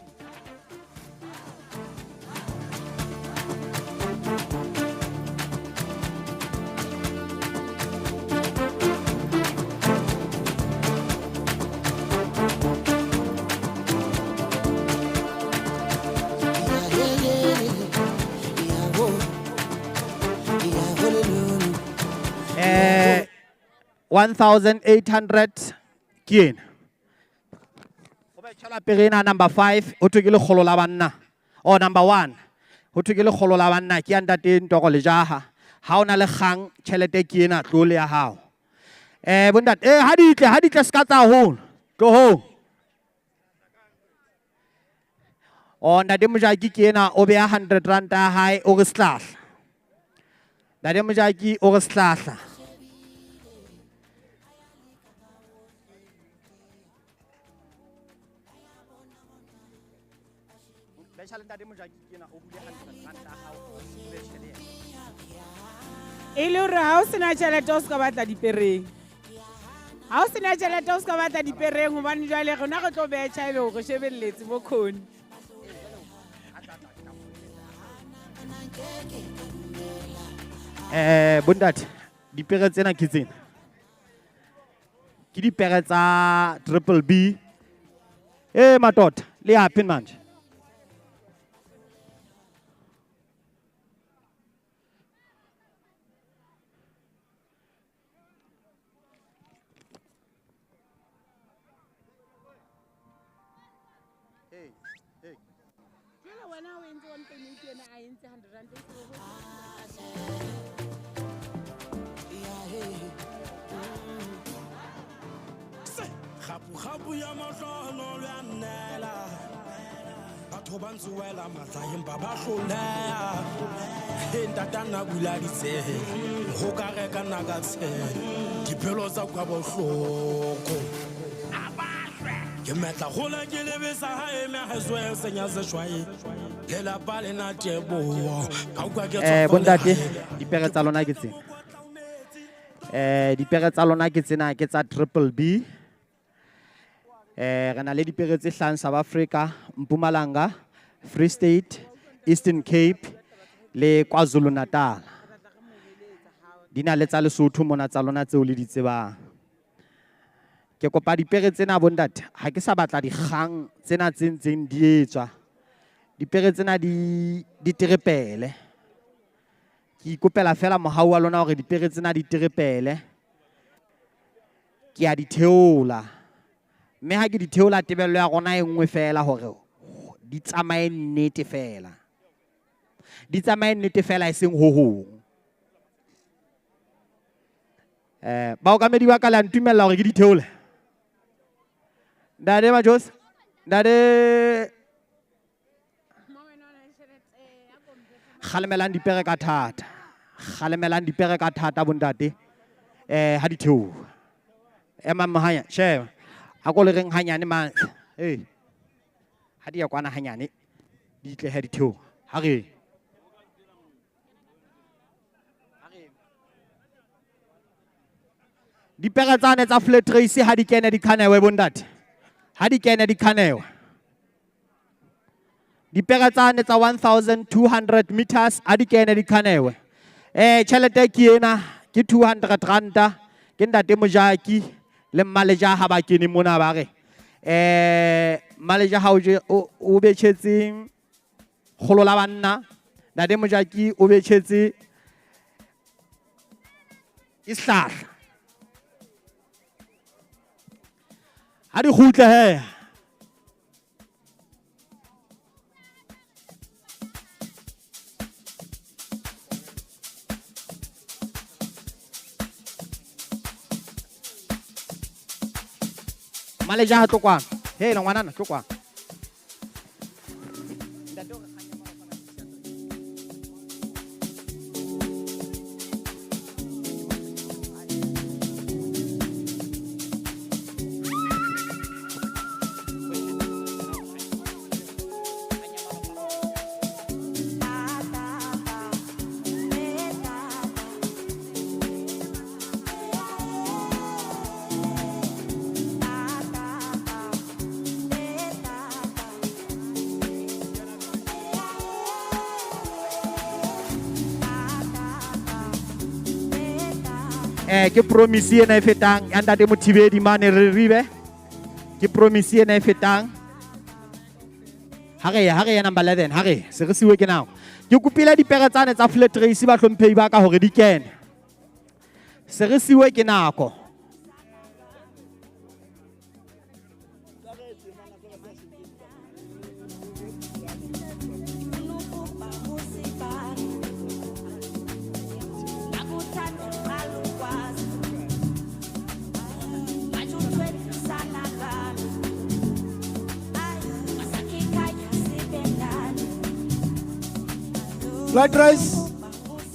Eh, 1800 ke ena. Ho betjhela pere ena number 5 ho thwe ke lekgolo la banna. Oh, number 1 ho thwe ke lekgolo la banna ke ya ntate Ntoro Lejaha. Ha o na le kgang tjhelete ke ena, tlo le ya hao. Bontate, ha di tle ska tsa haholo. Tlo ho. Oh, ntate Mojaki ke ena o beha 100 rand ya hae o re sehlahla. Ntate Mojaki o re sehlahla. E le hore ha o sena tjhelete o ska batla dipereng. Ha o sena tjhelete o ska batla dipereng hobane jwale rona re tlo betjha ebe o re shebelletse mo khone. Bontate, dipere tsena ke tsena. Ke dipere tsa Triple B. Matota, le yaphi manje? Jwale wena o entse 1.8 yena a entse 100 rand. Kgapu ya mahlohonolo ya nnela. Batho ba ntsohela matla empa ba hloleha. He ntata nna bula ditsebe, ho ka reka nna ka tshela. Dipelo tsa kwa bohloko. Ke metla gola ke lebesa hae me ha soe senya seshwae. Lelapa le na teboho. Ka utlwa ke Bontate, dipere tsa lona ke tsena. Dipere tsa lona ke tsena ke tsa Triple B. Re na le dipere tse hlahang South Africa, Mpumalanga, Free State, Eastern Cape le KwaZulu Natal. Di na le tsa Lesotho mona tsa lona tseo le di tsebang. Ke kopa dipere tsena bontate, ha ke sa batla dikgang tsena tse ntseng di etswa. Dipere tsena di terepele. Ke ikopela fela mohau wa lona hore dipere tsena di terepele. Ke a di theola. Mme ha ke di theola tebello ya rona e nngwe fela hore di tsamaye nnete fela. Di tsamaye nnete fela e seng ho hong. Baokamedi ba ka le a ntumella hore ke di theole. Ntate Majos, ntate kgalemelang dipere ka thata. Kgalemelang dipere ka thata bontate. Ha di theoha. Emang mohanya, sheba. Ha ko le reng hanyane ma, ha di ya kwana hanyane, di tle ha di theoha. Ha re. Dipere tsane tsa flat race ha di kene di khanewe bontate. Ha di kene di khanewe. Dipere tsane tsa 1200 meters ha di kene di khanewe. Tjhelete ke ena ke 200 ranta ke ntate Mojaki le Mmaleja ha ba kene mona ba re. Mmaleja ha o betjhetse kgolo la banna, ntate Mojaki o betjhetse isihlahla. Ha di kgutle he. Maleja ha tlo kwano. Hela ngwanana tlo kwano. Ke promise ena e fetang ya ntate Mothibedi mane re ribe. Ke promise ena e fetang. Ha re ya number 11, ha re se re siwe ke nako. Ke kopile dipere tsane tsa flat race ba hlomphehi ba ka hore di kene. Se re siwe ke nako.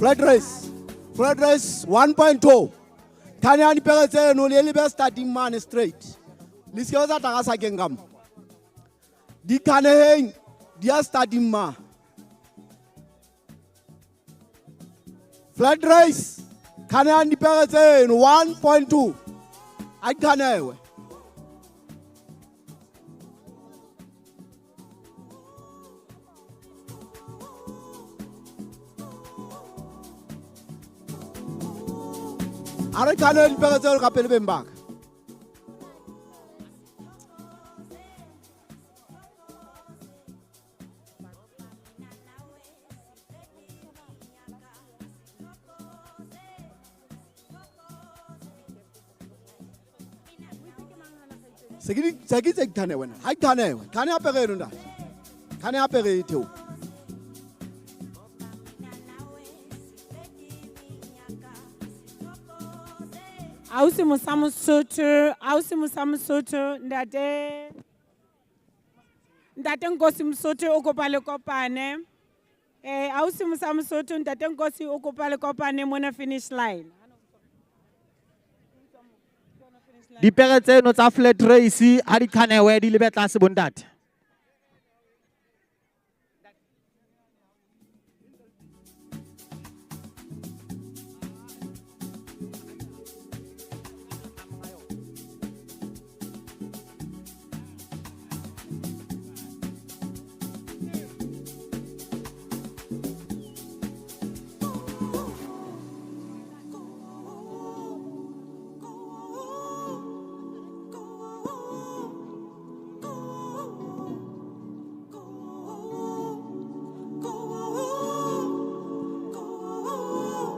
Flat rice, 1.2. Tanya dipere tseno le le be starting man straight. Le se tsa tla ka sakeng ka mo. Di khaneheng di a starting ma. Flat rice, khanehang dipere tseno 1.2. A khanewe. A re khaneheng dipere tseno ka pele beng ba ka. Se ke tse thane wena. Ha thane wena. Thane apere eno ntate. Thane apere e theo. Ausi Musa Mosotho, ausi Musa Mosotho, ntate Ntate Nkosi Mosotho o kopa le kopane. Ausi Musa Mosotho, ntate Nkosi o kopa le kopane mona finish line. Dipere tseno tsa flat race ha di khanewe di lebe tlase bontate.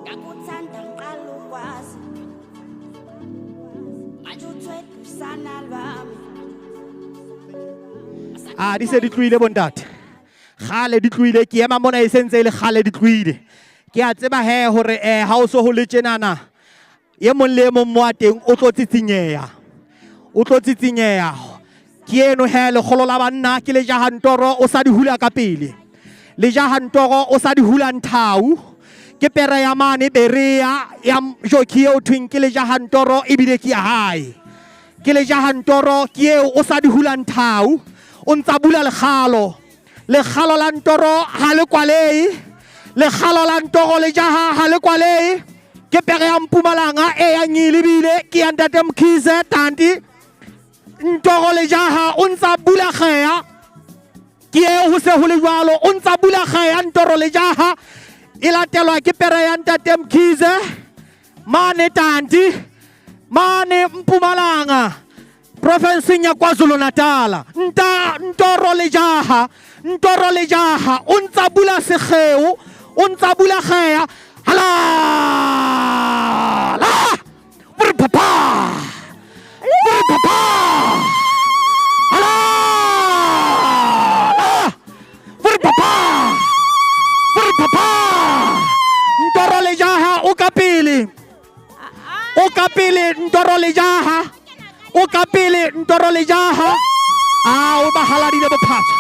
Ngakuthanda ngiqala ukwazi manje uthwele usana lwami. A di se di tlohile bontate. Kgale di tlohile, ke ema mona e sentse e le kgale di tlohile. Ke a tseba he hore ha o so ho le tjenana, e mong le e mong mo a teng o tlo tsitsinyeha. O tlo tsitsinyeha. Ke eno he lekgolo la banna ke le jahantoro o sa di hula ka pele. Le jahantoro o sa di hula nthau. Ke pere ya mane berea ya jockey eo thweng ke le jahantoro ebile ke ya hae. Ke le jahantoro ke eo o sa di hula nthau. O ntsa bula lekgalo. Lekgalo la ntoro ha le kwalehe. Lekgalo la ntoro le jaha ha le kwalehe. Ke pere ya Mpumalanga e yang e lebile ke ya ntate Mkhize tanti. Ntoro le jaha o ntsa bula kgea. Ke eo ho se ho le jwalo o ntsa bula kgea ntoro le jaha. E latelwa ke pere ya ntate Mkhize mane tanti mane Mpumalanga profinseng ya KwaZulu Natal. Nta ntoro le jaha, ntoro le jaha o ntsa bula sekgeo, o ntsa bula kgea. Halala! Brr, papa! Brr, papa! Halala! Brr, papa! Brr, papa! Ntoro le jaha o ka pele. O ka pele ntoro le jaha. O ka pele ntoro le jaha. A o ba haladile bophatsa.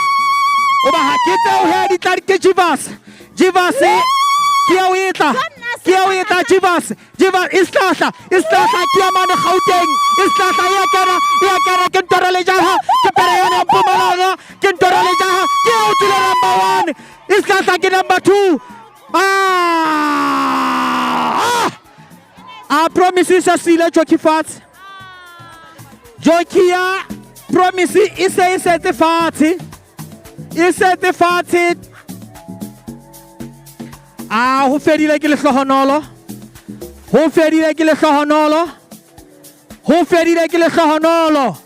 O ba ha ke tseo he di tla ke Jivas. Jivas ke ya o etla. Ke ya o etla Jivas. Jivas islahla, islahla ke ya mane Gauteng. Islahla ya kena, ya kena ke ntoro le jaha. Ke pere yona ya Mpumalanga. Ke ntoro le jaha. Ke ya o tswile number 1. Islahla ke number 2. A promise sa sile jockey fatshe. Jockey ya promise e se e setse fatshe. E setse fatshe. A ho fedile ke lehlohonolo. Ho fedile ke lehlohonolo. Ho fedile ke lehlohonolo.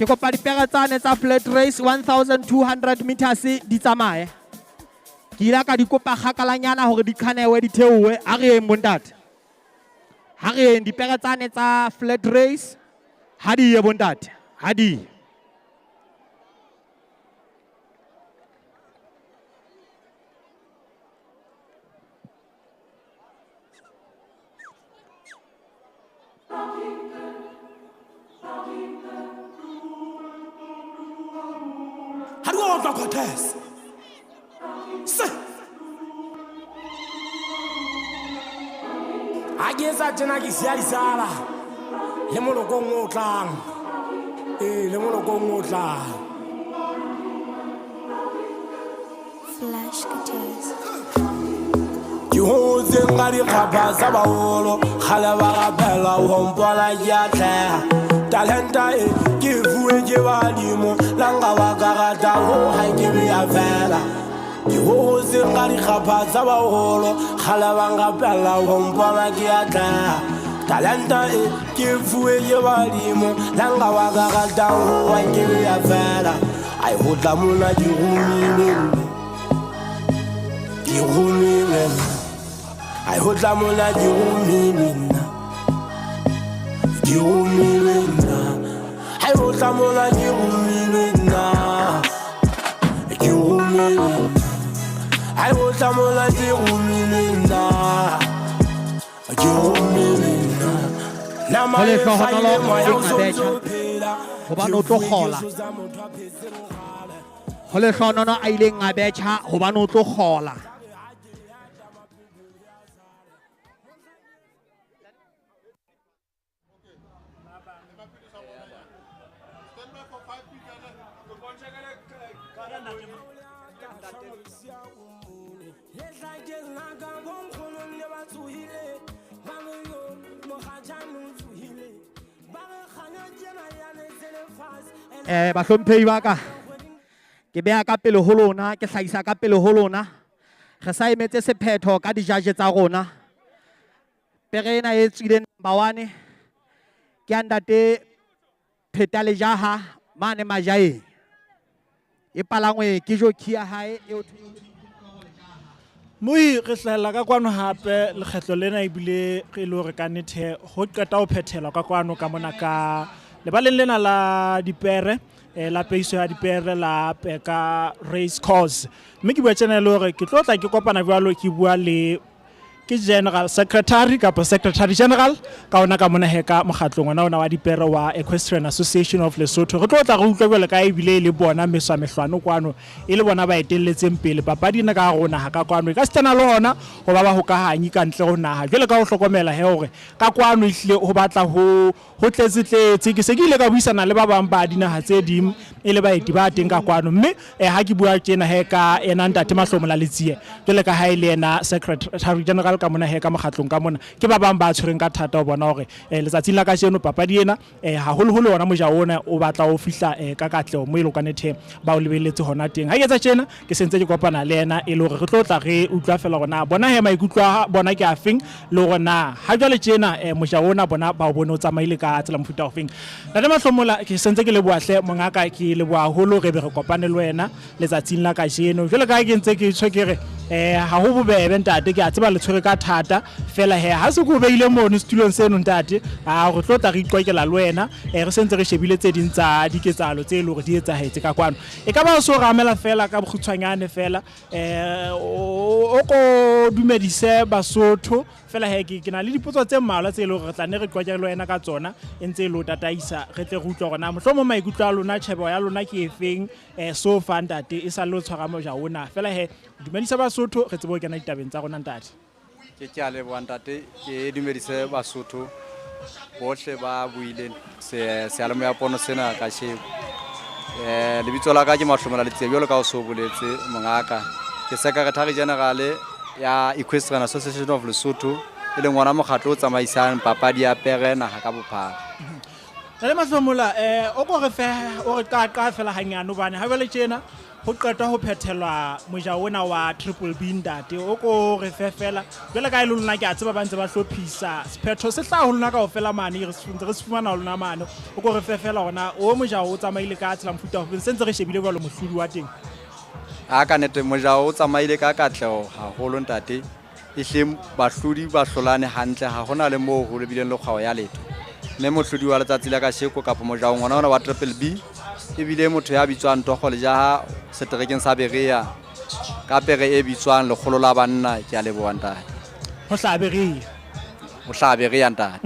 Ke kopa dipere tsane tsa flat race 1200 meters di tsamaye. Ke ile ka di kopa kgakalanyana hore di khanewe di theohe. Ha re yeng bontate. Ha re yeng dipere tsane tsa flat race ha di ye bontate. Ha di ye. Ha di wa utlwa Cortez. Se. Ha ke etsa tjena ke siya disala le molokong o tlang. Le molokong o tlang. Flash Cortez. Ke hotse nka dikgapha tsa baholo, kgale ba rapela ho mpola ke atleha. Talenta e ke fuwe ke badimo, la nka ba ka rata ho ha ke be ya fela. Ke hohotseng ka dikgapha tsa baholo, kgale ba nrapella ho mpona ke atleha. Talenta e ke e fuwe ke badimo, le nka wa ka ratang ho wa ke beya fela. Ai ho tla mona ke romilwe nna, ke romilwe nna. Ai ho tla mona ke romilwe nna, ke romilwe nna. Ai ho tla mona ke romilwe nna, ke romilwe nna. Ai ho tla mona ke romilwe nna, ke romilwe nna. Nama Ho e lehlohonolo hlahile moya o a so betjha, ntso phela. hobane o tlo kgola. Ho lehlohonolo a ileng a betjha hobane o tlo kgola. Lehlakeng la ka bonkgono ne ba tsohile, ba re yo mokgatjhane o tsohile. Ba re kganya tjena ya letse lefatshe. Bahlomphehi ba ka, ke beha ka pele ho lona, ke hlahisa ka pele ho lona. Re sa emetse sephetho ka dijaje tsa rona. Pere ena e tswileng number 1 ke ya ntate Pheta Lejaha mane Majaeng. E palangwe ke jockey ya hae eo Moi re hlahella ka kwano hape lekgetlo lena ebile re le hore ka nnete ho qeta ho phethelwa ka kwano ka mona ka lebaleng lena la dipere, la peiso ya dipere la Peka Race Course. Mme ke bua tjena e le hore ke tlo tla ke kopana jwalo ke bua le ke General Secretary kapa Secretary General ka ona ka mona he ka mokgatlong ona ona wa dipere wa Equestrian Association of Lesotho. Re tlo tla re utlwa jwalo ka ebile e le bona meswa mehlwano kwano, e le bona ba etelletseng pele papadi ena ka hare ho naha ka kwano. E ka sitana le hona ho ba bahokahanyi ka ntle ho naha. Jwale ka ho hlokomela he hore ka kwano ehlile ho batla ho ho tletse-tletse. Ke se ke ile ka buisana le ba bang ba dinaha tse ding e le baeti ba teng ka kwano, mme ha ke bua tjena he ka ena ntate Mahlomola Letsie, jwale ka ha e le yena Secretary General ka mona he ka mokgatlong ka mona, ke ba bang ba tshwereng ka thata ho bona hore letsatsing la kajeno papadi ena haholoholo ona mojaho ona o batla o fihla ka katleho mo e leng ka nnete ba o lebelletse hona teng. Ha ke etsa tjena ke sentse ke kopana le yena e le hore re tlo tla re utlwa fela hore na bona he maikutlo a bona ke afeng, le hore na ha jwale tjena mojaho ona bona ba o bone o tsamaile ka tsela mofuta ofeng. Ntate Mahlomola, ke sentse ke leboha hle mongaka, ke leboha haholo re be re kopane le wena letsatsing la kajeno. Jwale ka ha ke ntse ke tjho ke re ha ho bobebe ntate, ke a tseba le tshwere ka thata fela he ha se ke o beile mono setulong seno ntate, a re tlo tla re iqokela le wena re sentse re shebile tse ding tsa diketsahalo tse e leng hore di etsahetse ka kwano. E ka ba o so re amela fela ka bokgutshwanyane fela o ko dumedise Basotho fela he ke na le dipotso tse mmalwa tse e leng hore re tla nne re qoqe le wena ka tsona, e ntse e le o tataisa, re tle re utlwe hore na mohlomong maikutlo a lona, tjhebo ya lona ke efeng so fa ntate e sa le o tshwara moja ona. Fela he dumedisa Basotho re tsebe ho kena ditabeng tsa rona ntate. Ke a leboha ntate, ke dumedise Basotho bohle ba buileng seyalemoya pono sena kasheko. Lebitso la ka ke Mahlomola Letsie, jwalo ka o so boletse mongaka. Ke Secretary General ya Equestrian Association of Lesotho, e leng ona mokgatlo o tsamaisang papadi ya pere naha ka bophara. Ntate Mahlomola, o ko re fe, o re qaqa fela hanyane hobane ha jwale tjena ho qetwa ho phethelwa moja ona wa Triple B ntate, o ko re fe fela jwale ka e le lona ke a tseba ba ntse ba hlophisa sephetho se hlaha ho lona kaofela mane, re ntse re se fumana ho lona mane. O ko re fe fela hore o moja o tsamaile ka tsela mofuta ofe, se ntse re shebile jwalo mohlodi wa teng. A ka nnete moja o tsamaile ka katleho haholo ntate, ehleng bahlodi ba hlolane hantle, ha hona le moo ho bileng le kgwao ya letho. Mme mohlodi wa letsatsi la kasheko kapa mojaong ona ona wa Triple B ebile motho ya bitswang Togo Lejaha seterekeng sa Berea ka pere e bitswang Lekgolo la Banna. Ke a leboha ntate. Ho hlaha Berea. Ho hlaha Berea ntate.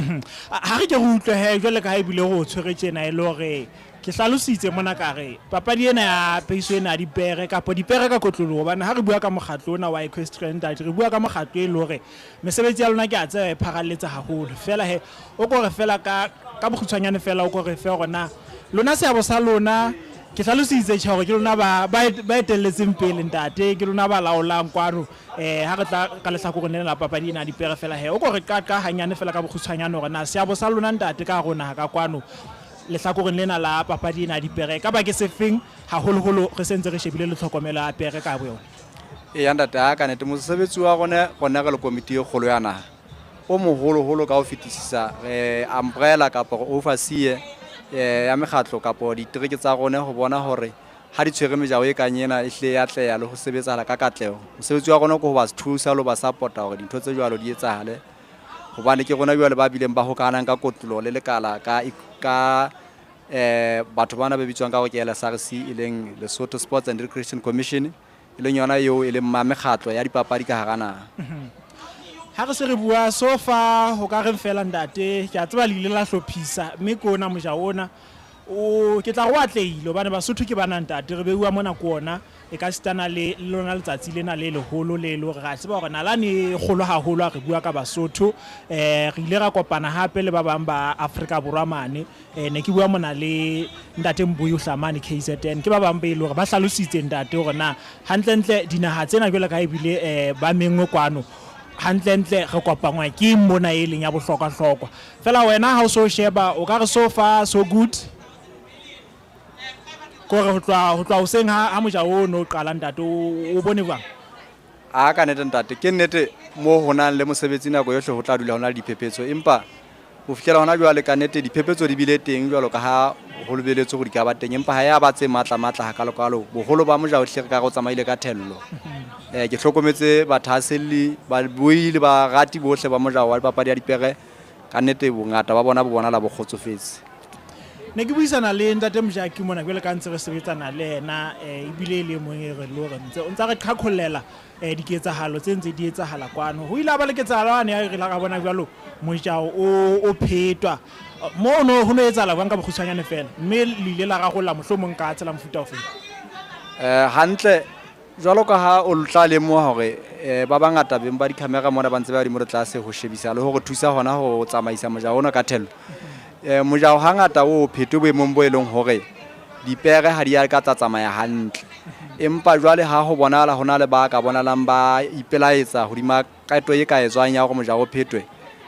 Ha re ke re utlwe he jwale ka ha ebile re o tshwere tjena e le hore ke hlalositse mona ka re papadi ena ya peiso ena ya dipere kapa dipere ka kotloloho, hobane ha re bua ka mokgatlo ona wa equestrian ntate, re bua ka mokgatlo e le hore mesebetsi ya lona ke a tseba e pharalletse haholo. Fela he o ko re fela ka bokgutshwanyane fela o ko re fe hore na lona seabo sa lona, ke hlalositse tjhe hore ke lona ba etelletseng pele ntate, ke lona ba laolang kwano ha re tla ka lehlakoreng lena la papadi ena ya dipere. Fela he o ko re qaqa hanyane fela ka bokgutshwanyane hore na seabo sa lona ntate ka hare ho naha ka kwano lehlakoreng lena la papadi ena ya dipere ka ba ke sefeng, haholoholo re sentse re shebile le tlhokomelo ya pere ka boyona. Eya ntate, a ka nnete mosebetsi wa rona rona re le komiti e kgolo ya naha o moholoholo ka ho fetisisa, re umbrella kapa re overseer ya mekgatlo kapo ditereke tsa rona ho bona hore ha di tshwere mejao e kang ena e hle ya atleha le ho sebetsahala ka katleho. Mosebetsi wa rona ke ho ba thusa le ho ba support-a hore dintho tse jwalo di etsahale, hobane ke rona jwale ba bileng ba hokahanang ka kotloloho le lekala ka batho bana ba bitswang ka hore ke LSRC, e leng Lesotho Sports and Recreation Commission, e leng yona eo e leng ma mekgatlo ya dipapadi ka hara naha. Ha re se re bua so far ho ka reng fela ntate, ke a tseba le ile la hlophisa mme ke ona mojao ona o ke tla re o atlehile hobane Basotho ke bana ntate, re beuwa mona ke ona e ka sitana le lona letsatsi lena le leholo le le hore re a tseba hore nalane e kgolo haholo ha re bua ka Basotho. Re ile ra kopana hape le ba bang ba Afrika Borwa mane, ne ke bua mona le ntate Mbuyi o hlaha mane KZN, ke ba bang ba e le hore ba hlalositse ntate hore na hantlentle dinaha tsena jwalo ka ha ebile ba menngwe kwano, hantlentle re kopangwa ke eng mona e leng ya bohlokwa-hlokwa. Feela wena ha o so sheba o ka re so far so good, kore ho tloha hoseng ha mojao o no qala ntate, o bone jwang? A ka nnete ntate, ke nnete mo ho nang le mosebetsi nako yohle ho tla dula ho na le diphephetso, empa ho fihlela hona jwale ka nnete diphephetso di bile teng jwalo ka ha ho lebeletswe hore di ka ba teng, empa ha ya ba tse matla-matla hakalo-kalo. Boholo ba mojao hle re ka re o tsamaile ka thello. Ke hlokometse bathahaselli, babui le barati bohle ba mojao wa dipapadi ya dipere, ka nnete bongata ba bona bo bonahala bo kgotsofetse. Ne ke buisana le ntate Mojaki mona jwale ka ntse re sebetsana le yena, ebile e le mong e re le hore ntse o ntsa re qhaqhollela diketsahalo tse ntse di etsahala kwano. Ho ile ha ba le ketsahalo yane ya re la ra bona jwalo mojao o phetwa mo no ho no etsahala jwang ka bokgutshwanyane fela, mme le ile la rarolla mohlomong ka tsela mofuta ofe? Hantle jwalo ka ha o tla lemoha hore ba bangata beng ba di-camera mona ba ntse ba di mo re tlase ho shebisa le hore thusa hona ho tsamaisa mojao ona ka thello. Mojao hangata o phetwe boemong bo e leng hore dipere ha di a ka tsa tsamaya hantle, empa jwale ha ho bonahala ho na le ba ka bonahalang ba ipelaetsa hodima qeto e ka etswang ya hore mojao o phetwe,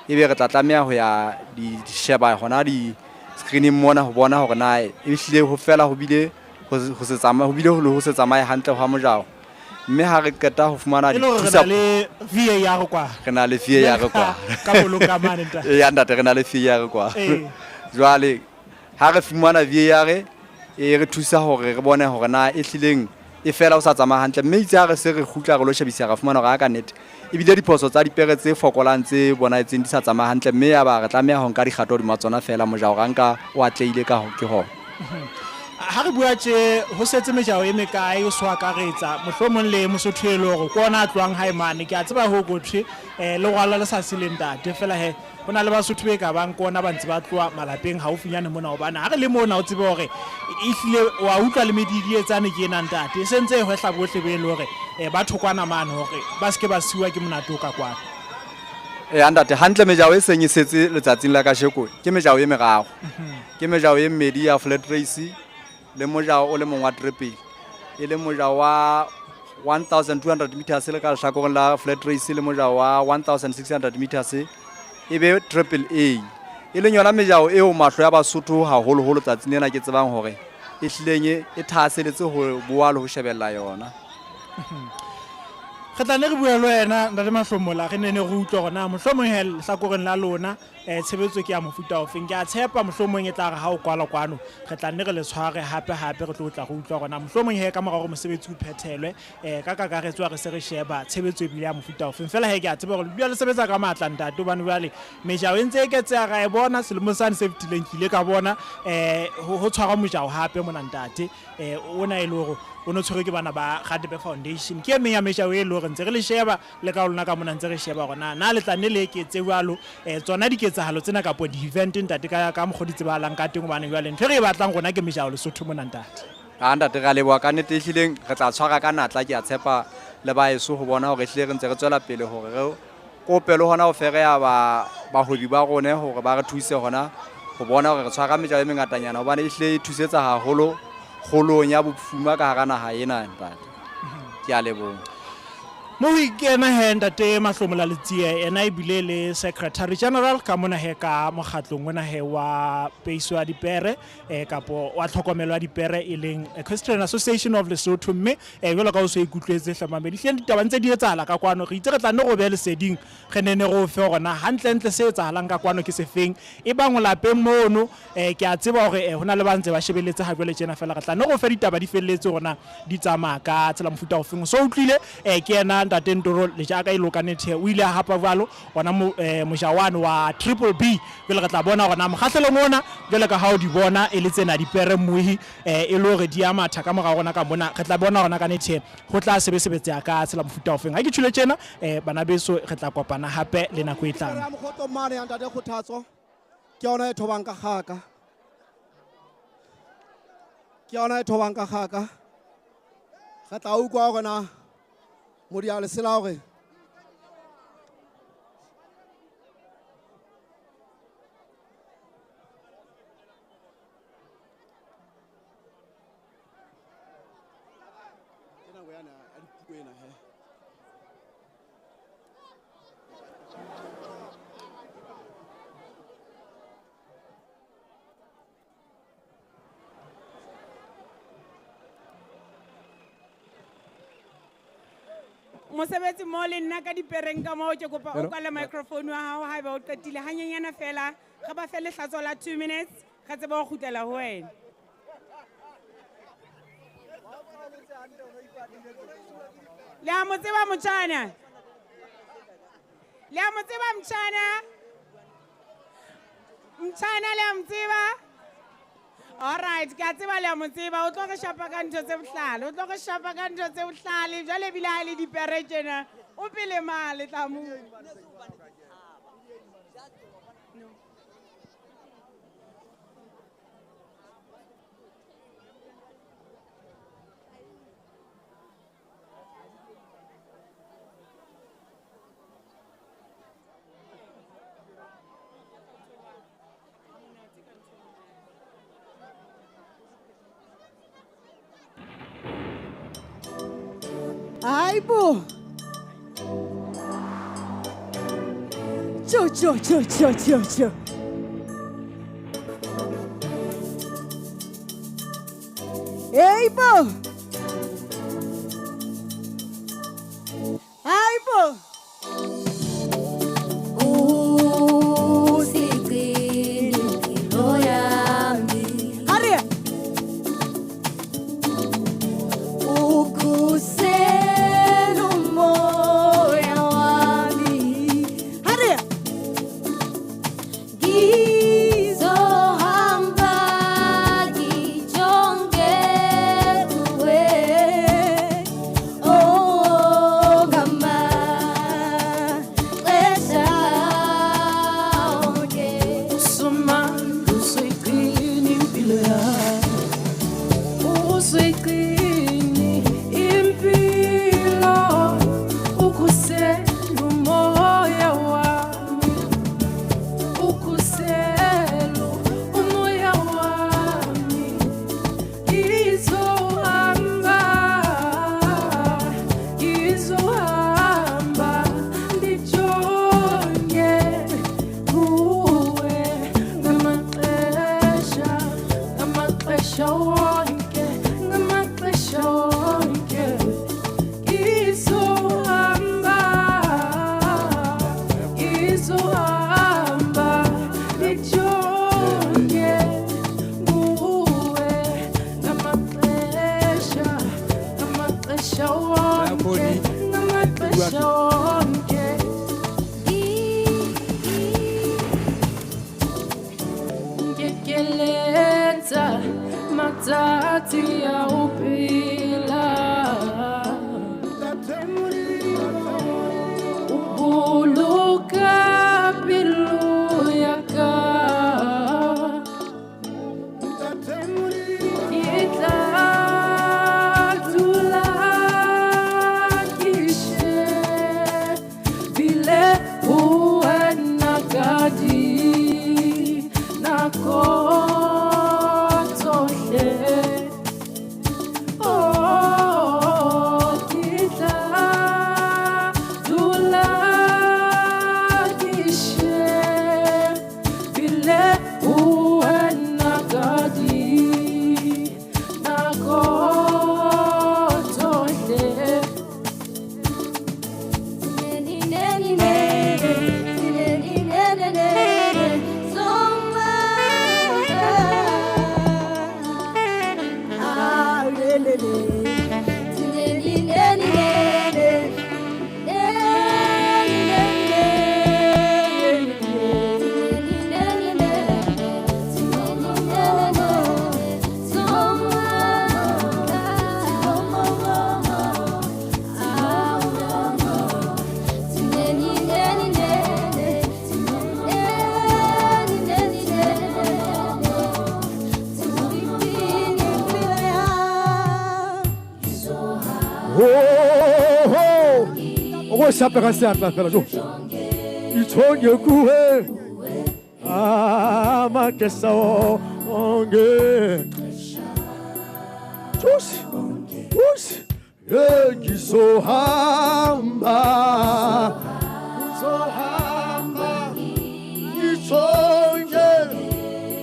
ebe re tla tlameha ho ya di sheba hona di-screening mona ho bona hore na ehlile ho fela ho bile ho se tsamaye, ho bile ho se tsamaye hantle hwa mojao. Mme ha re qeta ho fumana E le hore re dithusa na le VAR kwa. Re na le VAR kwa. Ka boloka mane ntate. Eya ntate, re na le VAR kwa. Jwale ha re fumana VAR e re thusa hore re bone hore na e hlileng e fela o sa tsamaya hantle, mme itse ha re se re kgutla re lo shebisa ra fumana hore ha ka nnete ebile diphoso tsa dipere tse fokolang tse bonahetseng di sa tsamaya hantle, mme ya ba re tlameha ho nka dikgato hodima tsona fela mojao ra nka o atlehile ka ke hona. Ha re bua tje ho setse mejao e mekae o so akaretsa mohlomong le Mosotho e le hore ke ona a tlohang hae mane, ke a tseba ho kothwe le rwala le sa seleng ntate, fela he ho na le Basotho be ka bang ke ona ba ntse ba tloha malapeng haufinyane mona, hobane ha re le mona o tsebe hore ehlile wa utlwa le medidietsane ke ena ntate e sentse e hwehla bohle be e le hore ba thokwana mane hore ba seke ba siwa ke monate o ka kwano. Eya ntate, hantle mejao e seng e setse letsatsing la kasheko ke mejao e meraro. Ke mejao e mmedi ya flat race le mojao o le mong wa triple, e leng mojao wa 1200 meters le ka lehlakoreng la flat race le mojao wa 1600 meters e be triple A, e leng yona mejao eo mahlo ya Basotho haholoholo tsatsing lena ke tsebang hore e hlileng e thahaseletse ho boa le ho shebella yona. Re tla ne re bua le wena ntate Mahlomola, re ne ne re utlwe hore na mohlomong he lehlakoreng la lona tshebetso ke ya mofuta ofeng. Ke a tshepa mohlomong e tla re ha o kwala kwano re tla nne re le tshware hape hape, re tlo tla re utlwa hore na mohlomong he ka mora hore mosebetsi o phethelwe ka kakaretso ha re se re sheba tshebetso ebile ya mofuta ofeng. Fela he ke a tseba hore le dula le sebetsa ka matla ntate, hobane jwale mejao e ntse e eketseha, ra e bona selemong sane se fetileng ke ile ka bona ho tshwarwa mojao hape mona ntate, ona e le hore o no tshwerwe ke bana ba Radebe Foundation. Ke e meng ya mejao e le hore ntse re le sheba le ka lona ka mona ntse re sheba hore na le tla nne le eketse jwalo tsona diketsahalo tsena kapo di-event ntate ka mokgwa di tsebahalang ka teng, hobane jwale ntho e re e batlang rona ke mejao Lesotho mona ntate. A ntate, re a leboha ka nnete, ehlileng re tla tshwara ka natla, ke a tshepa le baeso ho bona hore ehlile re ntse re tswela pele hore re kope le hona ho fereya bahwebi ba rone hore ba re thuse hona ho bona hore re tshwara mejao e mengatanyana, hobane ehlile e thusetsa haholo kgolong ya bofuma ka hara naha ena ntate. Ke a leboha. Mo ho ikena he ntate Mahlomola Letsie, ena ebile le secretary general ka mona he ka mokgatlong ona he wa peiso ya dipere kapo wa tlhokomelo ya dipere e leng Equestrian Association of Lesotho. Mme jwalo ka o so ikutlwetse hlamamedi, hleng ditaba ntse di etsahala ka kwano. Re itse re tla nne go behe leseding, re nene re o fe hore na hantlentle se etsahalang ka kwano ke sefeng. E bang o lapeng mono, ke a tseba hore ho na le ba ntse ba shebeletse ha jwale tjena, fela re tla nne re o fe ditaba di felletse hore na di tsamaya ka tsela mofuta ofeng. So utlwile ke yena ntate Ntoro Lejaka e lokanethe, o ile a hapa jwalo ona mojawane wa Triple B. Jwale re tla bona hore na mokgahlelong ona, jwale ka ha o di bona e le tsena dipere mohi e le hore di a matha ka mora rona ka mona, re tla bona hore na ka nethe ho tla sebesebetseha ka tsela mofuta ofeng. Ha ke tjhole tjena bana beso, re tla kopana hape le nako e tlang. Ya mokgotso mane ya ntate Kgothatso, ke yona e thobang ka kgaka. Ke yona e thobang ka kgaka. Re tla utlwa hore na Modia Lesela hore Mosebetsi mo le nna ka dipereng ka moo, ke kopa o Hello? kwale microphone wa hao haeba o qetile hanyenyana fela. Re ba fe lehlatso la 2 minutes, re tsebe ho kgutlela ho wena. Le a mo tseba motjhana? Le a mo tseba motjhana? Motjhana le a mo tseba? All right, ke a tseba le a mo tseba. O tlo re shapa ka ntho tse bohlale, o tlo re shapa ka ntho tse bohlale. Jwale ebile ha le dipere tjena, o pele male tla mo. Hayibo. Cho cho cho cho cho cho. Hey bo. Hayibo. Oh. Ho ho. O go shape ka seatla fela jo. Ithonge kuwe. Amaxesha onke. Tshus. Tshus. Ngizohamba. Ngizohamba. Ngithonge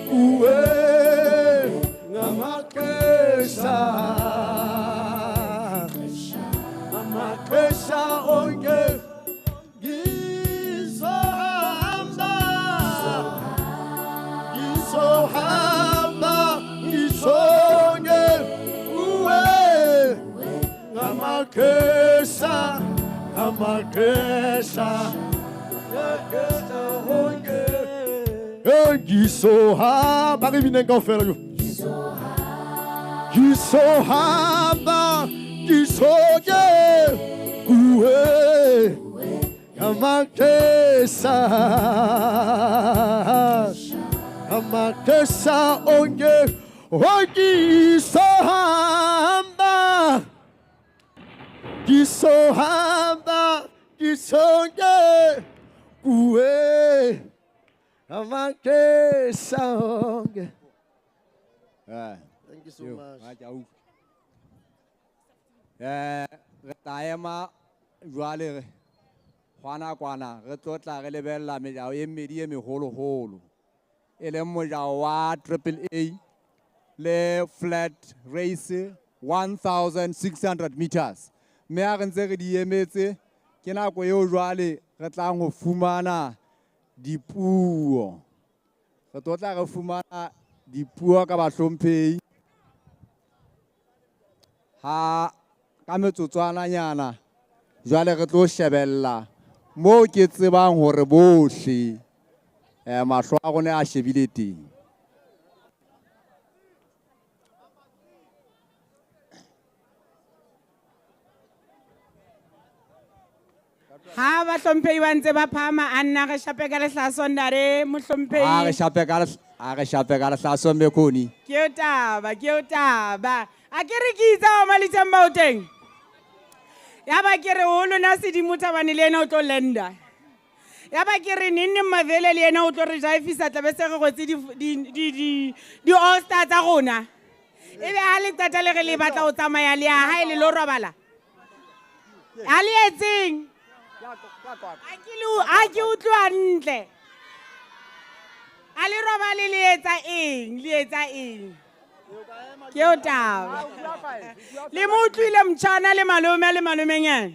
kuwe ngamaxesha. Amaxesha onke. Ngizohamba. Ngizohamba. Ngithonge kuwe ngamaxesha. Amaxesha. Amaxesha onke. Ngizohamba. Re bineng kaofela jo. Ngizohamba. Ngithonge kuwe ngamaxesha. Amaxesha onke. Ngizohamba. Ngizohamba. Ngithonge kuwe amaxesha onke. Thank you so much. Re tla ema jwale re kwana kwana re tlo tla re lebella mejao e mmedi e meholoholo, e leng mojao wa Triple A le flat race 1600 meters. Mme ha re ntse re di emetse, ke nako eo jwale re tlang ho fumana dipuo. Re tlo tla re fumana dipuo ka bahlomphehi ha ka metsotswananyana. Jwale re tlo shebella moo ke tsebang hore bohle mahlo a rona a shebile teng. Ha bahlomphehi ba ntse ba phahama, a nna re shape ka lehlaso ntate mohlomphehi. A re shape ka a re shape ka lehlaso Mekoni. Ke o taba, ke o taba. A ke re ke itse wa malitseng ba o teng. Ya ba ke re ho lona sedimo thabane le yena o tlo lenda. Ya ba ke re neng neng Mavele le yena o tlo re jaifisa tlabe se re rwetse di all star tsa rona. Ebe ha le qeta le re le batla ho tsamaya le ya hae le lo robala. Ha le etseng? A ke utlwa ntle. A le robale le etsa eng? Le etsa eng? Ke o taba. Le mo utlwile motjhana le malome le malomenyana.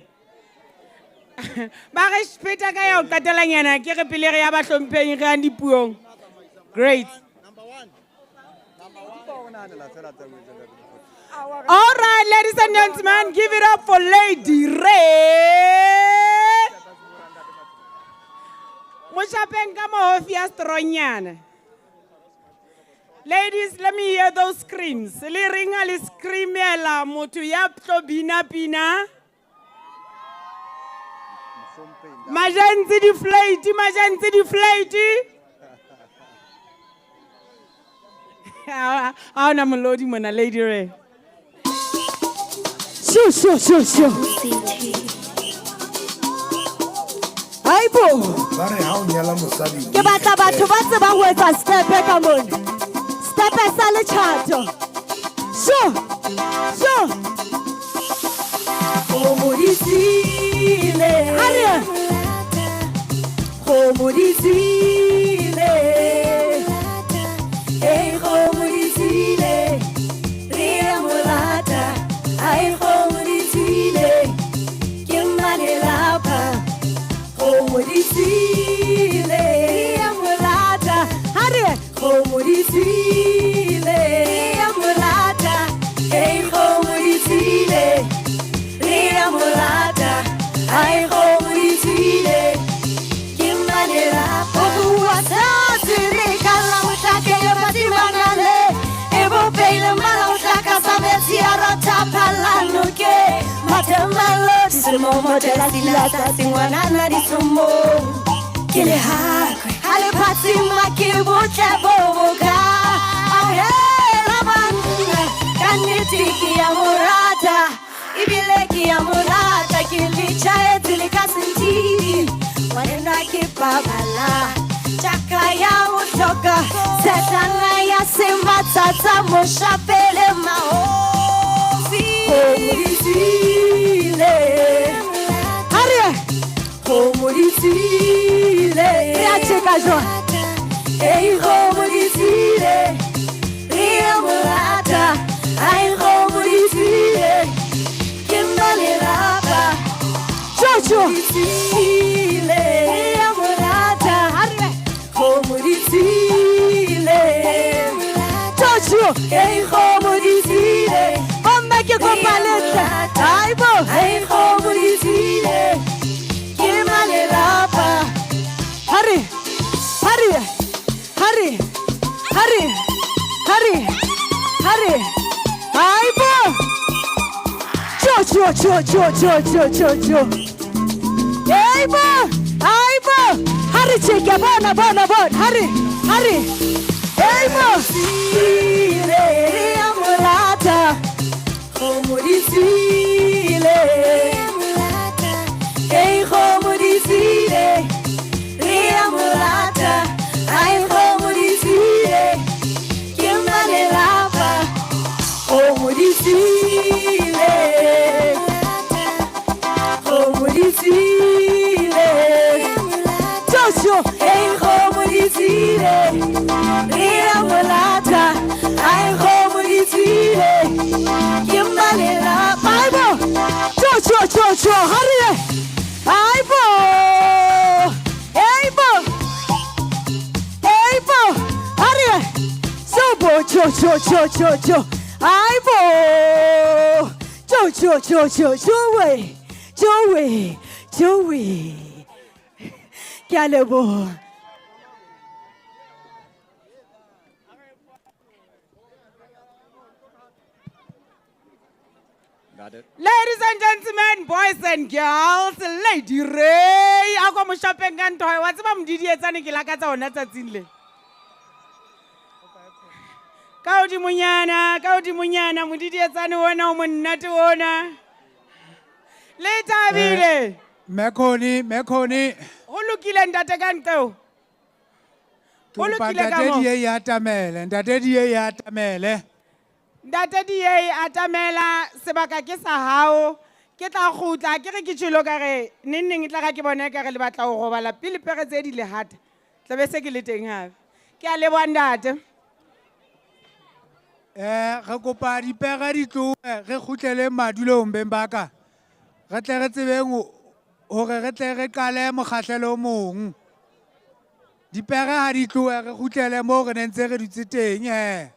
Ba re feta ka ya ho qetelanyana ke re pele re ya bahlomphehi re yang dipuong. Great. All right, ladies and gentlemen, give it up for Lady Ray. Moshapeng ka mohofi ya stronyana. Ladies, let me hear those screams. Le ringa le screamela motho ya tlo bina pina. Majantsi di flight, majantsi di flight. Ha ona molodi mona Lady Ray. Sure, sure, sure, sure. Aibo. Ba re ha o nyala mosadi. Ke batla batho ba tsebang ho etsa step ka mona. Step sa letjhato. Sure. Sure. O modisile. Hare. O modisile. Ei go modisile. Re a mo rata. Ai go modisile. Ke mmalelapa. Go modisile. Re a mo rata. Hare. Go modisile. Re a mo rata. Ei go modisile. Re a mo rata. Ai go modisile. Ke mmalelapa. O bua sa tsere ka la mohlake ya batimangale. E bopeile mala o hlaka sa metsi a rotha phalano ke. Mathemalo disemomo tela dilata sengwanana disomong. Ke lehakwe ha le phatsima ke botle bo boka. Ahela banna ka nnete ke a mo rata ebile ke Re a mo rata ke le tjhaetse le ka sentiri. Ngwanenwa ke babala. Chaka ya ho hloka tshetlana ya sematsatsa moshapele mahofi. Kgomo di tswile. Ha re ye. Kgomo di tswile. Re a tjeka jwang? Ei, kgomo di tswile. Re a mo rata. Ai, kgomo di tswile. Ke mmalelapa. Jojo. Di tswile. Re a mo rata. Ha re ye. Kgomo di tswile. Jojo. Ei, kgomo di tswile. Bomme ke kopa le tle. Ai bo. Ai, kgomo di tswile. Ke mmalelapa. Ha re. Ha re. Ha re. Ha re. Ha re. Ha re. Ai bo. Jo jo jo jo jo jo jo jo. Ei bo. Ai bo. Ha re tjeke bona bona bona. Ha re. Ha re. Ei bo. Tswile. Re a mo rata. Kgomo di tswile. Ei, kgomo di tswile. Re a mo rata. Ai, kgomo di tswile. Ke mmalelapa. Kgomo di tswile. Kgomo di tswile. Jojo. Ei, kgomo di tswile. Re a mo rata. Ai, kgomo di tswile. Ke mmalelapa. Ai bo. Jojo jojo. Ha re ye. Ai bo. Ei bo. Ei bo. Ha re ye. So bo jo jo jo jo jo. Ai bo. Jo jo jo jo jo we. Jo we. Jo we. Ke a leboha. Ladies and gentlemen, boys and girls, Lady Ray, a ko mo shapeng ka ntho wa tseba modidietsane ke lakatsa hona tsatsing le. Ka hodimonyana, modidietsane ona o monate ona. Le thabile. Mekoni. Ho lokile ntate ka nqeo. Ho lokile ka mo. Ntate di e atamele. Ntate di e atamela sebaka ke sa hao. Ke tla kgutla ke re ke tjhelo ka re neng neng e tla ga ke bone ka re le batla ho robala pele pere tse di le hata. Tla be se ke le teng hape. Ke a leboha ntate. Re kopa dipere di tlohe re kgutlele madulong beng ba ka. Re tle re tsebeng hore re tle re qale mokgahlelo o mong. Dipere ha di tlohe re kgutlele moo re ne ntse re dutse teng he.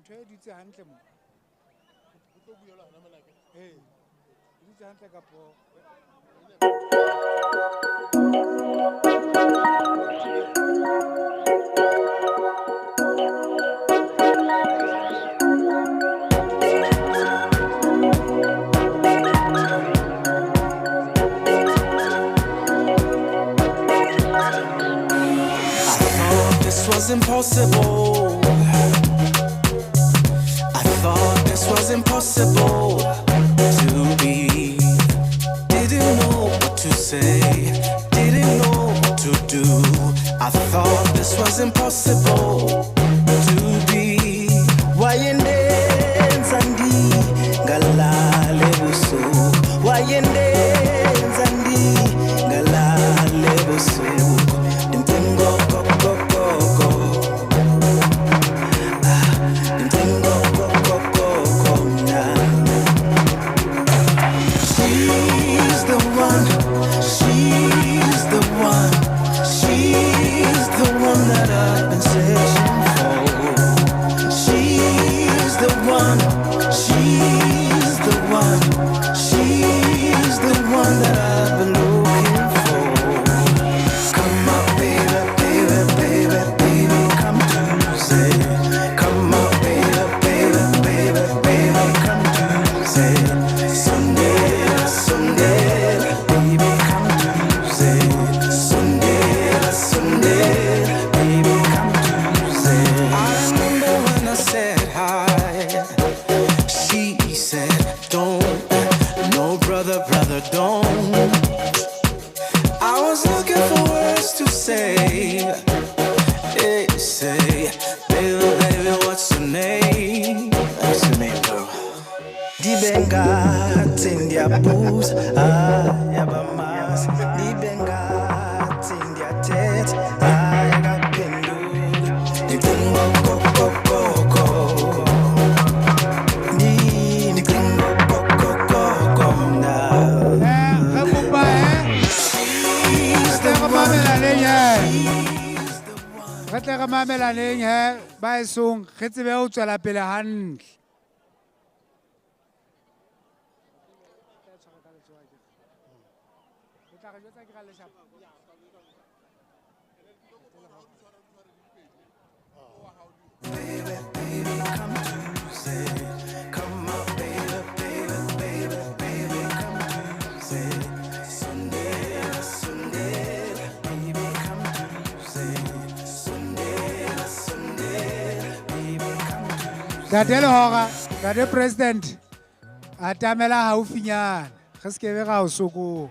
Ntho e dutse hantle mo. E dutse hantle ka po. This was impossible. I thought this was impossible to be. Didn't know what to say, didn't know what to do. I thought this was impossible to be. Wayendenza ndingalale busuku. Wayendenza ndingalale busuku. Ndimcingo go go go go. Ndimcingo go go go go now. She's the one. She's the one. She's the one that I've been searching. Say, baby, baby, what's your name? What's your name, girl? Ndibe ngathi ndiyabuza, hayi abamazi. Ndibe ngathi ndiyathetha, hayi akaphenduli. Ndicinga okokokoko. Ndicinga okokokoko mna. Re kopa re tle re mamelaneng he. Re tle re mamelaneng he ba esong re tsebe ho tswela pele hantle. Come on, baby, baby, baby, baby, come to Sunday, Sunday, baby, come to Sunday, Sunday, baby, come to Ntate Lehora, Ntate President, atamela haufinyana. Re se ke be ra o sokola.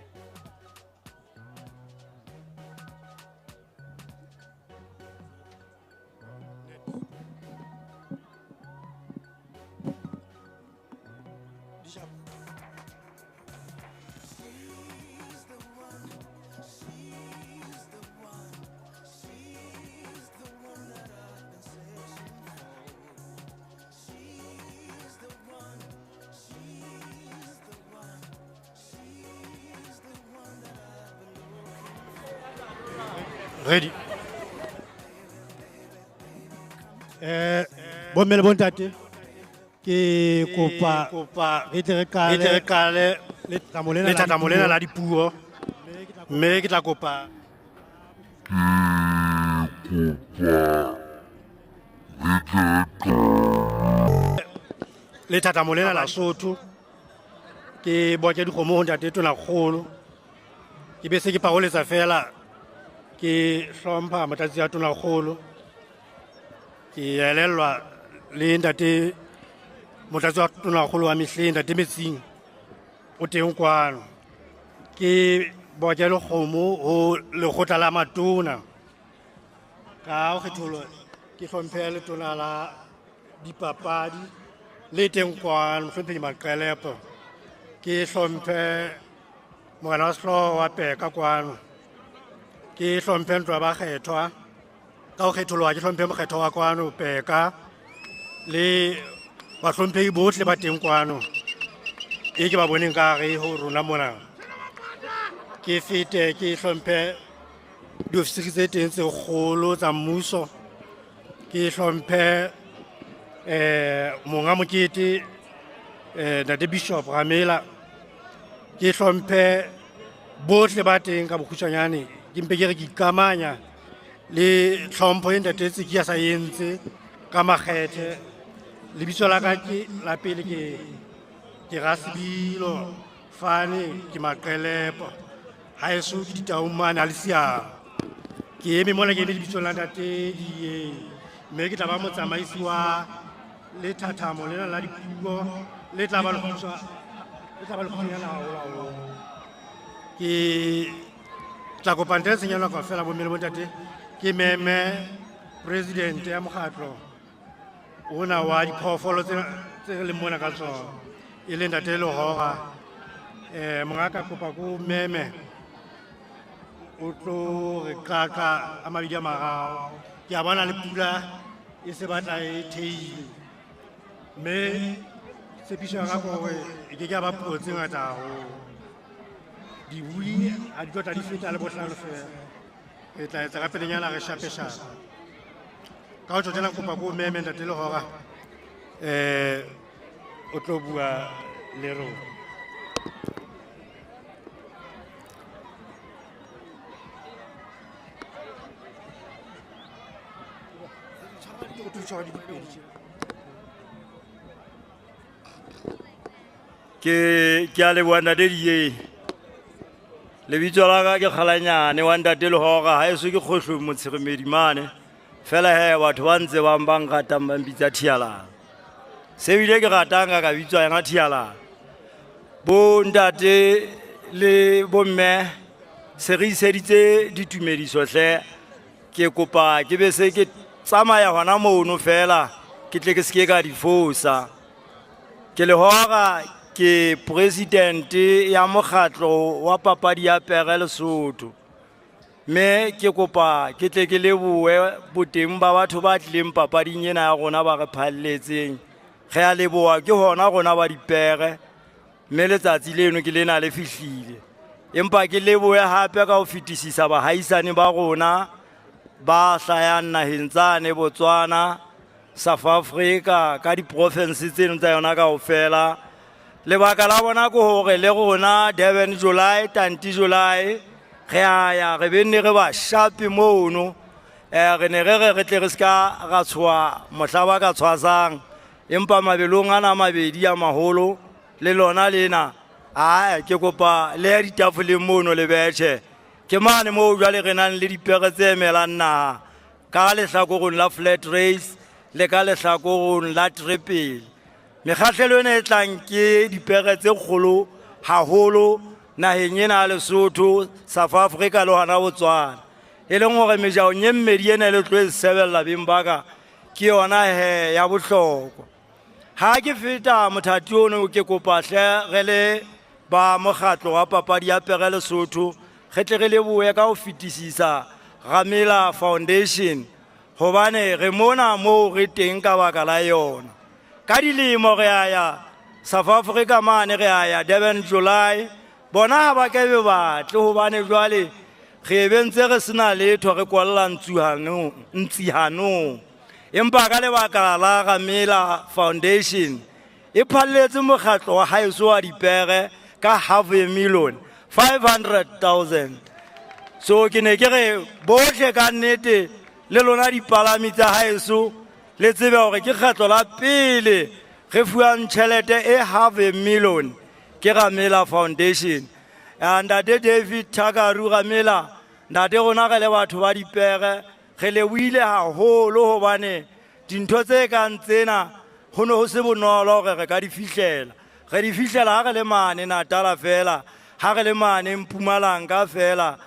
Ready. Bomme le bontate, ke kopa re tle re qale lethathamo lena la dipuo, mme ke tla kopa lethathamo lena la Sotho. Ke boke dikgomo ho ntate Tonakgolo, ke be se ke paroletsa fela, ke hlompha motlatsi wa Tonakgolo, ke elellwa le ntate motlatsi wa Tonakgolo wa mehleng, ntate Metsing o teng kwano. Ke boke lekgomo ho lekgotla la matona ka ho kgetholo, ke hlomphe letona la dipapadi le teng kwano, mohlomphehi Maqelepo. Ke hlomphe morena wa sehlooho wa Peka kwano, ke hlomphe ntlo ya bakgethwa ka ho kgetholoha, ke hlomphe mokgetho wa kwano Peka le bahlomphehi bohle ba teng kwano e ke ba boneng ka hare ho rona mona. Ke fete ke hlomphe diofisiri tse teng tse kgolo tsa mmuso, ke hlomphe monga mokete ntate Bishop Ramela, ke hlomphe bohle ba teng ka bokgutshwanyane. Ke mpe ke re ke ikamanya le tlhompho e ntate Tsiki a sa entse ka makgethe. Lebitso la ka ke la pele ke Rasebilo Fane, ke Maqelepo, haeso ke Ditaung mane ha le siama. Ke eme mona, ke eme lebitsong la ntate Dieng, mme ke tla ba motsamaisi wa lethathamo lena la dipuo le tla ba lekgutshwanyana haholo haholo. Ke tla kopa ntate tshenyo nako fela bomme le bontate, ke meme president ya mokgatlo ona wa diphoofolo tse re leng mona ka tsona, e leng ntate Lehora. Monga ka kopa ko meme o tlo re qaqa a mabedi a mararo. Ke a bona le pula e se batla e theile, mme tshepiso ya ka ke hore e ke ke ya ba puo tse ngata haholo. Dibui ha di tlo tla di feta le bohlano fela, re tla etsa ka pelenyana re shapeshape. Ka ho tjho tjena, kopa ko meme ntate Lehora, o tlo bua le rona. Ke a leboha ntate Dieng. Lebitso la ka ke Kgalanyane wa ntate Lehora, haeso ke Kgohlong Motshiremedi mane. Fela he batho ba ntse bang ba nratang ba mpitsa Thialana. Se bile ke ratang ka bitswa yena Thialana. Bo ntate le bomme se re iseditse ditumediso hle. Ke kopa ke be se ke tsamaya hona mono fela ke tle ke seke ka di fosa. Ke Lehora, ke president ya mokgatlo wa papadi ya pere Lesotho. Mme ke kopa ke tle ke lebohe boteng ba batho ba tlileng papading ena ya rona ba re phalletseng. Re a leboha ke hona rona ba dipere, mme letsatsi leno ke lena le fihlile. Empa ke lebohe hape ka ho fetisisa bahaisane ba rona ba hlayang naheng tsane Botswana, South Africa ka diprovince tseno tsa yona kaofela. Lebaka la bona ke hore le rona Durban July, Tanti July, re a ya re benne re ba shape mono. Re ne re re re tle re ska ra tshoha mohla ba ka tshwasang, empa mabelong ana a mabedi a maholo le lona lena, ae ke kopa le ya ditafoleng mono le betjhe. Ke mane moo jwale re nang le dipere tse emelang naha ka lehlakoreng la flat race le ka lehlakoreng la triple. Mekgahlelo ena e tlang ke dipere tse kgolo haholo naheng ena ya Lesotho, South Africa le hona Botswana. E leng hore mejaong e mmedi ena e le tlo e sebella beng ba ka, ke yona he ya bohlokwa. Ha ke feta mothati ono, ke kopa hle re le ba mokgatlo wa papadi ya pere Lesotho, re tle re lebohe ka ho fetisisa Ramela Foundation, hobane re mona moo re teng ka baka la yona. Ka dilemo re a ya South Africa mane, re a ya Durban July, bona ha ba ke be batle hobane jwale re be ntse re sena letho, re kwalla ntsihanong. Empa ka lebaka la Ramela Foundation e phalletse mokgatlo wa haeso wa dipere ka half a million, 500,000. So ke ne ke re bohle ka nnete le lona dipalami tsa haeso le tsebe hore ke kgetlo la pele re fuwang tjhelete e half a million ke Ramela Foundation. Ntate David Thakaru Ramela, ntate rona re le batho ba dipere re lebohile haholo hobane dintho tse kang tsena ho ne ho se bonolo hore re ka di fihlela. Re di fihlela ha re le mane Natala fela, ha re le mane Mpumalanga fela.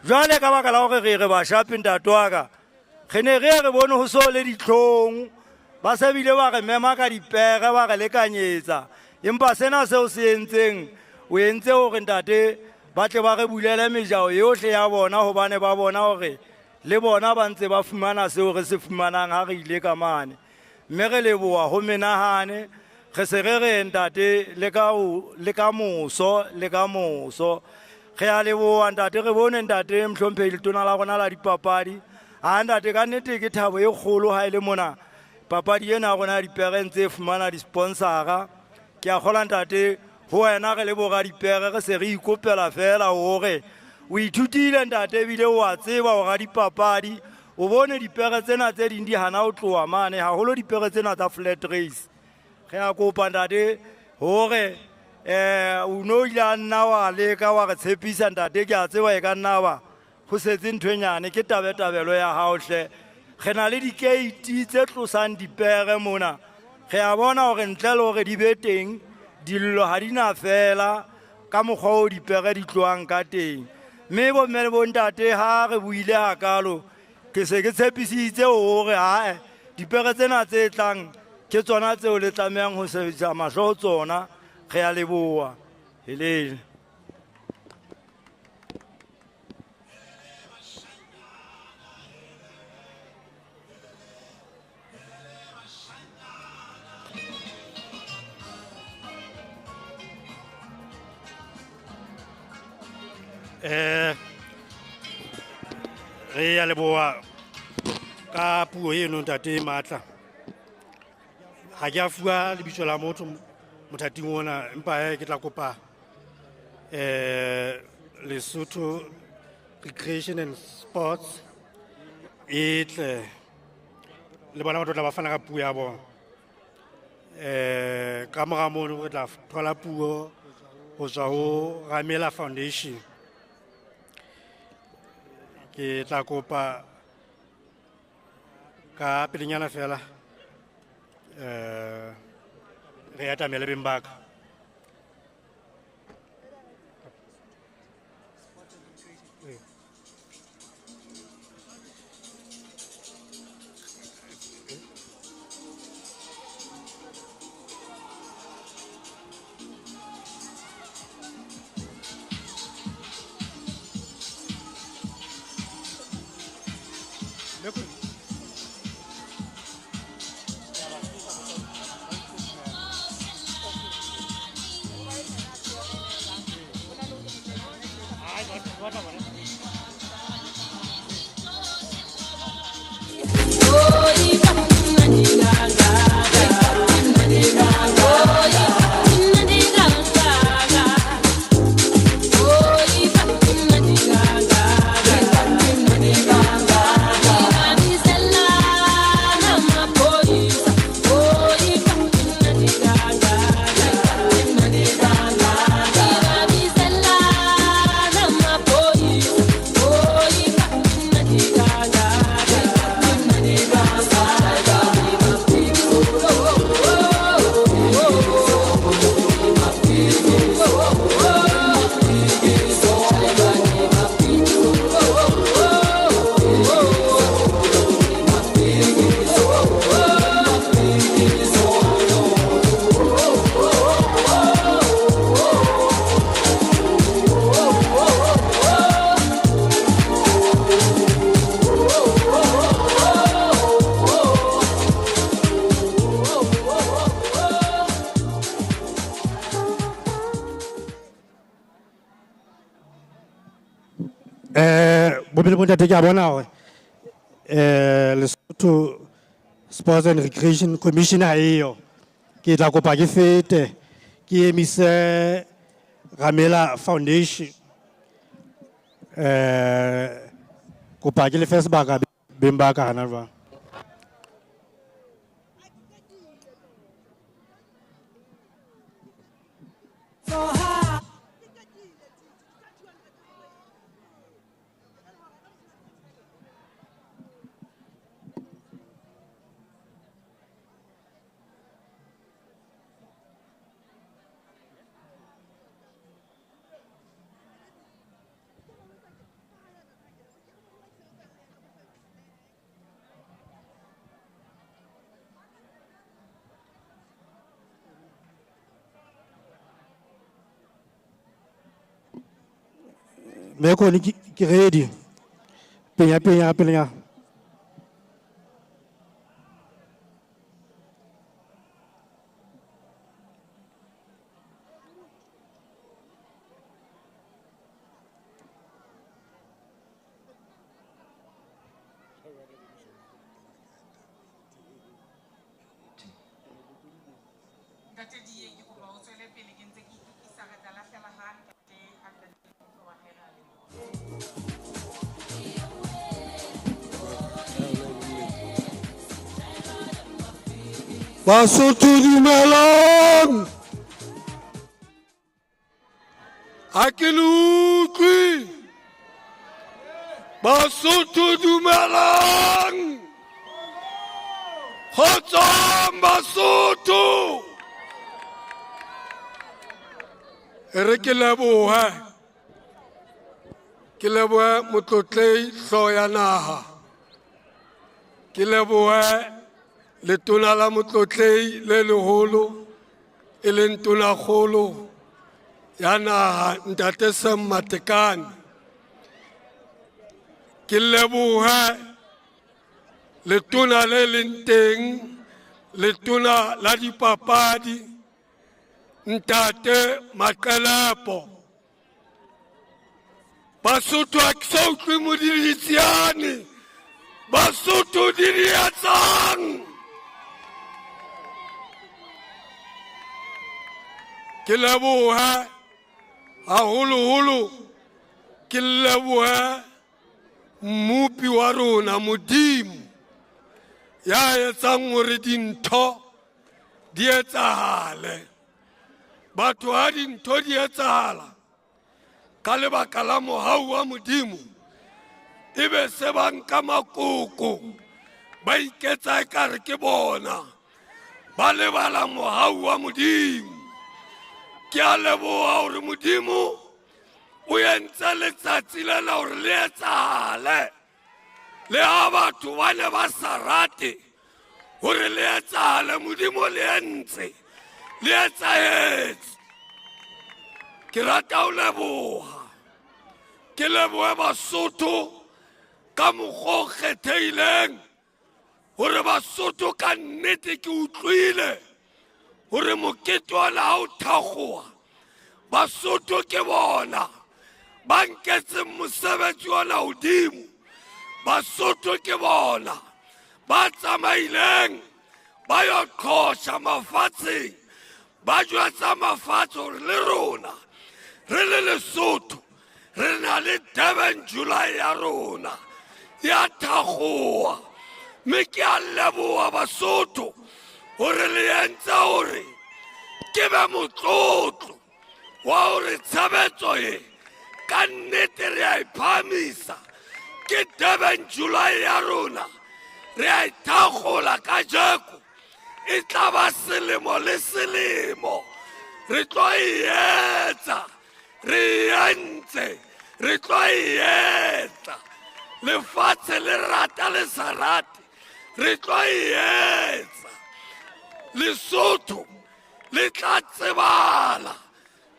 Jwale ka baka la hore re re bashape ntate wa ka, re ne re re bone ho so le ditlhong, ba se bile ba re mema ka dipere ba re lekanyetsa. Empa sena seo se entseng, o entse hore ntate ba tle ba re bulele mejao yohle ya bona, hobane ba bona hore le bona ba ntse ba fumana seo re se fumanang ha re ile ka mane. Mme re leboha ho menahane, re se re re ntate le ka o, le ka moso, le ka moso. Re a leboha ntate, re bone ntate mohlomphehi letona la rona la dipapadi. Ha ntate ka nnete ke thabo e kgolo ha e le mona papadi ena ya rona ya dipere ntse e fumana di-sponsora. Ke a kgolwa ntate ho wena re le bora dipere re se re ikopela fela hore o ithutile ntate ebile o a tseba hore dipapadi o bone dipere tsena tse ding di hana ho tloha mane, haholo dipere tsena tsa flat race. Re a kopa ntate hore o no ile a nna wa leka wa re tshepisa ntate, ke a tseba e ka nna ba ho setse ntho e nyane, ke tabetabelo ya hao hle. Re na le dikeiti tse tlosang dipere mona, re a bona hore ntle le hore di be teng dillo ha di na fela ka mokgwa o dipere di tlohang ka teng. Mme bomme le bontate ha re buile hakalo, ke se ke tshepisitse hore hae dipere tsena tse tlang ke tsona tseo le tlamehang ho sebedisa mahlo ho tsona. Re a leboha. Helele. Re a leboha ka puo eno ntate Matla. Ha ke a fuwa lebitso la motho mothating ona, empa ke tla kopa Lesotho Recreation and Sports e tle le bona batho tla ba fana ka puo ya bona. Ka mora mono re tla thola puo ho tswa ho Ramela Foundation. Ke tla kopa ka pelenyana fela re atamele beng ba ka. Bomme le bontate, ke a bona hore Lesotho Sports and Recreation Commission ha eyo. Ke tla kopa ke fete ke emise Ramela Foundation. Kopa ke lefe sebaka beng ba ka hana jwang. Mekoni ke ready. Penya penya penya. Ntate Dieng, ke kopa o tswele pele ke ntse ke itukisa re tla lahlela ha ntate a qetile ho tloha he ra leboha. Basotho dumelang, ha ke le utlwe. Basotho dumelang, kgotsong Basotho. E re ke lebohe, ke lebohe motlotlei hlooho ya naha, ke lebohe letona la motlotlei le leholo e leng tonakgolo ya naha ntate Sam Matekane. Ke lebohe letona le leng teng, letona la dipapadi ntate Maqelepo. Basotho ha ke so utlwe modiritsiane, Basotho di di etsang. Ke lebohe haholoholo, ke lebohe mmopi wa rona Modimo ya etsang hore dintho di etsahale. Batho ha dintho di etsahala ka lebaka la mohau wa Modimo, ebe se ba nka makoko ba iketsa ekare ke bona, ba lebala mohau wa Modimo. Ke a leboha hore Modimo o entse letsatsi lena hore le etsahale. Le ha batho ba ne ba sa rate hore le etsahale, Modimo le entse, le etsahetse. Ke rata ho leboha, ke lebohe Basotho Ka mokgwa o kgethehileng hore Basotho ka nnete ke utlwile hore mokete ona ha o thakgoha Basotho ke bona ba nketseng mosebetsi ona hodimo. Basotho ke bona ba tsamaileng ba yo qhosha mafatsheng, ba jwetsa mafatshe hore le rona re le Lesotho re na le Durban July ya rona ya thakgoha. Mme ke a leboha Basotho hore le entse hore ke be motlotlo wa hore tshebetso e ka nnete re a e phahamisa. Ke Durban July ya rona, re a e thakgola kajeko, e tla ba selemo le selemo re tlo e etsa, re e entse, re tlo e etsa. Lefatshe le rata le sa rate, re tlo e etsa. Lesotho le tla tsebala,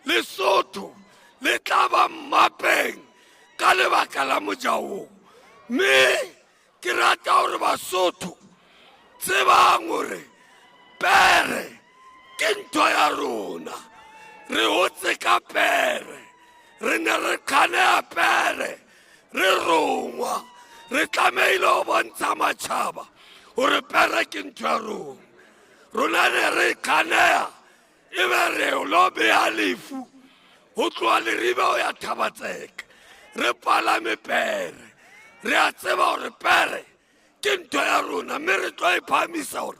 Lesotho le tla ba mmapeng ka lebaka la mojao. Mme ke rata hore Basotho tsebang hore pere ke ntho ya rona. Re hotse ka pere, re ne re kganeha pere, re rongwa, re tlamehile ho bontsha matjhaba hore pere ke ntho ya rona. Rona ne re kganeha ebe re lo beha lefu ho tloha Leribe ho ya Thabatseke, re palame pere. Re a tseba hore pere ke ntho ya rona, mme re tlo e phahamisa hore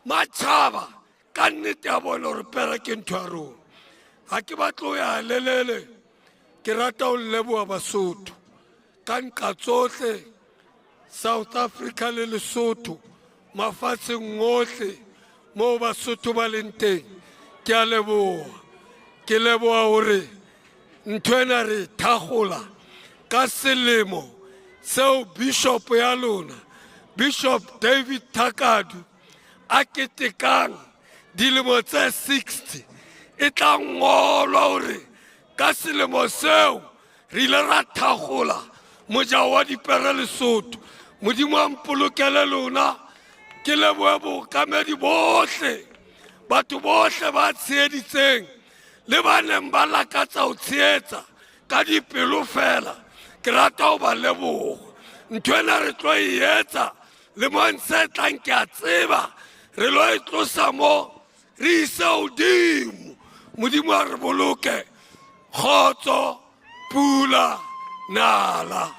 matjhaba ka nnete a bone hore pere ke ntho ya rona. Ha ke batle ho ya lelele, ke rata ho leboha Basotho ka nqa tsohle, South Africa le Lesotho, mafatsheng ohle moo Basotho ba leng teng. Ke a leboha, ke leboha hore ntho ena re thakgola ka selemo seo bishop ya lona, Bishop David Thakadu, a ketekang dilemo tse 60. E tla ngolwa hore ka selemo seo re ile ra thakgola mojao wa dipere Lesotho. Modimo a mpolokele lona. Ke lebohe bookamedi bohle, batho bohle ba tsheheditseng le ba neng ba lakatsa ho tshehetsa ka dipelo fela. Ke rata ho ba leboha. Ntho ena re tlo e etsa lemong se tlang, ke a tseba re lo e tlosa mo re ise hodimo. Modimo a re boloke. Kgotso, pula, nala.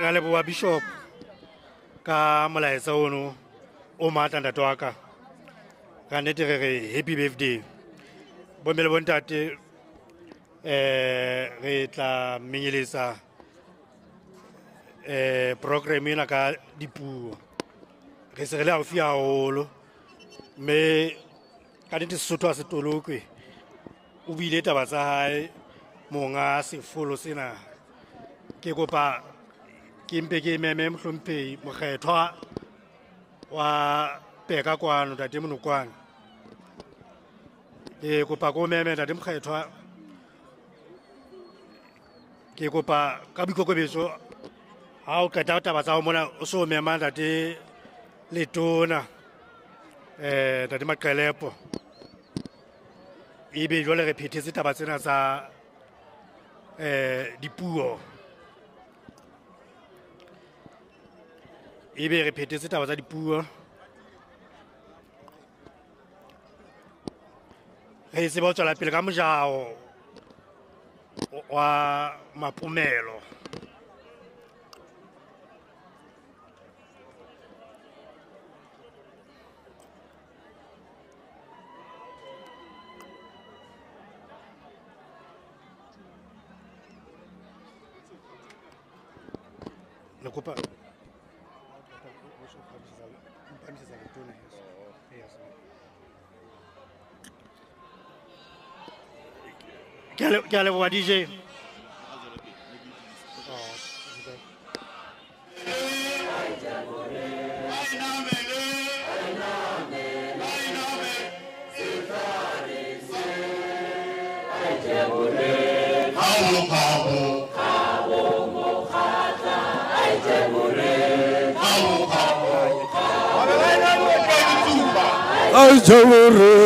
Ra leboha Bishop ka molaetsa ono o matla, ntate wa ka. Ka nnete re re happy birthday. Bomme le bontate, re tla menyeletsa program ena ka dipuo. Re se re le haufi haholo, mme ka nnete Sesotho ha se tolokwe. O buile taba tsa hae monga sefolo sena. Ke kopa ke mpe ke meme mohlomphehi mokgethwa wa Peka kwano, ntate Monokwane. Ke kopa ko meme ntate mokgethwa. Ke kopa ka boikokobetso ha o qeta taba tsa ho mona o so mema ntate Letona, ntate Maqelepo. Ebe jwale re phethetse taba tsena tsa dipuo. Ebe re phethetse taba tsa dipuo. Re tsebe ho tswela pele ka mojao wa mapomelo. Le kopa ke a leboha DJ. Aycevure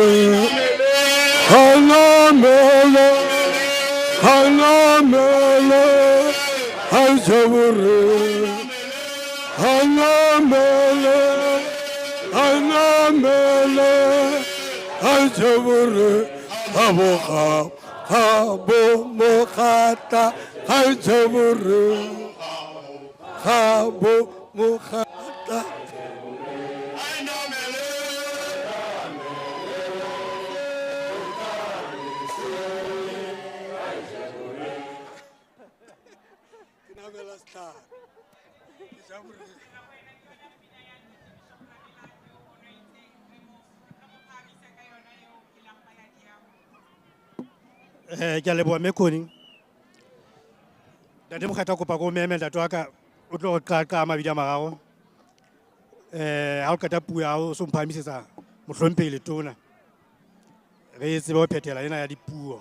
Hanamele Hanamele Aycevure Hanamele Hanamele Aycevure Habo Habo Mokhata Aycevure Habo Mokhata. Ke a leboha mme Connie. Ntate Mokgatla kopa ko meme ntate wa ka o tlo re qaqa mabidi a mararo. Ha o qeta puo ya hao o so mphahamisetsa mohlomphehi letona. Re tsebe ho phethela ena ya dipuo.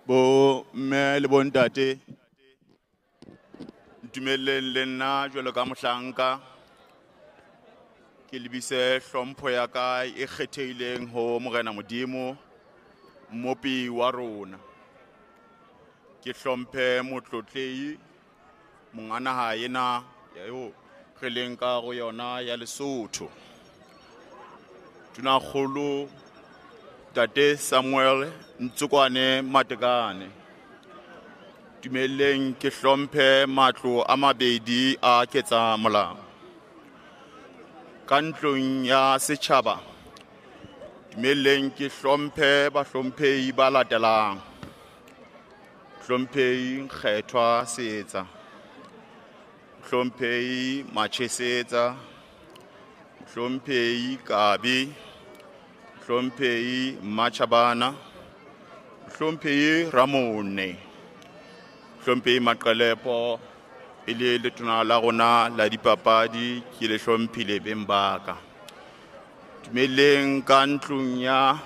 Bo mme le bontate, ntumelleng le nna jwalo ka mohlanka ke lebise hlompho ya ka e kgethehileng ho Morena Modimo, Mmopi wa rona. Ke hlomphe motlotlehi monga naha ena eo re leng ka ho yona ya Lesotho, Tonakgolo Ntate Samuel Ntsokwane Matekane. Dumelleng ke hlomphe matlo a mabedi a ketsa molao ka ntlong ya setjhaba. Dumelleng ke hlomphe bahlomphehi ba latelang: Hlomphehi Kgethwa Seetsa, Hlomphehi Machesetsa, Hlomphehi Kabi, Hlomphehi Machabana, Hlomphehi Ramone, Hlomphehi Maqelepo e le letona la rona la dipapadi, ke le hlomphile beng ba ka. Dumelleng ka ntlong ya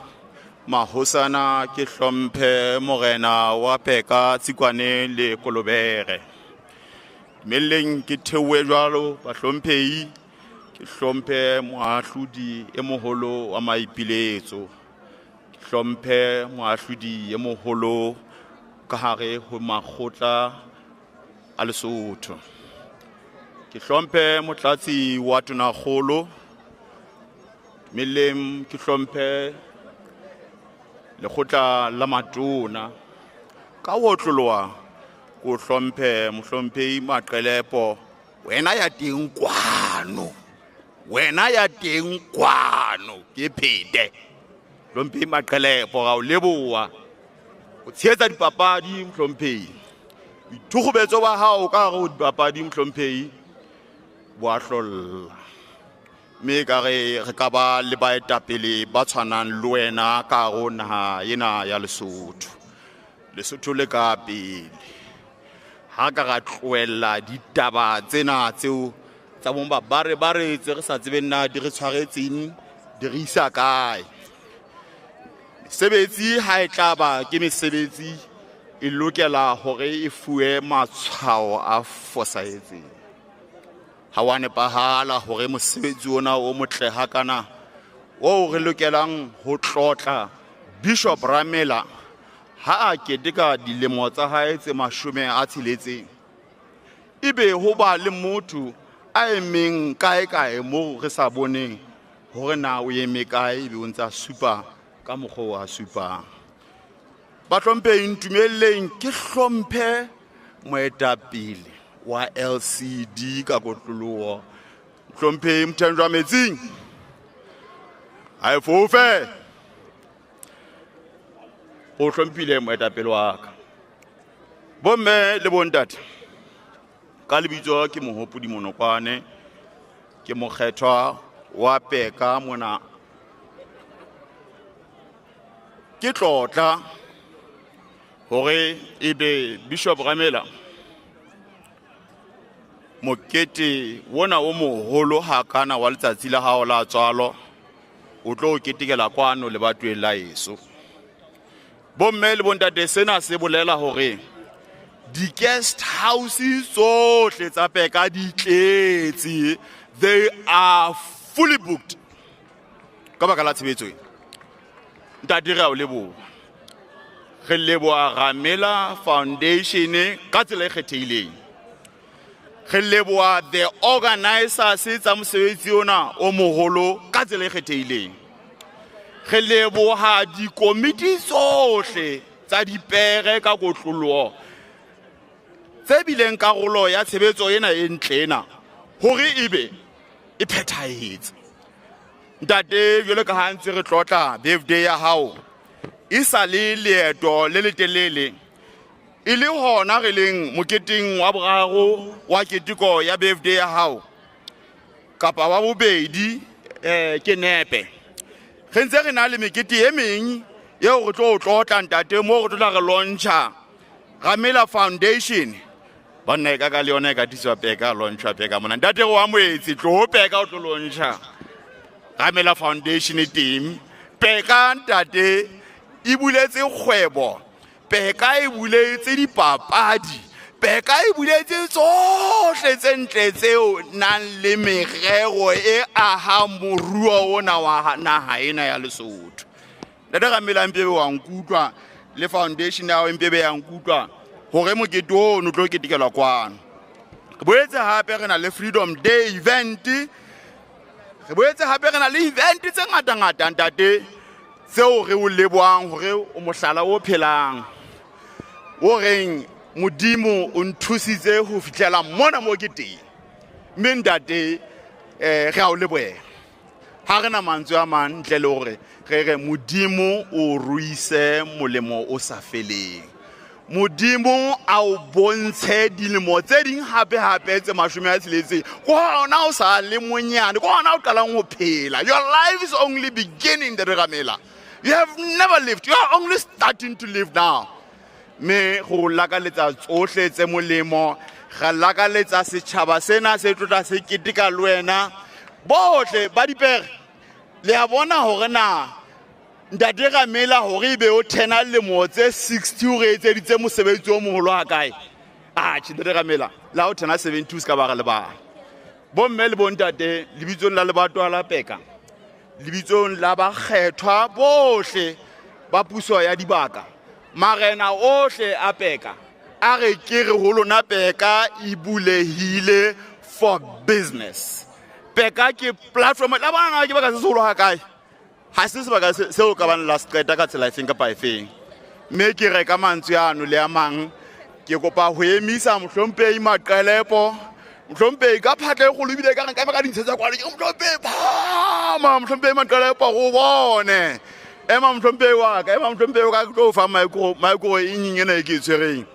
mahosana ke hlomphe morena wa Peka Tsikwane le Kolobere. Dumelleng ke theohe jwalo bahlomphehi, ke hlomphe moahlodi e moholo wa maipiletso, ke hlomphe moahlodi e moholo ka hare ho makgotla a Lesotho. Ke hlomphe motlatsi wa tonakgolo. Dumelleng ke hlomphe lekgotla la matona. Ka ho otloloha ko hlomphe mohlomphehi Maqelepo, wena ya teng kwano, wena ya teng kwano, ke phete. Hlomphehi Maqelepo, ra o leboha o tshehetsa dipapadi mohlomphehi. Boithukgobetso ba hao ka hare ho dipapadi mohlomphehi bo a hlolla, mme ka re re ka ba le baetapele ba tshwanang le wena ka hare ho naha ena ya Lesotho. Lesotho le ka pele. Ha ka ra tlohella ditaba tsena tseo tsa bo bare bare tse re sa tsebeng na di re tshwaretseng, di re isa kae. Mesebetsi ha e tla ba ke mesebetsi e lokela hore e fuwe matshwao a fosahetseng. Ha wa nepahala hore mosebetsi ona o motle hakana oo re lokelang ho tlotla Bishop Ramela ha a keteka dilemo tsa hae tse 60, ebe ho ba le motho a emeng kae kae moo re sa boneng hore na o eme kae, ebe o ntsa supa ka mokgwa o a supang. Bahlomphehi, ntumelleng ke hlomphe moetapele wa LCD ka kotloloho, Hlomphehi Mthenjwa Metsing. Ha e fofe. O hlomphile moetapele wa ka. Bomme le bontate, ka lebitso ke Mohopodi Monokwane, ke mokgethwa wa Peka mona. Ke tlotla hore ebe Bishop Ramela Mokete wona o moholo hakana wa letsatsi la hao la tswalo o tlo o ketekela kwano lebatoweng la heso. Bomme le bontate, sena se bolela hore di-guest house tsohle tsa Peka di tletse, they are fully booked ka baka la tshebetso ena. Ntate, re a o leboha, re leboha Ramela Foundation ka tsela e kgethehileng, re leboha the organizers tsa mosebetsi ona o moholo ka tsela e kgethehileng, re leboha dikomiti tsohle tsa dipere ka kotloloho tse bileng karolo ya tshebetso ena e ntle ena hore ebe e phethahetse. Ntate, jwalo ka ha ntse re tlotla birthday ya hao, e sa le leeto le letelele, e le hona re leng moketeng wa boraro wa keteko ya birthday ya hao kapa wa bobedi, ke nepe re ntse re na le mekete e meng eo re tlo o tlotla, ntate, moo re tlo tla re launcha Ramela Foundation. Banna, e ka ka le yona e ka tiswa Peka, launchwa Peka mona. Ntate, re wa moetse, tlo Peka o tlo launcha Ramela Foundation teng Peka. Ntate, e buletse kgwebo Peka, e buletse dipapadi Peka, e buletse tsohle tse ntle tseo nang le merero e ahang moruo ona wa naha ena ya Lesotho. Ntate Ramela, mpebe wa nkutlwa le foundation ya hao, mpebe ya nkutlwa hore mokete ono o tlo ketekelwa kwano. Re boetse hape re na le Freedom Day event, re boetse hape re na le event tse ngata-ngata, ntate, tseo re o lebohang hore o mohlala o phelang o reng Modimo o nthusitse ho fihlela mona mo ke teng. Mme ntate, re a o lebohela, ha re na mantswe a mang ntle le hore re re Modimo o ruise molemo o sa feleng, Modimo a o bontshe dilemo tse ding hape-hape tse 60. Ko hona o sa le monyane, ko hona o qalang ho phela. Your life is only beginning, Ntate Ramela. You have never lived, you are only starting to live now. Mme go lakaletsa tsohle tse molemo, ga lakaletsa setjhaba sena se tlotla se keteka le wena bohle ba dipere. Le a bona hore na Ntate Ramela hore ebe o thena lemo tse 60 o re etseditse mosebetsi o moholo ha kae. Atjhe, Ntate Ramela, la o thena 72 se ka ba re lebala. Bomme le bontate, lebitsong la lebatowa la Peka, lebitsong la bakgethwa bohle ba puso ya dibaka, marena ohle a Peka, a re ke re ho lona, Peka e bulehile for business. Peka ke platform la bona ke baka se seholo ha kae, ha se sebaka seo ka bang la se qeta ka tsela efeng kapa efeng. Mme ke reka mantswe ano le a mang, ke kopa ho emisa Mohlomphehi Maqelepo. Mohlomphehi, ka phatla e kgolo ebile ka re nka ka dintshetsa kwano, ke Mohlomphehi phama, Mohlomphehi Maqelepo, go bone. Ema, Mohlomphehi wa ka, ema, Mohlomphehi wa ka, ke tlo o fa micro e nyeng ena e ke e tshwereng.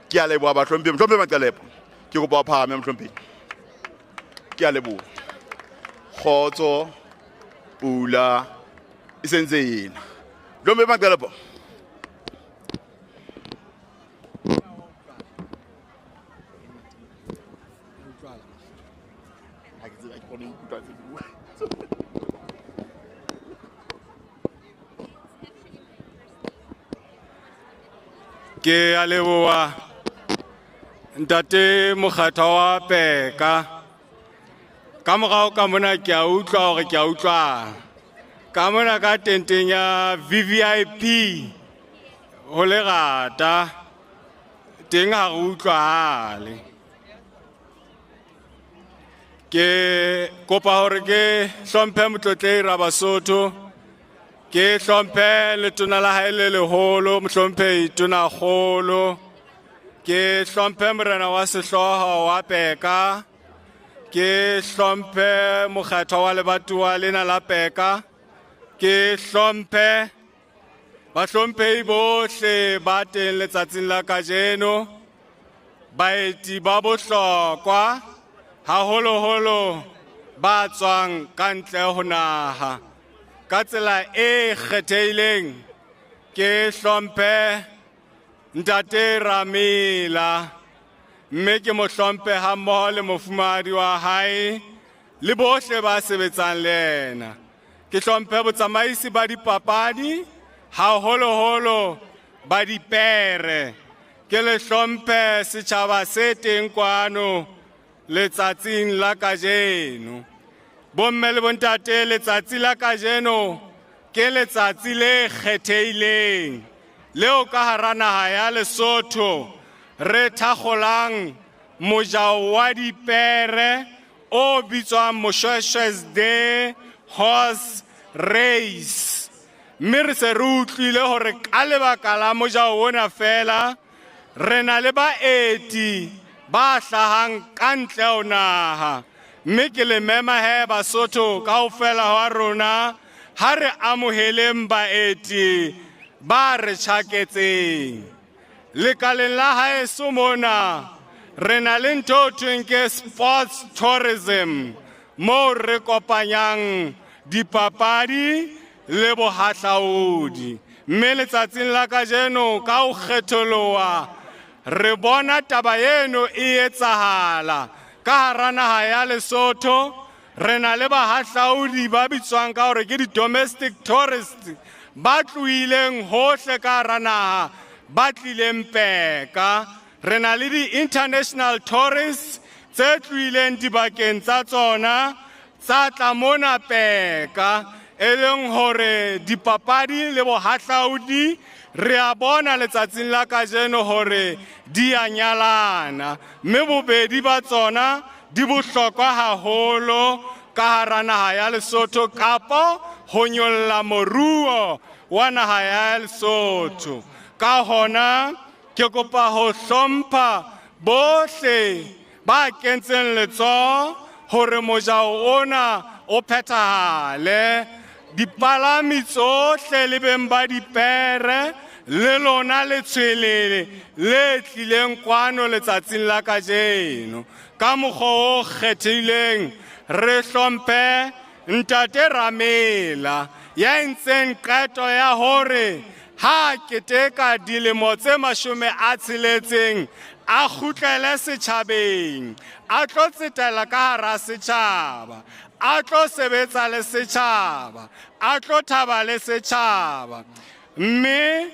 Ke a leboha, bahlomphehi. Mohlomphehi Maqelepo, ke kopa o phahame, Mohlomphehi. Ke a leboha. Kgotso, pula e sentse ena. Mohlomphehi Maqelepo. Ha ke tsebe, ha ke kgone ho ikutlwa tse bua. Ke a leboha, ntate mokgatha wa Peka. Ka morao ka mona ke a utlwa hore ke a utlwana ka mona ka tenteng ya VVIP ho lerata teng, ha re utlwahale. Ke kopa hore ke hlomphe Motlotlehi Rabasotho, ke hlomphe letona la hae le leholo, Mohlomphehi Tonakgolo, ke hlomphe morena wa sehlooho wa Peka, ke hlomphe mokgethwa wa lebatowa lena la Peka, ke hlomphe bahlomphehi bohle ba teng letsatsing la kajeno, baeti ba bohlokwa haholoholo ba tswang ka ntle ho naha. Ka tsela e kgethehileng ke hlomphe ntate Ramela. mme ke mo hlomphe hammoho le mofumahadi wa hae le bohle ba sebetsang le ena. Ke hlomphe botsamaisi ba dipapadi, haholoholo ba dipere. Ke le hlomphe setjhaba se teng kwano letsatsing la kajeno. Bomme le bontate, letsatsi la kajeno ke letsatsi le kgethehileng leo ka hara naha ya Lesotho re thakgolang mojao wa dipere o bitswang Moshoeshoe's Day Horse Race. Mme re se re utlwile hore ka lebaka la mojao ona feela re na le baeti ba hlahang ka ntle ho naha. Mme ke le mema he Basotho kaofela wa rona ha re amoheleng baeti ba re tjhaketseng. Lekaleng la haeso mona re na le ntho ho thweng ke sports tourism, moo re kopanyang dipapadi le bohahlaudi. Mme letsatsing la kajeno ka ho kgetholoha re bona taba eno e etsahala ka hara naha ya Lesotho. Re na le bahahlaudi ba bitswang ka hore ke di-domestic tourists ba tlohileng hohle ka hara naha ba tlileng Peka. Re na le di-international tourists tse tlohileng dibakeng tsa tsona tsa tla mona Peka, e leng hore dipapadi le bohahlaudi re a bona letsatsing la kajeno hore di a nyalana, mme bobedi ba tsona di bohlokwa haholo ka hara naha ya Lesotho kapo ho nyolla moruo wa naha ya Lesotho. Ka hona ke kopa ho hlompha bohle ba kentseng letsoho hore mojao ona o phethahale. Dipalami tsohle le beng ba dipere le lona letshwele le tlileng kwano letsatsing la kajeno. Ka mokgwa o kgethehileng re hlomphe Ntate Ramela ya entseng qeto ya hore ha keteka dilemo tse 60 a kgutlele setjhabeng, a tlo tsetela ka hara setjhaba, a tlo sebetsa le setjhaba, a tlo thaba le setjhaba. Mme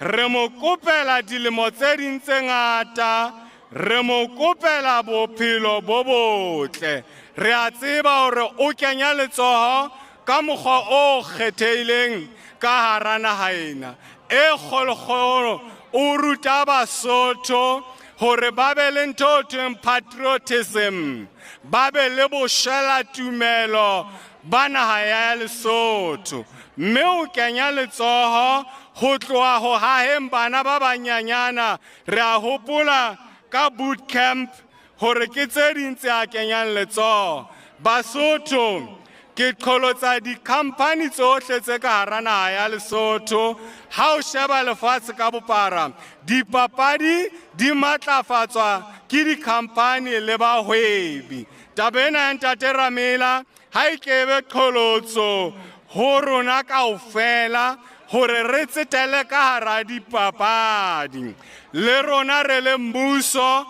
re mo kopela dilemo tse ding tse ngata, re mo kopela bophelo bo botle. Re a tseba hore o kenya letsoho ka mokgwa o kgethehileng ka hara naha ena e kgolokgolo. O ruta Basotho hore ba be le ntho ho thweng patriotism, ba be le boshwela tumelo ba naha ya Lesotho. Mme o kenya letsoho ho tloha ho haheng bana ba banyanyana. Re a hopola ka boot camp hore ke tse ding tse a kenyang letsoho. Basotho, ke qholotsa di-company tsohle tse ka hara naha ya Lesotho. Ha o sheba lefatshe ka bophara, dipapadi di matlafatswa ke di-company le bahwebi. Taba ena ya Ntate Ramela ha e kebe qholotso ho rona kaofela hore re tsetele ka hara dipapadi. Le rona re le mmuso,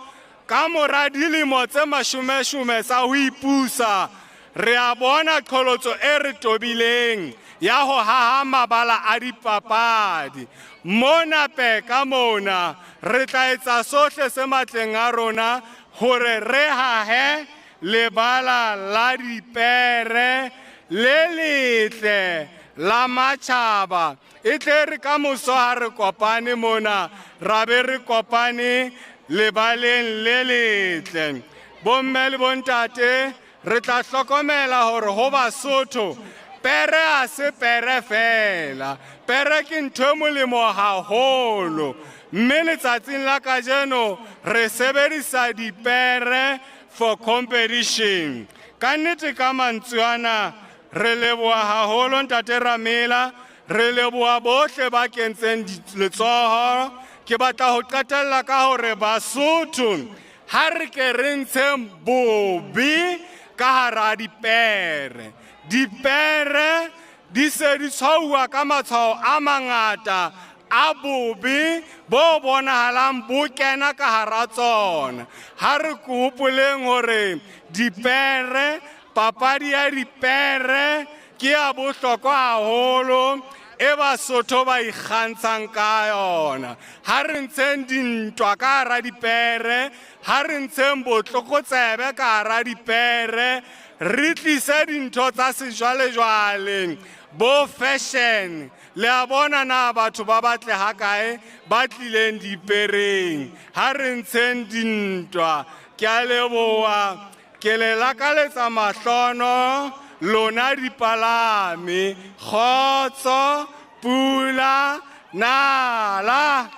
ka mora dilemo tse mashomeshome tsa ho ipusa, re a bona qholotso e re tobileng ya ho haha mabala a dipapadi. Mona Peka mona re tla etsa sohle se matleng a rona hore re hahe lebala la dipere le letle la matjhaba. E tle re ka moso ha re kopane mona, ra be re kopane lebaleng le letle. Bomme le bontate, re tla hlokomela hore ho Basotho pere ha se pere fela. Pere ke ntho e molemo haholo, mme letsatsing la kajeno re sebedisa dipere for competition. Ka nnete ka mantswe ana re leboha haholo Ntate Ramela, re leboha bohle ba kentseng letsoho. Ke batla ho qetella ka hore Basotho ha re ke re ntsheng bobe ka hara dipere. Dipere di se di tshwauwa ka matshwao a mangata a bobe bo bonahalang bo kena ka hara tsona. Ha re hopoleng hore dipere, papadi ya dipere ke ya bohlokwa haholo e Basotho ba ikgantshang ka yona. Ha re ntsheng dintwa ka hara dipere, ha re ntsheng botlokotsebe ka hara dipere, re tlise dintho tsa sejwalejwale bo fashion. Le a bona na batho ba batle hakae ba tlileng dipereng. Ha re ntsheng dintwa. Ke a leboha, ke le lakaletsa mahlono lona dipalami. Kgotso, pula, nala.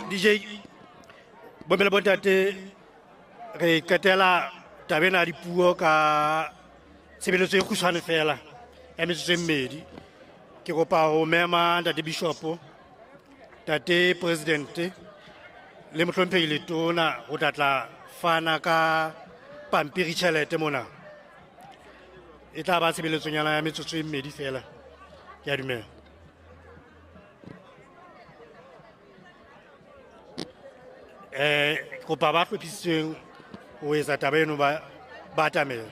DJ bomme le bontate re qetela taba ena ya dipuo ka tshebeletso e kgutshwane fela ya metsotso e mmedi. Ke kopa ho mema ntate Bishop, ntate President le mohlomphehi Letona ho tla tla fana ka pampiri tjhelete mona. E tla ba tshebeletsonyana ya metsotso e mmedi fela. Ke a dumela. Kopa ba hlophisitsweng ho etsa taba eno ba atamela.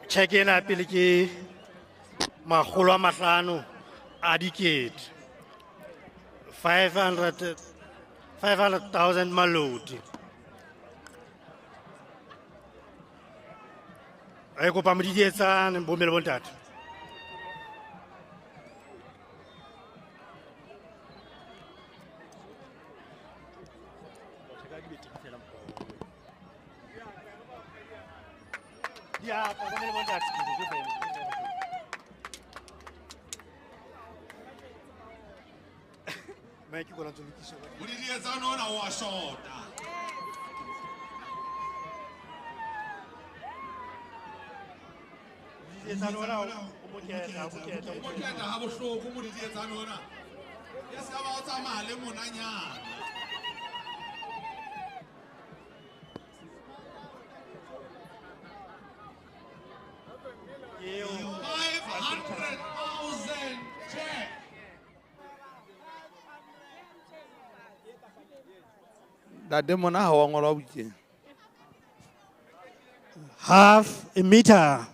Cheque ena pele ke makgolo a mahlano a dikete. 500,000 malodi. Re kopa modidietsane bomme le bontate. Modidietsane ona o a shota. Modidietsane ona o moketa, o moketa, o moketa ha bohloko modidietsane ona. E se ka ba o tsamaya le monanyana. 500,000 check. Ntate mona ha wa ngolwa bukeng. Half a meter.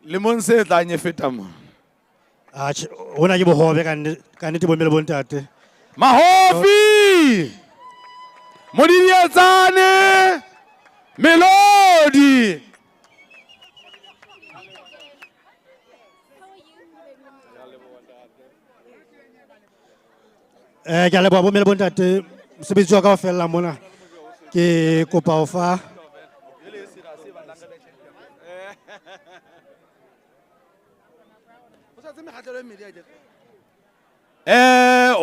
Lemong se tlang e feta mo. Atjhe, hona ke bohobe ka nnete bomme le bontate. Mahofi! Modidietsane! Melodi! Ke a leboha bomme le bontate, mosebetsi wa ka o fella mona. Ke kopa ho fa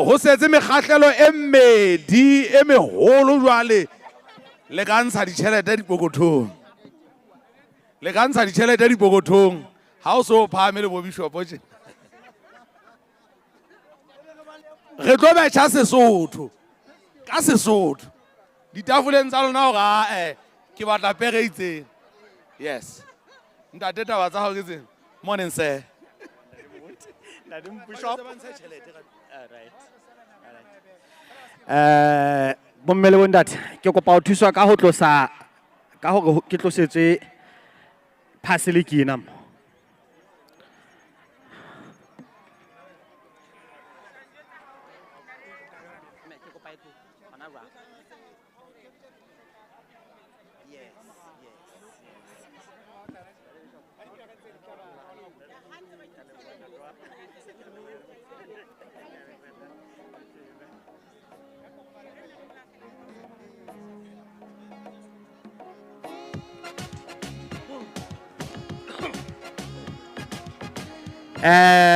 Ho setse mekgahlelo e mmedi e meholo jwale. Le ka ntsha ditjhelete dipokothong. Le ka ntsha ditjhelete dipokothong. Ha o so phahame le bo Bishop tje. Re tlo betjha Sesotho. Ka Sesotho. Ditafoleng tsa lona hore ae ke batla pere e itseng. Yes. Ntate taba tsa hao ke tsena. Morning sir. Bomme le bontate, ke kopa ho thuswa ka ho tlosa Ka hore ke tlosetswe parcel ke ena mo.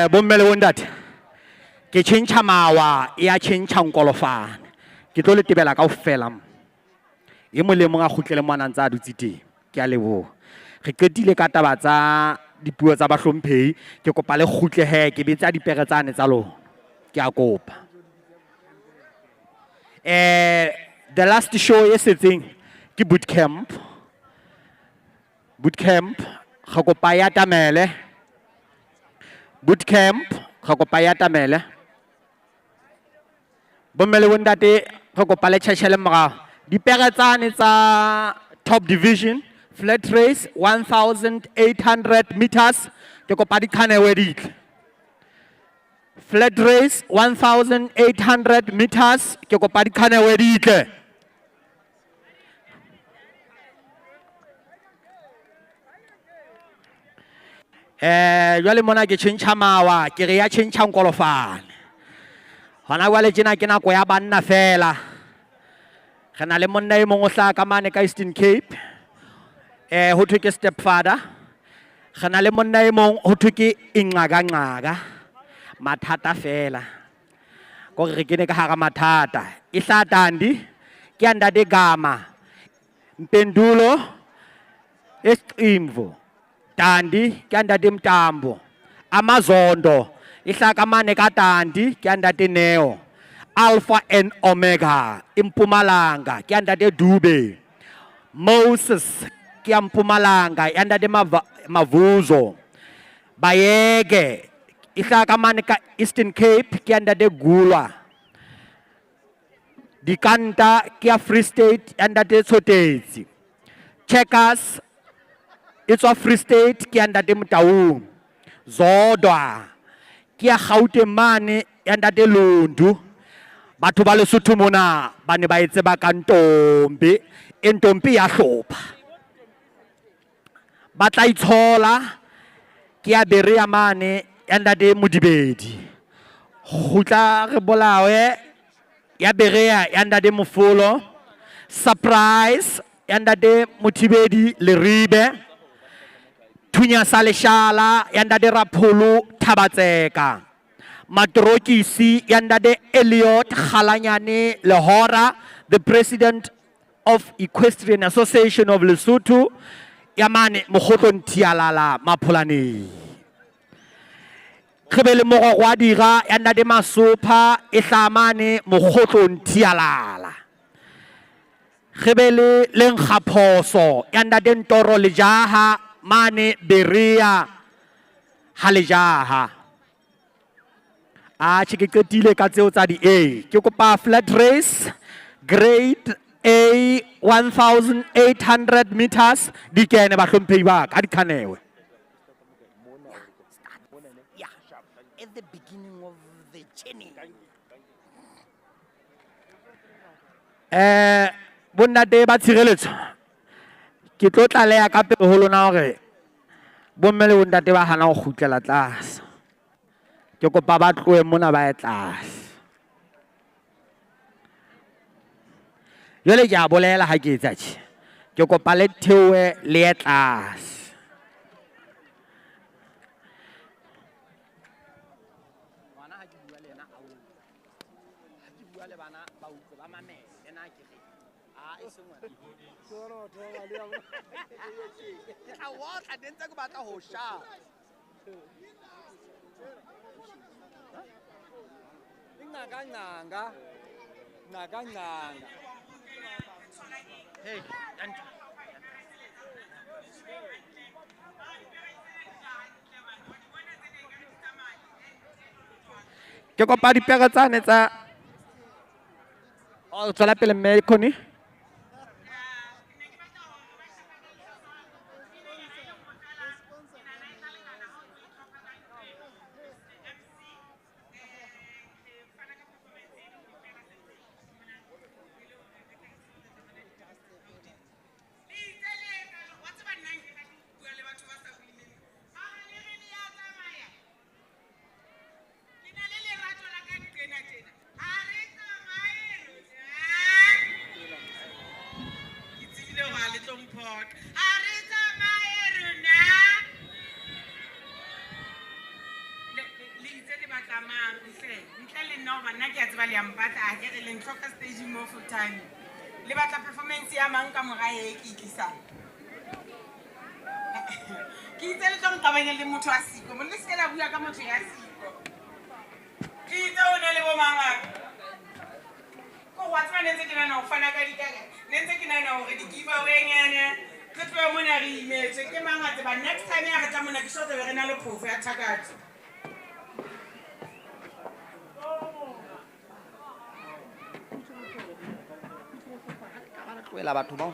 Bomme le bontate, ke tjhentjha mawa ya tjhentjha nkolofane. Ke tlo le tebela kaofela mo. E mong le mong a kgutlele mo a na ntse a dutse teng. Ke a leboha. Re qetile ka taba tsa dipuo tsa bahlomphehi. Ke kopa le kgutle he, ke betsa dipere tsane tsa lona. Ke a kopa. The last show e setseng ke boot camp. Boot camp, re kopa ya tamele. Boot camp, re kopa ya tamele. Bomme le bontate, re kopa le tjhetjhele morao. Dipere tsane tsa top division, flat race, 1800 meters. Ke kopa di khanewe ditle. Flat race, 1800 meters. Ke kopa di khanewe ditle. Jwale mona ke tjhentjha mawa, ke re ya tjhentjha nkolofane. Hona jwale tjena ke nako ya banna fela. Re na le monna e mong o hlaha ka mane ka Eastern Cape. Ho thwe ke stepfather. Re na le monna e mong ho thwe ke inqakanqaka. Mathata fela. Kore re kene ka hara mathata. E hlaha Tandi, ke ya ntate Gama. Mpendulo, Esiqimvu. Tandi, ke ya ntate Mtambo. Amazondo, e hlaha ka mane ka Tandi, ke ya ntate Neo. Alpha and Omega, Mpumalanga, ke ya ntate Dube. Moses, ke ya Mpumalanga, ya ntate Mavuzo. Bayeke, e hlaha ka mane ka Eastern Cape, ke ya ntate Gulwa. Dikanta, ke ya Free State, ya ntate Tshotetsi. Checkers, e tswa Free State, ke ya ntate Motaung. Zodwa, ke ya Gauteng mane, ya ntate Lundu. Batho ba Lesotho mona ba ne ba e tseba ka Ntombi, e Ntombi ya hlopha. Ba tla itshola, ke ya Berea mane, ya ntate Modibedi. Kgutla re bolawe, ya Berea, ya ntate Mofolo. Surprise, ya ntate Mothibedi Leribe. Thunya sa leshala, ya ntate Rapholo Thabatseka. Matrokisi, ya ntate Elliot Kgalanyane Lehora, the president of Equestrian Association of Lesotho, ya mane Mokgotlong Thialala Mapholaneng. Re be le mororo wa dira, ya ntate Masopha, e hlaha mane Mokgotlong Thialala. Re be le Lenkgaphoso, ya ntate Ntoro Lejaha, mane Berea ha Lejaha. Atjhe, ke qetile ka tseo tsa di A. Ke kopa flat race grade A 1800 meters di kene bahlomphehi ba ka, di khanewe. At the beginning of the journey. Bonnate ba tshireletso, ke tlo tlaleha ka pele ho lona hore bomme le bontate ba hana ho kgutlela tlase. Ke kopa ba tlohe mona ba ye tlase. Jwale ke a bolela ha ke etsa tje. Ke kopa le theohe le ye tlase. Ngwana ha ke bua le yena a utlwe. Ha ke bua le bana ba utlwe, ba mamele. Ena ke re, a e seng wena. Ke tla o otla, ne ntse ke batla ho sha. Nqaka, nqaka, nqaka. Hey, Anta. Ke kopa dipere tsane tsa Oh, tswela pele mme Connie. qoqa. Ha re tsamaye rona. Le itse le batla mang hle? Ntle le nna hoba nna ke a tseba le a mpatla, a ke re le ntlhoka stageng mo full time. Le batla performance ya mang ka mora e ke e tlisang? Ke itse le tlo nqabanya le motho a siko, mo le se ke la bua ka motho ya siko. Ke itse o na le bo mang hape? Ko wa tseba ne ntse ke nahana ho fana ka ne ntse ke nahana hore di-giveaway nyana, re tlohe mona re imetswe. Ke mang a tseba, next time ya re tla mona ke sure tlabe re na le phofo ya thakatso. Tlohela batho bao.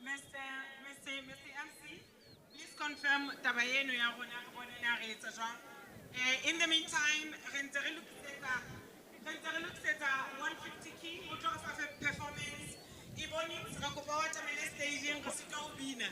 Mr. MC, please confirm taba eno ya rona re bone na re etsa jwang. In the meantime, re ntse re lokisetsa 150 King o tlo re fa performance. Ebonix, re kopa o atamele stageng re sitwa ho bina.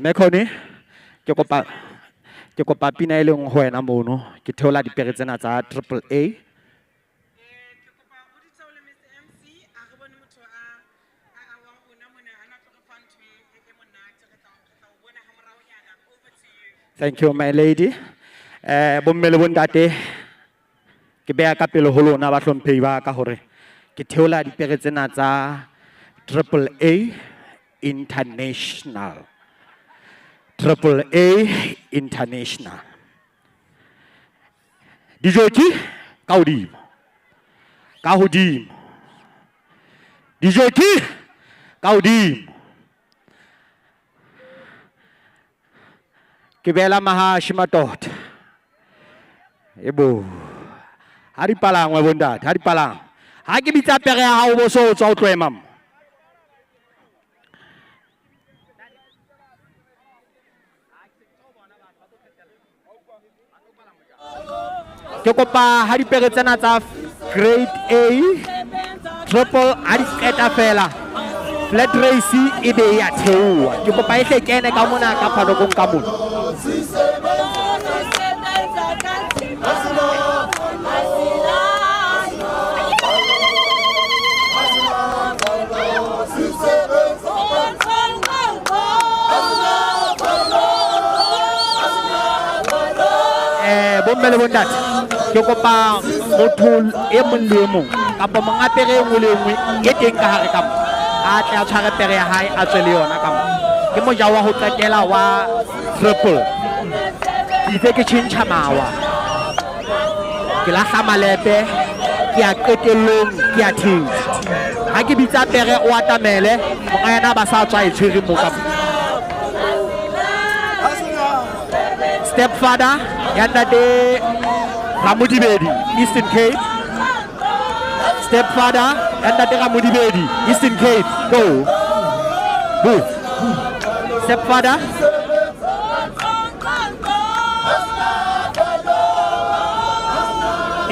Mekone, ke kopa pina e le nngwe ho wena mono, ke theola dipere tsena tsa Triple A. Thank you, my lady. Bomme le bontate, ke beha ka pele ho lona bahlomphehi ba ka hore ke theola dipere tsena tsa Triple A International. Triple A International. Dijoki ka hodimo. Ka hodimo. Dijoki ka hodimo. Ke beela mahashi matota. Ebo. Ha di palangwe bontate, ha di palangwe. Ha ke bitsa pere ya hao bo so tswa o tlo ema mo. Ke kopa ha dipere tsena tsa grade A triple ha di qeta fela. Flat race e be e a theoha. Ke kopa e hle kene ka mona ka phanokong ka mona. Eh, bomme le bontate, ke kopa motho e mong le e mong kapa monga pere e nngwe le e nngwe e teng ka hare ka mo, a tle a tshware pere ya hae a tswe le yona ka mo. Ke moja wa ho qetela wa triple. Ke itse ke tjhentjha mawa, ke lahla malepe, ke ya qetellong, ke ya thetsa. Ha ke bitsa pere o atamele, monga yena ba sa tswa e tshwere mo ka mo. Stepfather ya ntate Ramodibedi, Eastern Cape. Stepfather ya ntate Ramodibedi, Eastern Cape. Go. Move. Stepfather.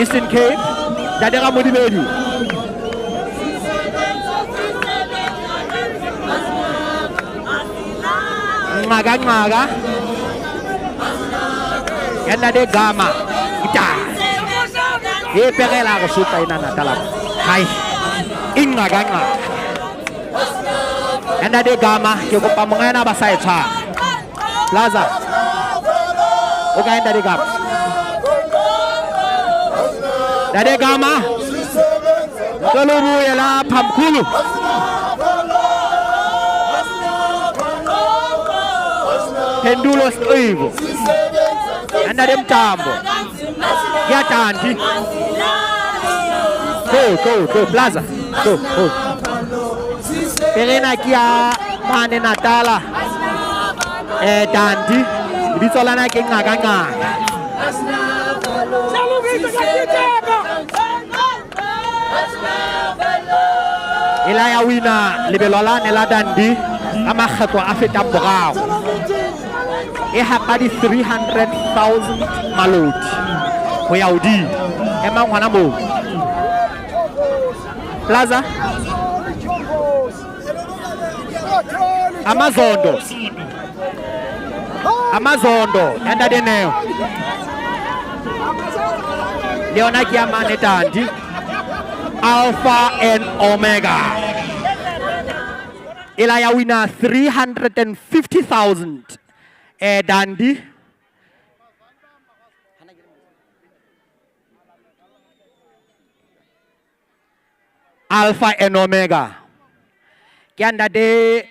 Eastern Cape. Ntate Ramodibedi. Nqaka nqaka. Ya ntate Gama. Ita. E pegela go sotla ena Natala. Hai. Inqaka nqaka. Ya ntate Gama ke kopa monga yena ba sa e tshwara. Plaza. O kae ntate Gama? Ntate Gama. Ngicela ubuye lapha mkhulu. Phendulo Siqibo. Ya ntate Mtambo. Ya Tandi. Go, go, go, Plaza. Go, go. Perena ke ya mane Natala. Tandi. Lebitso la na ke Nqaka Nqaka. E la ya wina lebelo la ne la Dundee ka makgetlo a fetang boraro. E hapa di 300,000 maloti ho ya hodimo. Emang hona moo. Plaza. Amazondo. Amazondo ya ntate Neo. Le yona ke ya mane Dundee. Alpha and Omega. E la ya wina 350,000. Dundee. Alpha and Omega. Ke ya ntate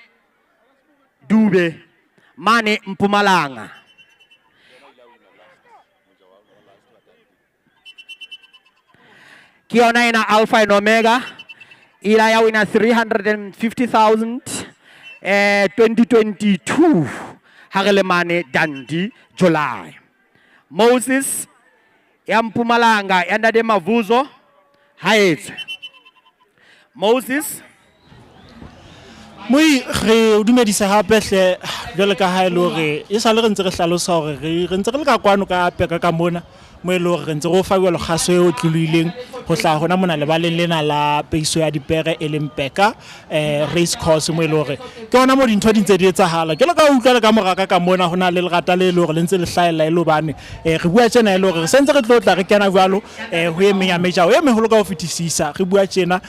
Dube mane Mpumalanga. Ke yona ena Alpha and Omega. E la ya wina 350,000, 2022 ha re le mane Dundee July. Moses ya Mpumalanga ya ntate Mavuzo ha etswe. Moses Moi re o dumedisa hape hle jwale ka ha e le hore e sale re ntse re hlalosa hore re ntse re le ka kwano ka peka ka mona mo e le hore re ntse re o fa jwalo kgaso e otlolohileng ho hlaha hona mona lebaleng lena la peiso ya dipere e leng Peka race course mo e le hore ke hona mo dintho di ntse di etsahala. Jwalo ka o utlwa le ka moraka ka mona ho na le lerata le le hore le ntse le hlahella e le hobane re bua tjena e le hore re sentse re tlo tla re kena jwalo ho e meng ya mejao e meholo ka ho fetisisa. Re bua tjena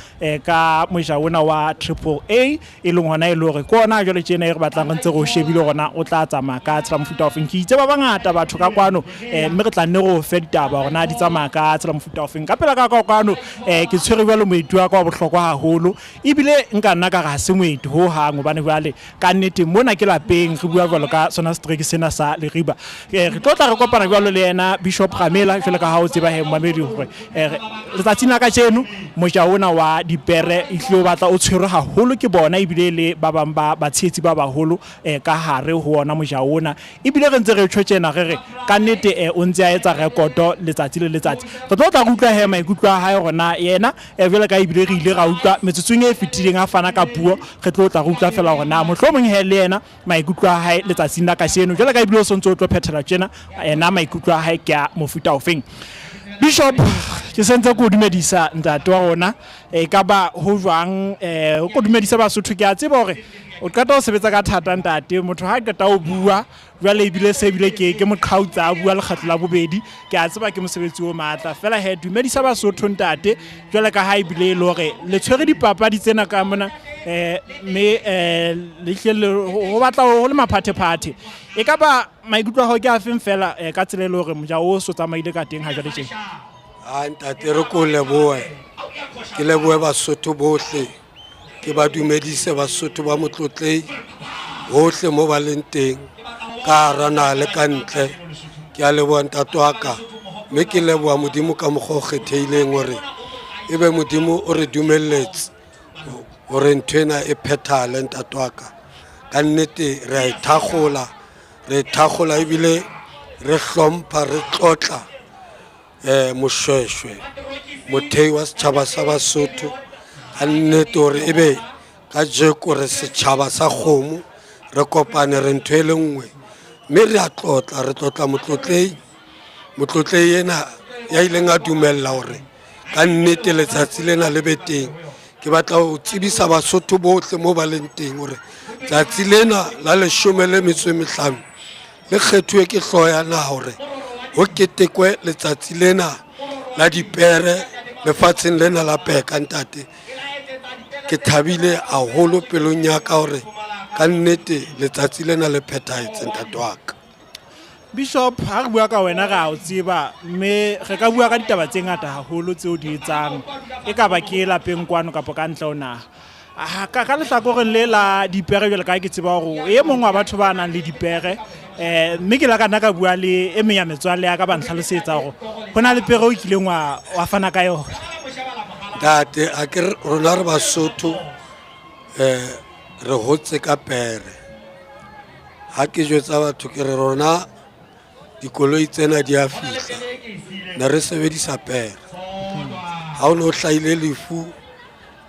ka mojao ona wa Triple A e leng hona e le hore ke ona jwale tjena e re batlang re ntse re o shebile hore na o tla tsamaya ka tsela mofuta ofeng. Ke itse ba bangata batho ka kwano mme re tla nne re o fe ditaba hore na di tsamaya ka tsela mofuta ofeng. Ka pela ka ka kwano ke tshwere jwalo moeti wa ka wa bohlokwa haholo ebile nka nna ka re ha se moeti ho hang hobane jwale ka nnete mona ke lapeng re bua jwalo ka sona setereke sena sa Leriba. Re tlo tla re kopana jwalo le yena Bishop Ramela jwalo ka ha o tseba he momamedi hore letsatsing la kajeno moja ona wa dipere e tlilo batla o tshwerwe haholo ke bona ebile le ba bang ba batshehetsi ba baholo ka hare ho ona moja ona. Ebile re ntse re tjho tjena re re ka nnete o ntse a etsa rekoto letsatsi le letsatsi. Re tlo tla re utlwa he maikutlo a hae hore na yena jwalo ka ebile re ile ra utlwa metsotsong e fetileng a fana ka puo, re tlo tla re utlwa fela hore na mohlomong he le yena maikutlo a hae letsatsing la kajeno jwalo ka ebile o sontse o tlo phethela tjena yena maikutlo a hae ke a mofuta ofeng. Bishop, ke sentse ke o dumedisa ntate wa rona. E ka ba ho jwang o ko dumedisa Basotho? Ke a tseba hore o qeta ho sebetsa ka thata ntate. Motho ha qeta ho bua jwale ebile se ebile ke moqhautsa a bua lekgetlo la bobedi. Ke a tseba ke mosebetsi o matla fela. He, dumedisa Basotho ntate, jwale ka ha ebile e le hore le tshwere dipapadi tsena ka mona, mme le hlile ho batla ho le maphathephathe. E ka ba maikutlo a hao ke a feng fela ka tsela e le hore moja o so tsamaile ka teng ha jwale tjena? A ntate, re ko lebohe, ke lebohe Basotho bohle, ke ba dumedise Basotho ba Motlotlei hohle mo ba leng teng, ka hara naha le ka ntle. Ke a leboha ntate wa ka, mme ke leboha Modimo ka mokgwa o kgethehileng hore ebe Modimo o re dumelletse hore ntho ena e phethahale. Ntate wa ka, ka nnete re a e thakgola, re e thakgola ebile re hlompha, re tlotla Moshweshwe, mothei wa setjhaba sa Basotho. Ka nnete hore ebe kajeko re setjhaba sa kgomo, re kopane, re ntho e le nngwe, mme re a tlotla, re tlotla Motlotlei, Motlotlei ena ya ileng a dumella hore ka nnete letsatsi lena le be teng. Ke batla ho tsebisa Basotho bohle mo ba leng teng hore tsatsi lena la 15 le kgethuwe ke hlooho ya naha hore ho ketekwe letsatsi lena la dipere lefatsheng lena la Peka. Ntate, ke thabile haholo pelong ya ka hore ka nnete letsatsi lena le phethahetse, ntate wa ka. Bishop, ha re bua ka wena re a o tseba, mme re ka bua ka ditaba tse ngata haholo tseo di etsang, e ka ba ke lapeng kwano kapa ka ntle ho naha. Ka lehlakoreng le la dipere, jwale ka ke tseba hore e mong wa batho ba nang le dipere, mme ke la ka nna ka bua le e meng ya metswalle ya ka, ba ntlhalosetsa hore ho na le pere o kileng wa fana ka yona. Ntate, a ke rona re Basotho, re hotse ka pere. Ha ke jwetsa batho ke re rona dikoloi tsena di a fihla, ne re sebedisa pere. Ha o ne o hlahile lefu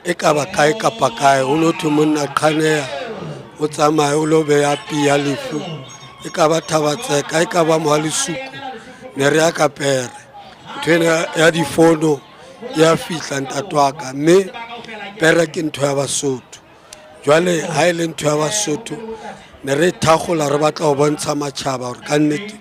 e ka ba kae kapa kae, o lo thwe monna qhaneya, o tsamaye o lo beya pia lefu, e ka ba Thabatseka, e ka ba Mohalesuku, ne re ya ka pere. Ntho ena ya difono ya fihla, ntate wa ka, mme pere ke ntho ya Basotho. Jwale ha e le ntho ya Basotho, ne re thakgola, re batla ho bontsha matjhaba hore ka nnete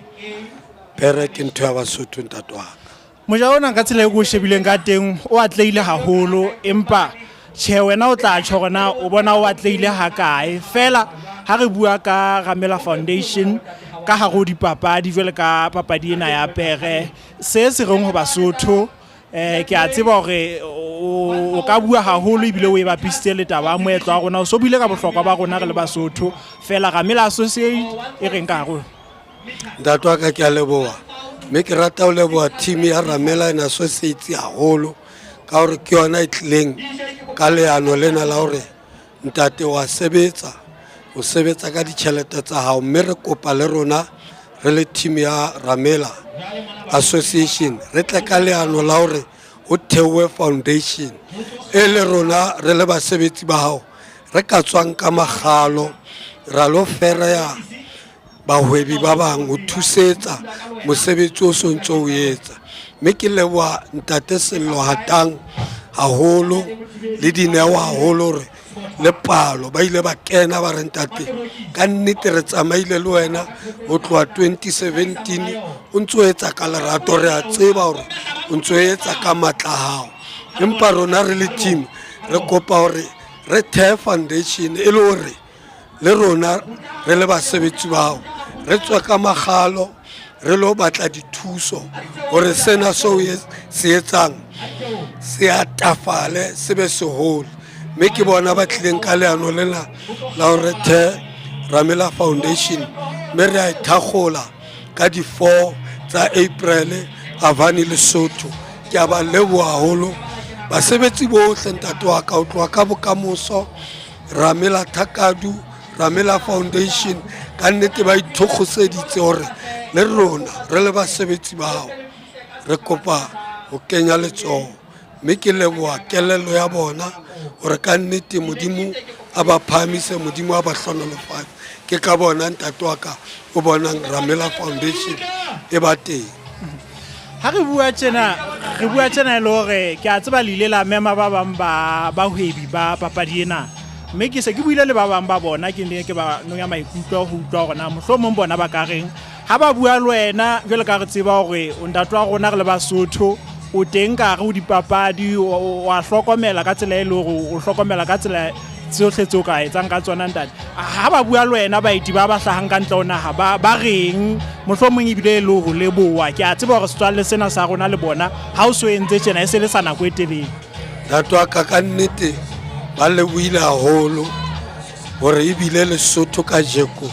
pere ke ntho ya Basotho, ntate wa ka. Moja ona ka tsela e ko o shebileng ka teng o atlehile haholo, empa tjhe, wena o tla tjho hore na o bona o atlehile hakae. Fela ha re bua ka Ramela Foundation ka hare ho dipapadi, jwale ka papadi ena ya pere, se se reng ho Basotho? Ke a tseba hore o ka bua haholo ebile o e bapisitse le taba ya moetlo wa rona, o so buile ka bohlokwa ba rona re le Basotho. Fela Ramela Associate e reng ka hare? Ntate wa ka, ke a leboha, mme ke rata ho leboha team ya Ramela and Associates haholo, ka hore ke yona e tlileng ka leano lena la hore ntate wa sebetsa, o sebetsa ka ditjhelete tsa hao, mme re kopa le rona re le team ya Ramela Association re tle ka leano la hore ho theowe foundation e le rona re le basebetsi ba hao re ka tswang ka makgalo ra lo fereya bahwebi ba bang ho thusetsa mosebetsi o sontso o etsa. Mme ke leboha ntate Sello Hatang haholo le Dineo haholo hore le palo ba ile ba kena ba re, ntate, ka nnete re tsamaile le wena ho tloha 2017, o ntso etsa ka lerato, re a tseba hore o ntso etsa ka matla a hao, empa rona re le team re kopa hore re thehe foundation e le hore le rona re le basebetsi bao re tswe ka makgalo re lo batla dithuso hore sena seo se etsang se atafale, se be seholo. Mme ke bona ba tlileng ka leano lena la hore the Ramela Foundation, mme re a e thakgola ka di-4 tsa April Avani, Lesotho. Ke a ba leboha haholo basebetsi bohle, ntate wa ka, ho tloha ka Bokamoso, Ramela Thakadu, Ramela Foundation. Ka nnete ba ithokgoseditse hore le rona re le basebetsi bao re kopa ho kenya letsoho, mme ke leboha kelello ya bona hore ka nnete Modimo a ba phahamise, Modimo a ba hlonolofatse. Ke ka bona, ntate wa ka, o bonang Ramela Foundation e ba teng. Ha re bua tjena, re bua tjena e le hore ke a tseba le ile la mema ba bang ba bahwebi ba papadi ena. Mme ke se ke buile le ba bang ba bona, ke ne ke ba nonya maikutlo ho utlwa hore na mohlomong bona ba ka reng ha ba bua le wena. Jwale ka re tseba hore o ntate wa rona re le Basotho, o teng ka hare ho dipapadi, o a hlokomela ka tsela e le hore o hlokomela ka tsela tsohle tseo ka etsang ka tsona ntate. Ha ba bua le wena baeti ba ba hlahang ka ntle ho naha ba reng, mohlomong ebile e le ho leboha? Ke a tseba hore setswalle sena sa rona le bona ha o so entse tjena e se le sa nako e telele. Ntate wa ka, ka nnete ba lebohile haholo hore ebile Lesotho kajeko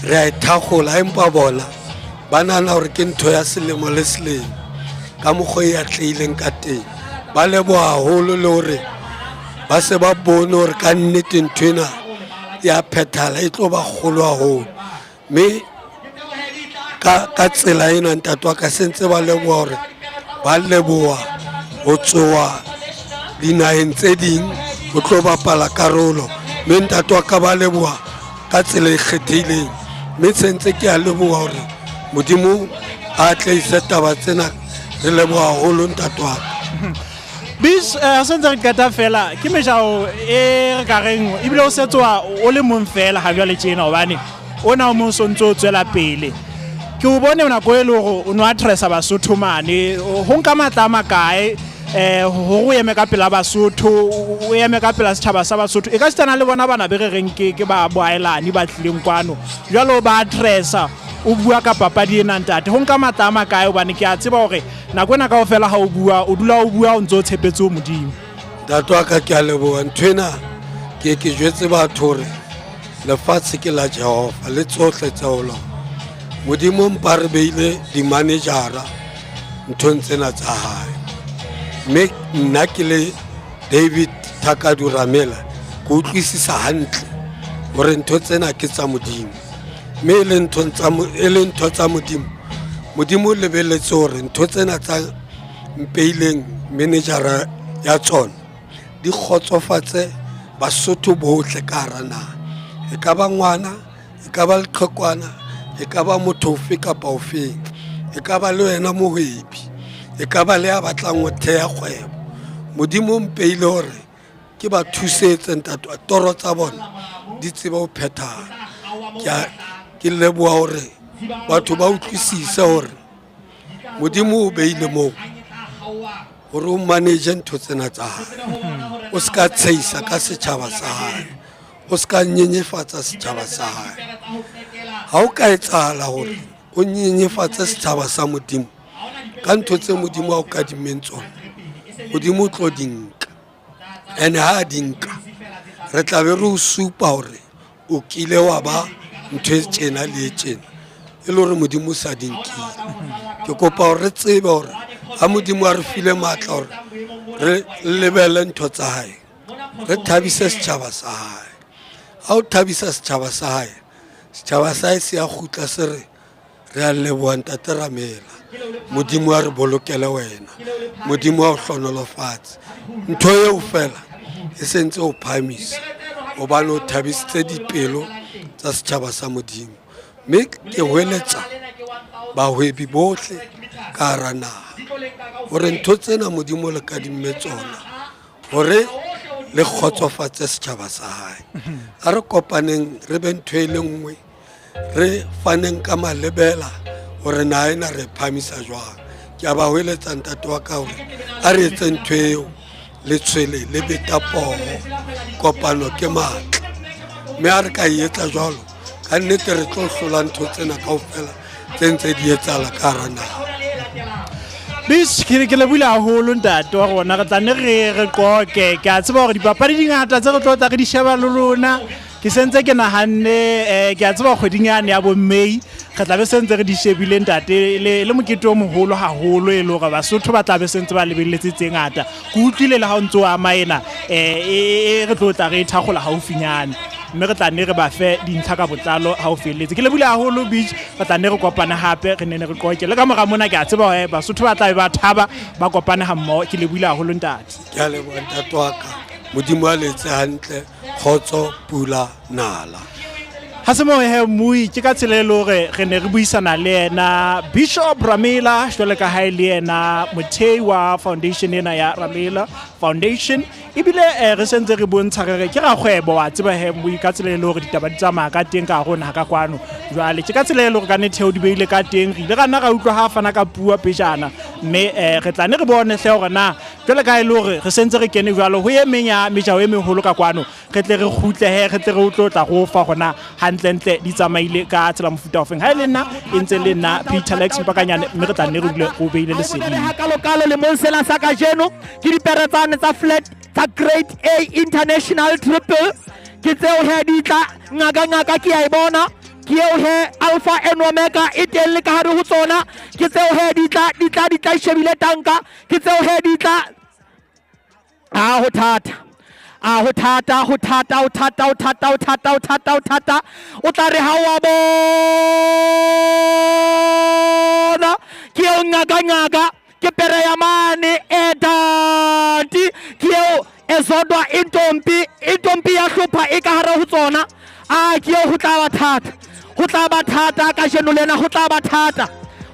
re a e thakgola, empa bona ba nahana hore ke ntho ya selemo le selemo ka mokgwa e atlehileng ka teng. Ba leboha haholo le hore ba se ba bone hore ka nnete ntho ena ya phethahala, e tlo ba kgolo haholo. Mme ka tsela ena ntate wa ka se ntse ba leboha hore ba leboha ho tsoa dinaheng tse ding ho tlo bapala karolo. Mme ntate wa ka ba leboha ka tsela e kgethehileng, mme sentse ke a leboha hore Modimo a atleise taba tsena. Re leboha haholo ntate wa ka. Bis, se ntse re qeta fela ke mejao e re ka reng ebile o setsoa o le mong fela ha jwale tjena, hobane ona o mong so ntse o tswela pele. Ke o bone nako e le hore o no addressa Basotho mane, ho nka matla a makae hore o eme ka pela Basotho, o eme ka pela setjhaba sa Basotho, e ka sitana le bona bana be re reng ke ba boaelani ba tlileng kwano, jwale o ba addressa o bua ka papadi ena ntate, ho nka matla a makae? Hobane ke a tseba hore nako ena kaofela ha o bua, o dula o bua o ntse o tshepetse ho Modimo. Ntate wa ka, ke a leboha. Ntho ena ke jwetse batho hore lefatshe ke la Jehova le tsohle tse ho lona. Modimo mpa re beile di-managera nthong tsena tsa hae, mme nna ke le David Thakadu Ramela ke utlwisisa hantle hore ntho tsena ke tsa Modimo, mme e le ntho tsa e le ntho tsa Modimo. Modimo o lebelletse hore ntho tsena tsa mpeileng managera ya tsona di kgotsofatse Basotho bohle ka hara naha, e ka ba ngwana, e ka ba leqhekwana, e ka ba motho ofe kapa ofeng, e ka ba le wena mohwebi, e ka ba le ya batlang ho theha kgwebo. Modimo o mpeile hore ke ba thusetse ntate wa toro tsa bona di tsebe ho phethahala. Ke leboha hore batho ba utlwisise hore Modimo o beile moo hore o manage ntho tsena tsa hae, o se ka tsheisa ka setjhaba sa hae, o se ka nyenyefatsa setjhaba sa hae. Ha o ka etsahala hore o nyenyefatse setjhaba sa Modimo ka ntho tse Modimo a o kadimmeng tsona, Modimo o tlo di nka, and ha a di nka re tla be re o supa hore o kile wa ba ntho e tjena le e tjena, e le hore Modimo o sa di nkile. Ke kopa hore re tsebe hore ha Modimo a re file matla hore re lebelle ntho tsa hae, re thabise setjhaba sa hae. Ha o thabisa setjhaba sa hae, setjhaba sa hae se a kgutla se re re a leboha ntate Ramela, Modimo a re bolokele wena, Modimo a o hlonolofatse. Ntho eo fela e sentse o phahamisa hobane o thabisitse dipelo tsa setjhaba sa Modimo. Mme ke hweletsa bahwebi bohle ka hara naha hore ntho tsena Modimo le kadimme tsona hore le kgotsofatse setjhaba sa hae. A re kopaneng re be ntho e le nngwe, re faneng ka malebela hore naha ena re phahamisa jwang. Ke a ba hweletsa ntate wa ka hore a re etse ntho eo, letshwele le beta poho, kopano ke matla. Mme ha re ka e etsa jwalo, ka nnete re tlo hlola ntho tsena kaofela tse ntse di etsahala ka hara naha. Bis, ke lebohile haholo ntate wa rona, re tla nne re qoke. Ke a tseba hore dipapadi di ngata tse re tlo tla re di sheba le lona. Ke sentse ke nahanne, ke a tseba kgweding yane ya bo May re tla be sentse re di shebile ntate, le mokete o moholo haholo e le hore Basotho ba tla be sentse ba lebelletse tse ngata. Ke utlwile le ha o ntse o ama ena, e re tlo tla re e thakgola haufinyane, mme re tla nne re ba fe dintlha ka botlalo ha o felletse. Ke lebohile haholo Beach, re tla nne re kopane hape, re nne re qoke le ka mora mona. Ke a tseba hore Basotho ba tla be ba thaba, ba kopane ha mmoho. Ke lebohile haholo ntate. Ke a leboha ntate wa ka, Modimo a letse hantle, kgotso pula nala. Ha se moo he mmui ke ka tsela e le hore re ne re buisana le yena Bishop Ramela jwale ka ha e le yena mothei wa foundation ena ya Ramela Foundation, ebile re sentse re bontsha re re ke rakgwebo wa tseba he mmui ka tsela e le hore ditaba di tsamaya ka teng ka hare ho naha ka kwano. Jwale ke ka tsela e le hore ka nnete o di beile ka teng, re ile ra nna ra utlwa ha a fana ka puo pejana, mme re tla ne re bone hle hore na jwale ka ha e le hore re sentse re kene jwalo ho e meng ya mejao e meholo ka kwano, re tle re kgutle he, re tle re o tlo tla go fa hore na hantlentle di tsamaile ka tsela mofuta ofeng. Ha e le nna e ntse le nna Peter Lex Mpakanyane, mme re tla nne re dule o beile leseding. Hakalokalo lemong sena sa kajeno ke dipere tsane tsa flat tsa Grade A International Triple, ke tseo he di tla ngaka ngaka ke a e bona, ke eo he Alpha and Omega e teng le ka hare ho tsona, ke tseo he di tla di tla di tla shebile tanka, ke tseo he di tla a ho thata, a ho thata, ho thata, ho thata, ho thata, ho thata, ho thata, ho thata, o tla re ha wa bona ke eo ngaka ngaka, ke pere ya mane e danti, ke eo ezodwa intombi, intombi ya hlopha e ka hare ho tsona, a ke eo ho tla ba thata, ho tla ba thata kajeno lena, ho tla ba thata,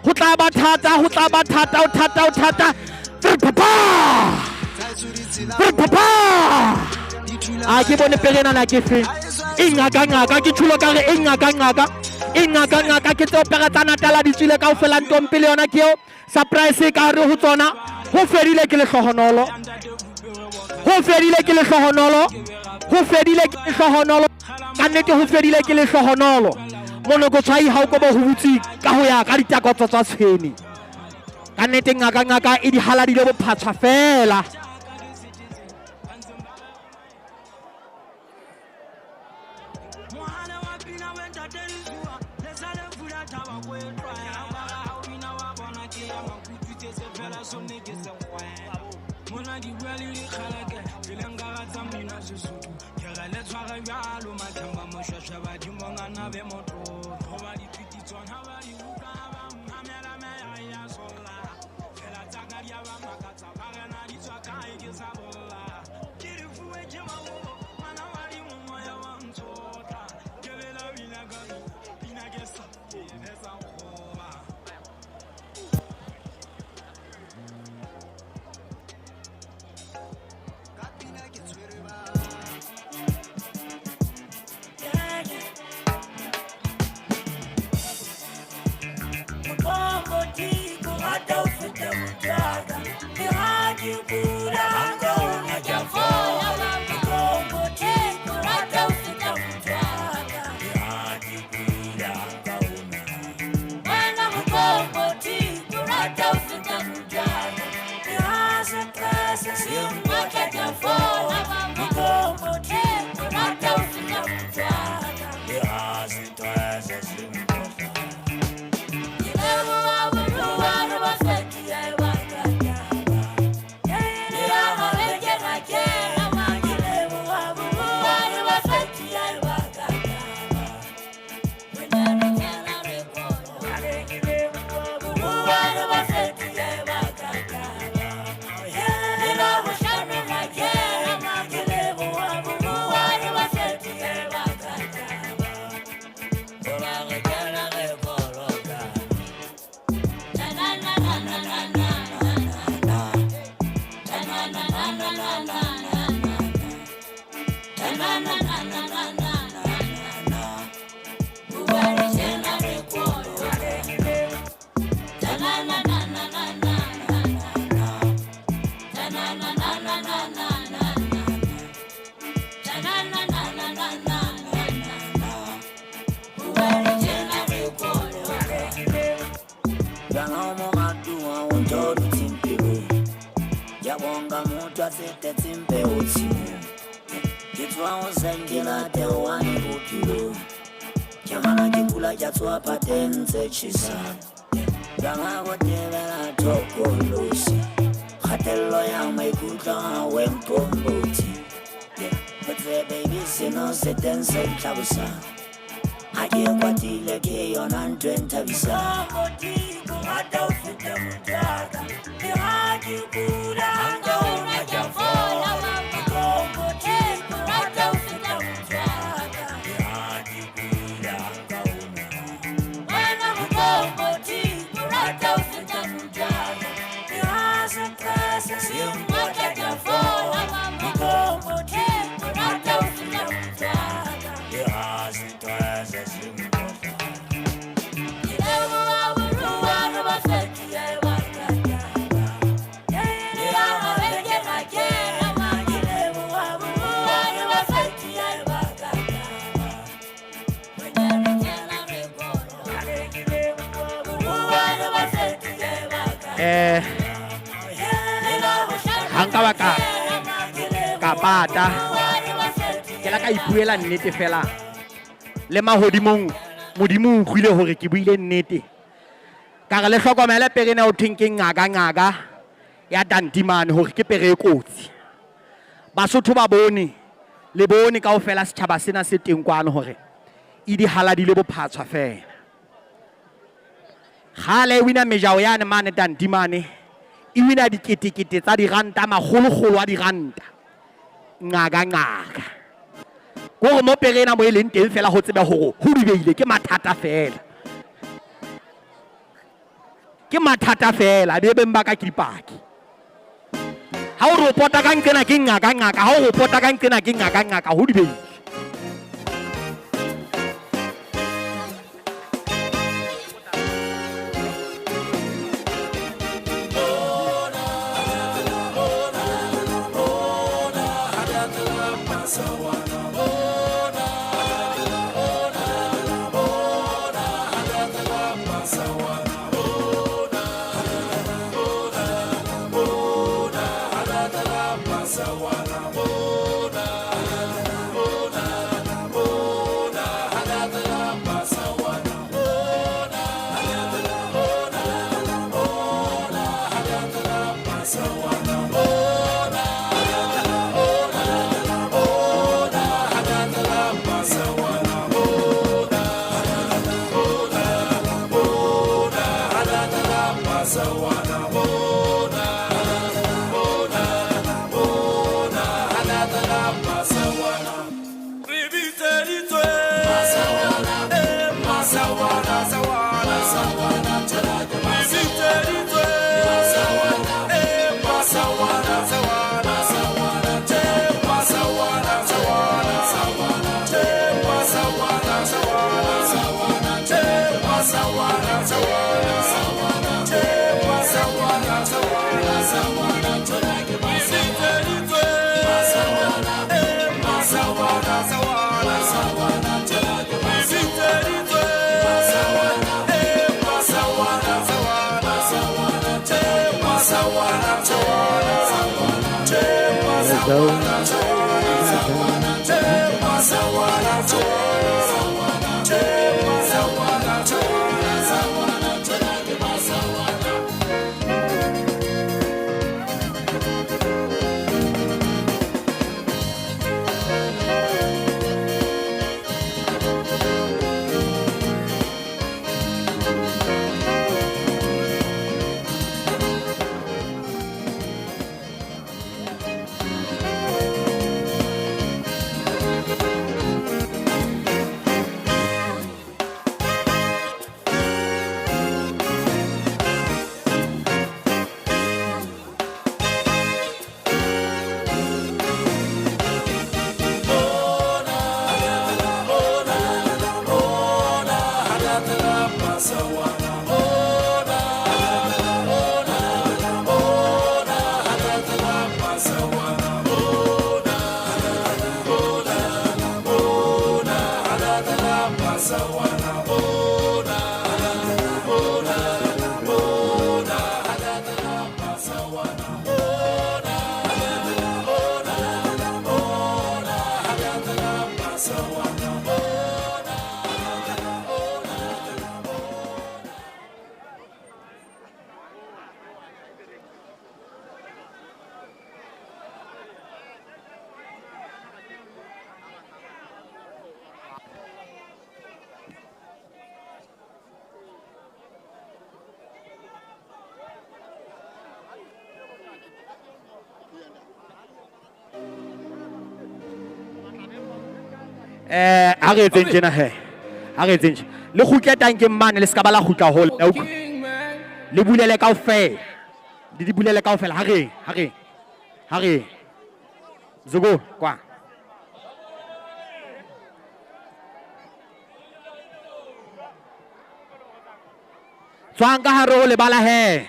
ho tla ba thata, ho tla ba thata, ho thata, ho thata. Papa! Papa! A ke bone pele ena na ke fe? E ngaka ngaka, ke tjhulo ka re e ngaka ngaka, e ngaka ngaka, ke tseo pere tsa Natala di tswile kaofela ntompi le yona ke eo. Surprise e ka hare ho tsona. Ho fedile ke lehlohonolo, ho fedile ke lehlohonolo, ho fedile ke lehlohonolo, ka nnete ho fedile ke lehlohonolo. Monokotshwai ha o kobo ho butse ka ho ya ka ditakatso tsa tshwene. Ka nnete ngaka ngaka e di haladile bophatshwa fela. Ha nka ba ka pata ke la ka ipuela nnete fela le mahodimong modimo o utlwile hore ke buile nnete. Ka re le hlokomele pere ena ho thweng ke ngaka ya Dantimane hore ke pere e kotsi. Basotho ba bone le bone kaofela setjhaba sena se teng kwano hore e di haladile bophatshwa fela. Kgale e wina mejao yane mane Dantimane e wina diketekete tsa diranta makgolokgolo a diranta. Ngaka. Kore mo pere ena mo e leng teng fela ho tsebe hore ho dubeile ke mathata fela. Ke mathata fela be beng ba ka ke dipaki. Ha o re o pota ka nqena ke ngaka, ha o re o pota ka nqena ke ngaka ho dubeile. Ha re etseng tjena he. Ha re etseng tjena. Le kgutle tankeng mane le ska ba la kgutla hole. Le bulele kaofela. Le di bulele kaofela. Ha re. Zogo kwa. Tswang ka hare ho lebala he.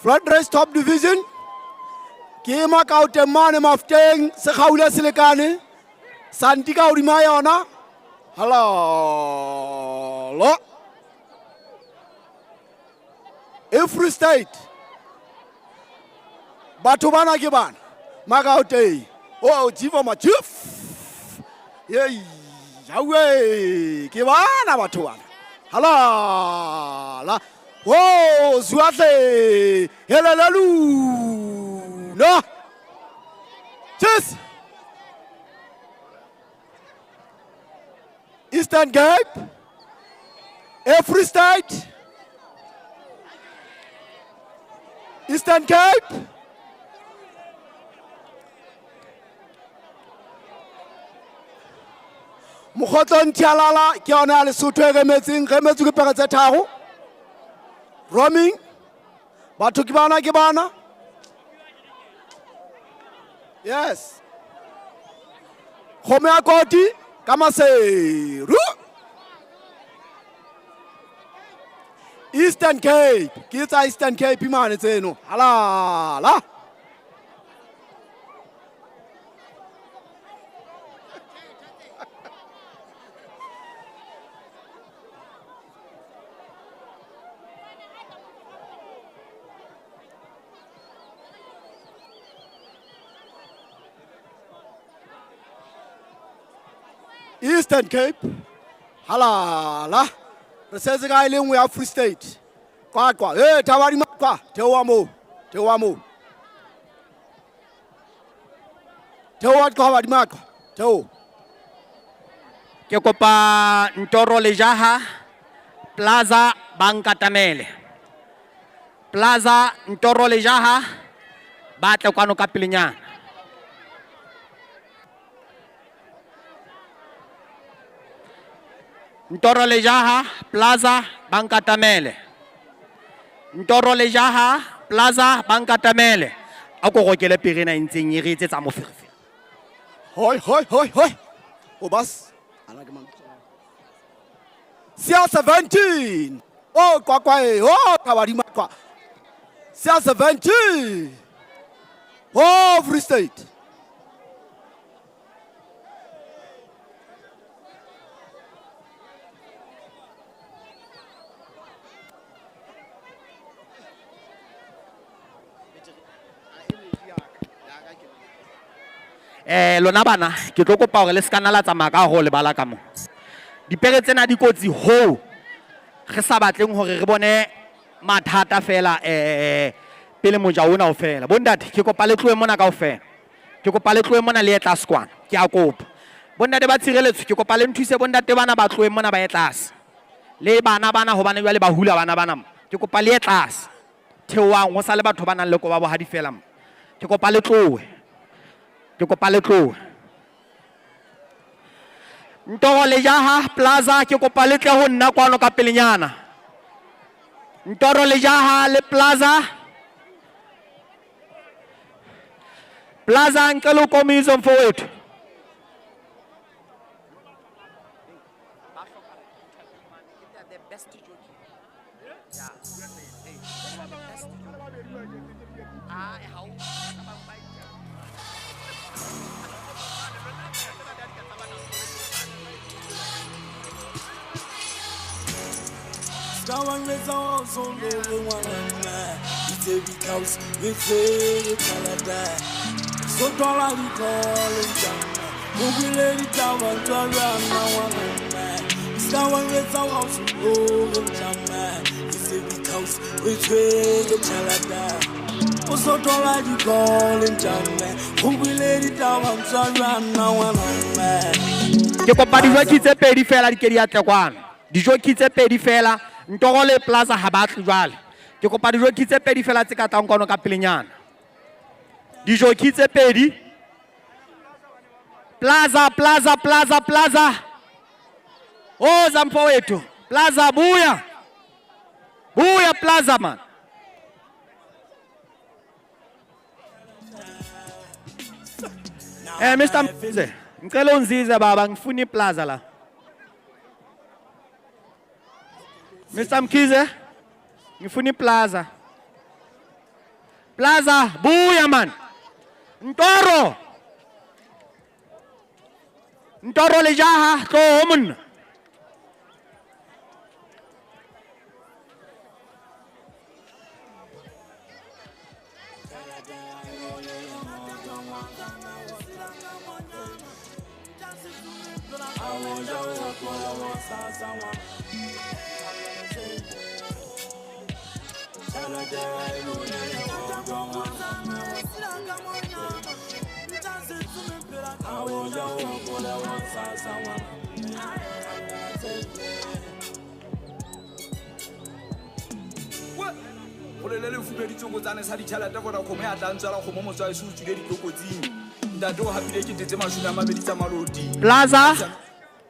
Flat race top division ke Makauteng mane Mafuteng se gaule selekane santi ka hodima yona halalo e Free State batho bana ke bana Makauteng o jiva majif yei awe ke bana batho bana halala o zuatle heleleluna Cheers. Eastern Cape, Free State, Eastern Cape. Mokgotlong Thialala ke yona ya Lesotho e remetseng remetswe ke pere tse tharo roaming batho ke bana ke bana yes kgomo ya koti ka maseru Eastern Cape ke tsa Eastern Cape mane tseno halala Eastern Cape halala re setse ka e le nngwe ya Free State Qwaqwa e thabadima kwa theoha moo theoha moo theoha Qhabadimakwa theo Ke kopa Ntoro le Jaha Plaza ba nkatamele. Plaza Ntoro le Jaha ba tle kwano ka pelenyana. Ntoro le Jaha Plaza ba nkatamele. Ntoro le Jaha Plaza ba nkatamele. A ko rokele pere ena e ntseng e re etsetsa moferefere. Hoi hoi hoi hoi o bas ana ke mang Sia 17 o Qwaqwa e o Qhabadimakwa Sia 17 o Free State Lona bana ke tlo kopa hore le ska nna la tsamaya ka ho lebala ka mo. Dipere tsena di kotsi hoo re sa batleng hore re bone mathata fela pele moja ona o fela. Bontate ke kopa le tlohe mona kaofela. Ke kopa le tlohe mona le ye tlase kwana. Ke a kopa. Bontate ba tshireletso ke kopa le nthuse bontate bana ba tlohe mona ba ye tlase. Le bana bana hobane jwale ba hula bana bana mo. Ke kopa le ye tlase. Theohang ho sa le batho ba nang le koba bohadi fela mo. Ke kopa le tlohe. Ke kopa le tlohe. Ntoro le Jaha Plaza ke kopa le tle ho nna kwano ka pelenyana. Ntoro le Jaha le Plaza. Plaza ngicela ukomiso mfowethu. Ke kopa dijoki tse pedi fela di ke di atle kwano. Dijoki tse pedi fela Ntoro le Plaza ha ba tle jwale. Ke kopa dijoki tse pedi fela tse ka tlang kwano ka pelenyana. Dijoki tse pedi. Plaza, Plaza, Plaza, Plaza. Oza mfowethu. Plaza buya. Buya Plaza man. Mr. Mzize, ngicela unzize baba ngifuna iplaza la. Mr. Mkhize, ngifuna iplaza. Plaza, buya man. Ntoro. Ntoro le jaha, tloho monna. Go le le fube ditsokotsane sa ditšhelete gore kgomo ya tla ntswela kgomo motswae se o tswile ditlokotsing ntate o gapile kete tse 20 tsa maloti. Plaza,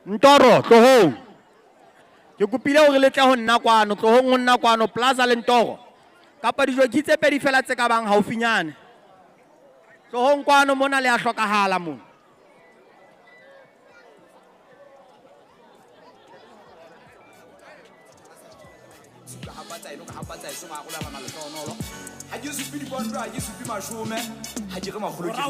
Ntoro, tlohong. Ke kopile hore le tle ho nna kwano, tlohong ho nna kwano, Plaza le Ntoro. Kapa dijoki tse pedi fela tse ka bang haufinyane. Tlohong kwano mona le a hlokahala mona. Ha ke supe dipondo, ha ke supe mashome, ha ke re makgolo ke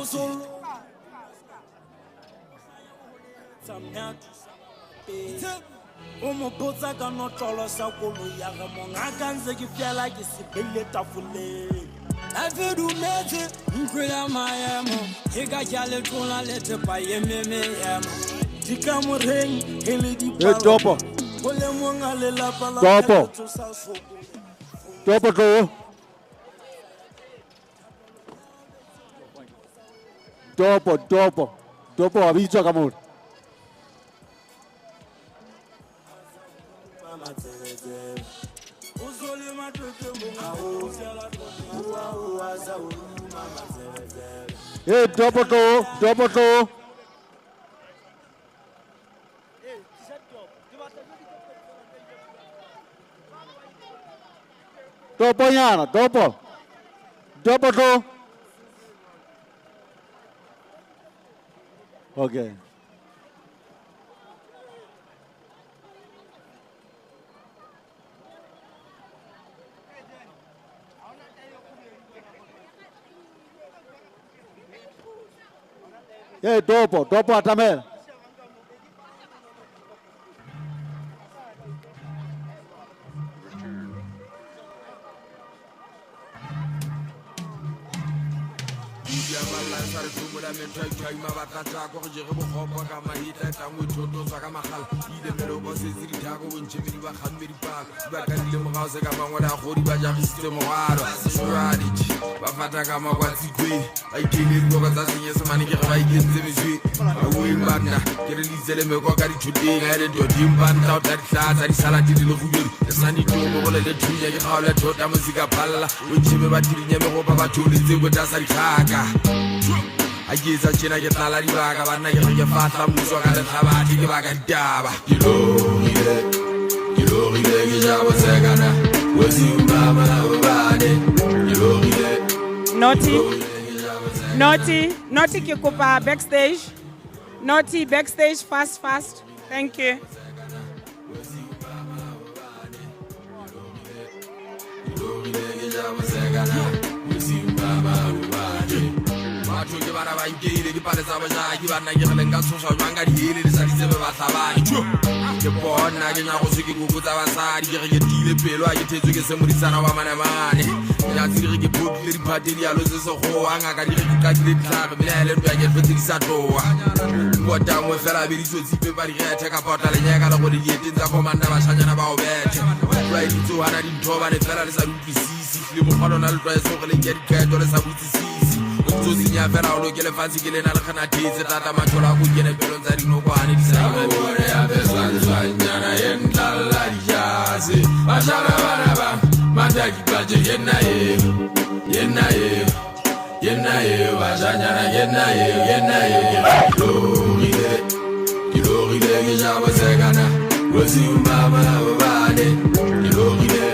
O mo botsa ka notlolo sa koloi ya ge mongaka ntse ke fela ke se beile tafoleng. Life e dumetse ntlo ya maemo e ka ke a letlola le thepa ye memeemo dikamoreng e le dipalo. Topo. Go le mong a lelapa la Topo. tsosa soko. Topo tloho. Topo, topo. Topo wa bitswa ka mona. Hey, topo tloho, topo tloho. Toponyana, topo. Topo tloho. Okay. Hey, topo, topo atamela. Ha ke etsa tjena ke tlala dibaka banna ke re ke fahla mmuso ka lehlabathe ke baka ditaba. Ke lorile ke ja botsekana bosiu mama bobane. Ke lorile. Naughty. Naughty, naughty ke kopa backstage. Naughty backstage fast fast. Thank you. Batho ke bana ba nkeile ke pale tsa bojaki banna ke re le nka tshoswa jwang ka dihele le sa di tsebe bahlabani. Ke bona ke nyako se ke koko tsa basadi ke re ke tiile pelo ha ke thetswe ke se modisana wa manemane. Nyatsi di re ke phokile diphate dialo tse sekgowa ngaka di re ke qakile ditlhare mme ha e le ntwa ke hlotse di sa tloha. Nkotangwe fela be ditsotsi pepa direthe kapa o tla lenyeka le gore dieteng tsa commander bashanyana ba o bethe. Tlwaeditse ho hana dintho hobane fela le sa di utlwisise. Le mokgwa lona le tlwaetse hore le nke diqeto le sa botsisise. O senya fela o lokele fatshe ke lena le kganathetse tata matsholo a ko kene pelong tsa dinokwane di sa bone ya beswanswanyana ye ntlalla dijase. Bashana bana ba mataki patje yena eo yena eo yena eo bashanyana yena eo yena eo. Ke lorile ke ja botsekana bosiu mama bobane. Ke lorile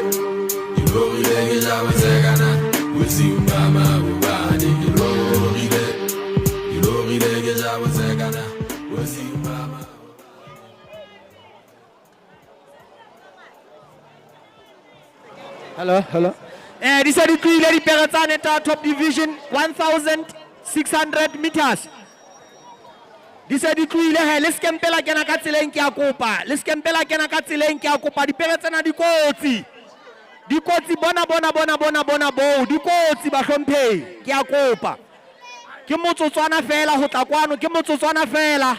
ke ja botsekana bosiu mama bobane. Ke lorile ke ja botsekana bosiu mama. Hello, hello. Di se di tlohile dipere tsane tsa top division 1600 meters. Di se di tlohile he, le se mpe la kena ka tseleng, ke a kopa. Le se mpe la kena ka tseleng, ke a kopa. Dipere tsena di kotsi. Di kotsi, bona, bona, bona, bona, bona boo. Di kotsi, bahlomphehi, ke a kopa. Ke motsotswana fela ho tla kwano, ke motsotswana fela.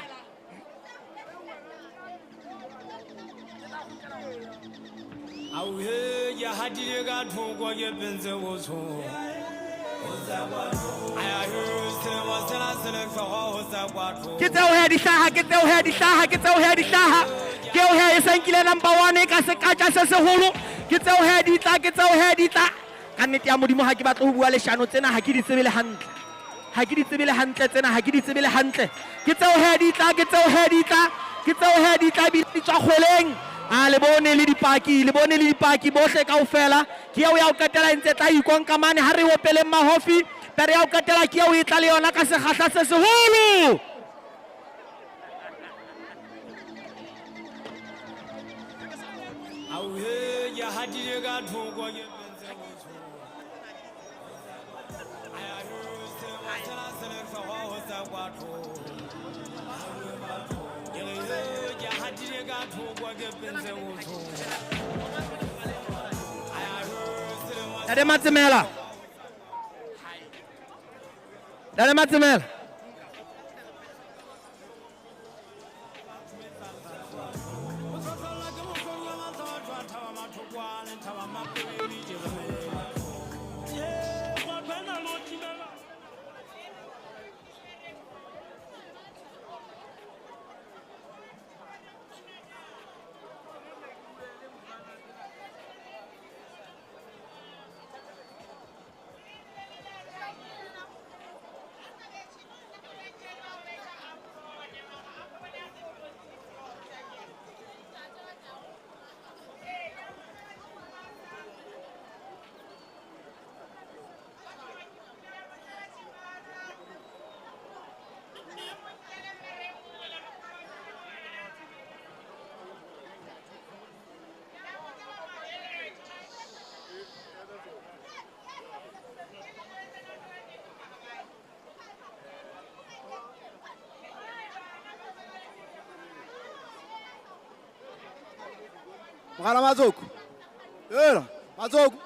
Auhe, ke hatile ka thoko ke pentse botsho. Ke tseo he di hlaha, ke tseo he di hlaha, ke tseo he di hlaha. Ke eo he e se nkile number 1 ka sekatja se seholo. Ke tseo he di tla, ke tseo he di tla. Ka nnete ya Modimo ha ke batle ho bua leshano, tsena ha ke di tsebe le hantle. Ha ke di tsebe le hantle tsena, ha ke di tsebe le hantle. Ke tseo he di tla, ke tseo he di tla, ke tseo he di tla, ebile di tswa kgweleng. A le bone le dipaki, le bone le dipaki bohle kaofela. Ke eo ya ho qetela e ntse tla ikonka mane, ha re opeleng mahofi. Pere ya ho qetela ke eo e tla le yona ka sekgahla se seholo. Auhe, ke hatile ka thoko ke pentse botsho. Ntate Matsemela. Ntate Matsemela. Mogala Matsoku. Ela, Matsoku.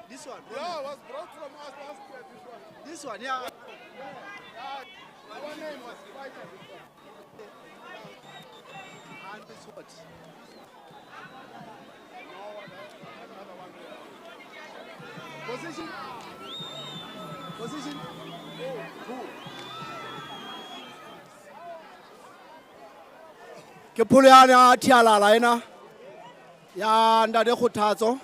This one. Yeah, was brought from us last year. This one. This one, yeah. Yeah. Our name was Fighter. This one. And this what? No, another one there. Position. Position. 2. Ke pholo yane ya Thialala ena. Ya Ntate Kgothatso.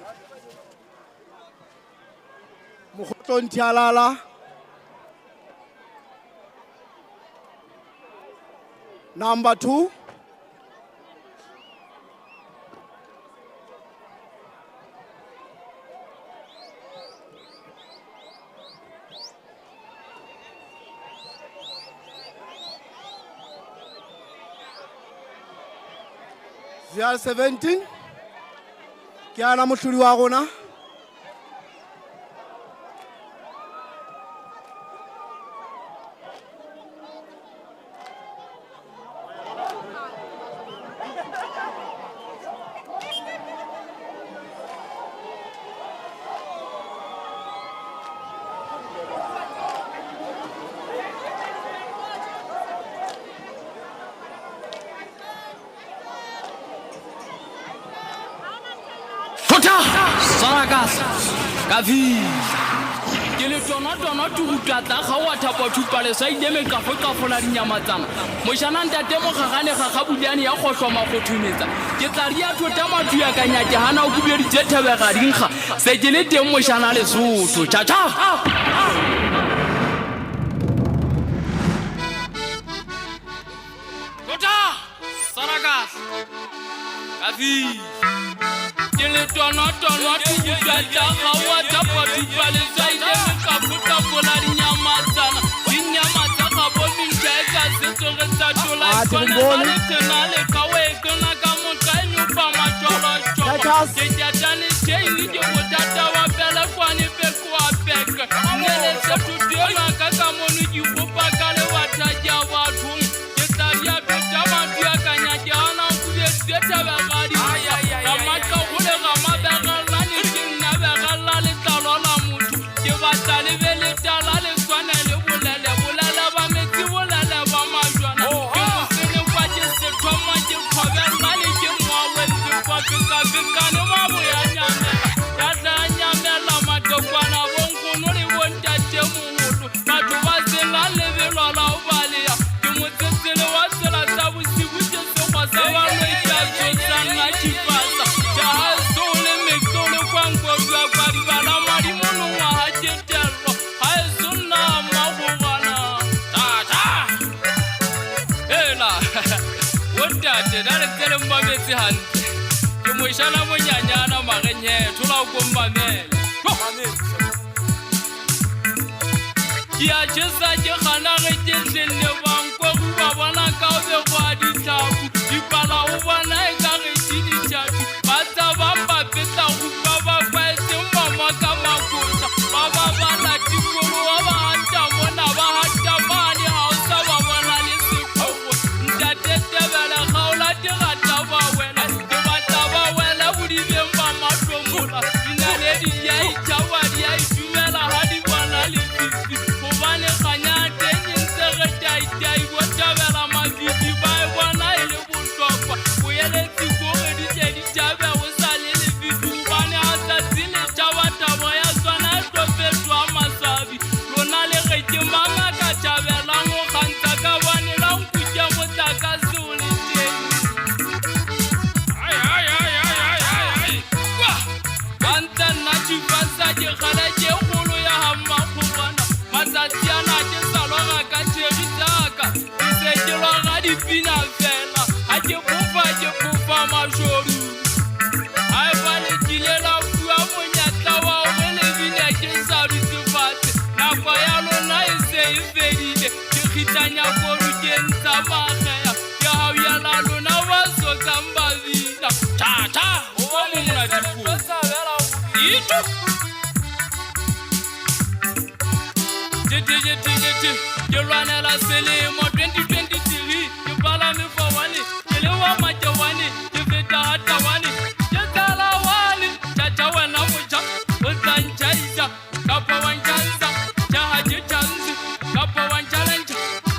Mokgotlong Thialala. Number 2. ZR 17. Ke ana mohlodi wa rona. Thota, Sarakasa, ka fihla. Ke le Letonotono turutwatla kgaowa thapo thupa leswaile meqafoqafola dinyamatsana. Moshana ntate mokgagane gagabulane ya kgohloma kgothometsa. Ke tla ria thota mathuya ka nyake hana o kubeditse thebega dinkga. Se ke le teng moshana Lesotho. Tjha tjha! Tota! Sala kahle. Ka fihla. Ke letonotono turutwatla kgaowa thapo thupa leswaile meqafoqafola dinyamatsana. Dinyamatsa gabo mintšha e ka setso re sa tlola Ah, ikone Tebongone. ga le tena le kawe kena ka motla e nyopa matjolotjolo. Titus. Ke tjatane tjheini ke bothata wa pele kwane peko a peke. Nne le sethuto ena ka ka mono ke ikopa ka lewatha ke a bathong. Ke tla ria thota mathu a ka nyake hana o kubeditse thabegadi. Ga maqagole ga mabegelane ke nna begella letlalo la motho. Ke batla le be letala le tshwane le bolele. Bolele ba metsi, bolele ba majwana. Ke mosenekwa ke sethoma ke kgobellane ke moawentse kwa fekafekane ba boya nyamela. Ya tla nyamela matokwana bonkgono le bontatemoholo. Batho ba senang lebelo la ho baleha. Ke motsetsele wa tsela tsa bosibu ke sekgwa sa baloi ke a tshosang a tjhipasa. Jahaso le meqolo kwa nkoduwa kwa dibala madimo nongwaha ke tello. Haeso nna mmagobana. Tata! Hela! Bontate, na le ntse le mmametse hantle. Ke moshana monyanyana mareng he, thola o ko mmamele. Ke a tjhesa ke kgana re ke hlenne bankgoru ba bona ka o be gwa ditlhaku. Dipala ho bona ekare ke ditjhathu. Ba tshabang ba feta rupa ba kwaetseng mama ka makotla. Ba babala tikoloho ba hata mona ba hata mane ha o sa ba bona le sekgobo. Ntate Tebele kgaola terata ba wela. Ke batla ba wela bodibeng ba mahlomola. Dinaledi di a itjhaba di a itumela ha di bona lefifi. Hobane kganya ya teng e ntse re taitai bo thabela mafifi ba e bona e le bohlokwa. Boeletsi kore di tle di thabe ho sa le lefifi. Hobane ha tsatsi le tjhaba thabo ya tsona e tlo fetoha maswabi. Lona le re ke mang a ka thabelang ho kgantsha ka bane la nkuka motlakase o le teng. Ai, ai, ai, ai, ai, ai, ai. Kwa! Ba ntla nna tjhupasa ke kgale ke kgolo ya ha mmakgobana. Matsatsi ana ke sa lora ka tjheri tsaka. Ke se ke lora dipina fela. Ha ke fofa, ke fofa mashodu. Haeba le kile la fuwa monyetla wa hore le bine ke sa dutse fatshe. Nako ya lona e se e fedile. Ke kgitlanya koru ke ntsha makgeha. Ke hauyela lona ba sokang ba bina. Tjha, tjha, o ba mo monate ko. Itu. Jete, jete, jete. Ke lwanela selemo 2023. Ke palame fowane, ke le wa makewane, ke feta hatawane. Ke tsala wane, tjha, tjha wena motjha, o tla ntjhaisa, kapa wa ntjhantsha. Tjha ha ke tjhantshe, kapa wa ntjhalentjha.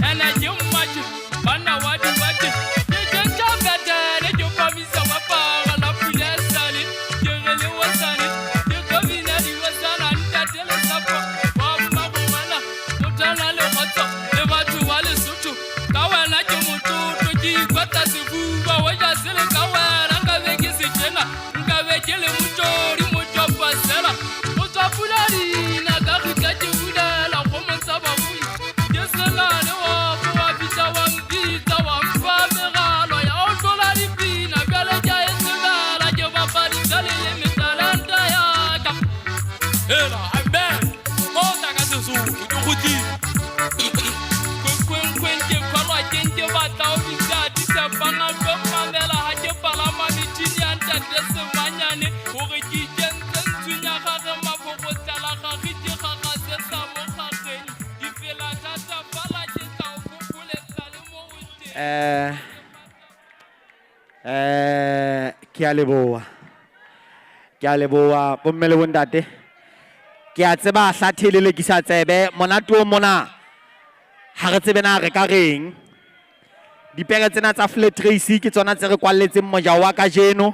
Ene ke mmatjhe, banna wa diwate. Ke tjhentjha betere, ke phamisa wa para la pula e sale. Ke re le wosane, ke tlo bina diwosana, ntate Lesapo, wa mmagobana, o tshwana le kgotso, le batho ba Lesotho. Ka wena ke motlotlo, ke ikwatla sefuba, ho ja se le ka wena, nkabe ke se tjena, nkabe ke le motjodi, motjopasela. Ho tswa pula dina, ka kgutla ke bulela, kgomo tsa bafui. Ke selane wa fo, wa fihla wa mpitsa, wa mfa meralo ya ho tlola dipina. Jwale ke a e tsebela, ke bapadisa leleme talenta ya ka. Hela, amen. Kgotsa ka Sesotho, ke kgutlile. Kwenkwen ke kgolwa ke nke batla ho bitsa ditshepang a tlo mmamela ha ke palama metjhini ya ntate Semanyane hore ke ikentse ntshwenya gare mafoko tlala gage ke gaga se sa mo gageng. Difela thatafala ke tla o fokoletsa le mo o teng. Ke a leboha. Ke a leboha bomme le bontate. Ke a tseba hlathe le lekisa tsebe monate o mona. Ha re tsebe na re ka reng. Dipere tsena tsa flat race ke tsona tse re kwalletseng moja wa kajeno.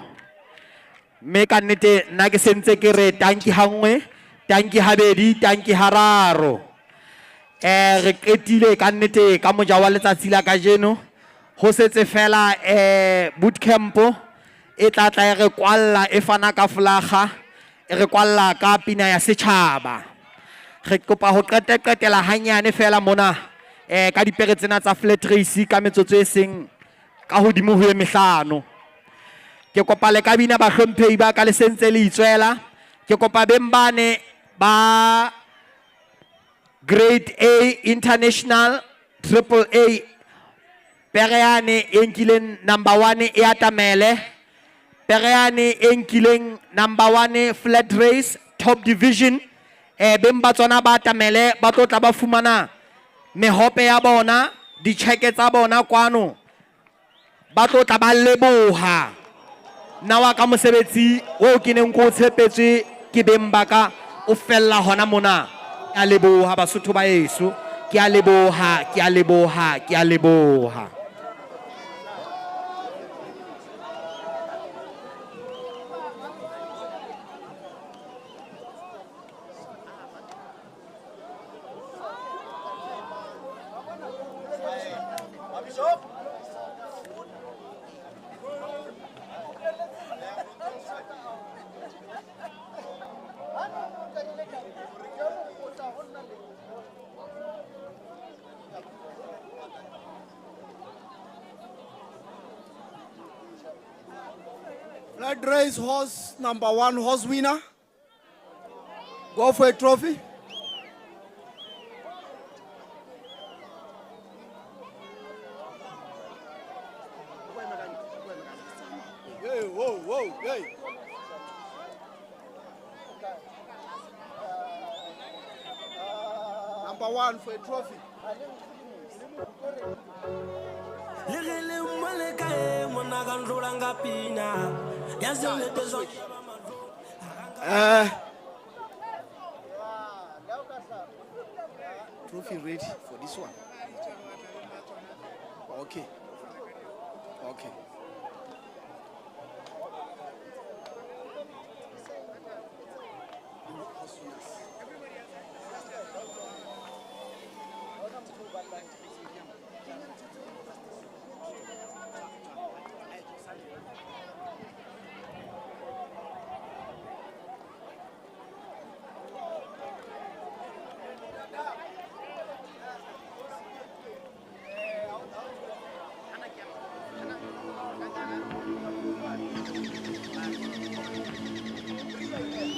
Mme ka nnete nna ke sentse ke re tanki ha nngwe. Tanki habedi, tanki hararo. Re qetile ka nnete ka moja wa letsatsi la kajeno. Ho setse fela boot camp e tla tla e re kwalla, e fana ka folaga, e re kwalla ka pina ya setjhaba. Re kopa ho qeteqetela hanyane fela mona ka dipere tsena tsa flat race ka metsotso e seng ka hodimo ho e mehlano. Ke kopa le ka bina bahlomphehi ba ka le sentse le itswela. Ke kopa beng bane ba Grade A International Triple A pere yane e nkileng number 1 e atamele. Pere yane e nkileng number 1 flat race top division, beng ba tsona ba atamele, ba tlo tla ba fumana mehope ya bona, ditjheke tsa bona kwano, ba tlo tla ba leboha. Nna wa ka mosebetsi oo ke neng ke o tshepetswe ke beng ba ka o fella hona mona. Ke a leboha Basotho ba heso, ke a leboha, ke a leboha, ke a leboha. Flat race horse number 1 horse winner. Go for a trophy. Hey, whoa, whoa, hey. Number 1 for a trophy. Trophy ready for this one. Okay. Okay.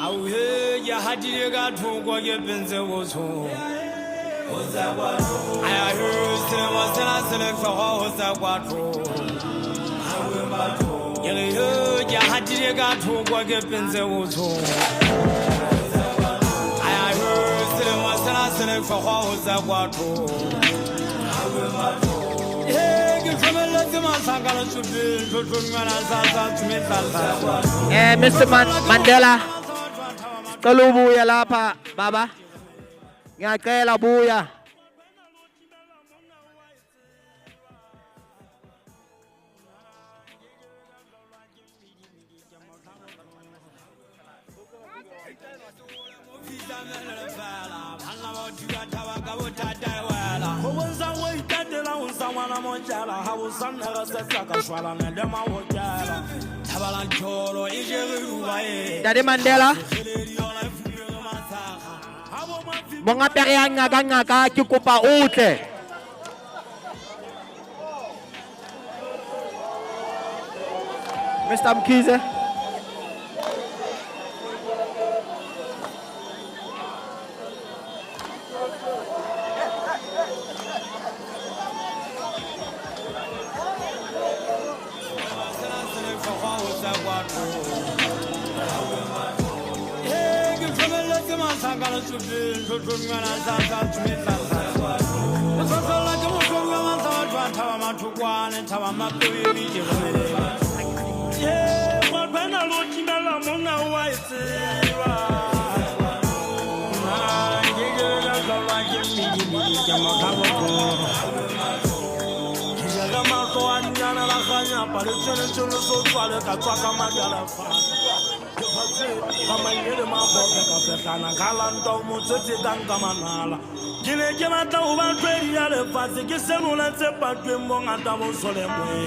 Auhe ya hadile ka thoko ke pentse go tsho. Aya he selemo sena se le hlokwa ho tsa kwa thoko. Ke re he ke hadile ka thoko ke pentse go tsho. Aya he selemo sena se le hlokwa ho tsa kwa thoko. He ke hlomeletse mahlaka le tsopeng tlhotlhongwana sa sa tsometsala. Mr. Mandela, sicela ubuye lapha baba. Ngiyacela buya. Daddy Mandela, monga pere ya ngaka ngaka ke kopa o tle. Mr. Mkhize. Phatse ka manyele mabope ka fehlana ka lanta o motswetse ka nka manala. Ke ne ke batla ho ba tlwedi ya lefatshe ke senola tse patweng bongata bo sole moe.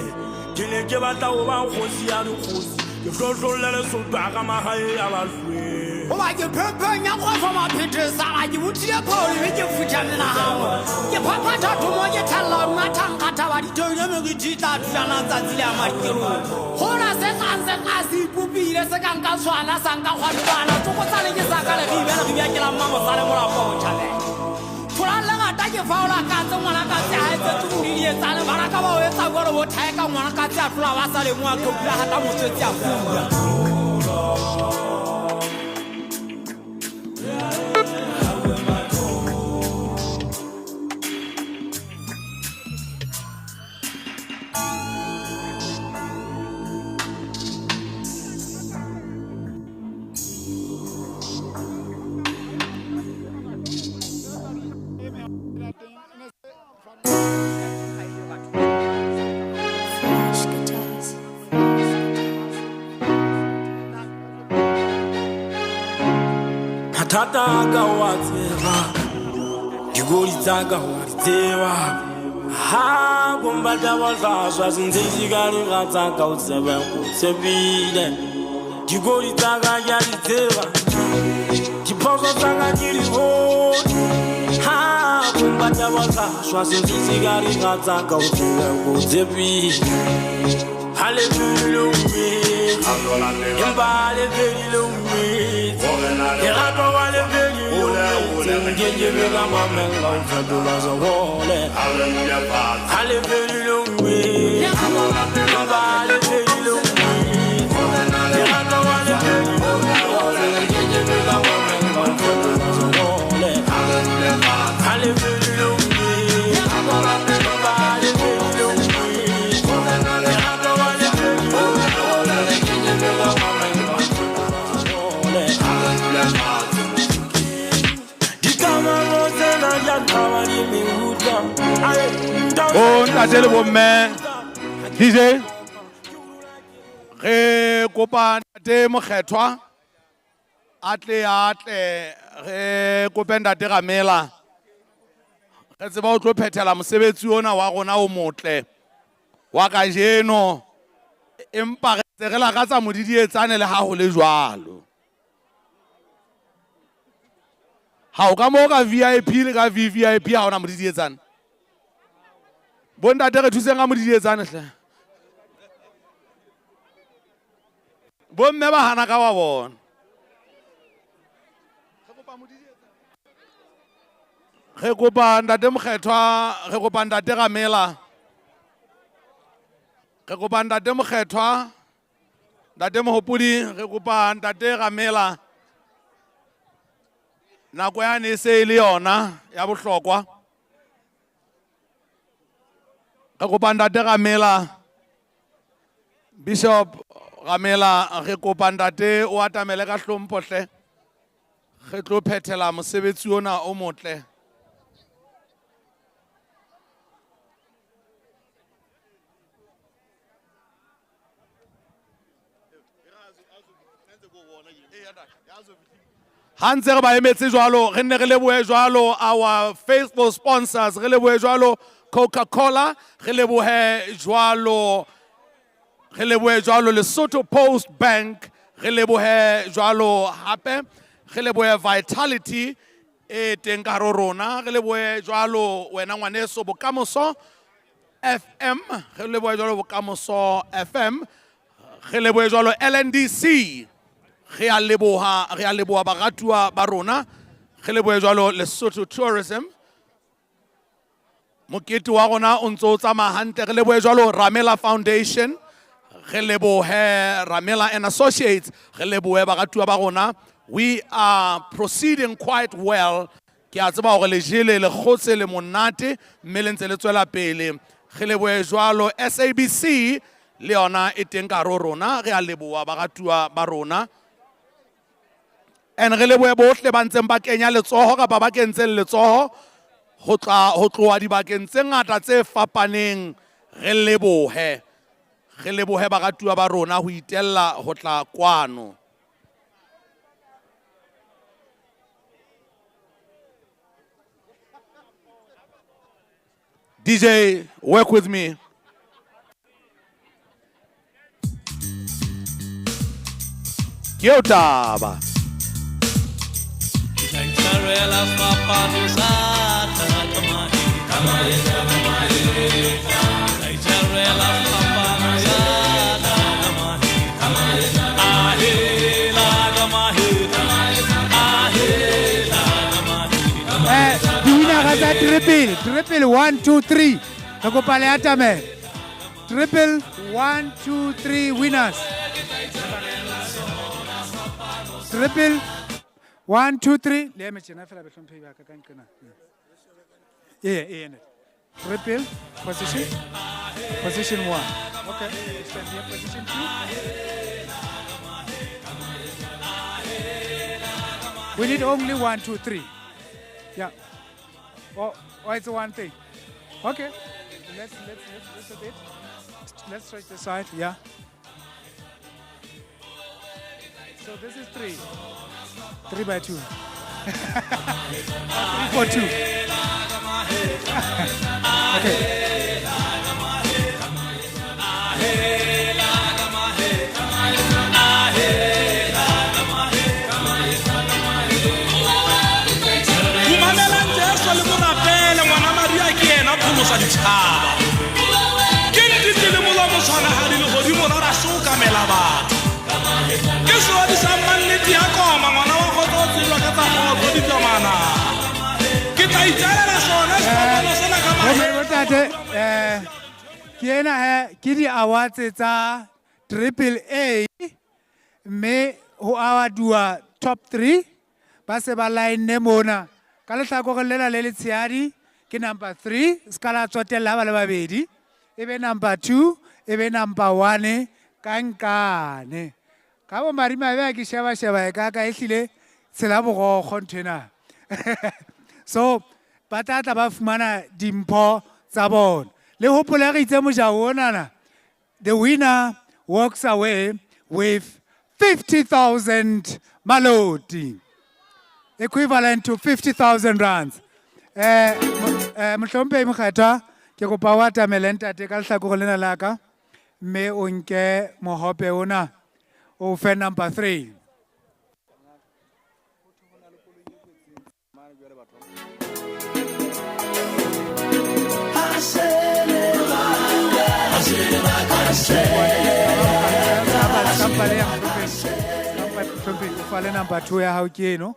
Ke ne ke batla ho ba kgosi ya dikgosi ke hlohlolle Lesotho a ka magae a bahlweng. Goba ke phepeng ya kgofo maphethe sala ke bothile pholi mme ke futha menagano ke phaphatha thomo ke thella mathankga thaba dithoile me ke tla thulana tsatsi le ya makerong gona se kang se ka se ipopile se kang ka tshwana sa nka kgwadibana tsokotsale ke sa ka le re ibele re bja ke la mmamosale molapo o tšhabela tholang le ngata ke faola katse ngwana katse ha etsetse modidietsane bana ka ba o etsa jalo bo thae ka ngwana katse a tlola ba sa lengwe a theopula gata motswetsi a fula. Fresh guitars. Mathata a ka o a tseba, dikodi tsa ka o a di tseba. Ha kombatla bohlaswa sentse di ka dira tsa ka o tsebe o tshepile. Dikodi tsa ka ke a di tseba, diphoso tsa ka ke di bone. Ha kombatla bohlaswa sentse di ka dira tsa ka o tsebe o tshepile. Ha le pele o wetse, empa ha le pele o wetse. Lerato wa le pele o wetse, nkeke be ka mamella ho fetola sehole. Ha le pele o wetse, empa ha le pele o wetse. Lerato wa le pele o wetse, nkeke be ka mamella ho fetola sehole. Ha le pele o wetse, empa ha le pele o wetse. Lerato wa le pele o wetse, nkeke be ka mamella ho fetola sehole. Dikamano tsena di a nthaba di meutlwa. Ae, Bo ntate le bomme, DJ, re kopa ntate Mokgethwa a tle re kope ntate Ramela. Re tseba o tlo phethela mosebetsi ona wa rona o motle wa kajeno, empa re ntse re lakatsa modidietsane le ha ho le jwalo. Ha o ka moo ka VIP le ka VVIP ha hona modidietsane. Bo ntate re thuseng ka modidietsane hle. Bo mme ba hana ka wa bona. Re kopa ntate Mokgethwa, re kopa ntate Ramela. Re kopa ntate Mokgethwa, ntate Mohopodi, re kopa ntate Ramela. Nako yane e se e le yona ya bohlokwa. Re kopa ntate Ramela, Bishop Ramela, re kopa ntate o atamele ka hlompho hle. Re tlo phethela mosebetsi ona o motle. Ha ntse re ba emetse jwalo, re nne re lebohe jwalo our faithful sponsors, re lebohe jwalo Coca-Cola, re lebohe jwalo, re lebohe jwalo Lesotho Post Bank, re lebohe jwalo hape, re lebohe Vitality e teng ka hare ho rona, re lebohe jwalo wena ngwaneso Bokamoso FM, re lebohe jwalo Bokamoso FM, re lebohe jwalo LNDC. Re a leboha, re a leboha baratuwa ba rona, re lebohe jwalo Lesotho Tourism. Mokete wa rona o ntse o tsamaya hantle, re lebohe jwalo Ramela Foundation, re lebohe Ramela and Associates, re lebohe baratuwa ba rona. We are proceeding quite well. Ke a tseba hore le jele, le kgotse, le monate, mme le ntse le tswela pele. Re lebohe jwalo SABC le yona e teng ka hare ho rona, re a leboha baratuwa ba rona. And re lebohe bohle ba ntseng ba kenya letsoho kapa ba kentseng letsoho ho tla ho tloha dibakeng tse ngata tse fapaneng. Re lebohe, re lebohe baratuwa ba rona ho itella ho tla kwano. DJ, work with me. Ke eo taba. Di-winner tsa triple, triple 1 2 3. Re kopa le atamele. Triple 1 2 3 winners. Triple 1 2 3. Le eme tjena fela behlomphehi ba ka ka nqena. Ee, ee, triple position, position 1. Okay, stand here, position 2. We need only 1 2 3. Yeah. Oh, oh, it's one thing. Okay. Let's a bit. Let's stretch the side. Yeah. So this is 3. 3 by 2. 3 for 2. Okay. Khumamelang Jesu le mo rapele, ngwana Maria ke yena pholosa ditjhaba. Ke nnete le molomo tshwanahadi lehodimo la rasokamela batho. Ke seodi sa mannete ya koma, ngwana wa kgotso o tsejwa ka tsa kgotso ditlomana. Ke tla itjalela sona sefapano sena ka Bomme le bontate, ke ena he, ke di-awards tsa triple A, mme ho awarduwa top 3 ba se ba line mona. Ka lehlakoreng lena le letshehadi ke number 3, se ka la tsotella ha ba le babedi, e be number 2, e be number 1 ka nkane. Ka bo madimabe ha ke sheba-sheba e ka ka ehlile tshela borokgo nthwena. So ba tla tla ba fumana dimpho tsa bona. Le hopole re itse mojaho onana, the winner walks away with 50,000 maloti, equivalent to 50,000 rands. Mohlomphehi Mokgethwa, ke kopa o atamele ntate ka lehlakoreng lena la ka, mme o nke mohope ona o fe number 3. O fale number 2 ya hao ke eno.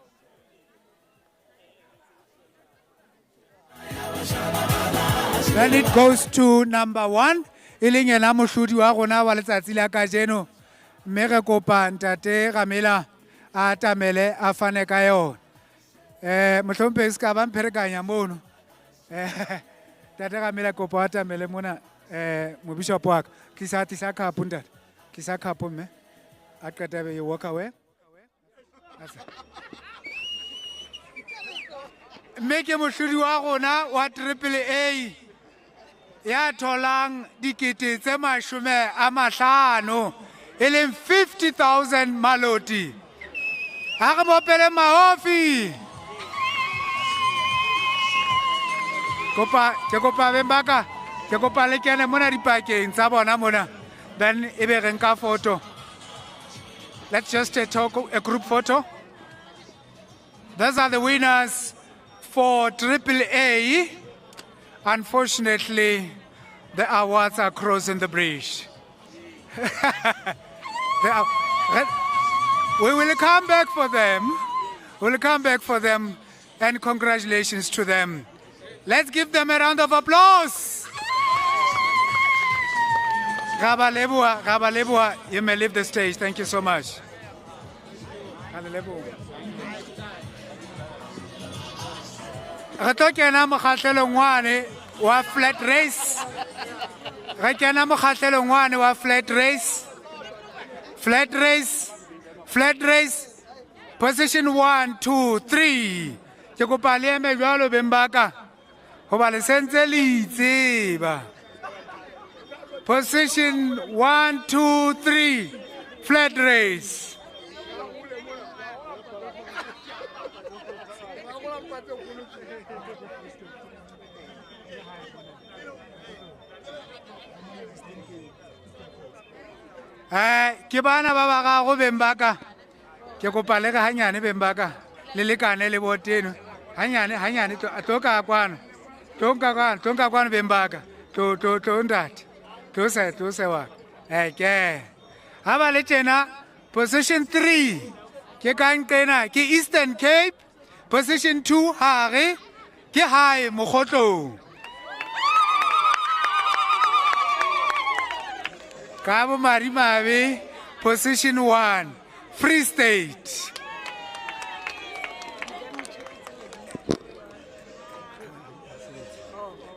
Then it goes to number 1, e leng yena mohlodi wa rona wa letsatsi la kajeno. Mme re kopa ntate Ramela a atamele a fane ka yona. Mohlomphehi se ka ba mpherekanya mono. Ntate Ramela kopa o atamele mona, mobishopo wa ka. Tlisa, tlisa khapo ntate. Tlisa khapo mme. A qeta be you walk away. Mme ke mohlodi wa rona wa triple A ya tholang dikete tse mashome a mahlano, e leng 50,000 maloti. Ha re mopele mahofi. Kopa, ke kopa beng ba ka, ke kopa le kene mona dipakeng tsa bona mona. Then e be re nka photo. Let's just take a group photo. Those are the winners for triple A. Unfortunately, the awards are crossing the bridge. We will come back for them. We will come back for them, and congratulations to them. Let's give them a round of applause. Rabaleboa, Rabaleboa, you may leave the stage. Thank you so much. Re tlo kena mokgahlelong wane wa flat race. Re kena mokgahlelong wane wa flat race. Flat race, flat race. Position 1, 2, 3. Ke kopa le eme jwalo beng ba ka, hoba le sentse le itseba. Position 1, 2, 3, flat race. Ke bana ba bararo beng ba ka. Ke kopa le re hanyane beng ba ka. Le lekane le boteno. Hanyane hanyane tlo ka kwano. Tlo nka kwano, tlo nka kwano beng ba ka. Tlo tlo tlo ntate. Tlo se wa. Ke. Ha ba le tjena position 3 ke ka nqena ke Eastern Cape, position 2 hare ke hae Mokgotlong. Ka bo Madimabe position 1 Free State.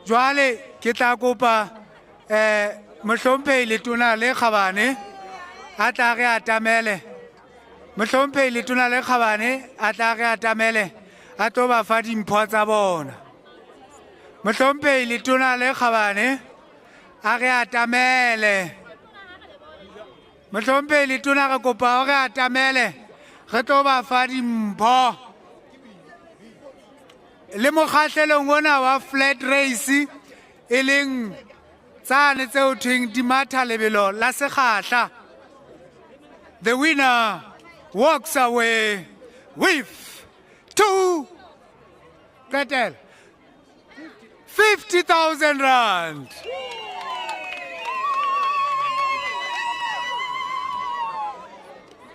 Jwale ke tla kopa mohlomphehi Letona le Kgabane a tla re atamele. Mohlomphehi Letona le Kgabane a tla re atamele a tlo ba fa dimpho tsa bona. Mohlomphehi Letona le Kgabane a re atamele. Mohlomphehi Letona re kopa hore atamele re tlo ba fa dimpho. Le mokgahlelong ona wa flat race e leng tsane tseo thweng di matha lebelo la sekgahla. The winner walks away with 2 qetela 50,000 rand.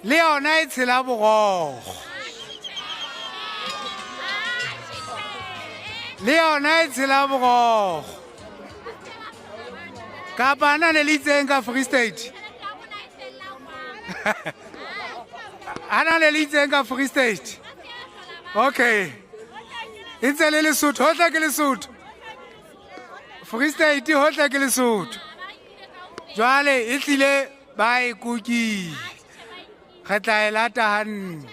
Le yona e tshela borokgo. Le yona e tshela borokgo. Kapa na le itseng ka Free State? Ana le itseng ka Free State? Okay. E ntse le Lesotho, hohle ke Lesotho. Free State hohle ke Lesotho. Jwale e tlile ba e kukile. Re tla e lata hantle.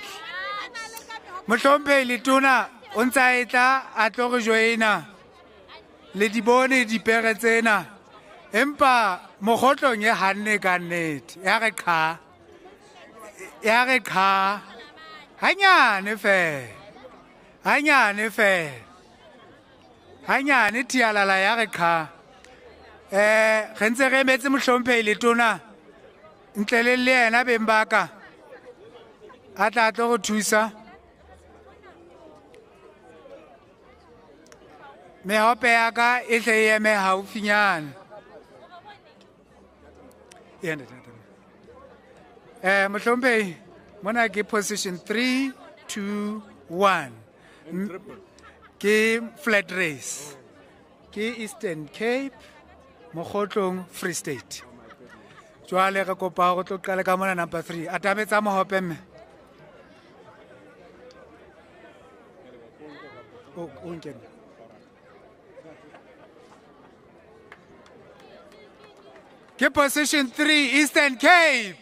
Mohlomphehi Letona o ntsa e tla a tlo re joina. Le di bone dipere tsena. Empa Mokgotlong e hanne ka nnete. Ya re qha. Ya re qha. Hanyane feela. Hanyane feela. Hanyane tialala ya re qha. Re ntse re emetse mohlomphehi Letona. Ntle le yena beng ba ka. A tla tlo go thusa. Mehope ya ka e tle e eme haufinyana. Mohlomphehi, mona ke position 3, 2, 1. Ke flat race. Ke Eastern Cape, Mokgotlong, Free State. Jwale re kopa hore tlo qale ka mona number 3. Atametsa mohope mme. O nkene. Ke position 3, Eastern Cape.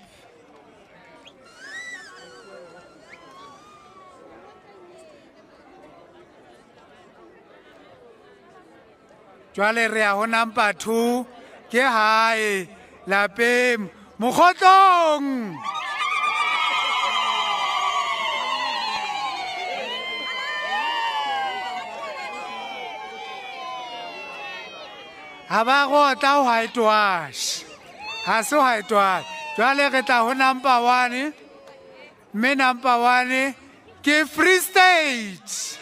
Jwale re ya ho number 2, ke hae lapeng Mokgotlong. Ha ba rotla whitewash. Ha se whitewash. Jwale re tla ho number 1. Mme number 1 ke Free State.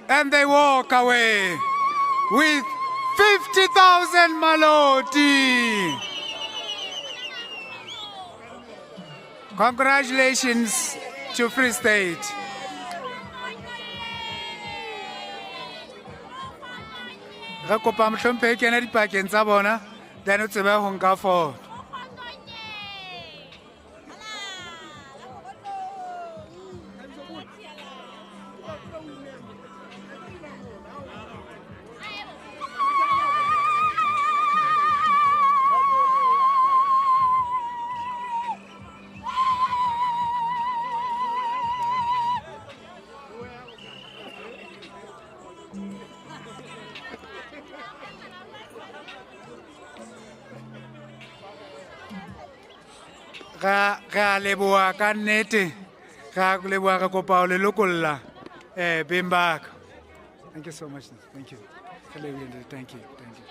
And they walk away with 50,000 maloti. Congratulations to Free State. Re kopa mohlomphehi kena dipakeng tsa bona, then o tsebe ho nka foto. Re a leboha ka nnete. Re a leboha, re kopa ho le lokolla beng ba ka. Thank you so much. Thank you. Re lebohile ntate. Thank you. Thank you.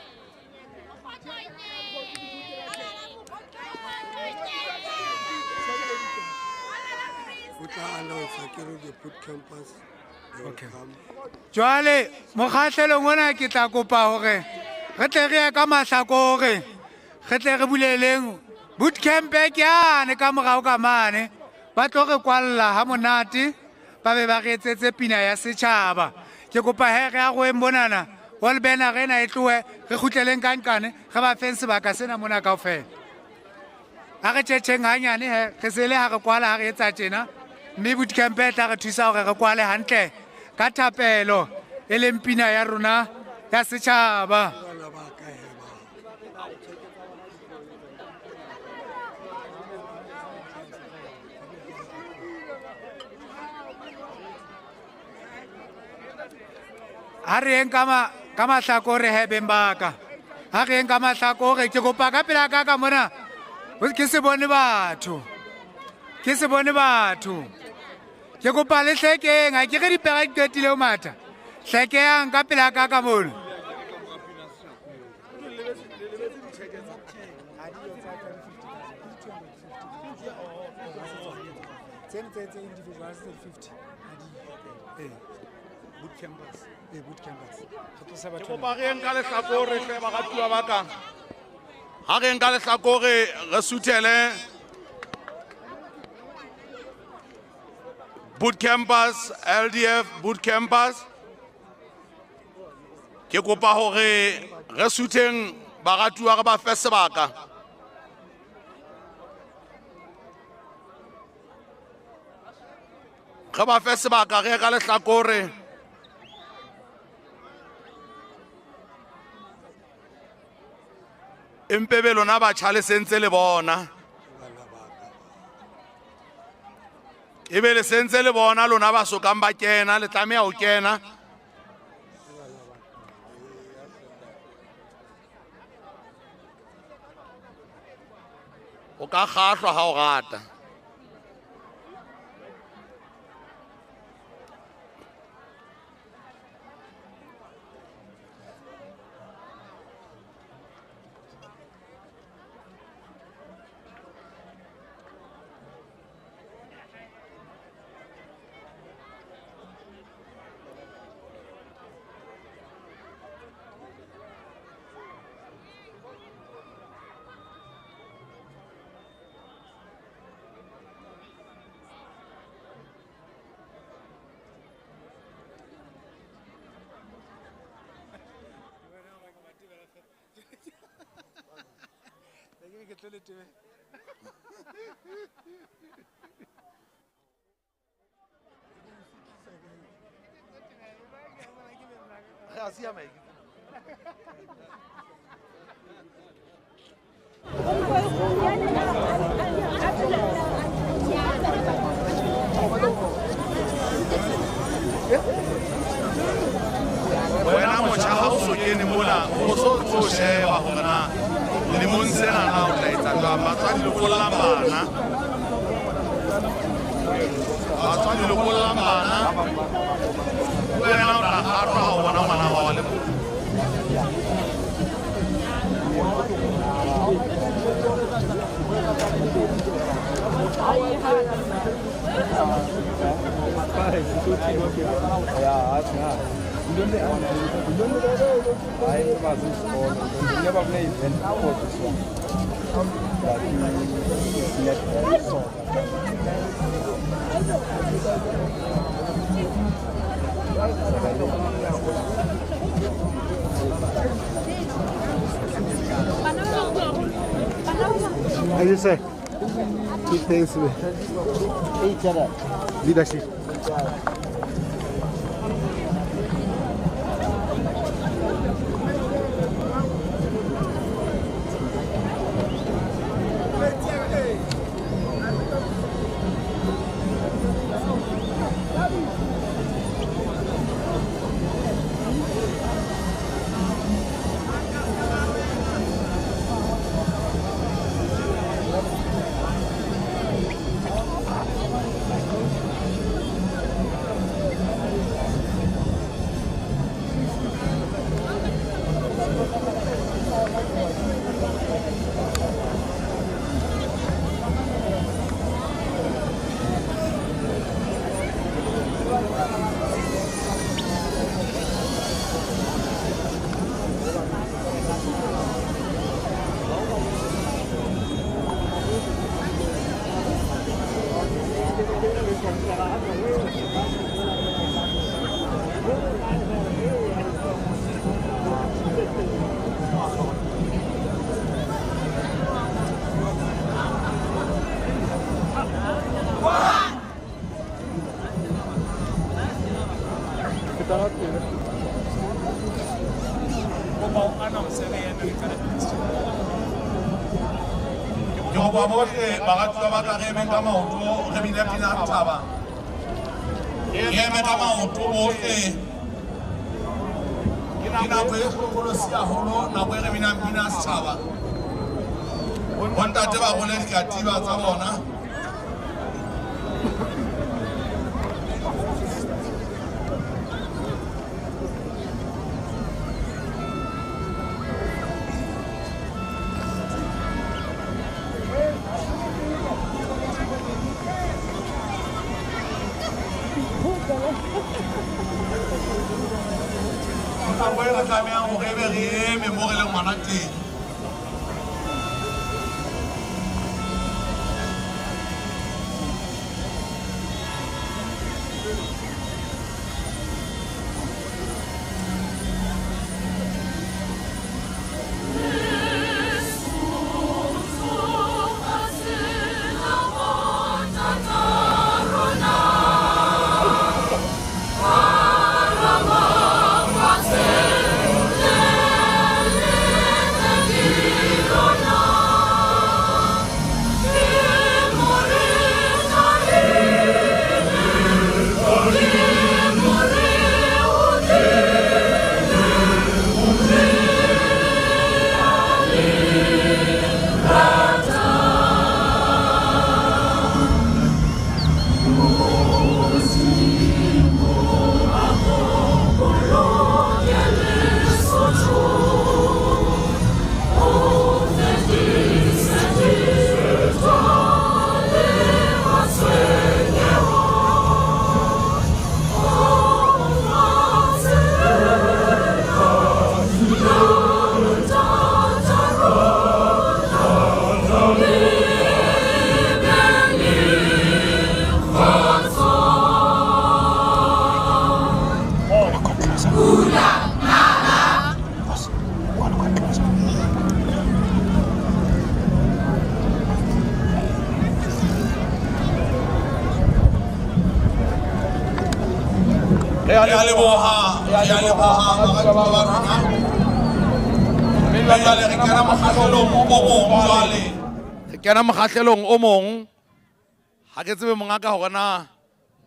O tla announce ke re the boot campus. Okay. Jwale mokgahlelong ona ke tla kopa hore re tle re ye ka mahlakore, re tle re buleleng boot camp e ke yane ka morao ka mane, ba tlo re kwalla ha monate, ba be ba re etsetse pina ya setjhaba. Ke kopa he re a roeng monana, wall banner ena e tlohe, re kgutleleng ka nqane, re ba feng sebaka sena mona kaofela. Ha re tjhetjheng hanyane he, re se le ha re kwala ha re etsa tjena, mme boot camp e tla re thusa hore re kwale hantle ka thapelo e leng pina ya rona ya setjhaba. Ha re yeng ka mahlakore he beng ba ka. Ha re yeng ka mahlakore, ke kopa ka pela ka ka mona, ke se bone batho. Ke se bone batho. Ke kopa le hlekeng, ha ke re dipera di qetile ho matha. Hlekehang ka pela ka ka mono. Tseno tse individuals tse 50. Boot campus. Boot campus. Re tlosa batho. Ke kopa re yeng ka lehlakore hle baratuwa ba ka. Ha re yeng ka lehlakore re suthele boot campus, LDF boot campus. Ke kopa hore re sutheng baratuwa re ba fe sebaka. Re ba fe sebaka re ye ka lehlakore. Empe be lona batjha le sentse le bona. Ebe le sentse le bona lona ba sokang ba kena, le tlameha ho kena. O ka kgahlwa ha o rata. Wena motjha ha o so kene mona, o so tlo sheba hore na lemong sena na o tla etsa jwang. Batswadi lokollang bana. Batswadi lokollang bana. Wena o tla kgahlwa ha o bona ngwana wa hao a le mong. How you say? Keep things with each other. Leadership. Ke kopa bohle baratuwa ba ka re eme ka maoto re bine pina thaba. Re eme ka maoto bohle. Ke nako e hlokolosi haholo, nako e re binang pina setjhaba. Bontate ba role dikatiba tsa bona. Nako e re tlamehang hore ebe re eme mo re leng hona teng. Re a leboha, re a leboha baratuwa ba rona. Mme jwale re kena mokgahlelong o mong jwale. Re kena mokgahlelong o mong. Ha ke tsebe mongaka hore na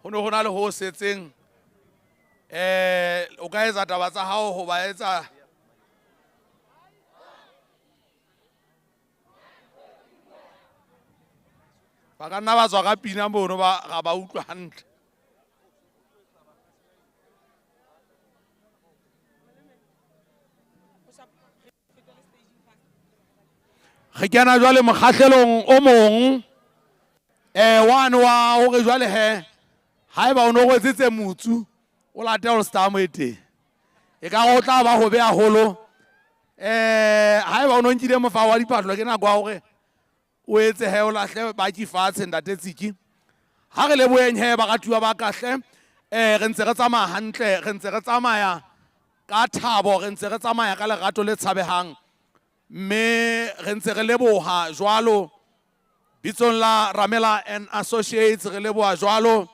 ho ne ho na le ho setseng. O ka etsa taba tsa hao ho ba etsa. Ba ka nna ba tswa ka pina mono ba ga ba utlwa hantle. Re kena jwale mokgahlelong o mong wane wa hore jwale he haeba o no rwetsitse motsu o late all star mo e teng e ka re o tla ba hobe haholo. Haeba o no nkile mofa wa dipatlo ke nako ya hore o etse he o lahle baki fatshe ntate Tsiki. Ha re leboheng he baratuwa ba kahle, re ntse re tsamaya hantle, re ntse re tsamaya ka thabo, re ntse re tsamaya ka lerato le tshabehang. Mme re ntse re leboha jwalo bitsong la Ramela and Associates, re leboha jwalo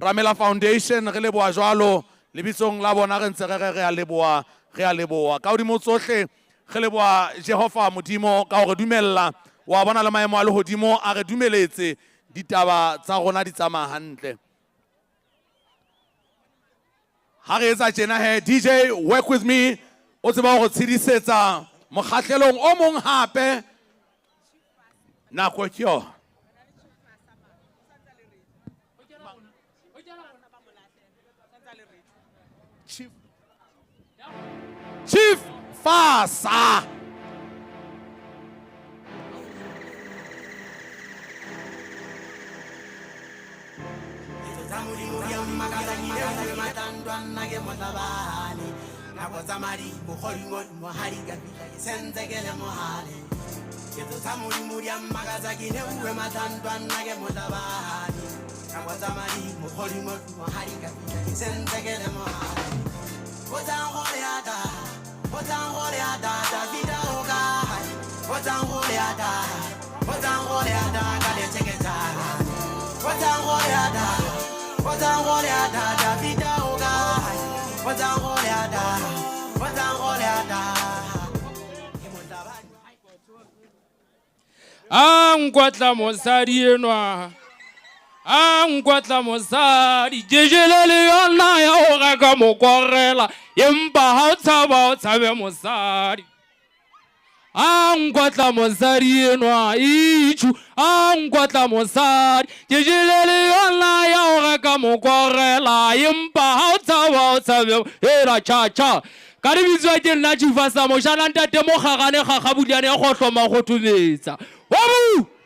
Ramela Foundation, re leboha jwalo lebitsong la bona, re ntse re re a leboha, re a leboha. Ka hodimo tsohle re leboha Jehova Modimo ka hore dumella wa bona le maemo a lehodimo a re dumeletse ditaba tsa rona di tsamaya hantle. Ha re etsa tjena he, DJ work with me, o tseba hore tshedisetsa mokgahlelong o mong hape. Nako ke yona. Chief Fasa. Nako tsa madi bogodimo ha di ka fihla ke sentse ke le mohale. Ketso tsa Modimo di a mmakatsa ke neuwe matlantwa nna ke motlabane. Nako tsa madimo godimo tuma ha di ka fihla ke sentse ke le mohale. Botsang gore ya ta, botsang gore ya ta, Davida o kae? Botsang gore ya ta, botsang gore ya ta ka letjeketjana. Botsang gore ya ta, botsang gore ya ta, Davida o kae? Botsang gore ya ta, botsang gore ya ta. A nkwatla mosadi enwa, a nkwatla mosadi, ke jele le yona ya ho reka mokorela, empa ha o tshaba o tshabe mosadi. A nkwatla mosadi enwa, itjhu, a nkwatla mosadi, ke jele le yona ya ho reka mokorela, empa ha o tshaba o tshabe, hela cha cha. Ka re bitswa ke nna Chief Moshana ntate Mokgagane Kgakgabudiane ya kgohloma kgothometsa. Wabu!